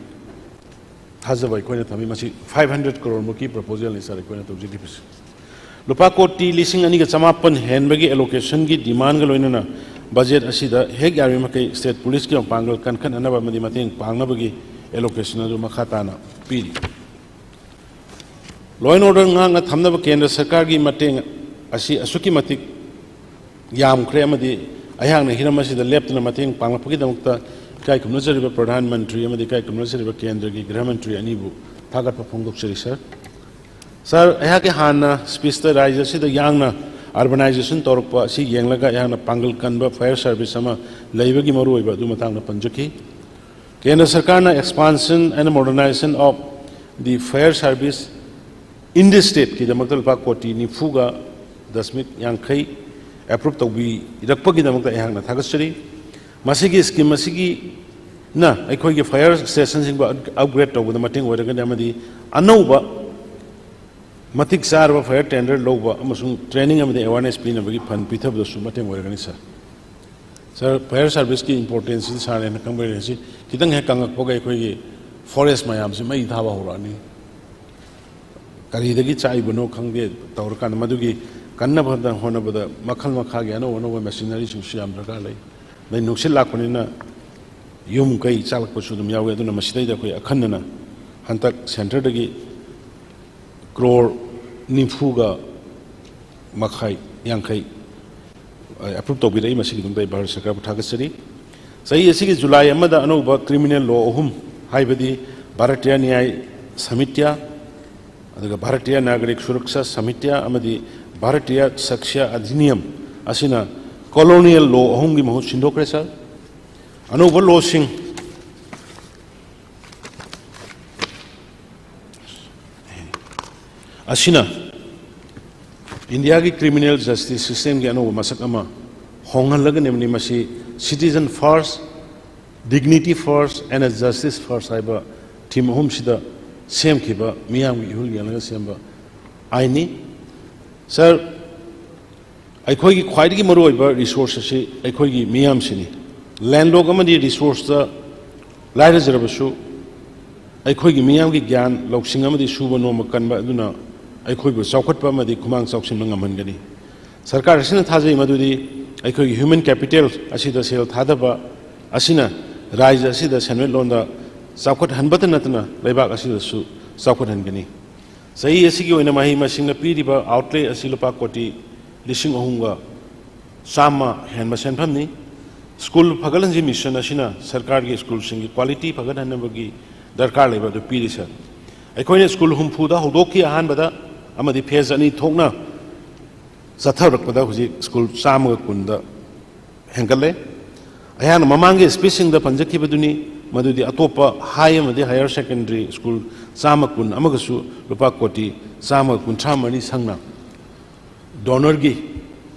ꯊꯥꯖꯕ ꯑꯩꯈꯣꯏꯅ ꯊꯝꯃꯤ꯫ ꯃꯁꯤ five hundred crore ꯃꯨꯛꯀꯤ proposalꯅꯤ sir ꯑꯩꯈꯣꯏꯅ ꯇꯧꯖꯈꯤꯕꯁꯤ꯫ ꯂꯨꯄꯥ ꯀꯣꯇꯤ ꯂꯤꯁꯤꯡ ꯑꯅꯤꯒ ꯆꯃꯥꯄꯟ ꯍꯦꯟꯕꯒꯤ allocationꯒꯤ demandꯒ ꯂꯣꯏꯅꯅ budget ꯑꯁꯤꯗ ꯍꯦꯛ ꯌꯥꯔꯤꯕ ꯃꯈꯩ state policeꯀꯤ ꯃꯄꯥꯡꯒꯜ ꯀꯟꯈꯠꯅꯅꯕ ꯑꯃꯗꯤ ꯃꯇꯦꯡ ꯄꯥꯡꯅꯕꯒꯤ allocation ꯑꯗꯨ ꯃꯈꯥ ꯇꯥꯅ ꯄꯤꯔꯤ꯫ Law and order ꯉꯥꯛꯅ ꯊꯝꯅꯕ ꯀꯦꯟꯗ꯭ꯔ ꯁꯔꯀꯥꯔꯒꯤ ꯃꯇꯦꯡ ꯑꯁꯤ ꯑꯁꯨꯛꯀꯤ ꯃꯇꯤꯛ ꯌꯥꯝꯈ꯭ꯔꯦ ꯑꯃꯗꯤ ꯑꯩꯍꯥꯛꯅ ꯍꯤꯔꯝ ꯑꯁꯤꯗ ꯂꯦꯞꯇꯅ ꯃꯇꯦꯡ ꯄꯥꯡꯂꯛꯄꯒꯤꯗꯃꯛꯇ ꯏꯀꯥꯏ ꯈꯨꯝꯅꯖꯔꯤꯕ ꯄ꯭ꯔꯙꯥꯟ ꯃꯟꯇ꯭ꯔꯤ ꯑꯃꯗꯤ ꯏꯀꯥꯏ ꯈꯨꯝꯅꯖꯔꯤꯕ ꯀꯦꯟꯗ꯭ꯔꯒꯤ ꯒ꯭ꯔꯍ ꯃꯟꯇ꯭ꯔꯤ ꯑꯅꯤꯕꯨ ꯊꯥꯒꯠꯄ ꯐꯣꯡꯗꯣꯛꯆꯔꯤ sir꯫ Sir, ꯑꯩꯍꯥꯛꯀꯤ ꯍꯥꯟꯅ speechꯇ ꯔꯥꯖ꯭ꯌ ꯑꯁꯤꯗ ꯌꯥꯡꯅ urbanization ꯇꯧꯔꯛꯄ ꯑꯁꯤ ꯌꯦꯡꯂꯒ ꯑꯩꯍꯥꯛꯅ ꯄꯥꯡꯒꯜ ꯀꯟꯕ fire service ꯑꯃ ꯂꯩꯕꯒꯤ ꯃꯔꯨꯑꯣꯏꯕ ꯑꯗꯨ ꯃꯇꯥꯡꯗ ꯄꯟꯖꯈꯤ꯫ ꯀꯦꯟꯗ꯭ꯔ ꯁꯔꯀꯥꯔꯅ expansion and modernization of the fire service in the stateꯀꯤꯗꯃꯛꯇ ꯂꯨꯄꯥ ꯀꯣꯇꯤ ꯅꯤꯐꯨꯒ ꯗꯁꯃꯤꯛ ꯌꯥꯡꯈꯩ approve ꯇꯧꯕꯤꯔꯛꯄꯒꯤꯗꯃꯛꯇ ꯑꯩꯍꯥꯛꯅ ꯊꯥꯒꯠꯆꯔꯤ꯫ ꯃꯁꯤꯒꯤ scheme ꯑꯁꯤꯒꯤꯅ ꯑꯩꯈꯣꯏꯒꯤ fire stationꯁꯤꯡꯕꯨ upgrade ꯇꯧꯕꯗ ꯃꯇꯦꯡ ꯑꯣꯏꯔꯒꯅꯤ ꯑꯃꯗꯤ ꯑꯅꯧꯕ ꯃꯇꯤꯛ ꯆꯥꯔꯕ fire tender ꯂꯧꯕ ꯑꯃꯁꯨꯡ training ꯑꯃꯗꯤ awareness ꯄꯤꯅꯕꯒꯤ fund ꯄꯤꯊꯕꯗꯁꯨ ꯃꯇꯦꯡ ꯑꯣꯏꯔꯒꯅꯤ sir꯫ Sir, fire serviceꯀꯤ importanceꯁꯤ sirꯅ ꯍꯦꯟꯅ ꯈꯪꯕ ꯍꯦꯜꯂꯤ꯫ ꯈꯤꯇꯪ ꯍꯦꯛ ꯀꯪꯉꯛꯄꯒ ꯑꯩꯈꯣꯏꯒꯤ forest ꯃꯌꯥꯝꯁꯤ ꯃꯩ ꯊꯥꯕ ꯍꯧꯔꯛꯑꯅꯤ꯫ ꯀꯔꯤꯗꯒꯤ ꯆꯥꯛꯏꯕꯅꯣ ꯈꯪꯗꯦ, ꯇꯧꯔꯀꯥꯟꯗ ꯃꯗꯨꯒꯤ ꯀꯟꯅꯕ ꯍꯣꯠꯅꯕꯗ ꯃꯈꯜ ꯃꯈꯥꯒꯤ ꯑꯅꯧ ꯑꯅꯧꯕ ꯃꯦꯁꯤꯅꯔꯤꯁꯤꯡꯁꯨ ꯌꯥꯝ ꯗꯔꯀꯥꯔ ꯂꯩ꯫ ꯑꯗꯩ ꯅꯨꯡꯁꯤꯠ ꯂꯥꯛꯄꯅꯤꯅ ꯌꯨꯝ ꯀꯩ ꯆꯥꯛꯂꯛꯄꯁꯨ ꯑꯗꯨꯝ ꯌꯥꯎꯏ꯫ ꯑꯗꯨꯅ ꯃꯁꯤꯗꯩꯗ ꯑꯩꯈꯣꯏ ꯑꯈꯟꯅꯅ ꯍꯟꯗꯛ ꯁꯦꯟꯇꯔꯗꯒꯤ ꯀ꯭ꯔꯣꯔ ꯅꯤꯐꯨꯒ ꯃꯈꯥꯏ, ꯌꯥꯡꯈꯩ ꯑꯦꯄ꯭ꯔꯨꯞ ꯇꯧꯕꯤꯔꯛꯏ꯫ ꯃꯁꯤꯒꯤꯗꯃꯛꯇ ꯑꯩ ꯚꯥꯔꯠ ꯁꯔꯀꯥꯔꯕꯨ ꯊꯥꯒꯠꯆꯔꯤ꯫ ꯆꯍꯤ ꯑꯁꯤꯒꯤ ꯖꯨꯂꯥꯏ ꯑꯃꯗ ꯑꯅꯧꯕ ꯀ꯭ꯔꯤꯃꯤꯅꯦꯜ ꯂꯣ ꯑꯍꯨꯝ, ꯍꯥꯏꯕꯗꯤ ꯚꯥꯔꯇꯤꯌꯥ ꯅ꯭ꯌꯥꯌ ꯁꯥꯃꯤꯇ꯭ꯌ, ꯑꯗꯨꯒ ꯚꯥꯔꯇꯤꯌꯥ ꯅꯥꯒꯔꯤꯛ ꯁꯨꯔꯛꯁꯥ ꯁꯥꯃꯤꯇ꯭ꯌ ꯑꯃꯗꯤ ꯚꯥꯔꯇꯤꯌꯥ ꯁꯥꯛꯁ꯭ꯌ ꯑꯙꯤꯅꯤꯌꯝ ꯑꯁꯤꯅ ꯀꯣꯂꯣꯅꯤꯌꯦꯜ ꯂꯣ ꯑꯍꯨꯝꯒꯤ ꯃꯍꯨꯠ ꯁꯤꯟꯗꯣꯛꯈ꯭ꯔꯦ, ꯁꯥꯔ꯫ ꯑꯅꯧꯕ ꯂꯣꯁꯤꯡ ꯑꯁꯤꯅ ꯏꯟꯗꯤꯌꯥꯒꯤ ꯀ꯭ꯔꯤꯃꯤꯅꯦꯜ ꯖꯁꯇꯤꯁ ꯁꯤꯁꯇꯦꯝꯒꯤ ꯑꯅꯧꯕ ꯃꯁꯛ ꯑꯃ ꯍꯣꯡꯍꯜꯂꯒꯅꯤ꯫ ꯃꯁꯤ citizen first, dignity first and justice first ꯍꯥꯏꯕ ꯊꯤꯝ ꯑꯍꯨꯝꯁꯤꯗ ꯁꯦꯝꯈꯤꯕ, ꯃꯤꯌꯥꯝꯒꯤ ꯏꯍꯨꯜ ꯌꯦꯡꯂꯒ ꯁꯦꯝꯕ ꯑꯥꯏꯟꯅꯤ꯫ ꯁꯥꯔ, ꯑꯩꯈꯣꯏꯒꯤ ꯈ꯭ꯋꯥꯏꯗꯒꯤ ꯃꯔꯨꯑꯣꯏꯕ ꯔꯤꯁꯣꯔꯁ ꯑꯁꯤ ꯑꯩꯈꯣꯏꯒꯤ ꯃꯤꯌꯥꯝꯁꯤꯅꯤ꯫ ꯂꯦꯟꯂꯣꯛ ꯑꯃꯗꯤ ꯔꯤꯁꯣꯔꯁꯇ ꯂꯥꯏꯔꯖꯔꯕꯁꯨ, ꯑꯩꯈꯣꯏꯒꯤ ꯃꯤꯌꯥꯝꯒꯤ ꯒ꯭ꯌꯥꯟ, ꯂꯧꯁꯤꯡ ꯑꯃꯗꯤ ꯁꯨꯕ ꯅꯣꯝꯕ ꯀꯟꯕ ꯑꯗꯨꯅ ꯑꯩꯈꯣꯏꯕꯨ ꯆꯥꯎꯈꯠꯄ ꯑꯃꯗꯤ ꯈꯨꯃꯥꯡ ꯆꯥꯎꯁꯤꯟꯕ ꯉꯝꯍꯟꯒꯅꯤ꯫ ꯁꯔꯀꯥꯔ ꯑꯁꯤꯅ ꯊꯥꯖꯩ ꯃꯗꯨꯗꯤ ꯑꯩꯈꯣꯏꯒꯤ human capital ꯑꯁꯤꯗ ꯁꯦꯜ ꯊꯥꯗꯕ ꯑꯁꯤꯅ ꯔꯥꯖ꯭ꯌ ꯑꯁꯤꯗ ꯁꯦꯟꯃꯤꯠꯂꯣꯟꯗ ꯆꯥꯎꯈꯠꯍꯟꯕꯇ ꯅꯠꯇꯅ ꯂꯩꯕꯥꯛ ꯑꯁꯤꯗꯁꯨ ꯆꯥꯎꯈꯠꯍꯟꯒꯅꯤ꯫ ꯆꯍꯤ ꯑꯁꯤꯒꯤ ꯑꯣꯏꯅ ꯃꯍꯩ ꯃꯁꯤꯡꯅ ꯄꯤꯔꯤꯕ ꯑꯥꯎꯠꯂꯦ ꯑꯁꯤ ꯂꯨꯄꯥ ꯀꯣꯇꯤ ꯂꯤꯁꯤꯡ ꯑꯍꯨꯝꯒ ꯆꯥꯝꯃ ꯍꯦꯟꯕ ꯁꯦꯟꯐꯝꯅꯤ꯫ ꯁ꯭ꯀꯨꯜ ꯐꯒꯠꯍꯟꯁꯤ ꯃꯤꯁꯟ ꯑꯁꯤꯅ ꯁꯔꯀꯥꯔꯒꯤ ꯁ꯭ꯀꯨꯜꯁꯤꯡꯒꯤ ꯀ꯭ꯋꯥꯂꯤꯇꯤ ꯐꯒꯠꯍꯟꯅꯕꯒꯤ ꯗꯔꯀꯥꯔ ꯂꯩꯕ ꯑꯗꯨ ꯄꯤꯔꯤ, ꯁꯥꯔ꯫ ꯑꯩꯈꯣꯏꯅ ꯁ꯭ꯀꯨꯜ ꯍꯨꯝꯐꯨꯗ ꯍꯧꯗꯣꯛꯈꯤ ꯑꯍꯥꯟꯕꯗ, ꯑꯃꯗꯤ ꯐꯦꯖ ꯑꯅꯤ ꯊꯣꯛꯅ ꯆꯠꯊꯔꯛꯄꯗ ꯍꯧꯖꯤꯛ ꯁ꯭ꯀꯨꯜ ꯆꯥꯝꯃꯒ ꯀꯨꯟꯗ ꯍꯦꯟꯒꯠꯂꯦ꯫ ꯑꯩꯍꯥꯛꯅ ꯃꯃꯥꯡꯒꯤ ꯁ꯭ꯄꯤꯆꯁꯤꯡꯗ ꯄꯟꯖꯈꯤꯕꯗꯨꯅꯤ, ꯃꯗꯨꯗꯤ ꯑꯇꯣꯞꯄ ꯍꯥꯏ ꯑꯃꯗꯤ ꯍꯥꯌꯔ ꯁꯦꯀꯦꯟꯗꯔꯤ ꯁ꯭ꯀꯨꯜ ꯆꯥꯝꯃ ꯀꯨꯟ ꯑꯃꯒꯁꯨ ꯂꯨꯄꯥ ꯀꯣꯇꯤ ꯆꯥꯝꯃꯒ ꯀꯨꯟꯊ꯭ꯔꯥ ꯃꯔꯤ ꯁꯪꯅ ꯗꯣꯅꯔꯒꯤ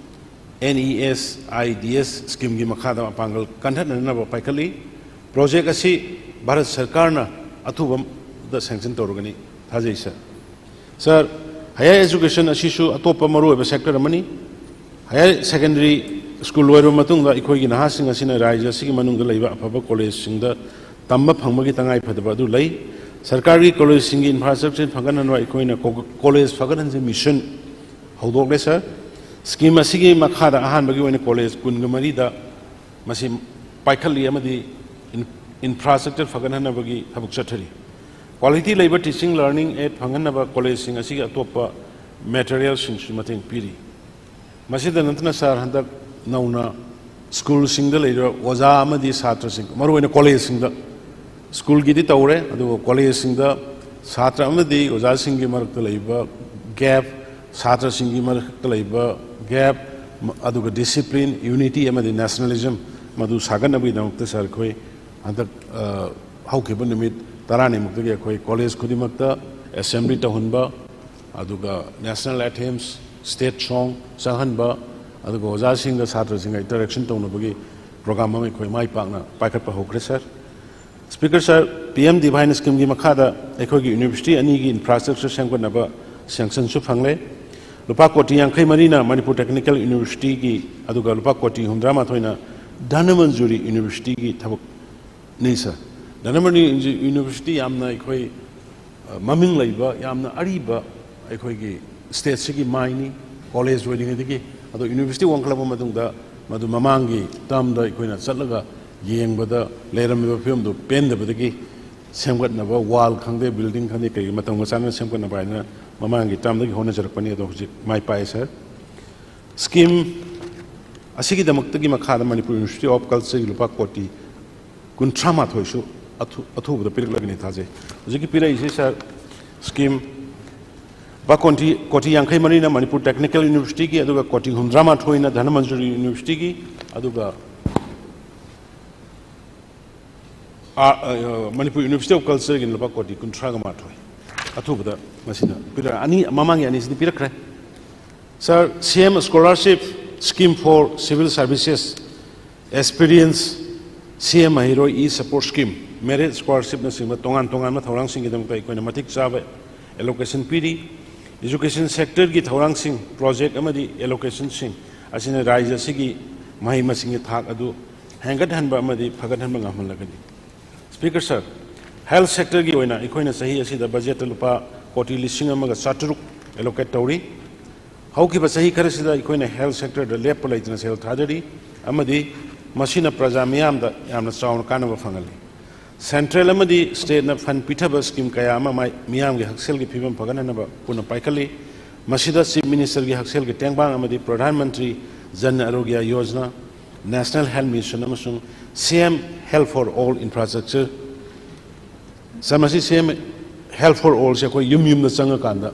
NESIDS ꯁ꯭ꯀꯤꯝꯒꯤ ꯃꯈꯥꯗ ꯃꯄꯥꯡꯒꯜ ꯀꯟꯈꯠꯅꯅꯕ ꯄꯥꯏꯈꯠꯂꯤ꯫ ꯄ꯭ꯔꯣꯖꯦꯛ ꯑꯁꯤ ꯚꯥꯔꯠ ꯁꯔꯀꯥꯔꯅ ꯑꯊꯨꯕꯗ ꯁꯦꯡꯁꯟ ꯇꯧꯔꯒꯅꯤ꯫ ꯊꯥꯖꯩ, ꯁꯥꯔ꯫ ꯁꯥꯔ, ꯍꯥꯌꯔ ꯑꯦꯖꯨꯀꯦꯁꯟ ꯑꯁꯤꯁꯨ ꯑꯇꯣꯞꯄ ꯃꯔꯨꯑꯣꯏꯕ ꯁꯦꯛꯇꯔ ꯑꯃꯅꯤ꯫ ꯍꯥꯌꯔ ꯁꯦꯀꯦꯟꯗꯔꯤ ꯁ꯭ꯀꯨꯜ ꯂꯣꯏꯔꯕ ꯃꯇꯨꯡꯗ ꯑꯩꯈꯣꯏꯒꯤ ꯅꯍꯥꯁꯤꯡ ꯑꯁꯤꯅ ꯔꯥꯖ꯭ꯌ ꯑꯁꯤꯒꯤ ꯃꯅꯨꯡꯗ ꯂꯩꯕ ꯑꯐꯕ ꯀꯣꯂꯦꯖꯁꯤꯡꯗ ꯇꯝꯕ ꯐꯪꯕꯒꯤ ꯇꯉꯥꯏ ꯐꯗꯕ ꯑꯗꯨ ꯂꯩ꯫ ꯁꯔꯀꯥꯔꯒꯤ ꯀꯣꯂꯦꯖꯁꯤꯡꯒꯤ ꯏꯟꯐ꯭ꯔꯥꯁ꯭ꯇ꯭ꯔꯛꯆꯔ ꯐꯒꯠꯍꯟꯅꯕ ꯑꯩꯈꯣꯏꯅ ꯀꯣ-, ꯀꯣꯂꯦꯖ ꯐꯒꯠꯍꯟꯁꯦ ꯃꯤꯁꯟ ꯍꯧꯗꯣꯛꯂꯦ, ꯁꯥꯔ꯫ ꯁ꯭ꯀꯤꯝ ꯑꯁꯤꯒꯤ ꯃꯈꯥꯗ ꯑꯍꯥꯟꯕꯒꯤ ꯑꯣꯏꯅ ꯀꯣꯂꯦꯖ ꯀꯨꯟꯒ ꯃꯔꯤꯗ ꯃꯁꯤ ꯄꯥꯏꯈꯠꯂꯤ ꯑꯃꯗꯤ ꯏꯟ-, ꯏꯟꯐ꯭ꯔꯥꯁ꯭ꯇ꯭ꯔꯛꯆꯔ ꯐꯒꯠꯍꯟꯅꯕꯒꯤ ꯊꯕꯛ ꯆꯠꯊꯔꯤ꯫ ꯀ꯭ꯋꯥꯂꯤꯇꯤ ꯂꯩꯕ ꯇꯤꯆꯤꯡ ꯂꯔꯅꯤꯡ ꯑꯦꯗ ꯐꯪꯍꯟꯅꯕ ꯀꯣꯂꯦꯖꯁꯤꯡ ꯑꯁꯤꯒꯤ ꯑꯇꯣꯞꯄ ꯃꯦꯇꯔꯤꯌꯦꯜꯁꯤꯡꯁꯨ ꯃꯇꯦꯡ ꯄꯤꯔꯤ꯫ ꯃꯁꯤꯗ ꯅꯠꯇꯅ, ꯁꯥꯔ, ꯍꯟꯗꯛ ꯅꯧꯅ ꯁ꯭ꯀꯨꯜꯁꯤꯡꯗ ꯂꯩꯔꯤꯕ ꯑꯣꯖꯥ ꯑꯃꯗꯤ ꯁꯥꯇ꯭ꯔꯁꯤꯡ, ꯃꯔꯨꯑꯣꯏꯅ ꯀꯣꯂꯦꯖꯁꯤꯡꯗ, ꯁ꯭ꯀꯨꯜꯒꯤꯗꯤ ꯇꯧꯔꯦ, ꯑꯗꯨꯒ ꯀꯣꯂꯦꯖꯁꯤꯡꯗ ꯁꯥꯇ꯭ꯔ ꯑꯃꯗꯤ ꯑꯣꯖꯥꯁꯤꯡꯒꯤ ꯃꯔꯛꯇ ꯂꯩꯕ ꯒꯦꯞ, ꯁꯥꯇ꯭ꯔꯁꯤꯡꯒꯤ ꯃꯔꯛꯇ ꯂꯩꯕ ꯒꯦꯞ, ꯃ-, ꯑꯗꯨꯒ ꯗꯤꯁꯤꯄ꯭ꯂꯤꯟ, ꯌꯨꯅꯤꯇꯤ ꯑꯃꯗꯤ ꯅꯦꯁꯅꯦꯂꯤꯖꯝ ꯃꯗꯨ ꯁꯥꯒꯠꯅꯕꯒꯤꯗꯃꯛꯇ, ꯁꯥꯔ, ꯑꯩꯈꯣꯏ ꯍꯟꯗꯛ, ꯑ, ꯍꯧꯈꯤꯕ ꯅꯨꯃꯤꯠ ꯇꯔꯥꯅꯤꯃꯨꯛꯇꯒꯤ ꯑꯩꯈꯣꯏ ꯀꯣꯂꯦꯖ ꯈꯨꯗꯤꯡꯃꯛꯇ ꯑꯦꯁꯦꯝꯕ꯭ꯂꯤ ꯇꯧꯍꯟꯕ, ꯑꯗꯨꯒ ꯅꯦꯁꯅꯦꯜ ꯑꯦꯟꯊꯦꯝꯁ, ꯁ꯭ꯇꯦꯠ ꯁꯣꯡ ꯆꯪꯍꯟꯕ, ꯑꯗꯨꯒ ꯑꯣꯖꯥꯁꯤꯡꯒ ꯁꯥꯇ꯭ꯔꯁꯤꯡꯒ ꯏꯟꯇꯔꯦꯛꯁꯟ ꯇꯧꯅꯕꯒꯤ ꯄ꯭ꯔꯣꯒ꯭ꯔꯥꯝ ꯑꯃ ꯑꯩꯈꯣꯏ ꯃꯥꯏ ꯄꯥꯛꯅ ꯄꯥꯏꯈꯠꯄ ꯍꯧꯈ꯭ꯔꯦ, ꯁꯥꯔ꯫ ꯁ꯭ꯄꯤꯀꯔ ꯁꯥꯔ, ꯄꯤ ꯑꯦꯝ ꯗꯤꯚꯥꯏꯟ ꯁ꯭ꯀꯤꯝꯒꯤ ꯃꯈꯥꯗ ꯑꯩꯈꯣꯏꯒꯤ ꯌꯨꯅꯤꯚꯔꯁꯤꯇꯤ ꯑꯅꯤꯒꯤ ꯏꯟꯐ꯭ꯔꯥꯁ꯭ꯇ꯭ꯔꯛꯆꯔ ꯁꯦꯝꯒꯠꯅꯕ ꯁꯦꯡꯁꯟꯁꯨ ꯐꯪꯂꯦ꯫ ꯂꯨꯄꯥ ꯀꯣꯇꯤ ꯌꯥꯡꯈꯩ ꯃꯔꯤꯅ ꯃꯅꯤꯄꯨꯔ ꯇꯦꯛꯅꯤꯀꯦꯜ ꯌꯨꯅꯤꯚꯔꯁꯤꯇꯤꯒꯤ, ꯑꯗꯨꯒ ꯂꯨꯄꯥ ꯀꯣꯇꯤ ꯍꯨꯝꯗ꯭ꯔꯥ ꯃꯥꯊꯣꯏꯅ ꯙꯅꯃꯟꯖꯨꯔꯤ ꯌꯨꯅꯤꯚꯔꯁꯤꯇꯤꯒꯤ ꯊꯕꯛꯅꯤ, ꯁꯥꯔ꯫ ꯙꯅꯃꯟꯖꯨꯔꯤ ꯌꯨꯅꯤꯚꯔꯁꯤꯇꯤ ꯌꯥꯝꯅ ꯑꯩꯈꯣꯏ, ꯑ, ꯃꯃꯤꯡ ꯂꯩꯕ, ꯌꯥꯝꯅ ꯑꯔꯤꯕ ꯑꯩꯈꯣꯏꯒꯤ ꯁ꯭ꯇꯦꯠꯁꯤꯒꯤ ꯃꯥꯏꯅꯤ, ꯀꯣꯂꯦꯖ ꯑꯣꯏꯔꯤꯉꯩꯗꯒꯤ꯫ ꯑꯗꯣ ꯌꯨꯅꯤꯚꯔꯁꯤꯇꯤ ꯋꯥꯡꯈꯠꯂꯛꯄ ꯃꯇꯨꯡꯗ ꯃꯗꯨ ꯃꯃꯥꯡꯒꯤ ꯇꯥꯔꯝꯗ ꯑꯩꯈꯣꯏꯅ ꯆꯠꯂꯒ ꯌꯦꯡꯕꯗ ꯂꯩꯔꯝꯃꯤꯕ ꯐꯤꯕꯝꯗꯨ ꯄꯦꯟꯗꯕꯗꯒꯤ ꯁꯦꯝꯒꯠꯅꯕ, ꯋꯥꯜ ꯈꯪꯗꯦ, ꯕꯤꯜꯗꯤꯡ ꯈꯪꯗꯦ, ꯀꯩꯒꯤ ꯃꯇꯝꯒ ꯆꯥꯟꯅꯅ ꯁꯦꯝꯒꯠꯅꯕ ꯍꯥꯏꯅ ꯃꯃꯥꯡꯒꯤ ꯇꯥꯔꯝꯗꯒꯤ ꯍꯣꯠꯅꯖꯔꯛꯄꯅꯤ꯫ ꯑꯗꯣ ꯍꯧꯖꯤꯛ ꯃꯥꯏ ꯄꯥꯛꯑꯦ, ꯁꯥꯔ꯫ ꯁ꯭ꯀꯤꯝ ꯑꯁꯤꯒꯤꯗꯃꯛꯇꯒꯤ ꯃꯈꯥꯗ ꯃꯅꯤꯄꯨꯔ ꯌꯨꯅꯤꯚꯔꯁꯤꯇꯤ ꯑꯣꯐ ꯀꯜꯆꯔꯒꯤ ꯂꯨꯄꯥ ꯀꯣꯇꯤ ꯀꯨꯟꯊ꯭ꯔꯥ ꯃꯥꯊꯣꯏꯁꯨ ꯑꯊꯨ-, ꯑꯊꯨꯕꯗ ꯄꯤꯔꯛꯂꯒꯅꯤ ꯊꯥꯖꯩ꯫ ꯍꯧꯖꯤꯛꯀꯤ ꯄꯤꯔꯛꯏꯁꯤ, ꯁꯥꯔ, ꯁ꯭ꯀꯤꯝ ꯂꯨꯄꯥ ꯀꯣꯇꯤ, ꯀꯣꯇꯤ ꯌꯥꯡꯈꯩ ꯃꯔꯤꯅ ꯃꯅꯤꯄꯨꯔ ꯇꯦꯛꯅꯤꯀꯦꯜ ꯌꯨꯅꯤꯚꯔꯁꯤꯇꯤꯒꯤ, ꯑꯗꯨꯒ ꯀꯣꯇꯤ ꯍꯨꯝꯗ꯭ꯔꯥ ꯃꯥꯊꯣꯏꯅ ꯙꯅꯃꯟꯖꯨꯔꯤ ꯌꯨꯅꯤꯚꯔꯁꯤꯇꯤꯒꯤ, ꯑꯗꯨꯒ ꯑꯥ, ꯑ, ꯃꯅꯤꯄꯨꯔ ꯌꯨꯅꯤꯚꯔꯁꯤꯇꯤ ꯑꯣꯐ ꯀꯜꯆꯔꯒꯤꯅ ꯂꯨꯄꯥ ꯀꯣꯇꯤ ꯀꯨꯟꯊ꯭ꯔꯥꯒ ꯃꯥꯊꯣꯏ꯫ ꯑꯊꯨꯕꯗ ꯃꯁꯤꯅ ꯄꯤꯔꯛ-, ꯑꯅꯤ, ꯃꯃꯥꯡꯒꯤ ꯑꯅꯤꯁꯤꯗꯤ ꯄꯤꯔꯛꯈ꯭ꯔꯦ꯫ Sir, C M scholarship scheme for civil services aspirants, C M ꯃꯍꯩꯔꯣꯏ ꯏ ꯁꯄꯣꯔꯠ ꯁ꯭ꯀꯤꯝ, ꯃꯦꯔꯤꯠ ꯁ꯭ꯀꯣꯂꯥꯔꯁꯤꯞꯅꯆꯤꯡꯕ ꯇꯣꯉꯥꯟ ꯇꯣꯉꯥꯟꯕ ꯊꯧꯔꯥꯡꯁꯤꯡꯒꯤꯗꯃꯛꯇ ꯑꯩꯈꯣꯏꯅ ꯃꯇꯤꯛ ꯆꯥꯕ ꯑꯦꯂꯣꯀꯦꯁꯟ ꯄꯤꯔꯤ꯫ ꯏꯖꯨꯀꯦꯁꯟ ꯁꯦꯛꯇꯔꯒꯤ ꯊꯧꯔꯥꯡꯁꯤꯡ, ꯄ꯭ꯔꯣꯖꯦꯛ ꯑꯃꯗꯤ ꯑꯦꯂꯣꯀꯦꯁꯟꯁꯤꯡ ꯑꯁꯤꯅ ꯔꯥꯖ꯭ꯌ ꯑꯁꯤꯒꯤ ꯃꯍꯩ ꯃꯁꯤꯡꯒꯤ ꯊꯥꯛ ꯑꯗꯨ ꯍꯦꯟꯒꯠꯍꯟꯕ ꯑꯃꯗꯤ ꯐꯒꯠꯍꯟꯕ ꯉꯝꯍꯜꯂꯒꯅꯤ꯫ ꯁ꯭ꯄꯤꯀꯔ ꯁꯥꯔ, ꯍꯦꯜꯊ ꯁꯦꯛꯇꯔꯒꯤ ꯑꯣꯏꯅ ꯑꯩꯈꯣꯏꯅ ꯆꯍꯤ ꯑꯁꯤꯗ ꯕꯖꯦꯠꯇ ꯂꯨꯄꯥ ꯀꯣꯇꯤ ꯂꯤꯁꯤꯡ ꯑꯃꯒ ꯆꯥꯇ꯭ꯔꯨꯛ ꯑꯦꯂꯣꯀꯦꯠ ꯇꯧꯔꯤ꯫ ꯍꯧꯈꯤꯕ ꯆꯍꯤ ꯈꯔꯁꯤꯗ ꯑꯩꯈꯣꯏꯅ ꯍꯦꯜꯊ ꯁꯦꯛꯇꯔꯗ ꯂꯦꯞꯄ ꯂꯩꯇꯅ ꯁꯦꯜ ꯊꯥꯗꯔꯤ ꯑꯃꯗꯤ ꯃꯁꯤꯅ ꯄ꯭ꯔꯖꯥ ꯃꯤꯌꯥꯝꯗ ꯌꯥꯝꯅ ꯆꯥꯎꯅ ꯀꯥꯟꯅꯕ ꯐꯪꯍꯜꯂꯤ꯫ ꯁꯦꯟꯇ꯭ꯔꯦꯜ ꯑꯃꯗꯤ ꯁ꯭ꯇꯦꯠꯅ ꯐꯟ ꯄꯤꯊꯕ ꯁ꯭ꯀꯤꯝ ꯀꯌꯥ ꯑꯃ ꯃꯥꯏ-, ꯃꯤꯌꯥꯝꯒꯤ ꯍꯛꯁꯦꯜꯒꯤ ꯐꯤꯕꯝ ꯐꯒꯠꯍꯟꯅꯕ ꯄꯨꯟꯅ ꯄꯥꯏꯈꯠꯂꯤ꯫ ꯃꯁꯤꯗ ꯆꯤꯐ ꯃꯤꯅꯤꯁꯇꯔꯒꯤ ꯍꯛꯁꯦꯜꯒꯤ ꯇꯦꯡꯕꯥꯡ ꯑꯃꯗꯤ Pradhan Mantri Jan Arogya Yojana, national health mission ꯑꯃꯁꯨꯡ C M health for all infrastructure, sir, ꯃꯁꯤ ꯁꯤ ꯑꯦꯝ ꯍꯦꯜꯊ ꯐꯣꯔ ꯑꯣꯜꯁꯦ ꯑꯩꯈꯣꯏ ꯌꯨꯝ ꯌꯨꯝꯗ ꯆꯪꯉꯀꯥꯟꯗ,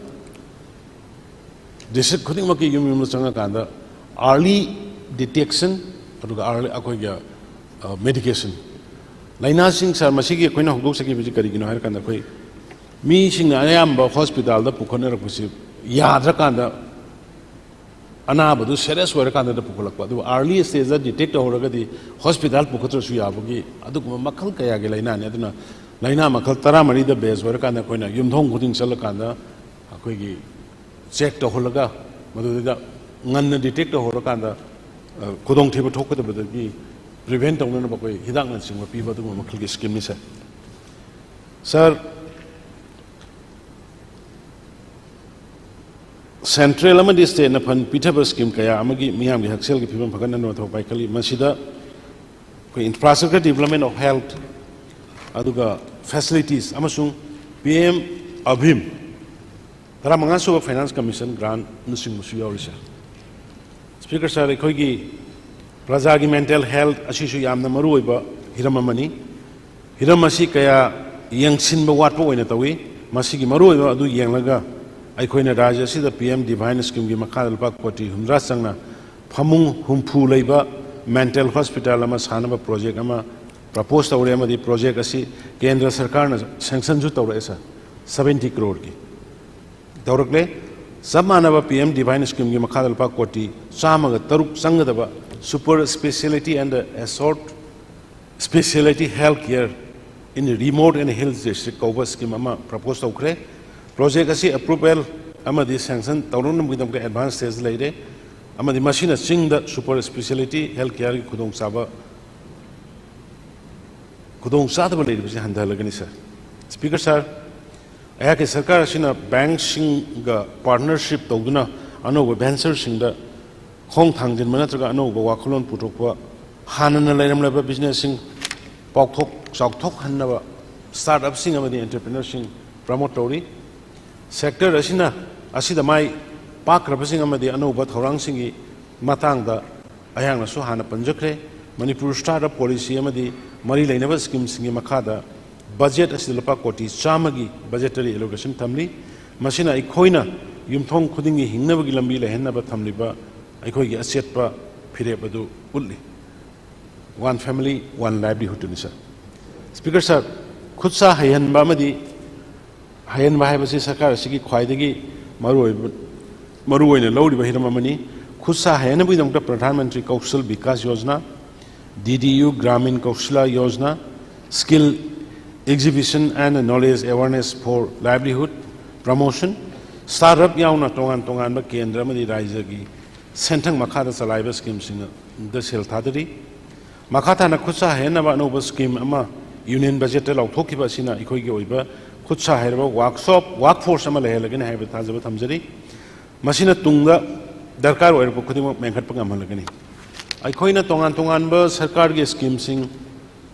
ꯗꯤꯁꯇ꯭ꯔꯤꯛ ꯈꯨꯗꯤꯡꯃꯛꯀꯤ ꯌꯨꯝ ꯌꯨꯝꯗ ꯆꯪꯉꯀꯥꯟꯗ ꯑꯥꯔꯂꯤ ꯗꯤꯇꯦꯛꯁꯟ, ꯑꯗꯨꯒ ꯑꯥꯔꯂꯤ ꯑꯩꯈꯣꯏꯒꯤ ꯃꯦꯗꯤꯀꯦꯁꯟ, ꯂꯥꯏꯅꯥꯁꯤꯡ, ꯁꯥꯔ, ꯃꯁꯤꯒꯤ ꯑꯩꯈꯣꯏꯅ ꯍꯧꯗꯣꯛꯆꯈꯤꯕꯁꯤ ꯀꯔꯤꯒꯤꯅꯣ ꯍꯥꯏꯔꯀꯥꯟꯗ, ꯑꯩꯈꯣꯏ ꯃꯤꯁꯤꯡꯅ ꯑꯌꯥꯝꯕ ꯍꯣꯁꯄꯤꯇꯥꯜꯗ ꯄꯨꯈꯠꯅꯔꯛꯄꯁꯤ ꯌꯥꯗ꯭ꯔꯀꯥꯟꯗ, ꯑꯅꯥꯕꯗꯨ ꯁꯦꯔꯤꯌꯁ ꯑꯣꯏꯔꯀꯥꯟꯗ ꯄꯨꯈꯠꯂꯛꯄ, ꯑꯗꯨꯕꯨ ꯑꯥꯔꯂꯤ ꯁ꯭ꯇꯦꯖꯇ ꯗꯤꯇꯦꯛ ꯇꯧꯍꯧꯔꯒꯗꯤ ꯍꯣꯁꯄꯤꯇꯥꯜ ꯄꯨꯈꯠꯇ꯭ꯔꯁꯨ ꯌꯥꯕꯒꯤ ꯑꯗꯨꯒꯨꯝꯕ ꯃꯈꯜ ꯀꯌꯥꯒꯤ ꯂꯥꯏꯅꯥꯅꯤ꯫ ꯑꯗꯨꯅ ꯂꯥꯏꯅꯥ ꯃꯈꯜ ꯇꯔꯥꯃꯔꯤꯗ ꯕꯦꯖ ꯑꯣꯏꯔꯀꯥꯟꯗ ꯑꯩꯈꯣꯏꯅ ꯌꯨꯝꯊꯣꯡ ꯈꯨꯗꯤꯡ ꯆꯠꯂꯀꯥꯟꯗ ꯑꯩꯈꯣꯏꯒꯤ ꯆꯦꯛ ꯇꯧꯍꯜꯂꯒ, ꯃꯗꯨꯗ ꯉꯟꯅ ꯗꯤꯇꯦꯛ ꯇꯧꯍꯧꯔꯀꯥꯟꯗ, ꯑ, ꯈꯨꯗꯣꯡꯊꯤꯕ ꯊꯣꯛꯀꯗꯕꯗꯒꯤ ꯄ꯭ꯔꯤꯚꯦꯟ ꯇꯧꯅꯅꯕ ꯑꯩꯈꯣꯏ ꯍꯤꯗꯥꯛꯅꯆꯤꯡꯕ ꯄꯤꯕ ꯑꯗꯨꯒꯨꯝꯕ ꯃꯈꯜꯒꯤ ꯁ꯭ꯀꯤꯝꯅꯤ, ꯁꯥꯔ꯫ ꯁꯥꯔ, ꯁꯦꯟꯇ꯭ꯔꯦꯜ ꯑꯃꯗꯤ ꯁ꯭ꯇꯦꯠꯅ ꯐꯟ ꯄꯤꯊꯕ ꯁ꯭ꯀꯤꯝ ꯀꯌꯥ ꯑꯃꯒꯤ ꯃꯤꯌꯥꯝꯒꯤ ꯍꯛꯁꯦꯜꯒꯤ ꯐꯤꯕꯝ ꯐꯒꯠꯍꯟꯅꯕ ꯊꯕꯛ ꯄꯥꯏꯈꯠꯂꯤ꯫ ꯃꯁꯤꯗ ꯑꯩꯈꯣꯏ ꯏꯟꯐ꯭ꯔꯥꯁ꯭ꯇ꯭ꯔꯛꯆꯔ ꯗꯤꯕ꯭ꯂꯞꯃꯦꯟ ꯑꯣꯐ ꯍꯦꯜꯊ, ꯑꯗꯨꯒ ꯐꯦꯁꯤꯂꯤꯇꯤꯁ ꯑꯃꯁꯨꯡ ꯄꯤ ꯑꯦꯝ ꯑꯚꯤꯝ, ꯇꯔꯥꯃꯉꯥ ꯁꯨꯕ ꯐꯥꯏꯅꯥꯟꯁ ꯀꯃꯤꯁꯟ ꯒ꯭ꯔꯥꯟꯠꯅꯆꯤꯡꯕꯁꯨ ꯌꯥꯎꯔꯤ, ꯁꯥꯔ꯫ ꯁ꯭ꯄꯤꯀꯔ ꯁꯥꯔ, ꯑꯩꯈꯣꯏꯒꯤ ꯄ꯭ꯔꯖꯥꯒꯤ ꯃꯦꯟꯇꯦꯜ ꯍꯦꯜꯊ ꯑꯁꯤꯁꯨ ꯌꯥꯝꯅ ꯃꯔꯨꯑꯣꯏꯕ ꯍꯤꯔꯝ ꯑꯃꯅꯤ꯫ ꯍꯤꯔꯝ ꯑꯁꯤ ꯀꯌꯥ ꯌꯦꯡꯁꯤꯟꯕ ꯋꯥꯠꯄ ꯑꯣꯏꯅ ꯇꯧꯏ꯫ ꯃꯁꯤꯒꯤ ꯃꯔꯨꯑꯣꯏꯕ ꯑꯗꯨ ꯌꯦꯡꯂꯒ ꯑꯩꯈꯣꯏꯅ ꯔꯥꯖ꯭ꯌ ꯑꯁꯤꯗ ꯄꯤ ꯑꯦꯝ ꯗꯤꯚꯥꯏꯟ ꯁ꯭ꯀꯤꯝꯒꯤ ꯃꯈꯥꯗ ꯂꯨꯄꯥ ꯀꯣꯇꯤ ꯍꯨꯝꯗ꯭ꯔꯥ ꯆꯪꯅ ꯐꯃꯨꯡ ꯍꯨꯝꯐꯨ ꯂꯩꯕ ꯃꯦꯟꯇꯦꯜ ꯍꯣꯁꯄꯤꯇꯥꯜ ꯑꯃ ꯁꯥꯅꯕ ꯄ꯭ꯔꯣꯖꯦꯛ ꯑꯃ ꯄ꯭ꯔꯄꯣꯖ ꯇꯧꯔꯦ, ꯑꯃꯗꯤ ꯄ꯭ꯔꯣꯖꯦꯛ ꯑꯁꯤ ꯀꯦꯟꯗ꯭ꯔ ꯁꯔꯀꯥꯔꯅ ꯁꯦꯡꯁꯟꯁꯨ ꯇꯧꯔꯛꯑꯦ, ꯁꯥꯔ, ꯁꯚꯦꯟꯇꯤ ꯀ꯭ꯔꯣꯔꯒꯤ ꯇꯧꯔꯛꯂꯦ꯫ ꯆꯞ ꯃꯥꯟꯅꯕ ꯄꯤ ꯑꯦꯝ ꯗꯤꯚꯥꯏꯟ ꯁ꯭ꯀꯤꯝꯒꯤ ꯃꯈꯥꯗ ꯂꯨꯄꯥ ꯀꯣꯇꯤ ꯆꯥꯝꯃꯒ ꯇꯔꯨꯛ ꯆꯪꯒꯗꯕ Super Speciality and Assured Speciality Health Care in Remote and Hill District ꯀꯧꯕ ꯁ꯭ꯀꯤꯝ ꯑꯃ ꯄ꯭ꯔꯄꯣꯖ ꯇꯧꯈ꯭ꯔꯦ꯫ ꯄ꯭ꯔꯣꯖꯦꯛ ꯑꯁꯤ ꯑꯦꯄ꯭ꯔꯨꯚꯦꯜ ꯑꯃꯗꯤ ꯁꯦꯡꯁꯟ ꯇꯧꯔꯛꯅꯕꯒꯤꯗꯃꯛꯇ ꯑꯦꯗꯚꯥꯟꯁ ꯁ꯭ꯇꯦꯖ ꯂꯩꯔꯦ, ꯑꯃꯗꯤ ꯃꯁꯤꯅ ꯆꯤꯡꯗ ꯁꯨꯄꯔ ꯁ꯭ꯄꯦꯁꯤꯌꯦꯂꯤꯇꯤ ꯍꯦꯜꯊ ꯀꯤꯌꯔꯒꯤ ꯈꯨꯗꯣꯡꯆꯥꯕ ꯈꯨꯗꯣꯡ ꯆꯥꯗꯕ ꯂꯩꯔꯤꯕꯁꯤ ꯍꯟꯊꯍꯜꯂꯒꯅꯤ, ꯁꯥꯔ꯫ ꯁ꯭ꯄꯤꯀꯔ ꯁꯥꯔ, ꯑꯩꯍꯥꯛꯀꯤ ꯁꯔꯀꯥꯔ ꯑꯁꯤꯅ ꯕꯦꯡꯛꯁꯤꯡꯒ ꯄꯥꯔꯠꯅꯔꯁꯤꯞ ꯇꯧꯗꯨꯅ ꯑꯅꯧꯕ ꯚꯦꯟꯆꯔꯁꯤꯡꯗ ꯈꯣꯡ ꯊꯥꯡꯖꯤꯟꯕ ꯅꯠꯇ꯭ꯔꯒ ꯑꯅꯧꯕ ꯋꯥꯈꯜꯂꯣꯟ ꯄꯨꯊꯣꯛꯄ, ꯍꯥꯟꯅꯅ ꯂꯩꯔꯝꯂꯕ ꯕꯤꯖꯤꯅꯦꯁꯁꯤꯡ ꯄꯥꯎꯊꯣꯛ ꯆꯥꯎꯊꯣꯛꯍꯟꯅꯕ ꯁ꯭ꯇꯥꯔꯠ ꯑꯞꯁꯤꯡ ꯑꯃꯗꯤ ꯑꯦꯟꯇꯔꯄ꯭ꯔꯤꯅꯔꯁꯤꯡ ꯄ꯭ꯔꯃꯣꯠ ꯇꯧꯔꯤ꯫ ꯁꯦꯛꯇꯔ ꯑꯁꯤꯅ, ꯑꯁꯤꯗ ꯃꯥꯏ ꯄꯥꯛꯈ꯭ꯔꯕꯁꯤꯡ ꯑꯃꯗꯤ ꯑꯅꯧꯕ ꯊꯧꯔꯥꯡꯁꯤꯡꯒꯤ ꯃꯇꯥꯡꯗ ꯑꯩꯍꯥꯛꯅꯁꯨ ꯍꯥꯟꯅ ꯄꯟꯖꯈ꯭ꯔꯦ꯫ ꯃꯅꯤꯄꯨꯔ ꯁ꯭ꯇꯥꯔꯠ ꯑꯞ ꯄꯣꯂꯤꯁꯤ ꯑꯃꯗꯤ ꯃꯔꯤ ꯂꯩꯅꯕ ꯁ꯭ꯀꯤꯝꯁꯤꯡꯒꯤ ꯃꯈꯥꯗ ꯕꯖꯦꯠ ꯑꯁꯤꯗ ꯂꯨꯄꯥ ꯀꯣꯇꯤ ꯆꯥꯝꯃꯒꯤ ꯕꯖꯦꯇꯔꯤ ꯑꯦꯂꯣꯀꯦꯁꯟ ꯊꯝꯂꯤ꯫ ꯃꯁꯤꯅ ꯑꯩꯈꯣꯏꯅ ꯌꯨꯝꯊꯣꯡ ꯈꯨꯗꯤꯡꯒꯤ ꯍꯤꯡꯅꯕꯒꯤ ꯂꯝꯕꯤ ꯂꯩꯍꯟꯅꯕ ꯊꯝꯂꯤꯕ ꯑꯩꯈꯣꯏꯒꯤ ꯑꯆꯦꯠꯄ ꯐꯤꯔꯦꯞ ꯑꯗꯨ ꯎꯠꯂꯤ꯫ One family, one livelihood ꯇꯨꯅꯤ, ꯁꯥꯔ꯫ ꯁ꯭ꯄꯤꯀꯔ ꯁꯥꯔ, ꯈꯨꯠꯁꯥ ꯍꯩꯍꯟꯕ ꯑꯃꯗꯤ ꯍꯩꯍꯟꯕ ꯍꯥꯏꯕꯁꯤ ꯁꯔꯀꯥꯔ ꯑꯁꯤꯒꯤ ꯈ꯭ꯋꯥꯏꯗꯒꯤ ꯃꯔꯨꯑꯣꯏꯕ, ꯃꯔꯨꯑꯣꯏꯅ ꯂꯧꯔꯤꯕ ꯍꯤꯔꯝ ꯑꯃꯅꯤ꯫ ꯈꯨꯠꯁꯥ ꯍꯩꯍꯟꯅꯕꯒꯤꯗꯃꯛꯇ Pradhan Mantri Kaushal Vikas Yojana, D D U Grameen Kaushalya Yojana, Skill Exhibition and Knowledge Awareness for Livelihood Promotion, start up ꯌꯥꯎꯅ ꯇꯣꯉꯥꯟ ꯇꯣꯉꯥꯟꯕ ꯀꯦꯟꯗ꯭ꯔ ꯑꯃꯗꯤ ꯔꯥꯖ꯭ꯌꯒꯤ ꯁꯦꯟꯊꯪ ꯃꯈꯥꯗ ꯆꯂꯥꯏꯕ ꯁ꯭ꯀꯤꯝꯁꯤꯡꯗ ꯁꯦꯜ ꯊꯥꯗꯔꯤ꯫ ꯃꯈꯥ ꯇꯥꯅ ꯈꯨꯠꯁꯥ ꯍꯩꯍꯟꯅꯕ ꯑꯅꯧꯕ ꯁ꯭ꯀꯤꯝ ꯑꯃ ꯌꯨꯅꯤꯌꯟ ꯕꯖꯦꯠꯇ ꯂꯥꯎꯊꯣꯛꯈꯤꯕ ꯑꯁꯤꯅ ꯑꯩꯈꯣꯏꯒꯤ ꯑꯣꯏꯕ ꯈꯨꯠꯁꯥ ꯍꯩꯔꯕ ꯋꯥꯔꯛꯁꯣꯞ, ꯋꯥꯔꯛ ꯐꯣꯔꯁ ꯑꯃ ꯂꯩꯍꯜꯂꯒꯅꯤ ꯍꯥꯏꯕ ꯊꯥꯖꯕ ꯊꯝꯖꯔꯤ꯫ ꯃꯁꯤꯅ ꯇꯨꯡꯗ ꯗꯔꯀꯥꯔ ꯑꯣꯏꯔꯛꯄ ꯈꯨꯗꯤꯡꯃꯛ ꯃꯦꯟꯈꯠꯄ ꯉꯝꯍꯜꯂꯒꯅꯤ꯫ ꯑꯩꯈꯣꯏꯅ ꯇꯣꯉꯥꯟ ꯇꯣꯉꯥꯟꯕ ꯁꯔꯀꯥꯔꯒꯤ ꯁ꯭ꯀꯤꯝꯁꯤꯡ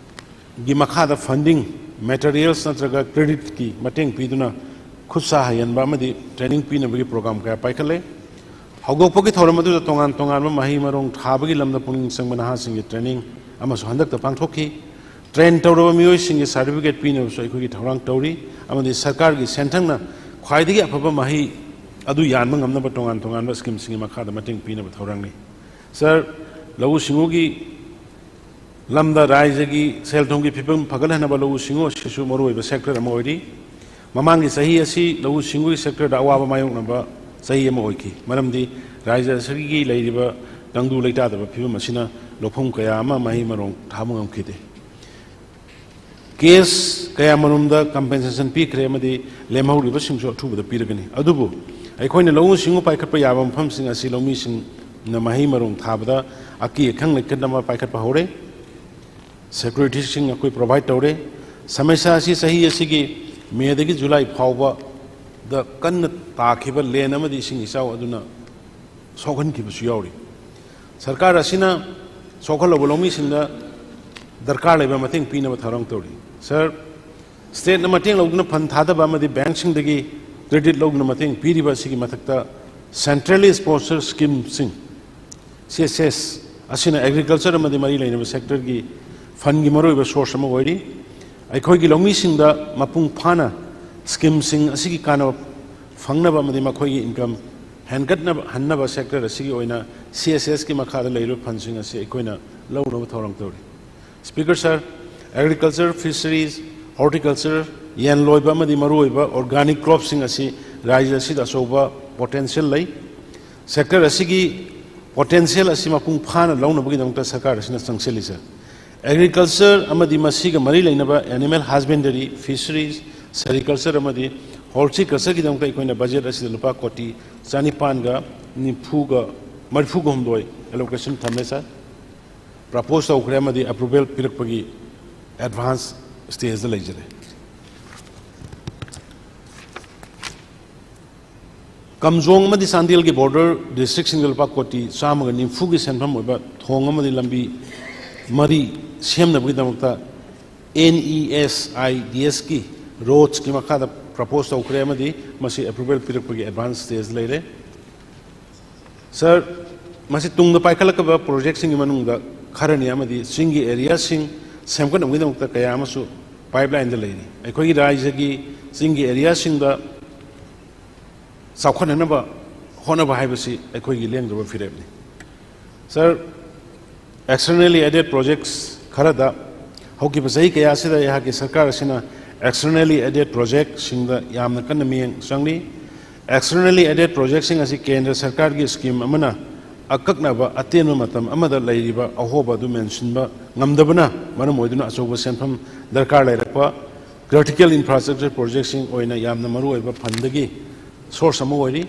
ꯒꯤ ꯃꯈꯥꯗ ꯐꯟꯗꯤꯡ, ꯃꯦꯇꯔꯤꯌꯦꯜꯁ ꯅꯠꯇ꯭ꯔꯒ ꯀ꯭ꯔꯦꯗꯤꯠꯀꯤ ꯃꯇꯦꯡ ꯄꯤꯗꯨꯅ ꯈꯨꯠ ꯁꯥ ꯍꯩꯍꯟꯕ ꯑꯃꯗꯤ ꯇ꯭ꯔꯦꯅꯤꯡ ꯄꯤꯅꯕꯒꯤ ꯄ꯭ꯔꯣꯒ꯭ꯔꯥꯝ ꯀꯌꯥ ꯄꯥꯏꯈꯠꯂꯦ꯫ ꯍꯧꯗꯣꯛꯄꯒꯤ ꯊꯧꯔꯝ ꯑꯗꯨꯗ ꯇꯣꯉꯥꯟ ꯇꯣꯉꯥꯟꯕ ꯃꯍꯩ ꯃꯔꯣꯡ ꯊꯥꯕꯒꯤ ꯂꯝꯗ ꯄꯨꯛꯅꯤꯡ ꯆꯪꯕ ꯅꯍꯥꯁꯤꯡꯒꯤ ꯇ꯭ꯔꯦꯅꯤꯡ ꯑꯃꯁꯨ ꯍꯟꯗꯛꯇ ꯄꯥꯡꯊꯣꯛꯈꯤ꯫ ꯇ꯭ꯔꯦꯟ ꯇꯧꯔꯕ ꯃꯤꯑꯣꯏꯁꯤꯡꯒꯤ ꯁꯥꯔꯇꯤꯐꯤꯀꯦꯠ ꯄꯤꯅꯕꯁꯨ ꯑꯩꯈꯣꯏꯒꯤ ꯊꯧꯔꯥꯡ ꯇꯧꯔꯤ ꯑꯃꯗꯤ ꯁꯔꯀꯥꯔꯒꯤ ꯁꯦꯟꯊꯪꯅ ꯈ꯭ꯋꯥꯏꯗꯒꯤ ꯑꯐꯕ ꯃꯍꯩ ꯑꯗꯨ ꯌꯥꯟꯕ ꯉꯝꯅꯕ ꯇꯣꯉꯥꯟ ꯇꯣꯉꯥꯟꯕ ꯁ꯭ꯀꯤꯝꯁꯤꯡꯒꯤ ꯃꯈꯥꯗ ꯃꯇꯦꯡ ꯄꯤꯅꯕ ꯊꯧꯔꯥꯡꯅꯤ꯫ ꯁꯥꯔ, ꯂꯧꯎ ꯁꯤꯡꯎꯒꯤ ꯂꯝꯗ ꯔꯥꯖ꯭ꯌꯒꯤ ꯁꯦꯜ ꯊꯨꯝꯒꯤ ꯐꯤꯕꯝ ꯐꯒꯠꯍꯟꯅꯕ ꯂꯧꯎ ꯁꯤꯡꯎ ꯑꯁꯤꯁꯨ ꯃꯔꯨꯑꯣꯏꯕ ꯁꯦꯛꯇꯔ ꯑꯃ ꯑꯣꯏꯔꯤ꯫ ꯃꯃꯥꯡꯒꯤ ꯆꯍꯤ ꯑꯁꯤ ꯂꯧꯎ ꯁꯤꯡꯎꯒꯤ ꯁꯦꯛꯇꯔꯗ ꯑꯋꯥꯕ ꯃꯥꯌꯣꯛꯅꯕ ꯆꯍꯤ ꯑꯃ ꯑꯣꯏꯈꯤ, ꯃꯔꯝꯗꯤ ꯔꯥꯖ꯭ꯌ ꯑꯁꯤꯒꯤ ꯂꯩꯔꯤꯕ ꯇꯪꯗꯨ ꯂꯩꯇꯥꯗꯕ ꯐꯤꯕꯝ ꯑꯁꯤꯅ ꯂꯧꯐꯝ ꯀꯌꯥ ꯑꯃ ꯃꯍꯩ ꯃꯔꯣꯡ ꯊꯥꯕ ꯉꯝꯈꯤꯗꯦ꯫ ꯀꯦꯁ ꯀꯌꯥꯃꯔꯨꯝꯗ ꯀꯝꯄꯦꯟꯁꯦꯁꯟ ꯄꯤꯈ꯭ꯔꯦ ꯑꯃꯗꯤ ꯂꯦꯝꯍꯧꯔꯤꯕꯁꯤꯡꯁꯨ ꯑꯊꯨꯕꯗ ꯄꯤꯔꯒꯅꯤ꯫ ꯑꯗꯨꯕꯨ ꯑꯩꯈꯣꯏꯅ ꯂꯧꯎ ꯁꯤꯡꯎ ꯄꯥꯏꯈꯠꯄ ꯌꯥꯕ ꯃꯐꯝꯁꯤꯡ ꯑꯁꯤ ꯂꯧꯃꯤꯁꯤꯡꯅ ꯃꯍꯩ ꯃꯔꯣꯡ ꯊꯥꯕꯗ ꯑꯀꯤ ꯑꯈꯪ ꯂꯩꯈꯠꯅꯕ ꯄꯥꯏꯈꯠꯄ ꯍꯧꯔꯦ꯫ ꯁꯦꯀ꯭ꯌꯨꯔꯤꯇꯤꯁꯤꯡ ꯑꯩꯈꯣꯏ ꯄ꯭ꯔꯣꯚꯥꯏꯗ ꯇꯧꯔꯦ꯫ ꯁꯃꯁ꯭ꯌꯥ ꯑꯁꯤ ꯆꯍꯤ ꯑꯁꯤꯒꯤ ꯃꯦꯗꯒꯤ ꯖꯨꯂꯥꯏ ꯐꯥꯎꯕꯗ ꯀꯟꯅ ꯇꯥꯈꯤꯕ ꯂꯦꯟ ꯑꯃꯗꯤ ꯏꯁꯤꯡ ꯏꯆꯥꯎ ꯑꯗꯨꯅ ꯁꯣꯛꯍꯟꯈꯤꯕꯁꯨ ꯌꯥꯎꯔꯤ꯫ ꯁꯔꯀꯥꯔ ꯑꯁꯤꯅ ꯁꯣꯛꯍꯜꯂꯕ ꯂꯧꯃꯤꯁꯤꯡꯗ ꯗꯔꯀꯥꯔ ꯂꯩꯕ ꯃꯇꯦꯡ ꯄꯤꯅꯕ ꯊꯧꯔꯥꯡ ꯇꯧꯔꯤ꯫ ꯁꯥꯔ, ꯁ꯭ꯇꯦꯠꯅ ꯃꯇꯦꯡ ꯂꯧꯗꯨꯅ ꯐꯟ ꯊꯥꯗꯕ ꯑꯃꯗꯤ ꯕꯦꯡꯛꯁꯤꯡꯗꯒꯤ ꯀ꯭ꯔꯦꯗꯤꯠ ꯂꯧꯗꯨꯅ ꯃꯇꯦꯡ ꯄꯤꯔꯤꯕ ꯑꯁꯤꯒꯤ ꯃꯊꯛꯇ, ꯁꯦꯟꯇ꯭ꯔꯦꯜꯂꯤ ꯁ꯭ꯄꯣꯟꯁꯔ ꯁ꯭ꯀꯤꯝꯁꯤꯡ, ꯁꯤ ꯑꯦꯁ ꯑꯦꯁ, ꯑꯁꯤꯅ ꯑꯦꯒ꯭ꯔꯤꯀꯜꯆꯔ ꯑꯃꯗꯤ ꯃꯔꯤ ꯂꯩꯅꯕ ꯁꯦꯛꯇꯔꯒꯤ ꯐꯟꯒꯤ ꯃꯔꯨꯑꯣꯏꯕ ꯁꯣꯔꯁ ꯑꯃ ꯑꯣꯏꯔꯤ꯫ ꯑꯩꯈꯣꯏꯒꯤ ꯂꯧꯃꯤꯁꯤꯡꯗ ꯃꯄꯨꯡ ꯐꯥꯅ ꯁ꯭ꯀꯤꯝꯁꯤꯡ ꯑꯁꯤꯒꯤ ꯀꯥꯟꯅꯕ ꯐꯪꯅꯕ ꯑꯃꯗꯤ ꯃꯈꯣꯏꯒꯤ ꯏꯟꯀꯝ ꯍꯦꯟꯒꯠꯅꯕ, ꯍꯟꯅꯕ ꯁꯦꯛꯇꯔ ꯑꯁꯤꯒꯤ ꯑꯣꯏꯅ ꯁꯤ ꯑꯦꯁ ꯑꯦꯁꯀꯤ ꯃꯈꯥꯗ ꯂꯩꯔꯤꯕ ꯐꯟꯁꯤꯡ ꯑꯁꯤ ꯑꯩꯈꯣꯏꯅ ꯂꯧꯅꯕ ꯊꯧꯔꯥꯡ ꯇꯧꯔꯤ꯫ ꯁ꯭ꯄꯤꯀꯔ ꯁꯥꯔ, ꯑꯦꯒ꯭ꯔꯤꯀꯜꯆꯔ, ꯐꯤꯁꯔꯤꯁ, ꯍꯣꯔꯇꯤꯀꯜꯆꯔ, ꯌꯦꯟ ꯂꯣꯏꯕ ꯑꯃꯗꯤ ꯃꯔꯨꯑꯣꯏꯕ ꯑꯣꯔꯒꯥꯅꯤꯛ ꯀ꯭ꯔꯣꯞꯁꯤꯡ ꯑꯁꯤ ꯔꯥꯖ꯭ꯌ ꯑꯁꯤꯗ ꯑꯆꯧꯕ ꯄꯣꯇꯦꯟꯁꯤꯌꯦꯜ ꯂꯩ꯫ ꯁꯦꯛꯇꯔ ꯑꯁꯤꯒꯤ ꯄꯣꯇꯦꯟꯁꯤꯌꯦꯜ ꯑꯁꯤ ꯃꯄꯨꯡ ꯐꯥꯅ ꯂꯧꯅꯕꯒꯤꯗꯃꯛꯇ ꯁꯔꯀꯥꯔ ꯑꯁꯤꯅ ꯆꯪꯁꯤꯜꯂꯤ, ꯁꯥꯔ꯫ ꯑꯦꯒ꯭ꯔꯤꯀꯜꯆꯔ ꯑꯃꯗꯤ ꯃꯁꯤꯒ ꯃꯔꯤ ꯂꯩꯅꯕ ꯑꯦꯅꯤꯃꯦꯜ ꯍꯁꯕꯦꯟꯗꯔꯤ, ꯐꯤꯁꯔꯤꯁ, ꯁꯦꯔꯤꯀꯜꯆꯔ ꯑꯃꯗꯤ ꯍꯣꯔꯇꯤꯀꯜꯆꯔꯒꯤꯗꯃꯛꯇ ꯑꯩꯈꯣꯏꯅ ꯕꯖꯦꯠ ꯑꯁꯤꯗ ꯂꯨꯄꯥ ꯀꯣꯇꯤ ꯆꯅꯤꯄꯥꯟꯒ ꯅꯤꯐꯨꯒ, ꯃꯔꯤꯐꯨꯒ ꯍꯨꯝꯗꯣꯏ ꯑꯦꯂꯣꯀꯦꯁꯟ ꯊꯝꯃꯦ, ꯁꯥꯔ꯫ ꯄ꯭ꯔꯄꯣꯖ ꯇꯧꯈ꯭ꯔꯦ ꯑꯃꯗꯤ ꯑꯦꯄ꯭ꯔꯨꯚꯦꯜ ꯄꯤꯔꯛꯄꯒꯤ ꯑꯦꯗꯚꯥꯟꯁ ꯁ꯭ꯇꯦꯖꯇ ꯂꯩꯖꯔꯦ꯫ ꯀꯝꯖꯣꯡ ꯑꯃꯗꯤ ꯆꯥꯟꯗꯦꯜꯒꯤ ꯕꯣꯔꯗꯔ ꯗꯤꯁꯇ꯭ꯔꯤꯛꯁꯤꯡꯗ ꯂꯨꯄꯥ ꯀꯣꯇꯤ ꯆꯥꯝꯃꯒ ꯅꯤꯐꯨꯒꯤ ꯁꯦꯟꯐꯝ ꯑꯣꯏꯕ ꯊꯣꯡ ꯑꯃꯗꯤ ꯂꯝꯕꯤ ꯃꯔꯤ ꯁꯦꯝꯅꯕꯒꯤꯗꯃꯛꯇ N E S I D ꯑꯦꯁꯀꯤ ꯔꯣꯗꯁꯀꯤ ꯃꯈꯥꯗ ꯄ꯭ꯔꯄꯣꯖ ꯇꯧꯈ꯭ꯔꯦ ꯑꯃꯗꯤ ꯃꯁꯤ ꯑꯦꯄ꯭ꯔꯨꯚꯦꯜ ꯄꯤꯔꯛꯄꯒꯤ ꯑꯦꯗꯚꯥꯟꯁ ꯁ꯭ꯇꯦꯖ ꯂꯩꯔꯦ꯫ ꯁꯥꯔ, ꯃꯁꯤ ꯇꯨꯡꯗ ꯄꯥꯏꯈꯠꯂꯛꯀꯗꯕ ꯄ꯭ꯔꯣꯖꯦꯛꯁꯤꯡꯒꯤ ꯃꯅꯨꯡꯗ ꯈꯔꯅꯤ ꯑꯃꯗꯤ ꯆꯤꯡꯒꯤ ꯑꯦꯔꯤꯌꯥꯁꯤꯡ ꯁꯦꯝꯒꯠꯅꯕꯒꯤꯗꯃꯛꯇ ꯀꯌꯥ ꯑꯃꯁꯨ ꯄꯥꯏꯞꯂꯥꯏꯟꯗ ꯂꯩꯔꯤ꯫ ꯑꯩꯈꯣꯏꯒꯤ ꯔꯥꯖ꯭ꯌꯒꯤ ꯆꯤꯡꯒꯤ ꯑꯦꯔꯤꯌꯥꯁꯤꯡꯗ ꯆꯥꯎꯈꯠꯅꯅꯕ ꯍꯣꯠꯅꯕ ꯍꯥꯏꯕꯁꯤ ꯑꯩꯈꯣꯏꯒꯤ ꯂꯦꯡꯗ꯭ꯔꯕ ꯐꯤꯔꯦꯞꯅꯤ꯫ ꯁꯥꯔ, ꯑꯦꯛꯁꯇꯔꯅꯦꯜꯂꯤ ꯑꯦꯗꯦꯗ ꯄ꯭ꯔꯣꯖꯦꯛꯁ ꯈꯔꯗ ꯍꯧꯈꯤꯕ ꯆꯍꯤ ꯀꯌꯥ ꯑꯁꯤꯗ ꯑꯩꯍꯥꯛꯀꯤ ꯁꯔꯀꯥꯔ ꯑꯁꯤꯅ ꯑꯦꯛꯁꯇꯔꯅꯦꯜꯂꯤ ꯑꯦꯗꯦꯗ ꯄ꯭ꯔꯣꯖꯦꯛꯁꯤꯡꯗ ꯌꯥꯝꯅ ꯀꯟꯅ ꯃꯤꯠꯌꯦꯡ ꯆꯪꯂꯤ꯫ ꯑꯦꯛꯁꯇꯔꯅꯦꯜꯂꯤ ꯑꯦꯗꯦꯗ ꯄ꯭ꯔꯣꯖꯦꯛꯁꯤꯡ ꯑꯁꯤ ꯀꯦꯟꯗ꯭ꯔ ꯁꯔꯀꯥꯔꯒꯤ ꯁ꯭ꯀꯤꯝ ꯑꯃꯅ ꯑꯀꯛꯅꯕ ꯑꯇꯦꯟꯕ ꯃꯇꯝ ꯑꯃꯗ ꯂꯩꯔꯤꯕ ꯑꯍꯣꯕ ꯑꯗꯨ ꯃꯦꯟꯁꯤꯟꯕ ꯉꯝꯗꯕꯅ ꯃꯔꯝ ꯑꯣꯏꯗꯨꯅ ꯑꯆꯧꯕ ꯁꯦꯟꯐꯝ ꯗꯔꯀꯥꯔ ꯂꯩꯔꯛꯄ ꯀ꯭ꯔꯤꯇꯤꯀꯦꯜ ꯏꯟꯐ꯭ꯔꯥꯁ꯭ꯇ꯭ꯔꯛꯆꯔ ꯄ꯭ꯔꯣꯖꯦꯛꯁꯤꯡ ꯑꯣꯏꯅ ꯌꯥꯝꯅ ꯃꯔꯨꯑꯣꯏꯕ ꯐꯟꯗꯒꯤ ꯁꯣꯔꯁ ꯑꯃ ꯑꯣꯏꯔꯤ꯫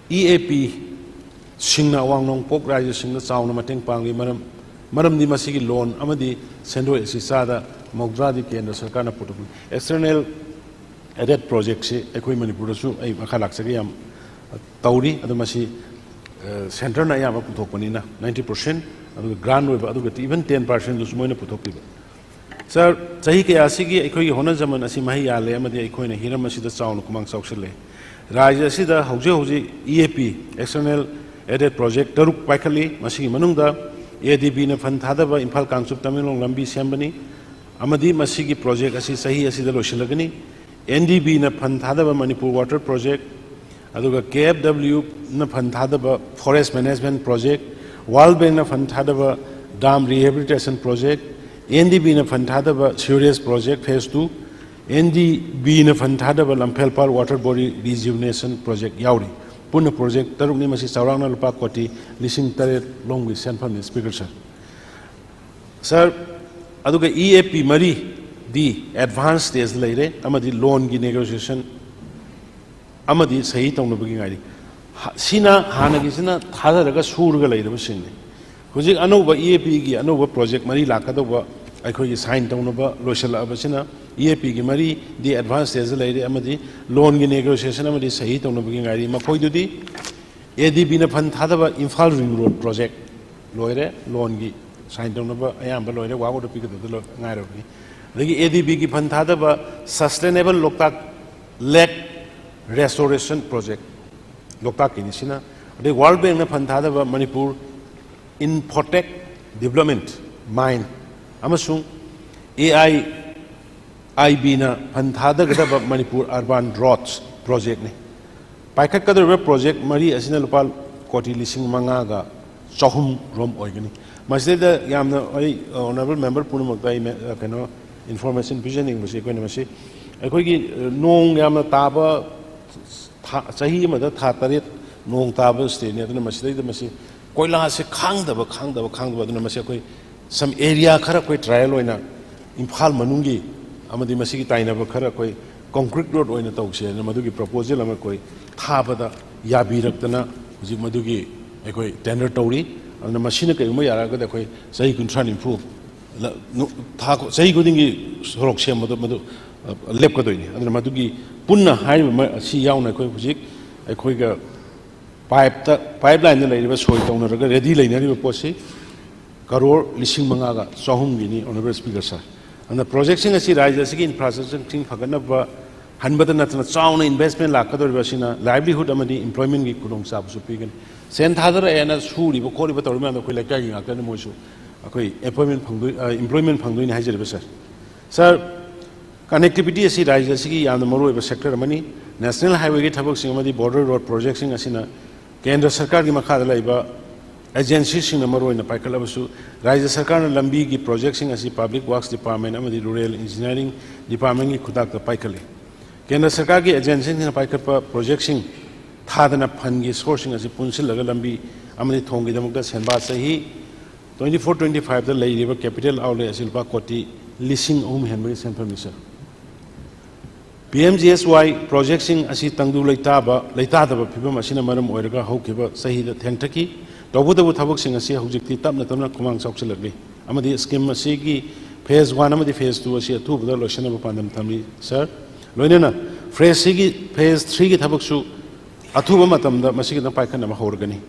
ꯏ ꯑꯦ ꯄꯤꯁꯤꯡꯅ ꯑꯋꯥꯡ ꯅꯣꯡꯄꯣꯛ ꯔꯥꯖ꯭ꯌꯁꯤꯡꯗ ꯆꯥꯎꯅ ꯃꯇꯦꯡ ꯄꯥꯡꯂꯤ, ꯃꯔꯝ ꯃꯔꯝꯗꯤ ꯃꯁꯤꯒꯤ ꯂꯣꯟ ꯑꯃꯗꯤ ꯁꯦꯟꯗꯣꯏ ꯑꯁꯤ ꯆꯥꯗ ꯃꯧꯗ꯭ꯔꯥꯗꯤ ꯀꯦꯟꯗ꯭ꯔ ꯁꯔꯀꯥꯔꯅ ꯄꯨꯊꯣꯛꯄꯅꯤ꯫ ꯑꯦꯛꯁꯇꯔꯅꯦꯜ ꯑꯦꯗꯦꯠ ꯄ꯭ꯔꯣꯖꯦꯛꯁꯤ ꯑꯩꯈꯣꯏ ꯃꯅꯤꯄꯨꯔꯗꯁꯨ ꯑꯩ ꯃꯈꯥ ꯂꯥꯛꯆꯒꯦ ꯌꯥꯝ ꯇꯧꯔꯤ꯫ ꯑꯗꯣ ꯃꯁꯤ ꯁꯦꯟꯇꯔꯅ ꯑꯌꯥꯝꯕ ꯄꯨꯊꯣꯛꯄꯅꯤꯅ ninety percent, ꯑꯗꯨꯒ ꯒ꯭ꯔꯥꯟ ꯑꯣꯏꯕ, ꯑꯗꯨꯒ even ten percentꯗꯨꯁꯨ ꯃꯣꯏꯅ ꯄꯨꯊꯣꯛꯄꯤꯕ꯫ ꯁꯥꯔ, ꯆꯍꯤ ꯀꯌꯥꯁꯤꯒꯤ ꯑꯩꯈꯣꯏꯒꯤ ꯍꯣꯠꯅꯖꯃꯟ ꯑꯁꯤ ꯃꯍꯩ ꯌꯥꯜꯂꯦ ꯑꯃꯗꯤ ꯑꯩꯈꯣꯏꯅ ꯍꯤꯔꯝ ꯑꯁꯤꯗ ꯆꯥꯎꯅ ꯈꯨꯃꯥꯡ ꯆꯥꯎꯁꯤꯜꯂꯦ꯫ ꯔꯥꯖ꯭ꯌ ꯑꯁꯤꯗ ꯍꯧꯖꯤꯛ ꯍꯧꯖꯤꯛ E A P, External Added Project, ꯇꯔꯨꯛ ꯄꯥꯏꯈꯠꯂꯤ꯫ ꯃꯁꯤꯒꯤ ꯃꯅꯨꯡꯗ A D Bꯅ ꯐꯟ ꯊꯥꯗꯕ ꯏꯝꯐꯥꯜ ꯀꯥꯡꯆꯨꯞ ꯇꯃꯦꯡꯂꯣꯡ ꯂꯝꯕꯤ ꯁꯦꯝꯕꯅꯤ ꯑꯃꯗꯤ ꯃꯁꯤꯒꯤ ꯄ꯭ꯔꯣꯖꯦꯛ ꯑꯁꯤ ꯆꯍꯤ ꯑꯁꯤꯗ ꯂꯣꯏꯁꯤꯜꯂꯒꯅꯤ꯫ N D Bꯅ ꯐꯟ ꯊꯥꯗꯕ ꯃꯅꯤꯄꯨꯔ ꯋꯥꯇꯔ ꯄ꯭ꯔꯣꯖꯦꯛ, ꯑꯗꯨꯒ K F W ꯅ ꯐꯟ ꯊꯥꯗꯕ ꯐꯣꯔꯦꯁ ꯃꯦꯅꯦꯖꯃꯦꯟ ꯄ꯭ꯔꯣꯖꯦꯛ, ꯋꯥꯔꯜ ꯕꯦꯡꯛꯅ ꯐꯟ ꯊꯥꯗꯕ dam rehabilitation project, N D Bꯅ ꯐꯟ ꯊꯥꯗꯕ sewerage project phase two, N D Bꯅ ꯐꯟ ꯊꯥꯗꯕ Lamphelpat water body rejuvenation project ꯌꯥꯎꯔꯤ꯫ ꯄꯨꯟꯅ ꯄ꯭ꯔꯣꯖꯦꯛ ꯇꯔꯨꯛꯅꯤ꯫ ꯃꯁꯤ ꯆꯥꯎꯔꯥꯛꯅ ꯂꯨꯄꯥ ꯀꯣꯇꯤ ꯂꯤꯁꯤꯡ ꯇꯔꯦꯠ ꯂꯣꯝꯒꯤ ꯁꯦꯟꯐꯝꯅꯤ, ꯁ꯭ꯄꯤꯀꯔ ꯁꯥꯔ꯫ ꯁꯥꯔ, ꯑꯗꯨꯒ E A P ꯃꯔꯤꯗꯤ ꯑꯦꯗꯚꯥꯟꯁ ꯁ꯭ꯇꯦꯖ ꯂꯩꯔꯦ ꯑꯃꯗꯤ ꯂꯣꯟꯒꯤ ꯅꯦꯒꯣꯁꯤꯌꯦꯁꯟ ꯑꯃꯗꯤ ꯁꯍꯤ ꯇꯧꯅꯕꯒꯤ ꯉꯥꯏꯔꯤ꯫ ꯍ-, ꯁꯤꯅ ꯍꯥꯟꯅꯒꯤꯁꯤꯅ ꯊꯥꯗꯔꯒ ꯁꯨꯔꯒ ꯂꯩꯔꯕꯁꯤꯡꯅꯤ꯫ ꯍꯧꯖꯤꯛ ꯑꯅꯧꯕ E A Pꯒꯤ ꯑꯅꯧꯕ ꯄ꯭ꯔꯣꯖꯦꯛ ꯃꯔꯤ ꯂꯥꯛꯀꯗꯧꯕ, ꯑꯩꯈꯣꯏꯒꯤ ꯁꯥꯏꯟ ꯇꯧꯅꯕ ꯂꯣꯏꯁꯤꯜꯂꯛꯑꯕꯁꯤꯅ, E A Pꯒꯤ ꯃꯔꯤꯗꯤ ꯑꯦꯗꯚꯥꯟꯁ ꯁ꯭ꯇꯦꯖꯇ ꯂꯩꯔꯦ ꯑꯃꯗꯤ ꯂꯣꯟꯒꯤ ꯅꯦꯒꯣꯁꯤꯌꯦꯁꯟ ꯑꯃꯗꯤ ꯁꯍꯤ ꯇꯧꯅꯕꯒꯤ ꯉꯥꯏꯔꯤ꯫ ꯃꯈꯣꯏꯗꯨꯗꯤ A D Bꯅ ꯐꯟ ꯊꯥꯗꯕ ꯏꯝꯐꯥꯜ ꯔꯤꯡ ꯔꯣꯗ ꯄ꯭ꯔꯣꯖꯦꯛ ꯂꯣꯏꯔꯦ, ꯂꯣꯟꯒꯤ ꯁꯥꯏꯟ ꯇꯧꯅꯕ ꯑꯌꯥꯝꯕ ꯂꯣꯏꯔꯦ, ꯋꯥꯛ ꯑꯣꯔꯗꯔ ꯄꯤꯒꯗꯕꯗ ꯂꯣꯏ-, ꯉꯥꯏꯔꯕꯅꯤ꯫ ꯑꯗꯒꯤ A D Bꯒꯤ ꯐꯟ ꯊꯥꯗꯕ ꯁꯁꯇꯦꯅꯦꯕꯜ ꯂꯣꯛꯇꯥꯛ ꯂꯦꯛ ꯔꯦꯁꯇꯣꯔꯦꯁꯟ ꯄ꯭ꯔꯣꯖꯦꯛ, ꯂꯣꯛꯇꯥꯛꯀꯤꯅꯤ ꯁꯤꯅ꯫ ꯑꯗꯩ ꯋꯥꯔꯜ ꯕꯦꯡꯛꯅ ꯐꯟ ꯊꯥꯗꯕ ꯃꯅꯤꯄꯨꯔ ꯏꯟꯐꯣꯇꯦꯛ ꯗꯤꯕ꯭ꯂꯞꯃꯦꯟꯠ ꯃꯥꯏꯟ ꯑꯃꯁꯨꯡ A I I Bꯅ ꯐꯟ ꯊꯥꯗꯒꯗꯕ ꯃꯅꯤꯄꯨꯔ ꯑꯔꯕꯥꯟ ꯔꯣꯗꯁ ꯄ꯭ꯔꯣꯖꯦꯛꯅꯤ꯫ ꯄꯥꯏꯈꯠꯀꯗꯧꯔꯤꯕ ꯄ꯭ꯔꯣꯖꯦꯛ ꯃꯔꯤ ꯑꯁꯤꯅ ꯂꯨꯄꯥ ꯀꯣꯇꯤ ꯂꯤꯁꯤꯡ ꯃꯉꯥꯒ ꯆꯍꯨꯝ ꯔꯣꯝ ꯑꯣꯏꯒꯅꯤ꯫ ꯃꯁꯤꯗꯩꯗ ꯌꯥꯝꯅ ꯑꯩ, ꯑꯣꯅꯔꯦꯕꯜ ꯃꯦꯝꯕꯔ ꯄꯨꯝꯅꯃꯛꯇ ꯑꯩ ꯃꯦ-, ꯀꯩꯅꯣ, ꯏꯟꯐꯣꯔꯃꯦꯁꯟ ꯄꯤꯖꯅꯤꯡꯕꯁꯤ ꯑꯩꯈꯣꯏꯅ ꯃꯁꯤ, ꯑꯩꯈꯣꯏꯒꯤ, ꯑ, ꯅꯣꯡ ꯌꯥꯝꯅ ꯇꯥꯕ ꯊꯥ, ꯆꯍꯤ ꯑꯃꯗ ꯊꯥ ꯇꯔꯦꯠ ꯅꯣꯡ ꯇꯥꯕ ꯁ꯭ꯇꯦꯠꯅꯤ꯫ ꯑꯗꯨꯅ ꯃꯁꯤꯗꯩꯗ ꯃꯁꯤ ꯀꯣꯏꯂꯥꯁꯦ ꯈꯥꯡꯗꯕ, ꯈꯥꯡꯗꯕ, ꯈꯥꯡꯗꯕ꯫ ꯑꯗꯨꯅ ꯃꯁꯤ ꯑꯩꯈꯣꯏ some area ꯈꯔ ꯑꯩꯈꯣꯏ ꯇ꯭ꯔꯥꯏꯌꯦꯜ ꯑꯣꯏꯅ ꯏꯝꯐꯥꯜ ꯃꯅꯨꯡꯒꯤ ꯑꯃꯗꯤ ꯃꯁꯤꯒꯤ ꯇꯥꯏꯅꯕ ꯈꯔ ꯑꯩꯈꯣꯏ ꯀꯣꯟꯀ꯭ꯔꯤꯠ ꯔꯣꯗ ꯑꯣꯏꯅ ꯇꯧꯁꯦ ꯍꯥꯏꯅ ꯃꯗꯨꯒꯤ ꯄ꯭ꯔꯄꯣꯖꯦꯜ ꯑꯃ ꯑꯩꯈꯣꯏ ꯊꯥꯕꯗ ꯌꯥꯕꯤꯔꯛꯇꯅ ꯍꯧꯖꯤꯛ ꯃꯗꯨꯒꯤ ꯑꯩꯈꯣꯏ ꯇꯦꯟꯗꯔ ꯇꯧꯔꯤ꯫ ꯑꯗꯨꯅ ꯃꯁꯤꯅ ꯀꯔꯤꯒꯨꯝꯕ ꯌꯥꯔꯛꯑꯒꯗꯤ ꯑꯩꯈꯣꯏ ꯆꯍꯤ ꯀꯨꯟꯊ꯭ꯔꯥ ꯅꯤꯐꯨ ꯂ-, ꯅꯨ-, ꯊꯥ ꯈꯨ-, ꯆꯍꯤ ꯈꯨꯗꯤꯡꯒꯤ ꯁꯣꯔꯣꯛ ꯁꯦꯝꯕꯗꯣ ꯃꯗꯨ, ꯑ, ꯂꯦꯞꯀꯗꯣꯏꯅꯤ꯫ ꯑꯗꯨꯅ ꯃꯗꯨꯒꯤ ꯄꯨꯟꯅ ꯍꯥꯏꯔꯤꯕ ꯃ-, ꯑꯁꯤ ꯌꯥꯎꯅ ꯑꯩꯈꯣꯏ ꯍꯧꯖꯤꯛ ꯑꯩꯈꯣꯏꯒ ꯄꯥꯏꯞꯇ, ꯄꯥꯏꯞ ꯂꯥꯏꯟꯗ ꯂꯩꯔꯤꯕ ꯁꯣꯏ ꯇꯧꯅꯔꯒ ꯔꯦꯗꯤ ꯂꯩꯅꯔꯤꯕ ꯄꯣꯠꯁꯤ ꯀꯔꯣꯔ ꯂꯤꯁꯤꯡ ꯃꯉꯥꯒ ꯆꯍꯨꯝꯒꯤꯅꯤ, Honourable Speaker Sir꯫ ꯑꯗꯨꯅ ꯄ꯭ꯔꯣꯖꯦꯛꯁꯤꯡ ꯑꯁꯤ ꯔꯥꯖ꯭ꯌ ꯑꯁꯤꯒꯤ ꯏꯟꯐ꯭ꯔꯥꯁ꯭ꯇ꯭ꯔꯛꯆꯔꯁꯤꯡ ꯐꯒꯠꯅꯕ ꯍꯟꯕꯇ ꯅꯠꯇꯅ ꯆꯥꯎꯅ ꯏꯟꯚꯦꯁ꯭ꯠꯃꯦꯟ ꯂꯥꯛꯀꯗꯧꯔꯤꯕ ꯑꯁꯤꯅ ꯂꯥꯏꯚꯂꯤꯍꯨꯗ ꯑꯃꯗꯤ ꯏꯝꯄ꯭ꯂꯣꯏꯃꯦꯟꯒꯤ ꯈꯨꯗꯣꯡꯆꯥꯕꯁꯨ ꯄꯤꯒꯅꯤ꯫ ꯁꯦꯟ ꯊꯥꯗꯔꯛꯑꯦꯅ ꯁꯨꯔꯤꯕ ꯈꯣꯠꯂꯤꯕ ꯇꯧꯔꯤꯕ ꯃꯌꯥꯝꯗꯣ ꯑꯩꯈꯣꯏ ꯂꯩꯀꯥꯏꯒꯤ ꯉꯥꯛꯇꯅꯤ, ꯃꯣꯏꯁꯨ ꯑꯩꯈꯣꯏ ꯑꯦꯝꯄ꯭ꯂꯣꯏꯃꯦꯟ ꯐꯪꯗꯣꯏ-, ꯑ, ꯏꯝꯄ꯭ꯂꯣꯏꯃꯦꯟ ꯐꯪꯗꯣꯏꯅꯤ ꯍꯥꯏꯖꯔꯤꯕ ꯁꯥꯔ꯫ ꯁꯥꯔ, ꯀꯅꯦꯛꯇꯤꯕꯤꯇꯤ ꯑꯁꯤ ꯔꯥꯖ꯭ꯌ ꯑꯁꯤꯒꯤ ꯌꯥꯝꯅ ꯃꯔꯨꯑꯣꯏꯕ ꯁꯦꯛꯇꯔ ꯑꯃꯅꯤ꯫ ꯅꯦꯁꯅꯦꯜ ꯍꯥꯏꯋꯦꯒꯤ ꯊꯕꯛꯁꯤꯡ ꯑꯃꯗꯤ ꯕꯣꯔꯗꯔ ꯔꯣꯗ ꯄ꯭ꯔꯣꯖꯦꯛꯁꯤꯡ ꯑꯁꯤꯅ ꯀꯦꯟꯗ꯭ꯔ ꯁꯔꯀꯥꯔꯒꯤ ꯃꯈꯥꯗ ꯂꯩꯕ ꯑꯦꯖꯦꯟꯁꯤꯁꯤꯡꯅ ꯃꯔꯨꯑꯣꯏꯅ ꯄꯥꯏꯈꯠꯂꯕꯁꯨ, ꯔꯥꯖ꯭ꯌ ꯁꯔꯀꯥꯔꯅ ꯂꯝꯕꯤꯒꯤ ꯄ꯭ꯔꯣꯖꯦꯛꯁꯤꯡ ꯑꯁꯤ ꯄꯕ꯭ꯂꯤꯛ ꯋꯥꯔꯛꯁ ꯗꯤꯄꯥꯔꯠꯃꯦꯟ ꯑꯃꯗꯤ ꯔꯨꯔꯦꯜ ꯏꯟꯖꯤꯅꯤꯌꯥꯔꯤꯡ ꯗꯤꯄꯥꯔꯠꯃꯦꯟꯒꯤ ꯈꯨꯊꯥꯡꯗ ꯄꯥꯏꯈꯠꯂꯤ꯫ ꯀꯦꯟꯗ꯭ꯔ ꯁꯔꯀꯥꯔꯒꯤ ꯑꯦꯖꯦꯟꯁꯤꯁꯤꯡꯅ ꯄꯥꯏꯈꯠꯄ ꯄ꯭ꯔꯣꯖꯦꯛꯁꯤꯡ ꯊꯥꯗꯅ ꯐꯟꯒꯤ ꯁꯣꯔꯁꯁꯤꯡ ꯑꯁꯤ ꯄꯨꯟꯁꯤꯜꯂꯒ ꯂꯝꯕꯤ ꯑꯃꯗꯤ ꯊꯣꯡꯒꯤꯗꯃꯛꯇ ꯁꯦꯟꯕꯥ ꯆꯍꯤ twenty four twenty five ꯗ ꯂꯩꯔꯤꯕ ꯀꯦꯄꯤꯇꯦꯜ ꯑꯥꯎꯠꯂꯦ ꯑꯁꯤ ꯂꯨꯄꯥ ꯀꯣꯇꯤ ꯂꯤꯁꯤꯡ ꯑꯍꯨꯝ ꯍꯦꯟꯕꯒꯤ ꯁꯦꯟꯐꯝꯅꯤ, ꯁꯥꯔ꯫ ꯄꯤ ꯑꯦꯝ ꯖꯤ ꯑꯦꯁ ꯋꯥꯏ ꯄ꯭ꯔꯣꯖꯦꯛꯁꯤꯡ ꯑꯁꯤ ꯇꯪꯗꯨ ꯂꯩꯇꯥꯕ, ꯂꯩꯇꯥꯗꯕ ꯐꯤꯕꯝ ꯑꯁꯤꯅ ꯃꯔꯝ ꯑꯣꯏꯔꯒ ꯍꯧꯈꯤꯕ ꯆꯍꯤꯗ ꯊꯦꯡꯊꯈꯤ꯫ ꯇꯧꯕꯇꯕꯨ ꯊꯕꯛꯁꯤꯡ ꯑꯁꯤ ꯍꯧꯖꯤꯛꯇꯤ ꯇꯞꯅ ꯇꯞꯅ ꯈꯨꯃꯥꯡ ꯆꯥꯎꯁꯤꯜꯂꯛꯂꯤ ꯑꯃꯗꯤ ꯁ꯭ꯀꯤꯝ ꯑꯁꯤꯒꯤ ꯐꯦꯖ ꯋꯥꯟ ꯑꯃꯗꯤ ꯐꯦꯖ ꯇꯨ ꯑꯁꯤ ꯑꯊꯨꯕꯗ ꯂꯣꯏꯁꯤꯟꯅꯕ ꯄꯥꯟꯗꯝ ꯊꯝꯂꯤ, ꯁꯥꯔ꯫ ꯂꯣꯏꯅꯅ ꯐꯦꯖ ꯊ꯭ꯔꯤꯒꯤ, ꯐꯦꯖ ꯊ꯭ꯔꯤꯒꯤ ꯊꯕꯛꯁꯨ ꯑꯊꯨꯕ ꯃꯇꯝꯗ ꯃꯁꯤꯒꯤꯗꯃꯛ ꯄꯥꯏꯈꯠꯅꯕ ꯍꯧꯔꯒꯅꯤ꯫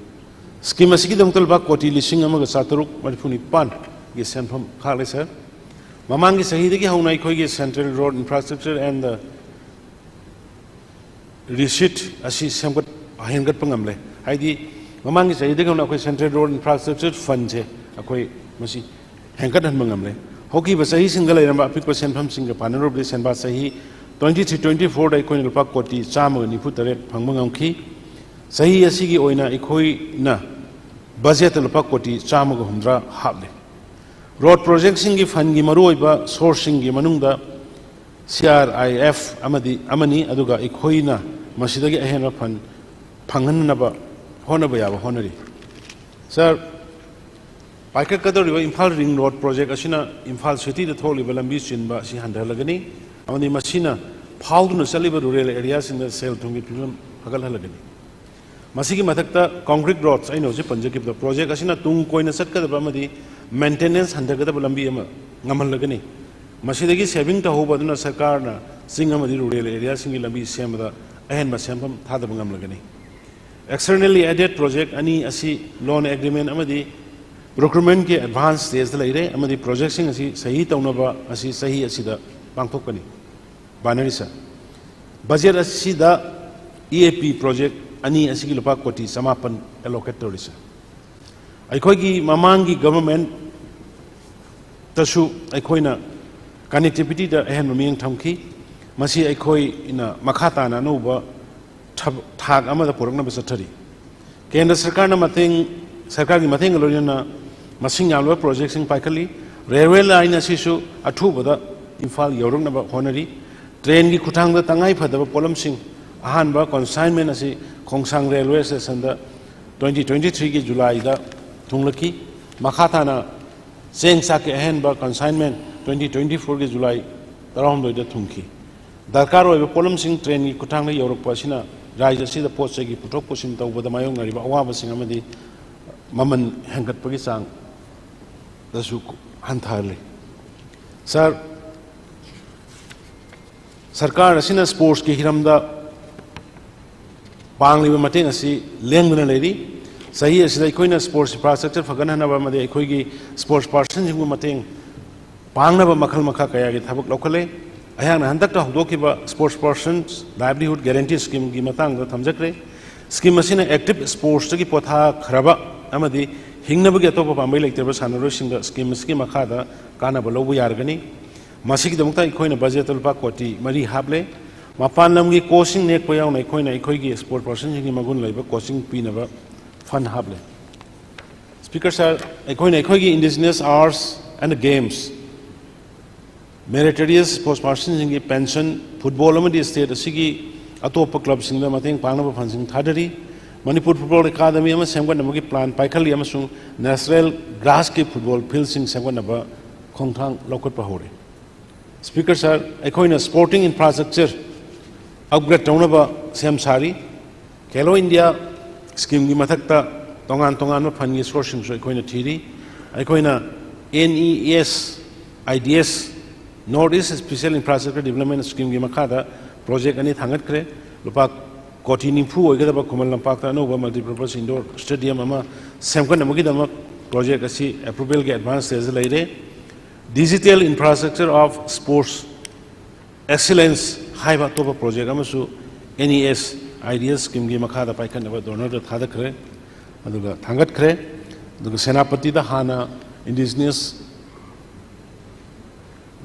ꯁ꯭ꯀꯤꯝ ꯑꯁꯤꯒꯤꯗꯃꯛꯇ ꯂꯨꯄꯥ ꯀꯣꯇꯤ ꯂꯤꯁꯤꯡ ꯑꯃꯒ ꯆꯥꯇꯔꯨꯛ ꯃꯔꯤꯐꯨ ꯅꯤꯄꯥꯟꯒꯤ ꯁꯦꯟꯐꯝ ꯈꯥꯛꯂꯦ, ꯁꯥꯔ꯫ ꯃꯃꯥꯡꯒꯤ ꯆꯍꯤꯗꯒꯤ ꯍꯧꯅ ꯑꯩꯈꯣꯏꯒꯤ Central Road Infrastructure and the Receipt ꯑꯁꯤ ꯁꯦꯝꯒꯠ-, ꯍꯦꯟꯒꯠꯄ ꯉꯝꯂꯦ꯫ ꯍꯥꯏꯗꯤ, ꯃꯃꯥꯡꯒꯤ ꯆꯍꯤꯗꯒꯤ ꯍꯧꯅ ꯑꯩꯈꯣꯏ Central Road Infrastructure Fundꯁꯦ ꯑꯩꯈꯣꯏ ꯃꯁꯤ ꯍꯦꯟꯒꯠꯍꯟꯕ ꯉꯝꯂꯦ꯫ ꯍꯧꯈꯤꯕ ꯆꯍꯤꯁꯤꯡꯗ ꯂꯩꯔꯝꯕ ꯑꯄꯤꯛꯄ ꯁꯦꯟꯐꯝꯁꯤꯡꯒ ꯄꯥꯟꯅꯔꯨꯕꯗ ꯁꯦꯟꯕꯥ ꯆꯍꯤ twenty three twenty fourꯗ ꯑꯩꯈꯣꯏꯅ ꯂꯨꯄꯥ ꯀꯣꯇꯤ ꯆꯥꯝꯃꯒ ꯅꯤꯐꯨ ꯇꯔꯦꯠ ꯐꯪꯕ ꯉꯝꯈꯤ꯫ ꯆꯍꯤ ꯑꯁꯤꯒꯤ ꯑꯣꯏꯅ ꯑꯩꯈꯣꯏꯅ ꯕꯖꯦꯠꯇ ꯂꯨꯄꯥ ꯀꯣꯇꯤ ꯆꯥꯝꯃꯒ ꯍꯨꯝꯗ꯭ꯔꯥ ꯍꯥꯞꯂꯦ꯫ ꯔꯣꯗ ꯄ꯭ꯔꯣꯖꯦꯛꯁꯤꯡꯒꯤ ꯐꯟꯒꯤ ꯃꯔꯨꯑꯣꯏꯕ ꯁꯣꯔꯁꯁꯤꯡꯒꯤ ꯃꯅꯨꯡꯗ ꯁꯤ ꯑꯥꯔ ꯑꯥꯏ ꯑꯦꯐ ꯑꯃꯗꯤ ꯑꯃꯅꯤ, ꯑꯗꯨꯒ ꯑꯩꯈꯣꯏꯅ ꯃꯁꯤꯗꯒꯤ ꯑꯍꯦꯟꯕ ꯐꯟ ꯐꯪꯍꯟꯅꯕ ꯍꯣꯠꯅꯕ ꯌꯥꯕ ꯍꯣꯠꯅꯔꯤ꯫ ꯁꯥꯔ, ꯄꯥꯏꯈꯠꯀꯗꯧꯔꯤꯕ ꯏꯝꯐꯥꯜ ꯔꯤꯡ ꯔꯣꯗ ꯄ꯭ꯔꯣꯖꯦꯛ ꯑꯁꯤꯅ ꯏꯝꯐꯥꯜ ꯁꯤꯇꯤꯗ ꯊꯣꯛꯂꯤꯕ ꯂꯝꯕꯤ ꯆꯤꯟꯕ ꯑꯁꯤ ꯍꯟꯊꯍꯜꯂꯒꯅꯤ ꯑꯃꯗꯤ ꯃꯁꯤꯅ ꯐꯥꯎꯗꯨꯅ ꯆꯠꯂꯤꯕ ꯔꯨꯔꯦꯜ ꯑꯦꯔꯤꯌꯥꯁꯤꯡꯗ ꯁꯦꯜ ꯊꯨꯝꯒꯤ ꯐꯤꯕꯝ ꯐꯒꯠꯍꯜꯂꯒꯅꯤ꯫ ꯃꯁꯤꯒꯤ ꯃꯊꯛꯇ concrete roads ꯑꯩꯅ ꯍꯧꯖꯤꯛ ꯄꯟꯖꯈꯤꯕꯗꯣ, project ꯑꯁꯤꯅ ꯇꯨꯡ ꯀꯣꯏꯅ ꯆꯠꯀꯗꯕ ꯑꯃꯗꯤ maintenance ꯍꯟꯊꯒꯗꯕ ꯂꯝꯕꯤ ꯑꯃ ꯉꯝꯍꯜꯂꯒꯅꯤ꯫ ꯃꯁꯤꯗꯒꯤ saving ꯇꯧꯍꯧꯕ ꯑꯗꯨꯅ ꯁꯔꯀꯥꯔꯅ ꯆꯤꯡ ꯑꯃꯗꯤ rural areaꯁꯤꯡꯒꯤ ꯂꯝꯕꯤ ꯁꯦꯝꯕꯗ ꯑꯍꯦꯟꯕ ꯁꯦꯟꯐꯝ ꯊꯥꯗꯕ ꯉꯝꯂꯒꯅꯤ꯫ Externally aided project ꯑꯅꯤ ꯑꯁꯤ loan agreement ꯑꯃꯗꯤ procurementꯀꯤ advance stageꯇ ꯂꯩꯔꯦ ꯑꯃꯗꯤ projectꯁꯤꯡ ꯑꯁꯤ ꯁꯍꯤ ꯇꯧꯅꯕ ꯑꯁꯤ ꯆꯍꯤ ꯑꯁꯤꯗ ꯄꯥꯡꯊꯣꯛꯀꯅꯤ꯫ ꯕꯥꯏꯅꯔꯤ ꯁꯥꯔ, budget ꯑꯁꯤꯗ E A P project ꯑꯅꯤ ꯑꯁꯤꯒꯤ ꯂꯨꯄꯥ ꯀꯣꯇꯤ ꯆꯃꯥꯄꯟ allocate ꯇꯧꯔꯤ ꯁꯥꯔ꯫ ꯑꯩꯈꯣꯏꯒꯤ ꯃꯃꯥꯡꯒꯤ governmentꯇꯁꯨ ꯑꯩꯈꯣꯏꯅ connectivityꯗ ꯑꯍꯦꯟꯕ ꯃꯤꯠꯌꯦꯡ ꯊꯝꯈꯤ꯫ ꯃꯁꯤ ꯑꯩꯈꯣꯏꯅ ꯃꯈꯥ ꯇꯥꯅ ꯑꯅꯧꯕ ꯊꯕ-, ꯊꯥꯛ ꯑꯃꯗ ꯄꯨꯔꯛꯅꯕ ꯆꯠꯊꯔꯤ꯫ ꯀꯦꯟꯗ꯭ꯔ ꯁꯔꯀꯥꯔꯅ ꯃꯇꯦꯡ, ꯁꯔꯀꯥꯔꯒꯤ ꯃꯇꯦꯡꯒ ꯂꯣꯏꯅꯅ ꯃꯁꯤꯡ ꯌꯥꯝꯂꯕ projectꯁꯤꯡ ꯄꯥꯏꯈꯠꯂꯤ꯫ Railway line ꯑꯁꯤꯁꯨ ꯑꯊꯨꯕꯗ ꯏꯝꯐꯥꯜ ꯌꯧꯔꯛꯅꯕ ꯍꯣꯠꯅꯔꯤ꯫ Trainꯒꯤ ꯈꯨꯠꯊꯥꯡꯗ ꯇꯉꯥꯏ ꯐꯗꯕ ꯄꯣꯠꯂꯝꯁꯤꯡ, ꯑꯍꯥꯟꯕ consignment ꯑꯁꯤ ꯈꯣꯡꯁꯥꯡ railway stationꯗ twenty twenty threeꯒꯤ Julyꯗ ꯊꯨꯡꯂꯛꯈꯤ꯫ ꯃꯈꯥ ꯇꯥꯅ ꯆꯦꯡ ꯆꯥꯛꯀꯤ ꯑꯍꯦꯟꯕ consignment twenty twenty fourꯒꯤ July ꯇꯔꯥꯍꯨꯝꯗꯣꯏꯗ ꯊꯨꯡꯈꯤ꯫ ꯗꯔꯀꯥꯔ ꯑꯣꯏꯕ ꯄꯣꯠꯂꯝꯁꯤꯡ trainꯒꯤ ꯈꯨꯠꯊꯥꯡꯗ ꯌꯧꯔꯛꯄ ꯑꯁꯤꯅ ꯔꯥꯖ꯭ꯌ ꯑꯁꯤꯗ ꯄꯣꯠ ꯆꯩꯒꯤ ꯄꯨꯊꯣꯛ ꯄꯨꯁꯤꯟ ꯇꯧꯕꯗ ꯃꯥꯌꯣꯛꯅꯔꯤꯕ ꯑꯋꯥꯕꯁꯤꯡ ꯑꯃꯗꯤ ꯃꯃꯜ ꯍꯦꯟꯒꯠꯄꯒꯤ ꯆꯥꯡꯗꯁꯨ ꯍꯟꯊꯍꯜꯂꯤ꯫ ꯁꯥꯔ, ꯁꯔꯀꯥꯔ ꯑꯁꯤꯅ sportsꯀꯤ ꯍꯤꯔꯝꯗ ꯄꯥꯡꯂꯤꯕ ꯃꯇꯦꯡ ꯑꯁꯤ ꯂꯦꯡꯗꯅ ꯂꯩꯔꯤ꯫ ꯆꯍꯤ ꯑꯁꯤꯗ ꯑꯩꯈꯣꯏꯅ sports infrastructure ꯐꯒꯠꯍꯟꯅꯕ ꯑꯃꯗꯤ ꯑꯩꯈꯣꯏꯒꯤ sports personꯁꯤꯡꯕꯨ ꯃꯇꯦꯡ ꯄꯥꯡꯅꯕ ꯃꯈꯜ ꯃꯈꯥ ꯀꯌꯥꯒꯤ ꯊꯕꯛ ꯂꯧꯈꯠꯂꯦ꯫ ꯑꯩꯍꯥꯛꯅ ꯍꯟꯗꯛꯇ ꯍꯧꯗꯣꯛꯈꯤꯕ sports persons livelihood guarantee schemeꯒꯤ ꯃꯇꯥꯡꯗ ꯊꯝꯖꯈ꯭ꯔꯦ꯫ Scheme ꯑꯁꯤꯅ active sportsꯇꯒꯤ ꯄꯣꯊꯥꯈ꯭ꯔꯕ ꯑꯃꯗꯤ ꯍꯤꯡꯅꯕꯒꯤ ꯑꯇꯣꯞꯄ ꯄꯥꯝꯕꯩ ꯂꯩꯇ꯭ꯔꯕ ꯁꯥꯟꯅꯔꯣꯏꯁꯤꯡꯗ scheme ꯑꯁꯤꯒꯤ ꯃꯈꯥꯗ ꯀꯥꯟꯅꯕ ꯂꯧꯕ ꯌꯥꯔꯒꯅꯤ꯫ ꯃꯁꯤꯒꯤꯗꯃꯛꯇ ꯑꯩꯈꯣꯏꯅ budgetꯇ ꯂꯨꯄꯥ ꯀꯣꯇꯤ ꯃꯔꯤ ꯍꯥꯞꯂꯦ꯫ ꯃꯄꯥꯟ ꯂꯝꯒꯤ coachꯁꯤꯡ ꯅꯦꯛꯄ ꯌꯥꯎꯅ ꯑꯩꯈꯣꯏꯅ ꯑꯩꯈꯣꯏꯒꯤ sports personꯁꯤꯡꯒꯤ ꯃꯒꯨꯟ ꯂꯩꯕ coaching ꯄꯤꯅꯕ fund ꯍꯥꯞꯂꯦ꯫ Speaker Sir, ꯑꯩꯈꯣꯏꯅ ꯑꯩꯈꯣꯏꯒꯤ indigenous arts and games, meritorious sports personꯁꯤꯡꯒꯤ pension, football ꯑꯃꯗꯤ state ꯑꯁꯤꯒꯤ ꯑꯇꯣꯞꯄ clubꯁꯤꯡꯗ ꯃꯇꯦꯡ ꯄꯥꯡꯅꯕ fundꯁꯤꯡ ꯊꯥꯗꯔꯤ꯫ ꯃꯅꯤꯄꯨꯔ Football Academy ꯑꯃ ꯁꯦꯝꯒꯠꯅꯕꯒꯤ plan ꯄꯥꯏꯈꯠꯂꯤ ꯑꯃꯁꯨꯡ natural grassꯀꯤ football fieldꯁꯤꯡ ꯁꯦꯝꯒꯠꯅꯕ ꯈꯣꯡꯊꯥꯡ ꯂꯧꯈꯠꯄ ꯍꯧꯔꯦ꯫ Speaker Sir, ꯑꯩꯈꯣꯏꯅ sporting infrastructure upgrade ꯇꯧꯅꯕ ꯁꯦꯝ ꯁꯥꯔꯤ꯫ Khelo India ꯁ꯭ꯀꯤꯝꯒꯤ ꯃꯊꯛꯇ ꯇꯣꯉꯥꯟ ꯇꯣꯉꯥꯟꯕ ꯐꯟꯒꯤ ꯁꯣꯔꯁꯁꯤꯡꯁꯨ ꯑꯩꯈꯣꯏꯅ ꯊꯤꯔꯤ꯫ ꯑꯩꯈꯣꯏꯅ N E S I D S, North East Special Infrastructure Development Scheme ꯒꯤ ꯃꯈꯥꯗ ꯄ꯭ꯔꯣꯖꯦꯛ ꯑꯅꯤ ꯊꯥꯡꯒꯠꯈ꯭ꯔꯦ꯫ ꯂꯨꯄꯥ ꯀꯣꯇꯤ ꯅꯤꯐꯨ ꯑꯣꯏꯒꯗꯕ ꯈꯨꯃꯟ ꯂꯝꯄꯥꯛꯇ ꯑꯅꯧꯕ multipurpose indoor stadium ꯑꯃ ꯁꯦꯝꯒꯠꯅꯕꯒꯤꯗꯃꯛ ꯄ꯭ꯔꯣꯖꯦꯛ ꯑꯁꯤ ꯑꯦꯄ꯭ꯔꯨꯚꯦꯜꯒꯤ ꯑꯦꯗꯚꯥꯟꯁ ꯁ꯭ꯇꯦꯖꯇ ꯂꯩꯔꯦ꯫ Digital Infrastructure of Sports Excellence ꯍꯥꯏꯕ ꯑꯇꯣꯞꯄ ꯄ꯭ꯔꯣꯖꯦꯛ ꯑꯃꯁꯨ N E S I D S ꯁ꯭ꯀꯤꯝꯒꯤ ꯃꯈꯥꯗ ꯄꯥꯏꯈꯠꯅꯕ ꯗꯣꯅꯔꯗ ꯊꯥꯗꯈ꯭ꯔꯦ, ꯑꯗꯨꯒ ꯊꯥꯡꯒꯠꯈ꯭ꯔꯦ꯫ ꯑꯗꯨꯒ ꯁꯦꯅꯥꯄꯇꯤꯗ ꯍꯥꯟꯅ ꯏꯟꯗꯤꯖꯤꯅꯁ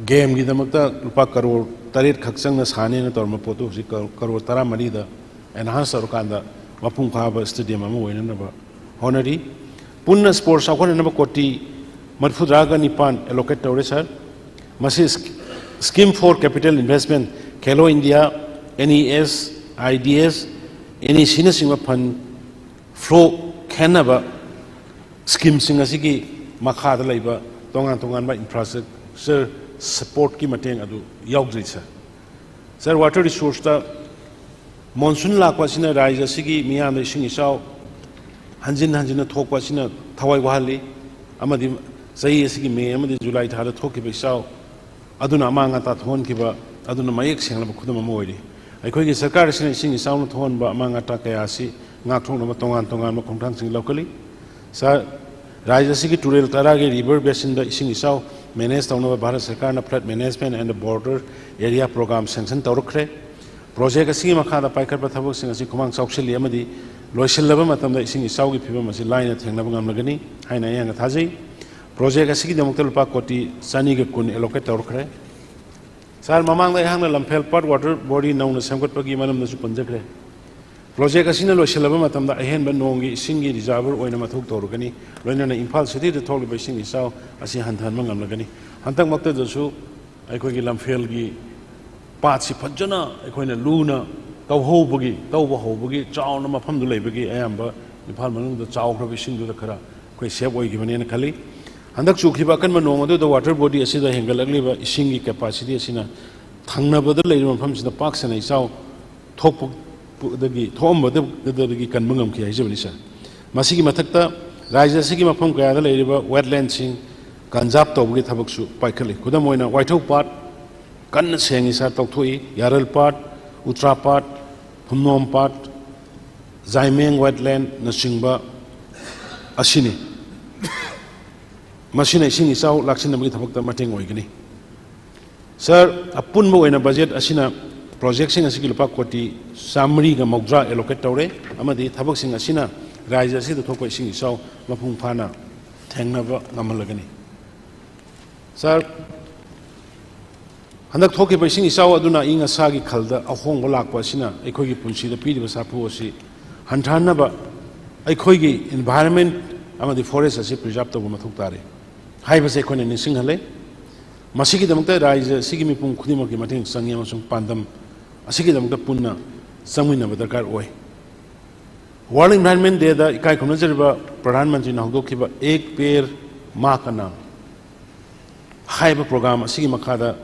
ꯒꯦꯝꯒꯤꯗꯃꯛꯇ ꯂꯨꯄꯥ ꯀꯔꯣꯔ ꯇꯔꯦꯠ ꯈꯛ ꯆꯪꯅ ꯁꯥꯅꯦꯅ ꯇꯧꯔꯝꯕ ꯄꯣꯠꯇꯨ ꯍꯧꯖꯤꯛ ꯀꯔꯣꯔ ꯇꯔꯥꯃꯔꯤꯗ ꯑꯦꯟꯍꯥꯟꯁ ꯇꯧꯔꯀꯥꯟꯗ ꯃꯄꯨꯡ ꯐꯥꯕ ꯁ꯭ꯇꯦꯗꯤꯌꯝ ꯑꯃ ꯑꯣꯏꯅꯅꯕ ꯍꯣꯠꯅꯔꯤ꯫ ꯄꯨꯟꯅ ꯁ꯭ꯄꯣꯔꯠꯁ ꯆꯥꯎꯈꯠꯅꯅꯕ ꯀꯣꯇꯤ ꯃꯔꯤꯐꯨꯇꯔꯥꯒ ꯅꯤꯄꯥꯟ ꯑꯦꯂꯣꯀꯦꯠ ꯇꯧꯔꯦ, ꯁꯥꯔ꯫ ꯃꯁꯤ Scheme for Capital Investment, Khelo India, N E S I D S, N E C ꯅꯆꯤꯡꯕ ꯐꯟ ꯐ꯭ꯂꯣ ꯈꯦꯟꯅꯕ ꯁ꯭ꯀꯤꯝꯁꯤꯡ ꯑꯁꯤꯒꯤ ꯃꯈꯥꯗ ꯂꯩꯕ ꯇꯣꯉꯥꯟ ꯇꯣꯉꯥꯟꯕ ꯏꯟꯐ꯭ꯔꯥꯁ꯭ꯇ꯭ꯔꯛꯆꯔ ꯁꯄꯣꯔꯠꯀꯤ ꯃꯇꯦꯡ ꯑꯗꯨ ꯌꯥꯎꯖꯩ, ꯁꯥꯔ꯫ ꯁꯥꯔ, ꯋꯥꯇꯔ ꯔꯤꯁꯣꯔꯁꯇ ꯃꯣꯟꯁꯨꯟ ꯂꯥꯛꯄ ꯑꯁꯤꯅ ꯔꯥꯖ꯭ꯌ ꯑꯁꯤꯒꯤ ꯃꯤꯌꯥꯝꯗ ꯏꯁꯤꯡ ꯏꯆꯥꯎ ꯍꯟꯖꯤꯟ ꯍꯟꯖꯤꯟꯅ ꯊꯣꯛꯄ ꯑꯁꯤꯅ ꯊꯋꯥꯏ ꯋꯥꯍꯜꯂꯤ ꯑꯃꯗꯤ ꯆꯍꯤ ꯑꯁꯤꯒꯤ ꯃꯦ ꯑꯃꯗꯤ ꯖꯨꯂꯥꯏ ꯊꯥꯗ ꯊꯣꯛꯈꯤꯕ ꯏꯆꯥꯎ ꯑꯗꯨꯅ ꯑꯃꯥꯡ ꯑꯇꯥ ꯊꯣꯛꯍꯟꯈꯤꯕ ꯑꯗꯨꯅ ꯃꯌꯦꯛ ꯁꯦꯡꯂꯕ ꯈꯨꯗꯝ ꯑꯃ ꯑꯣꯏꯔꯤ꯫ ꯑꯩꯈꯣꯏꯒꯤ ꯁꯔꯀꯥꯔ ꯑꯁꯤꯅ ꯏꯁꯤꯡ ꯏꯆꯥꯎꯅ ꯊꯣꯛꯍꯟꯕ ꯑꯃꯥꯡ ꯑꯇꯥ ꯀꯌꯥ ꯑꯁꯤ ꯉꯥꯛꯊꯣꯛꯅꯕ ꯇꯣꯉꯥꯟ ꯇꯣꯉꯥꯟꯕ ꯈꯣꯡꯊꯥꯡꯁꯤꯡ ꯂꯧꯈꯠꯂꯤ꯫ ꯁꯥꯔ, ꯔꯥꯖ꯭ꯌ ꯑꯁꯤꯒꯤ ꯇꯨꯔꯦꯜ ꯇꯔꯥꯒꯤ ꯔꯤꯚꯔ ꯕꯦꯁꯤꯟꯗ ꯏꯁꯤꯡ ꯏꯆꯥꯎ ꯃꯦꯅꯦꯖ ꯇꯧꯅꯕ ꯚꯥꯔꯠ ꯁꯔꯀꯥꯔꯅ Flood Management and Border Area Program sanction ꯇꯧꯔꯛꯈ꯭ꯔꯦ꯫ ꯄ꯭ꯔꯣꯖꯦꯛ ꯑꯁꯤꯒꯤ ꯃꯈꯥꯗ ꯄꯥꯏꯈꯠꯄ ꯊꯕꯛꯁꯤꯡ ꯑꯁꯤ ꯈꯨꯃꯥꯡ ꯆꯥꯎꯁꯤꯜꯂꯤ ꯑꯃꯗꯤ ꯂꯣꯏꯁꯤꯜꯂꯕ ꯃꯇꯝꯗ ꯏꯁꯤꯡ ꯏꯆꯥꯎꯒꯤ ꯐꯤꯕꯝ ꯑꯁꯤ ꯂꯥꯏꯅ ꯊꯦꯡꯅꯕ ꯉꯝꯂꯒꯅꯤ ꯍꯥꯏꯅ ꯑꯩꯍꯥꯛꯅ ꯊꯥꯖꯩ꯫ ꯄ꯭ꯔꯣꯖꯦꯛ ꯑꯁꯤꯒꯤꯗꯃꯛꯇ ꯂꯨꯄꯥ ꯀꯣꯇꯤ ꯆꯅꯤꯒ ꯀꯨꯟ ꯑꯦꯂꯣꯀꯦꯠ ꯇꯧꯔꯛꯈ꯭ꯔꯦ꯫ ꯁꯥꯔ, ꯃꯃꯥꯡꯗ ꯑꯩꯍꯥꯛꯅ ꯂꯝꯐꯦꯜ ꯄꯥꯠ ꯋꯥꯇꯔ ꯕꯣꯗꯤ ꯅꯧꯅ ꯁꯦꯝꯒꯠꯄꯒꯤ ꯃꯔꯝꯗꯁꯨ ꯄꯟꯖꯈ꯭ꯔꯦ꯫ ꯄ꯭ꯔꯣꯖꯦꯛ ꯑꯁꯤꯅ ꯂꯣꯏꯁꯤꯜꯂꯕ ꯃꯇꯝꯗ ꯑꯍꯦꯟꯕ ꯅꯣꯡꯒꯤ ꯏꯁꯤꯡꯒꯤ ꯔꯤꯖꯥꯔꯚꯔ ꯑꯣꯏꯅ ꯃꯊꯧ ꯇꯧꯔꯒꯅꯤ, ꯂꯣꯏꯅꯅ ꯏꯝꯐꯥꯜ ꯁꯤꯇꯤꯗ ꯊꯣꯛꯂꯤꯕ ꯏꯁꯤꯡ ꯏꯆꯥꯎ ꯑꯁꯤ ꯍꯟꯊꯍꯟꯕ ꯉꯝꯂꯒꯅꯤ꯫ ꯍꯟꯗꯛꯃꯛꯇꯗꯁꯨ ꯑꯩꯈꯣꯏꯒꯤ ꯂꯝꯐꯦꯜꯒꯤ ꯄꯥꯠꯁꯤ ꯐꯖꯅ ꯑꯩꯈꯣꯏꯅ ꯂꯨꯅ ꯇꯧꯍꯧꯕꯒꯤ, ꯇꯧꯕ ꯍꯧꯕꯒꯤ ꯆꯥꯎꯅ ꯃꯐꯝꯗꯨ ꯂꯩꯕꯒꯤ ꯑꯌꯥꯝꯕ ꯏꯝꯐꯥꯜ ꯃꯅꯨꯡꯗ ꯆꯥꯎꯈ꯭ꯔꯕ ꯏꯁꯤꯡꯗꯨꯗ ꯈꯔ ꯑꯩꯈꯣꯏ ꯁꯦꯞ ꯑꯣꯏꯈꯤꯕꯅꯦꯅ ꯈꯜꯂꯤ꯫ ꯍꯟꯗꯛ ꯆꯨꯈꯤꯕ ꯑꯀꯟꯕ ꯅꯣꯡ ꯑꯗꯨꯗ ꯋꯥꯇꯔ ꯕꯣꯗꯤ ꯑꯁꯤꯗ ꯍꯦꯟꯒꯠꯂꯛꯂꯤꯕ ꯏꯁꯤꯡꯒꯤ ꯀꯦꯄꯥꯁꯤꯇꯤ ꯑꯁꯤꯅ ꯊꯪꯅꯕꯗ ꯂꯩꯔꯤꯕ ꯃꯐꯝꯁꯤꯗ ꯄꯥꯛ ꯁꯟꯅ ꯏꯆꯥꯎ ꯊꯣꯛꯄ ꯗꯒꯤ ꯊꯣꯛꯑꯝꯕꯗꯒꯤ ꯀꯟꯕ ꯉꯝꯈꯤ ꯍꯥꯏꯖꯕꯅꯤ, ꯁꯥꯔ꯫ ꯃꯁꯤꯒꯤ ꯃꯊꯛꯇ ꯔꯥꯖ꯭ꯌ ꯑꯁꯤꯒꯤ ꯃꯐꯝ ꯀꯌꯥꯗ ꯂꯩꯔꯤꯕ wetlandꯁꯤꯡ conserve ꯇꯧꯕꯒꯤ ꯊꯕꯛꯁꯨ ꯄꯥꯏꯈꯠꯂꯤ꯫ ꯈꯨꯗꯝ ꯑꯣꯏꯅ, ꯋꯥꯏꯊꯧ ꯄꯥꯠ ꯀꯟꯅ ꯁꯦꯡꯉꯤ, ꯁꯥꯔ, ꯇꯧꯊꯣꯛꯏ꯫ ꯌꯥꯔꯜ ꯄꯥꯠ, ꯎꯇ꯭ꯔꯥ ꯄꯥꯠ, ꯐꯨꯝꯅꯣꯝ ꯄꯥꯠ, ꯖꯥꯏꯃꯦꯡ wetlandꯅꯆꯤꯡꯕ ꯑꯁꯤꯅꯤ꯫ ꯃꯁꯤꯅ ꯏꯁꯤꯡ ꯏꯆꯥꯎ ꯂꯥꯛꯁꯤꯟꯅꯕꯒꯤ ꯊꯕꯛꯇ ꯃꯇꯦꯡ ꯑꯣꯏꯒꯅꯤ꯫ ꯁꯥꯔ, ꯑꯄꯨꯟꯕ ꯑꯣꯏꯅ ꯕꯖꯦꯠ ꯑꯁꯤꯅ ꯄ꯭ꯔꯣꯖꯦꯛꯁꯤꯡ ꯑꯁꯤꯒꯤ ꯂꯨꯄꯥ ꯀꯣꯇꯤ ꯆꯥꯃꯔꯤꯒ ꯃꯧꯗ꯭ꯔꯥ allocate ꯇꯧꯔꯦ, ꯑꯃꯗꯤ ꯊꯕꯛꯁꯤꯡ ꯑꯁꯤꯅ ꯔꯥꯖ꯭ꯌ ꯑꯁꯤꯗ ꯊꯣꯛꯄ ꯏꯁꯤꯡ ꯏꯆꯥꯎ ꯃꯄꯨꯡ ꯐꯥꯅ ꯊꯦꯡꯅꯕ ꯉꯝꯍꯜꯂꯒꯅꯤ꯫ ꯁꯥꯔ, ꯍꯟꯗꯛ ꯊꯣꯛꯈꯤꯕ ꯏꯁꯤꯡ ꯏꯆꯥꯎ ꯑꯗꯨꯅ ꯑꯏꯪ ꯑꯁꯥꯒꯤ ꯈꯜꯗ ꯑꯍꯣꯡꯕ ꯂꯥꯛꯄ ꯑꯁꯤꯅ ꯑꯩꯈꯣꯏꯒꯤ ꯄꯨꯟꯁꯤꯗ ꯄꯤꯔꯤꯕ ꯁꯥꯐꯨ ꯑꯁꯤ ꯍꯟꯊꯍꯟꯅꯕ ꯑꯩꯈꯣꯏꯒꯤ environment ꯑꯃꯗꯤ forest ꯑꯁꯤ preserve ꯇꯧꯕ ꯃꯊꯧ ꯇꯥꯔꯦ ꯍꯥꯏꯕꯁꯦ ꯑꯩꯈꯣꯏꯅ ꯅꯤꯡꯁꯤꯡꯍꯜꯂꯦ꯫ ꯃꯁꯤꯒꯤꯗꯃꯛꯇ ꯔꯥꯖ꯭ꯌ ꯑꯁꯤꯒꯤ ꯃꯤꯄꯨꯝ ꯈꯨꯗꯤꯡꯃꯛꯀꯤ ꯃꯇꯦꯡ ꯆꯪꯏ ꯑꯃꯁꯨꯡ ꯄꯥꯟꯗꯝ ꯑꯁꯤꯒꯤꯗꯃꯛꯇ ꯄꯨꯟꯅ ꯆꯪꯃꯤꯟꯅꯕ ꯗꯔꯀꯥꯔ ꯑꯣꯏ꯫ World Environment Dayꯗ ꯏꯀꯥꯏ ꯈꯨꯝꯅꯖꯔꯤꯕ ꯄ꯭ꯔꯙꯥꯟ ꯃꯟꯇ꯭ꯔꯤꯅ ꯍꯧꯗꯣꯛꯈꯤꯕ ꯑꯦꯛ ꯄꯦꯔ ꯃꯥ ꯀ ꯅꯥꯝ ꯍꯥꯏꯕ program ꯑꯁꯤꯒꯤ ꯃꯈꯥꯗ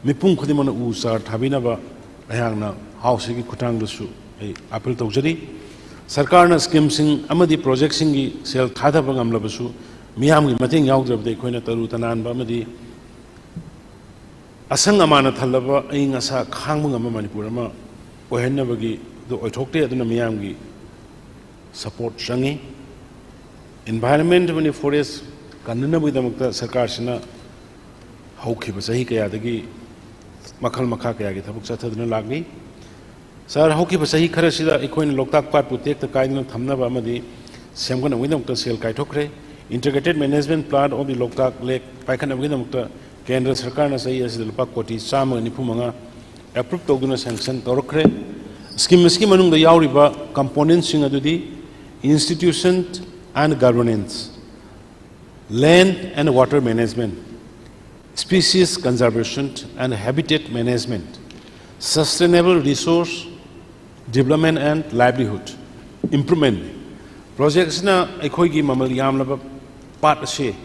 ꯃꯤꯄꯨꯝ ꯈꯨꯗꯤꯡꯃꯛꯅ ꯎ ꯆꯥꯔ ꯊꯥꯕꯤꯅꯕ ꯑꯩꯍꯥꯛꯅ Houseꯁꯤꯒꯤ ꯈꯨꯠꯊꯥꯡꯗꯁꯨ ꯑꯩ appeal ꯇꯧꯖꯔꯤ꯫ ꯁꯔꯀꯥꯔꯅ schemeꯁꯤꯡ ꯑꯃꯗꯤ projectꯁꯤꯡꯒꯤ ꯁꯦꯜ ꯊꯥꯗꯕ ꯉꯝꯂꯕꯁꯨ, ꯃꯤꯌꯥꯝꯒꯤ ꯃꯇꯦꯡ ꯌꯥꯎꯗ꯭ꯔꯕꯗꯤ ꯑꯩꯈꯣꯏꯅ ꯇꯔꯨ ꯇꯅꯥꯟꯕ ꯑꯃꯗꯤ ꯑꯁꯪ ꯑꯃꯥꯟꯅ ꯊꯜꯂꯕ ꯑꯏꯪ ꯑꯁꯥ ꯈꯥꯡꯕ ꯉꯝꯕ ꯃꯅꯤꯄꯨꯔ ꯑꯃ ꯑꯣꯏꯍꯟꯅꯕꯒꯤꯗꯨ ꯑꯣꯏꯊꯣꯛꯇꯦ꯫ ꯑꯗꯨꯅ ꯃꯤꯌꯥꯝꯒꯤ support ꯆꯪꯉꯤ꯫ Environment ꯑꯃꯗꯤ forest ꯀꯟꯅꯅꯕꯒꯤꯗꯃꯛꯇ ꯁꯔꯀꯥꯔꯁꯤꯅ ꯍꯧꯈꯤꯕ ꯆꯍꯤ ꯀꯌꯥꯗꯒꯤ ꯃꯈꯜ ꯃꯈꯥ ꯀꯌꯥꯒꯤ ꯊꯕꯛ ꯆꯠꯊꯗꯨꯅ ꯂꯥꯛꯂꯤ꯫ ꯁꯥꯔ, ꯍꯧꯈꯤꯕ ꯆꯍꯤ ꯈꯔꯁꯤꯗ ꯑꯩꯈꯣꯏꯅ ꯂꯣꯛꯇꯥꯛ ꯄꯥꯠꯄꯨ ꯇꯦꯛꯇ ꯀꯥꯏꯗꯅ ꯊꯝꯅꯕ ꯑꯃꯗꯤ ꯁꯦꯝꯒꯠꯅꯕꯒꯤꯗꯃꯛꯇ ꯁꯦꯜ ꯀꯥꯏꯊꯣꯛꯈ꯭ꯔꯦ꯫ Integrated Management Plan of the Loktak Lake ꯄꯥꯏꯈꯠꯅꯕꯒꯤꯗꯃꯛꯇ ꯀꯦꯟꯗ꯭ꯔ ꯁꯔꯀꯥꯔꯅ ꯆꯍꯤ ꯑꯁꯤꯗ ꯂꯨꯄꯥ ꯀꯣꯇꯤ ꯆꯥꯝꯃꯒ ꯅꯤꯐꯨ ꯃꯉꯥ approve ꯇꯧꯗꯨꯅ sanction ꯇꯧꯔꯛꯈ꯭ꯔꯦ꯫ Scheme ꯑꯁꯤꯒꯤ ꯃꯅꯨꯡꯗ ꯌꯥꯎꯔꯤꯕ componentꯁꯤꯡ ꯑꯗꯨꯗꯤ institution and governance, land and water management, species conservation and habitat management, sustainable resource development and livelihood improvement꯫ Project ꯑꯁꯤꯅ ꯑꯩꯈꯣꯏꯒꯤ ꯃꯃꯜ ꯌꯥꯝꯂꯕ ꯄꯥꯠ ꯑꯁꯤ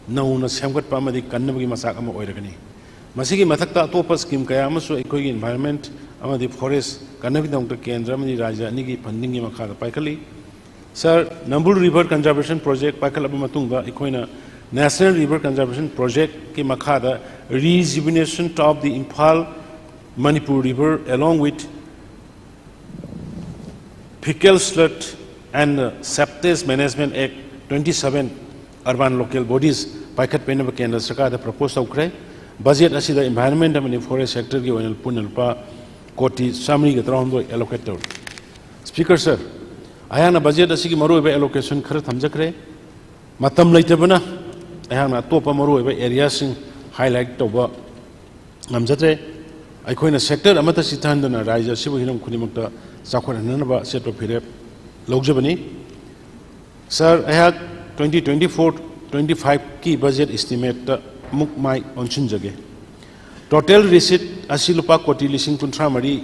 ꯅꯧꯅ ꯁꯦꯝꯒꯠꯄ ꯑꯃꯗꯤ ꯀꯟꯅꯕꯒꯤ ꯃꯆꯥꯛ ꯑꯃ ꯑꯣꯏꯔꯒꯅꯤ꯫ ꯃꯁꯤꯒꯤ ꯃꯊꯛꯇ ꯑꯇꯣꯞꯄ ꯁ꯭ꯀꯤꯝ ꯀꯌꯥ ꯑꯃꯁꯨ ꯑꯩꯈꯣꯏꯒꯤ ꯏꯟꯚꯥꯏꯔꯟꯃꯦꯟꯠ ꯑꯃꯗꯤ ꯐꯣꯔꯦꯁ꯭ꯠ ꯀꯟꯅꯕꯒꯤꯗꯃꯛꯇ ꯀꯦꯟꯗ꯭ꯔ ꯑꯃꯗꯤ ꯔꯥꯖ꯭ꯌ ꯑꯅꯤꯒꯤ ꯐꯟꯗꯤꯡꯒꯤ ꯃꯈꯥꯗ ꯄꯥꯏꯈꯠꯂꯤ꯫ ꯁꯥꯔ, ꯅꯝꯕꯨꯜ ꯔꯤꯚꯔ ꯀꯟꯖꯥꯔꯕꯦꯁꯟ ꯄ꯭ꯔꯣꯖꯦꯛ ꯄꯥꯏꯈꯠꯂꯕ ꯃꯇꯨꯡꯗ ꯑꯩꯈꯣꯏꯅ National River Conservation Projectꯀꯤ ꯃꯈꯥꯗ Rejuvenation of the Imphal Manipur River along with Fecal Sludge and Septage Management Act twenty seven Urban Local Bodies ꯄꯥꯏꯈꯠꯄꯤꯅꯕ ꯀꯦꯟꯗ꯭ꯔ ꯁꯔꯀꯥꯔꯗ ꯄ꯭ꯔꯄꯣꯖ ꯇꯧꯈ꯭ꯔꯦ꯫ ꯕꯖꯦꯠ ꯑꯁꯤꯗ ꯏꯟꯚꯥꯏꯔꯟꯃꯦꯟꯠ ꯑꯃꯗꯤ ꯐꯣꯔꯦꯁ꯭ꯠ ꯁꯦꯛꯇꯔꯒꯤ ꯑꯣꯏꯅ ꯄꯨꯟꯅ ꯂꯨꯄꯥ ꯀꯣꯇꯤ ꯆꯥꯃꯔꯤꯒ ꯇꯔꯥꯍꯨꯝꯗꯣꯏ ꯑꯦꯂꯣꯀꯦꯠ ꯇꯧꯔꯤ꯫ ꯁ꯭ꯄꯤꯀꯔ ꯁꯥꯔ, ꯑꯩꯍꯥꯛꯅ ꯕꯖꯦꯠ ꯑꯁꯤꯒꯤ ꯃꯔꯨꯑꯣꯏꯕ ꯑꯦꯂꯣꯀꯦꯁꯟ ꯈꯔ ꯊꯝꯖꯈ꯭ꯔꯦ꯫ ꯃꯇꯝ ꯂꯩꯇꯕꯅ ꯑꯩꯍꯥꯛꯅ ꯑꯇꯣꯞꯄ ꯃꯔꯨꯑꯣꯏꯕ ꯑꯦꯔꯤꯌꯥꯁꯤꯡ ꯍꯥꯏꯂꯥꯏꯠ ꯇꯧꯕ ꯉꯝꯖꯗ꯭ꯔꯦ꯫ ꯑꯩꯈꯣꯏꯅ ꯁꯦꯛꯇꯔ ꯑꯃꯠꯇ ꯆꯤꯠꯊꯍꯟꯗꯅ ꯔꯥꯖ꯭ꯌ ꯑꯁꯤꯕꯨ ꯍꯤꯔꯝ ꯈꯨꯗꯤꯡꯃꯛꯇ ꯆꯥꯎꯈꯠꯍꯟꯅꯅꯕ ꯑꯆꯦꯠꯄ ꯐꯤꯔꯦꯞ ꯂꯧꯖꯕꯅꯤ꯫ ꯁꯥꯔ, ꯑꯩꯍꯥꯛ twenty twenty-four twenty-fiveꯀꯤ ꯕꯖꯦꯠ ꯏꯁꯇꯤꯃꯦꯠꯇ ꯑꯃꯨꯛ ꯃꯥꯏ ꯑꯣꯟꯁꯤꯟꯖꯒꯦ꯫ ꯇꯣꯇꯦꯜ ꯔꯤꯁꯤꯠ ꯑꯁꯤ ꯂꯨꯄꯥ ꯀꯣꯇꯤ ꯂꯤꯁꯤꯡ ꯀꯨꯟꯊ꯭ꯔꯥ ꯃꯔꯤ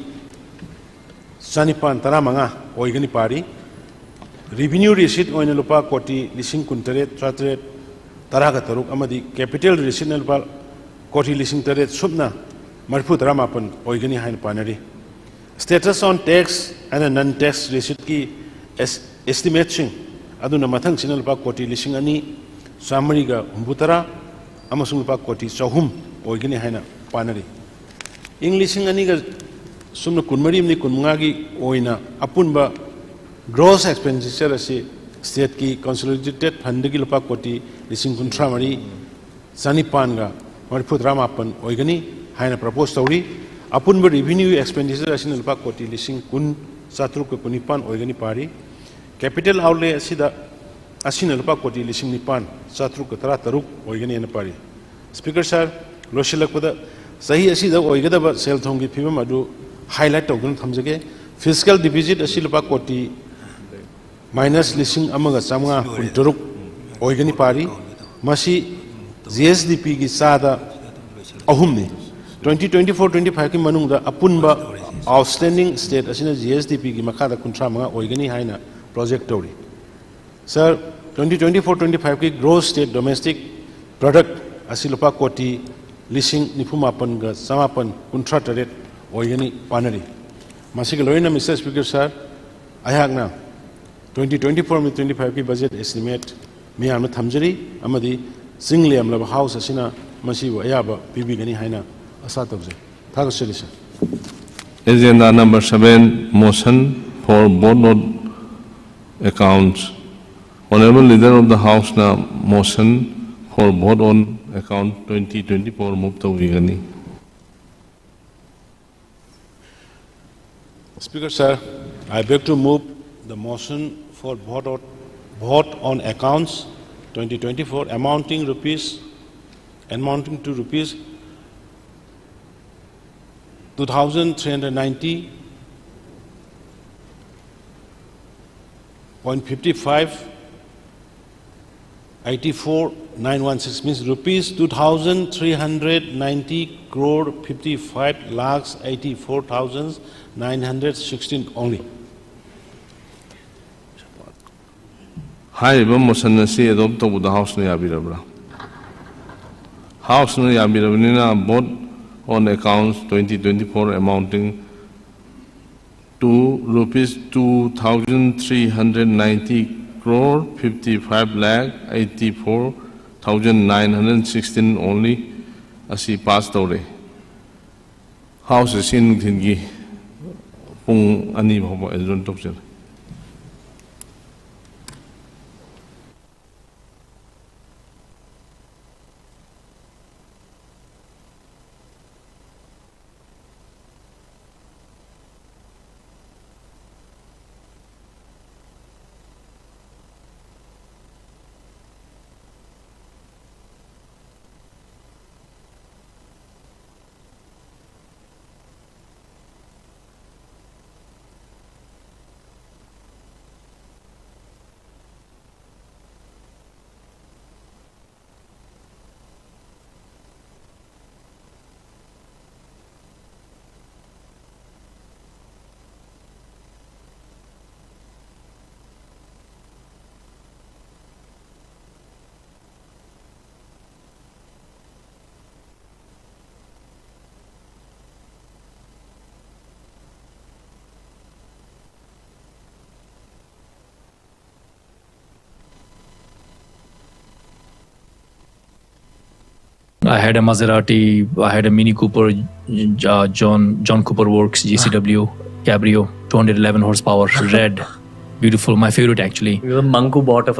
ꯆꯅꯤꯄꯥꯟ ꯇꯔꯥꯃꯉꯥ ꯑꯣꯏꯒꯅꯤ ꯄꯥꯔꯤ꯫ ꯔꯤꯚꯤꯅ꯭ꯌꯨ ꯔꯤꯁꯤꯠ ꯑꯣꯏꯅ ꯂꯨꯄꯥ ꯀꯣꯇꯤ ꯂꯤꯁꯤꯡ ꯀꯨꯟꯇꯔꯦꯠ ꯆꯥꯇ꯭ꯔꯦꯠ ꯇꯔꯥꯒ ꯇꯔꯨꯛ ꯑꯃꯗꯤ ꯀꯦꯄꯤꯇꯦꯜ ꯔꯤꯁꯤꯠꯅ ꯂꯨꯄꯥ ꯀꯣꯇꯤ ꯂꯤꯁꯤꯡ ꯇꯔꯦꯠ ꯁꯨꯞꯅ ꯃꯔꯤꯐꯨ ꯇꯔꯥꯃꯥꯄꯟ ꯑꯣꯏꯒꯅꯤ ꯍꯥꯏꯅ ꯄꯥꯅꯔꯤ꯫ Status on tax and non tax receiptꯀꯤ ꯑꯦꯁ-, ꯑꯦꯁꯇꯤꯃꯦꯠꯁꯤꯡ ꯑꯗꯨꯅ ꯃꯊꯪꯁꯤꯅ ꯂꯨꯄꯥ ꯀꯣꯇꯤ ꯂꯤꯁꯤꯡ ꯑꯅꯤ ꯆꯥꯃꯔꯤꯒ ꯍꯨꯝꯐꯨꯇꯔꯥ ꯑꯃꯁꯨꯡ ꯂꯨꯄꯥ ꯀꯣꯇꯤ ꯆꯍꯨꯝ ꯑꯣꯏꯒꯅꯤ ꯍꯥꯏꯅ ꯄꯥꯅꯔꯤ꯫ ꯏꯪ ꯂꯤꯁꯤꯡ ꯑꯅꯤꯒ ꯁꯨꯞꯅ ꯀꯨꯟꯃꯔꯤ ꯑꯃꯗꯤ ꯀꯨꯟꯃꯉꯥꯒꯤ ꯑꯣꯏꯅ ꯑꯄꯨꯟꯕ ꯒ꯭ꯔꯣꯁ ꯑꯦꯛꯁꯄꯦꯟꯗꯤꯆꯔ ꯑꯁꯤ ꯁ꯭ꯇꯦꯠꯀꯤ ꯀꯟꯁꯣꯂꯤꯗꯦꯇꯦꯗ ꯐꯟꯗꯒꯤ ꯂꯨꯄꯥ ꯀꯣꯇꯤ ꯂꯤꯁꯤꯡ ꯀꯨꯟꯊ꯭ꯔꯥ ꯃꯔꯤ ꯆꯅꯤꯄꯥꯟꯒ ꯃꯔꯤꯐꯨꯇꯔꯥ ꯃꯥꯄꯟ ꯑꯣꯏꯒꯅꯤ ꯍꯥꯏꯅ ꯄ꯭ꯔꯄꯣꯖ ꯇꯧꯔꯤ꯫ ꯑꯄꯨꯟꯕ ꯔꯤꯚꯤꯅ꯭ꯌꯨ ꯑꯦꯛꯁꯄꯦꯟꯗꯤꯆꯔ ꯑꯁꯤꯅ ꯂꯨꯄꯥ ꯀꯣꯇꯤ ꯂꯤꯁꯤꯡ ꯀꯨꯟ ꯆꯥꯇ꯭ꯔꯨꯛꯀ ꯀꯨꯟꯅꯤꯄꯥꯟ ꯑꯣꯏꯒꯅꯤ ꯄꯥꯔꯤ꯫ ꯀꯦꯄꯤꯇꯦꯜ ꯑꯥꯎꯠꯂꯦ ꯑꯁꯤꯗ, ꯑꯁꯤꯅ ꯂꯨꯄꯥ ꯀꯣꯇꯤ ꯂꯤꯁꯤꯡ ꯅꯤꯄꯥꯟ ꯆꯥꯇ꯭ꯔꯨꯛꯀ ꯇꯔꯥꯇꯔꯨꯛ ꯑꯣꯏꯒꯅꯤ ꯍꯥꯏꯅ ꯄꯥꯔꯤ꯫ ꯁ꯭ꯄꯤꯀꯔ ꯁꯥꯔ, ꯂꯣꯏꯁꯤꯜꯂꯛꯄꯗ ꯆꯍꯤ ꯑꯁꯤꯗ ꯑꯣꯏꯒꯗꯕ ꯁꯦꯜ ꯊꯨꯝꯒꯤ ꯐꯤꯕꯝ ꯑꯗꯨ ꯍꯥꯏꯂꯥꯏꯠ ꯇꯧꯗꯨꯅ ꯊꯝꯖꯒꯦ꯫ ꯐꯤꯁꯀꯦꯜ ꯗꯤꯐꯤꯁꯤꯠ ꯑꯁꯤ ꯂꯨꯄꯥ ꯀꯣꯇꯤ ꯃꯥꯏꯅꯁ ꯂꯤꯁꯤꯡ ꯑꯃꯒ ꯆꯥꯃꯉꯥ ꯀꯨꯟꯇꯔꯨꯛ ꯑꯣꯏꯒꯅꯤ ꯄꯥꯔꯤ꯫ ꯃꯁꯤ ꯖꯤ ꯑꯦꯁ ꯗꯤ ꯄꯤꯒꯤ ꯆꯥꯗ ꯑꯍꯨꯝꯅꯤ꯫ Twenty twenty-four twenty-fiveꯀꯤ ꯃꯅꯨꯡꯗ ꯑꯄꯨꯟꯕ ꯑꯥꯎꯠꯁ꯭ꯇꯦꯟꯗꯤꯡ ꯁ꯭ꯇꯦꯠ ꯑꯁꯤꯅ ꯖꯤ ꯑꯦꯁ ꯗꯤ ꯄꯤꯒꯤ ꯃꯈꯥꯗ ꯀꯨꯟꯊ꯭ꯔꯥ ꯃꯉꯥ ꯑꯣꯏꯒꯅꯤ ꯍꯥꯏꯅ ꯄ꯭ꯔꯣꯖꯦꯛ ꯇꯧꯔꯤ꯫ ꯁꯥꯔ, twenty twenty-four twenty-fiveꯀꯤ gross state domestic product ꯑꯁꯤ ꯂꯨꯄꯥ ꯀꯣꯇꯤ ꯂꯤꯁꯤꯡ ꯅꯤꯐꯨ ꯃꯥꯄꯟꯒ ꯆꯃꯥꯄꯟ ꯀꯨꯟꯊ꯭ꯔꯥ ꯇꯔꯦꯠ ꯑꯣꯏꯒꯅꯤ ꯄꯥꯅꯔꯤ꯫ ꯃꯁꯤꯒ ꯂꯣꯏꯅꯅ Mister Speaker Sir, ꯑꯩꯍꯥꯛꯅ twenty twenty-four twenty-five ꯀꯤ budget estimate ꯃꯤꯌꯥꯝꯅ ꯊꯝꯖꯔꯤ ꯑꯃꯗꯤ ꯆꯤꯡ ꯂꯦꯝꯂꯕ House ꯑꯁꯤꯅ ꯃꯁꯤꯕꯨ ꯑꯌꯥꯕ ꯄꯤꯕꯤꯒꯅꯤ ꯍꯥꯏꯅ ꯑꯁꯥ ꯇꯧꯖꯩ꯫ ꯊꯥꯒꯠꯆꯔꯤ, Sir꯫ Agenda number seven, motion for vote on accounts. Honorable Leader of the House na motion for vote on account twenty twenty-four move ꯇꯧꯕꯤꯒꯅꯤ꯫ Speaker Sir, I beg to move the motion for vote on, vote on accounts twenty twenty-four amounting rupees, amounting to rupees two thousand three hundred ninety point fifty-five eighty-four nine one six, means rupees two thousand three hundred ninety crore fifty-five lakhs eighty-four thousand nine hundred sixteen only. ꯍꯥꯏꯔꯤꯕ motion ꯑꯁꯤ adopt ꯇꯧꯕꯗ House ꯅ ꯌꯥꯕꯤꯔꯕ꯭ꯔꯥ? House ꯅ ꯌꯥꯕꯤꯔꯕꯅꯤꯅ, vote on accounts twenty twenty-four amounting to rupees two thousand three hundred ninety crore fifty-five lakh eighty-four thousand nine hundred sixteen only ꯑꯁꯤ pass ꯇꯧꯔꯦ꯫ House ꯑꯁꯤ ꯅꯨꯡꯊꯤꯜꯒꯤ ꯄꯨꯡ ꯑꯅꯤ ꯐꯥꯎꯕ adjourn ꯇꯧꯖꯔꯦ꯫ I had a Maserati, I had a Mini Cooper, uh, John John Cooper Works G C W Cabrio, two hundred eleven horsepower, red, beautiful, my favorite actually. Manku bought of a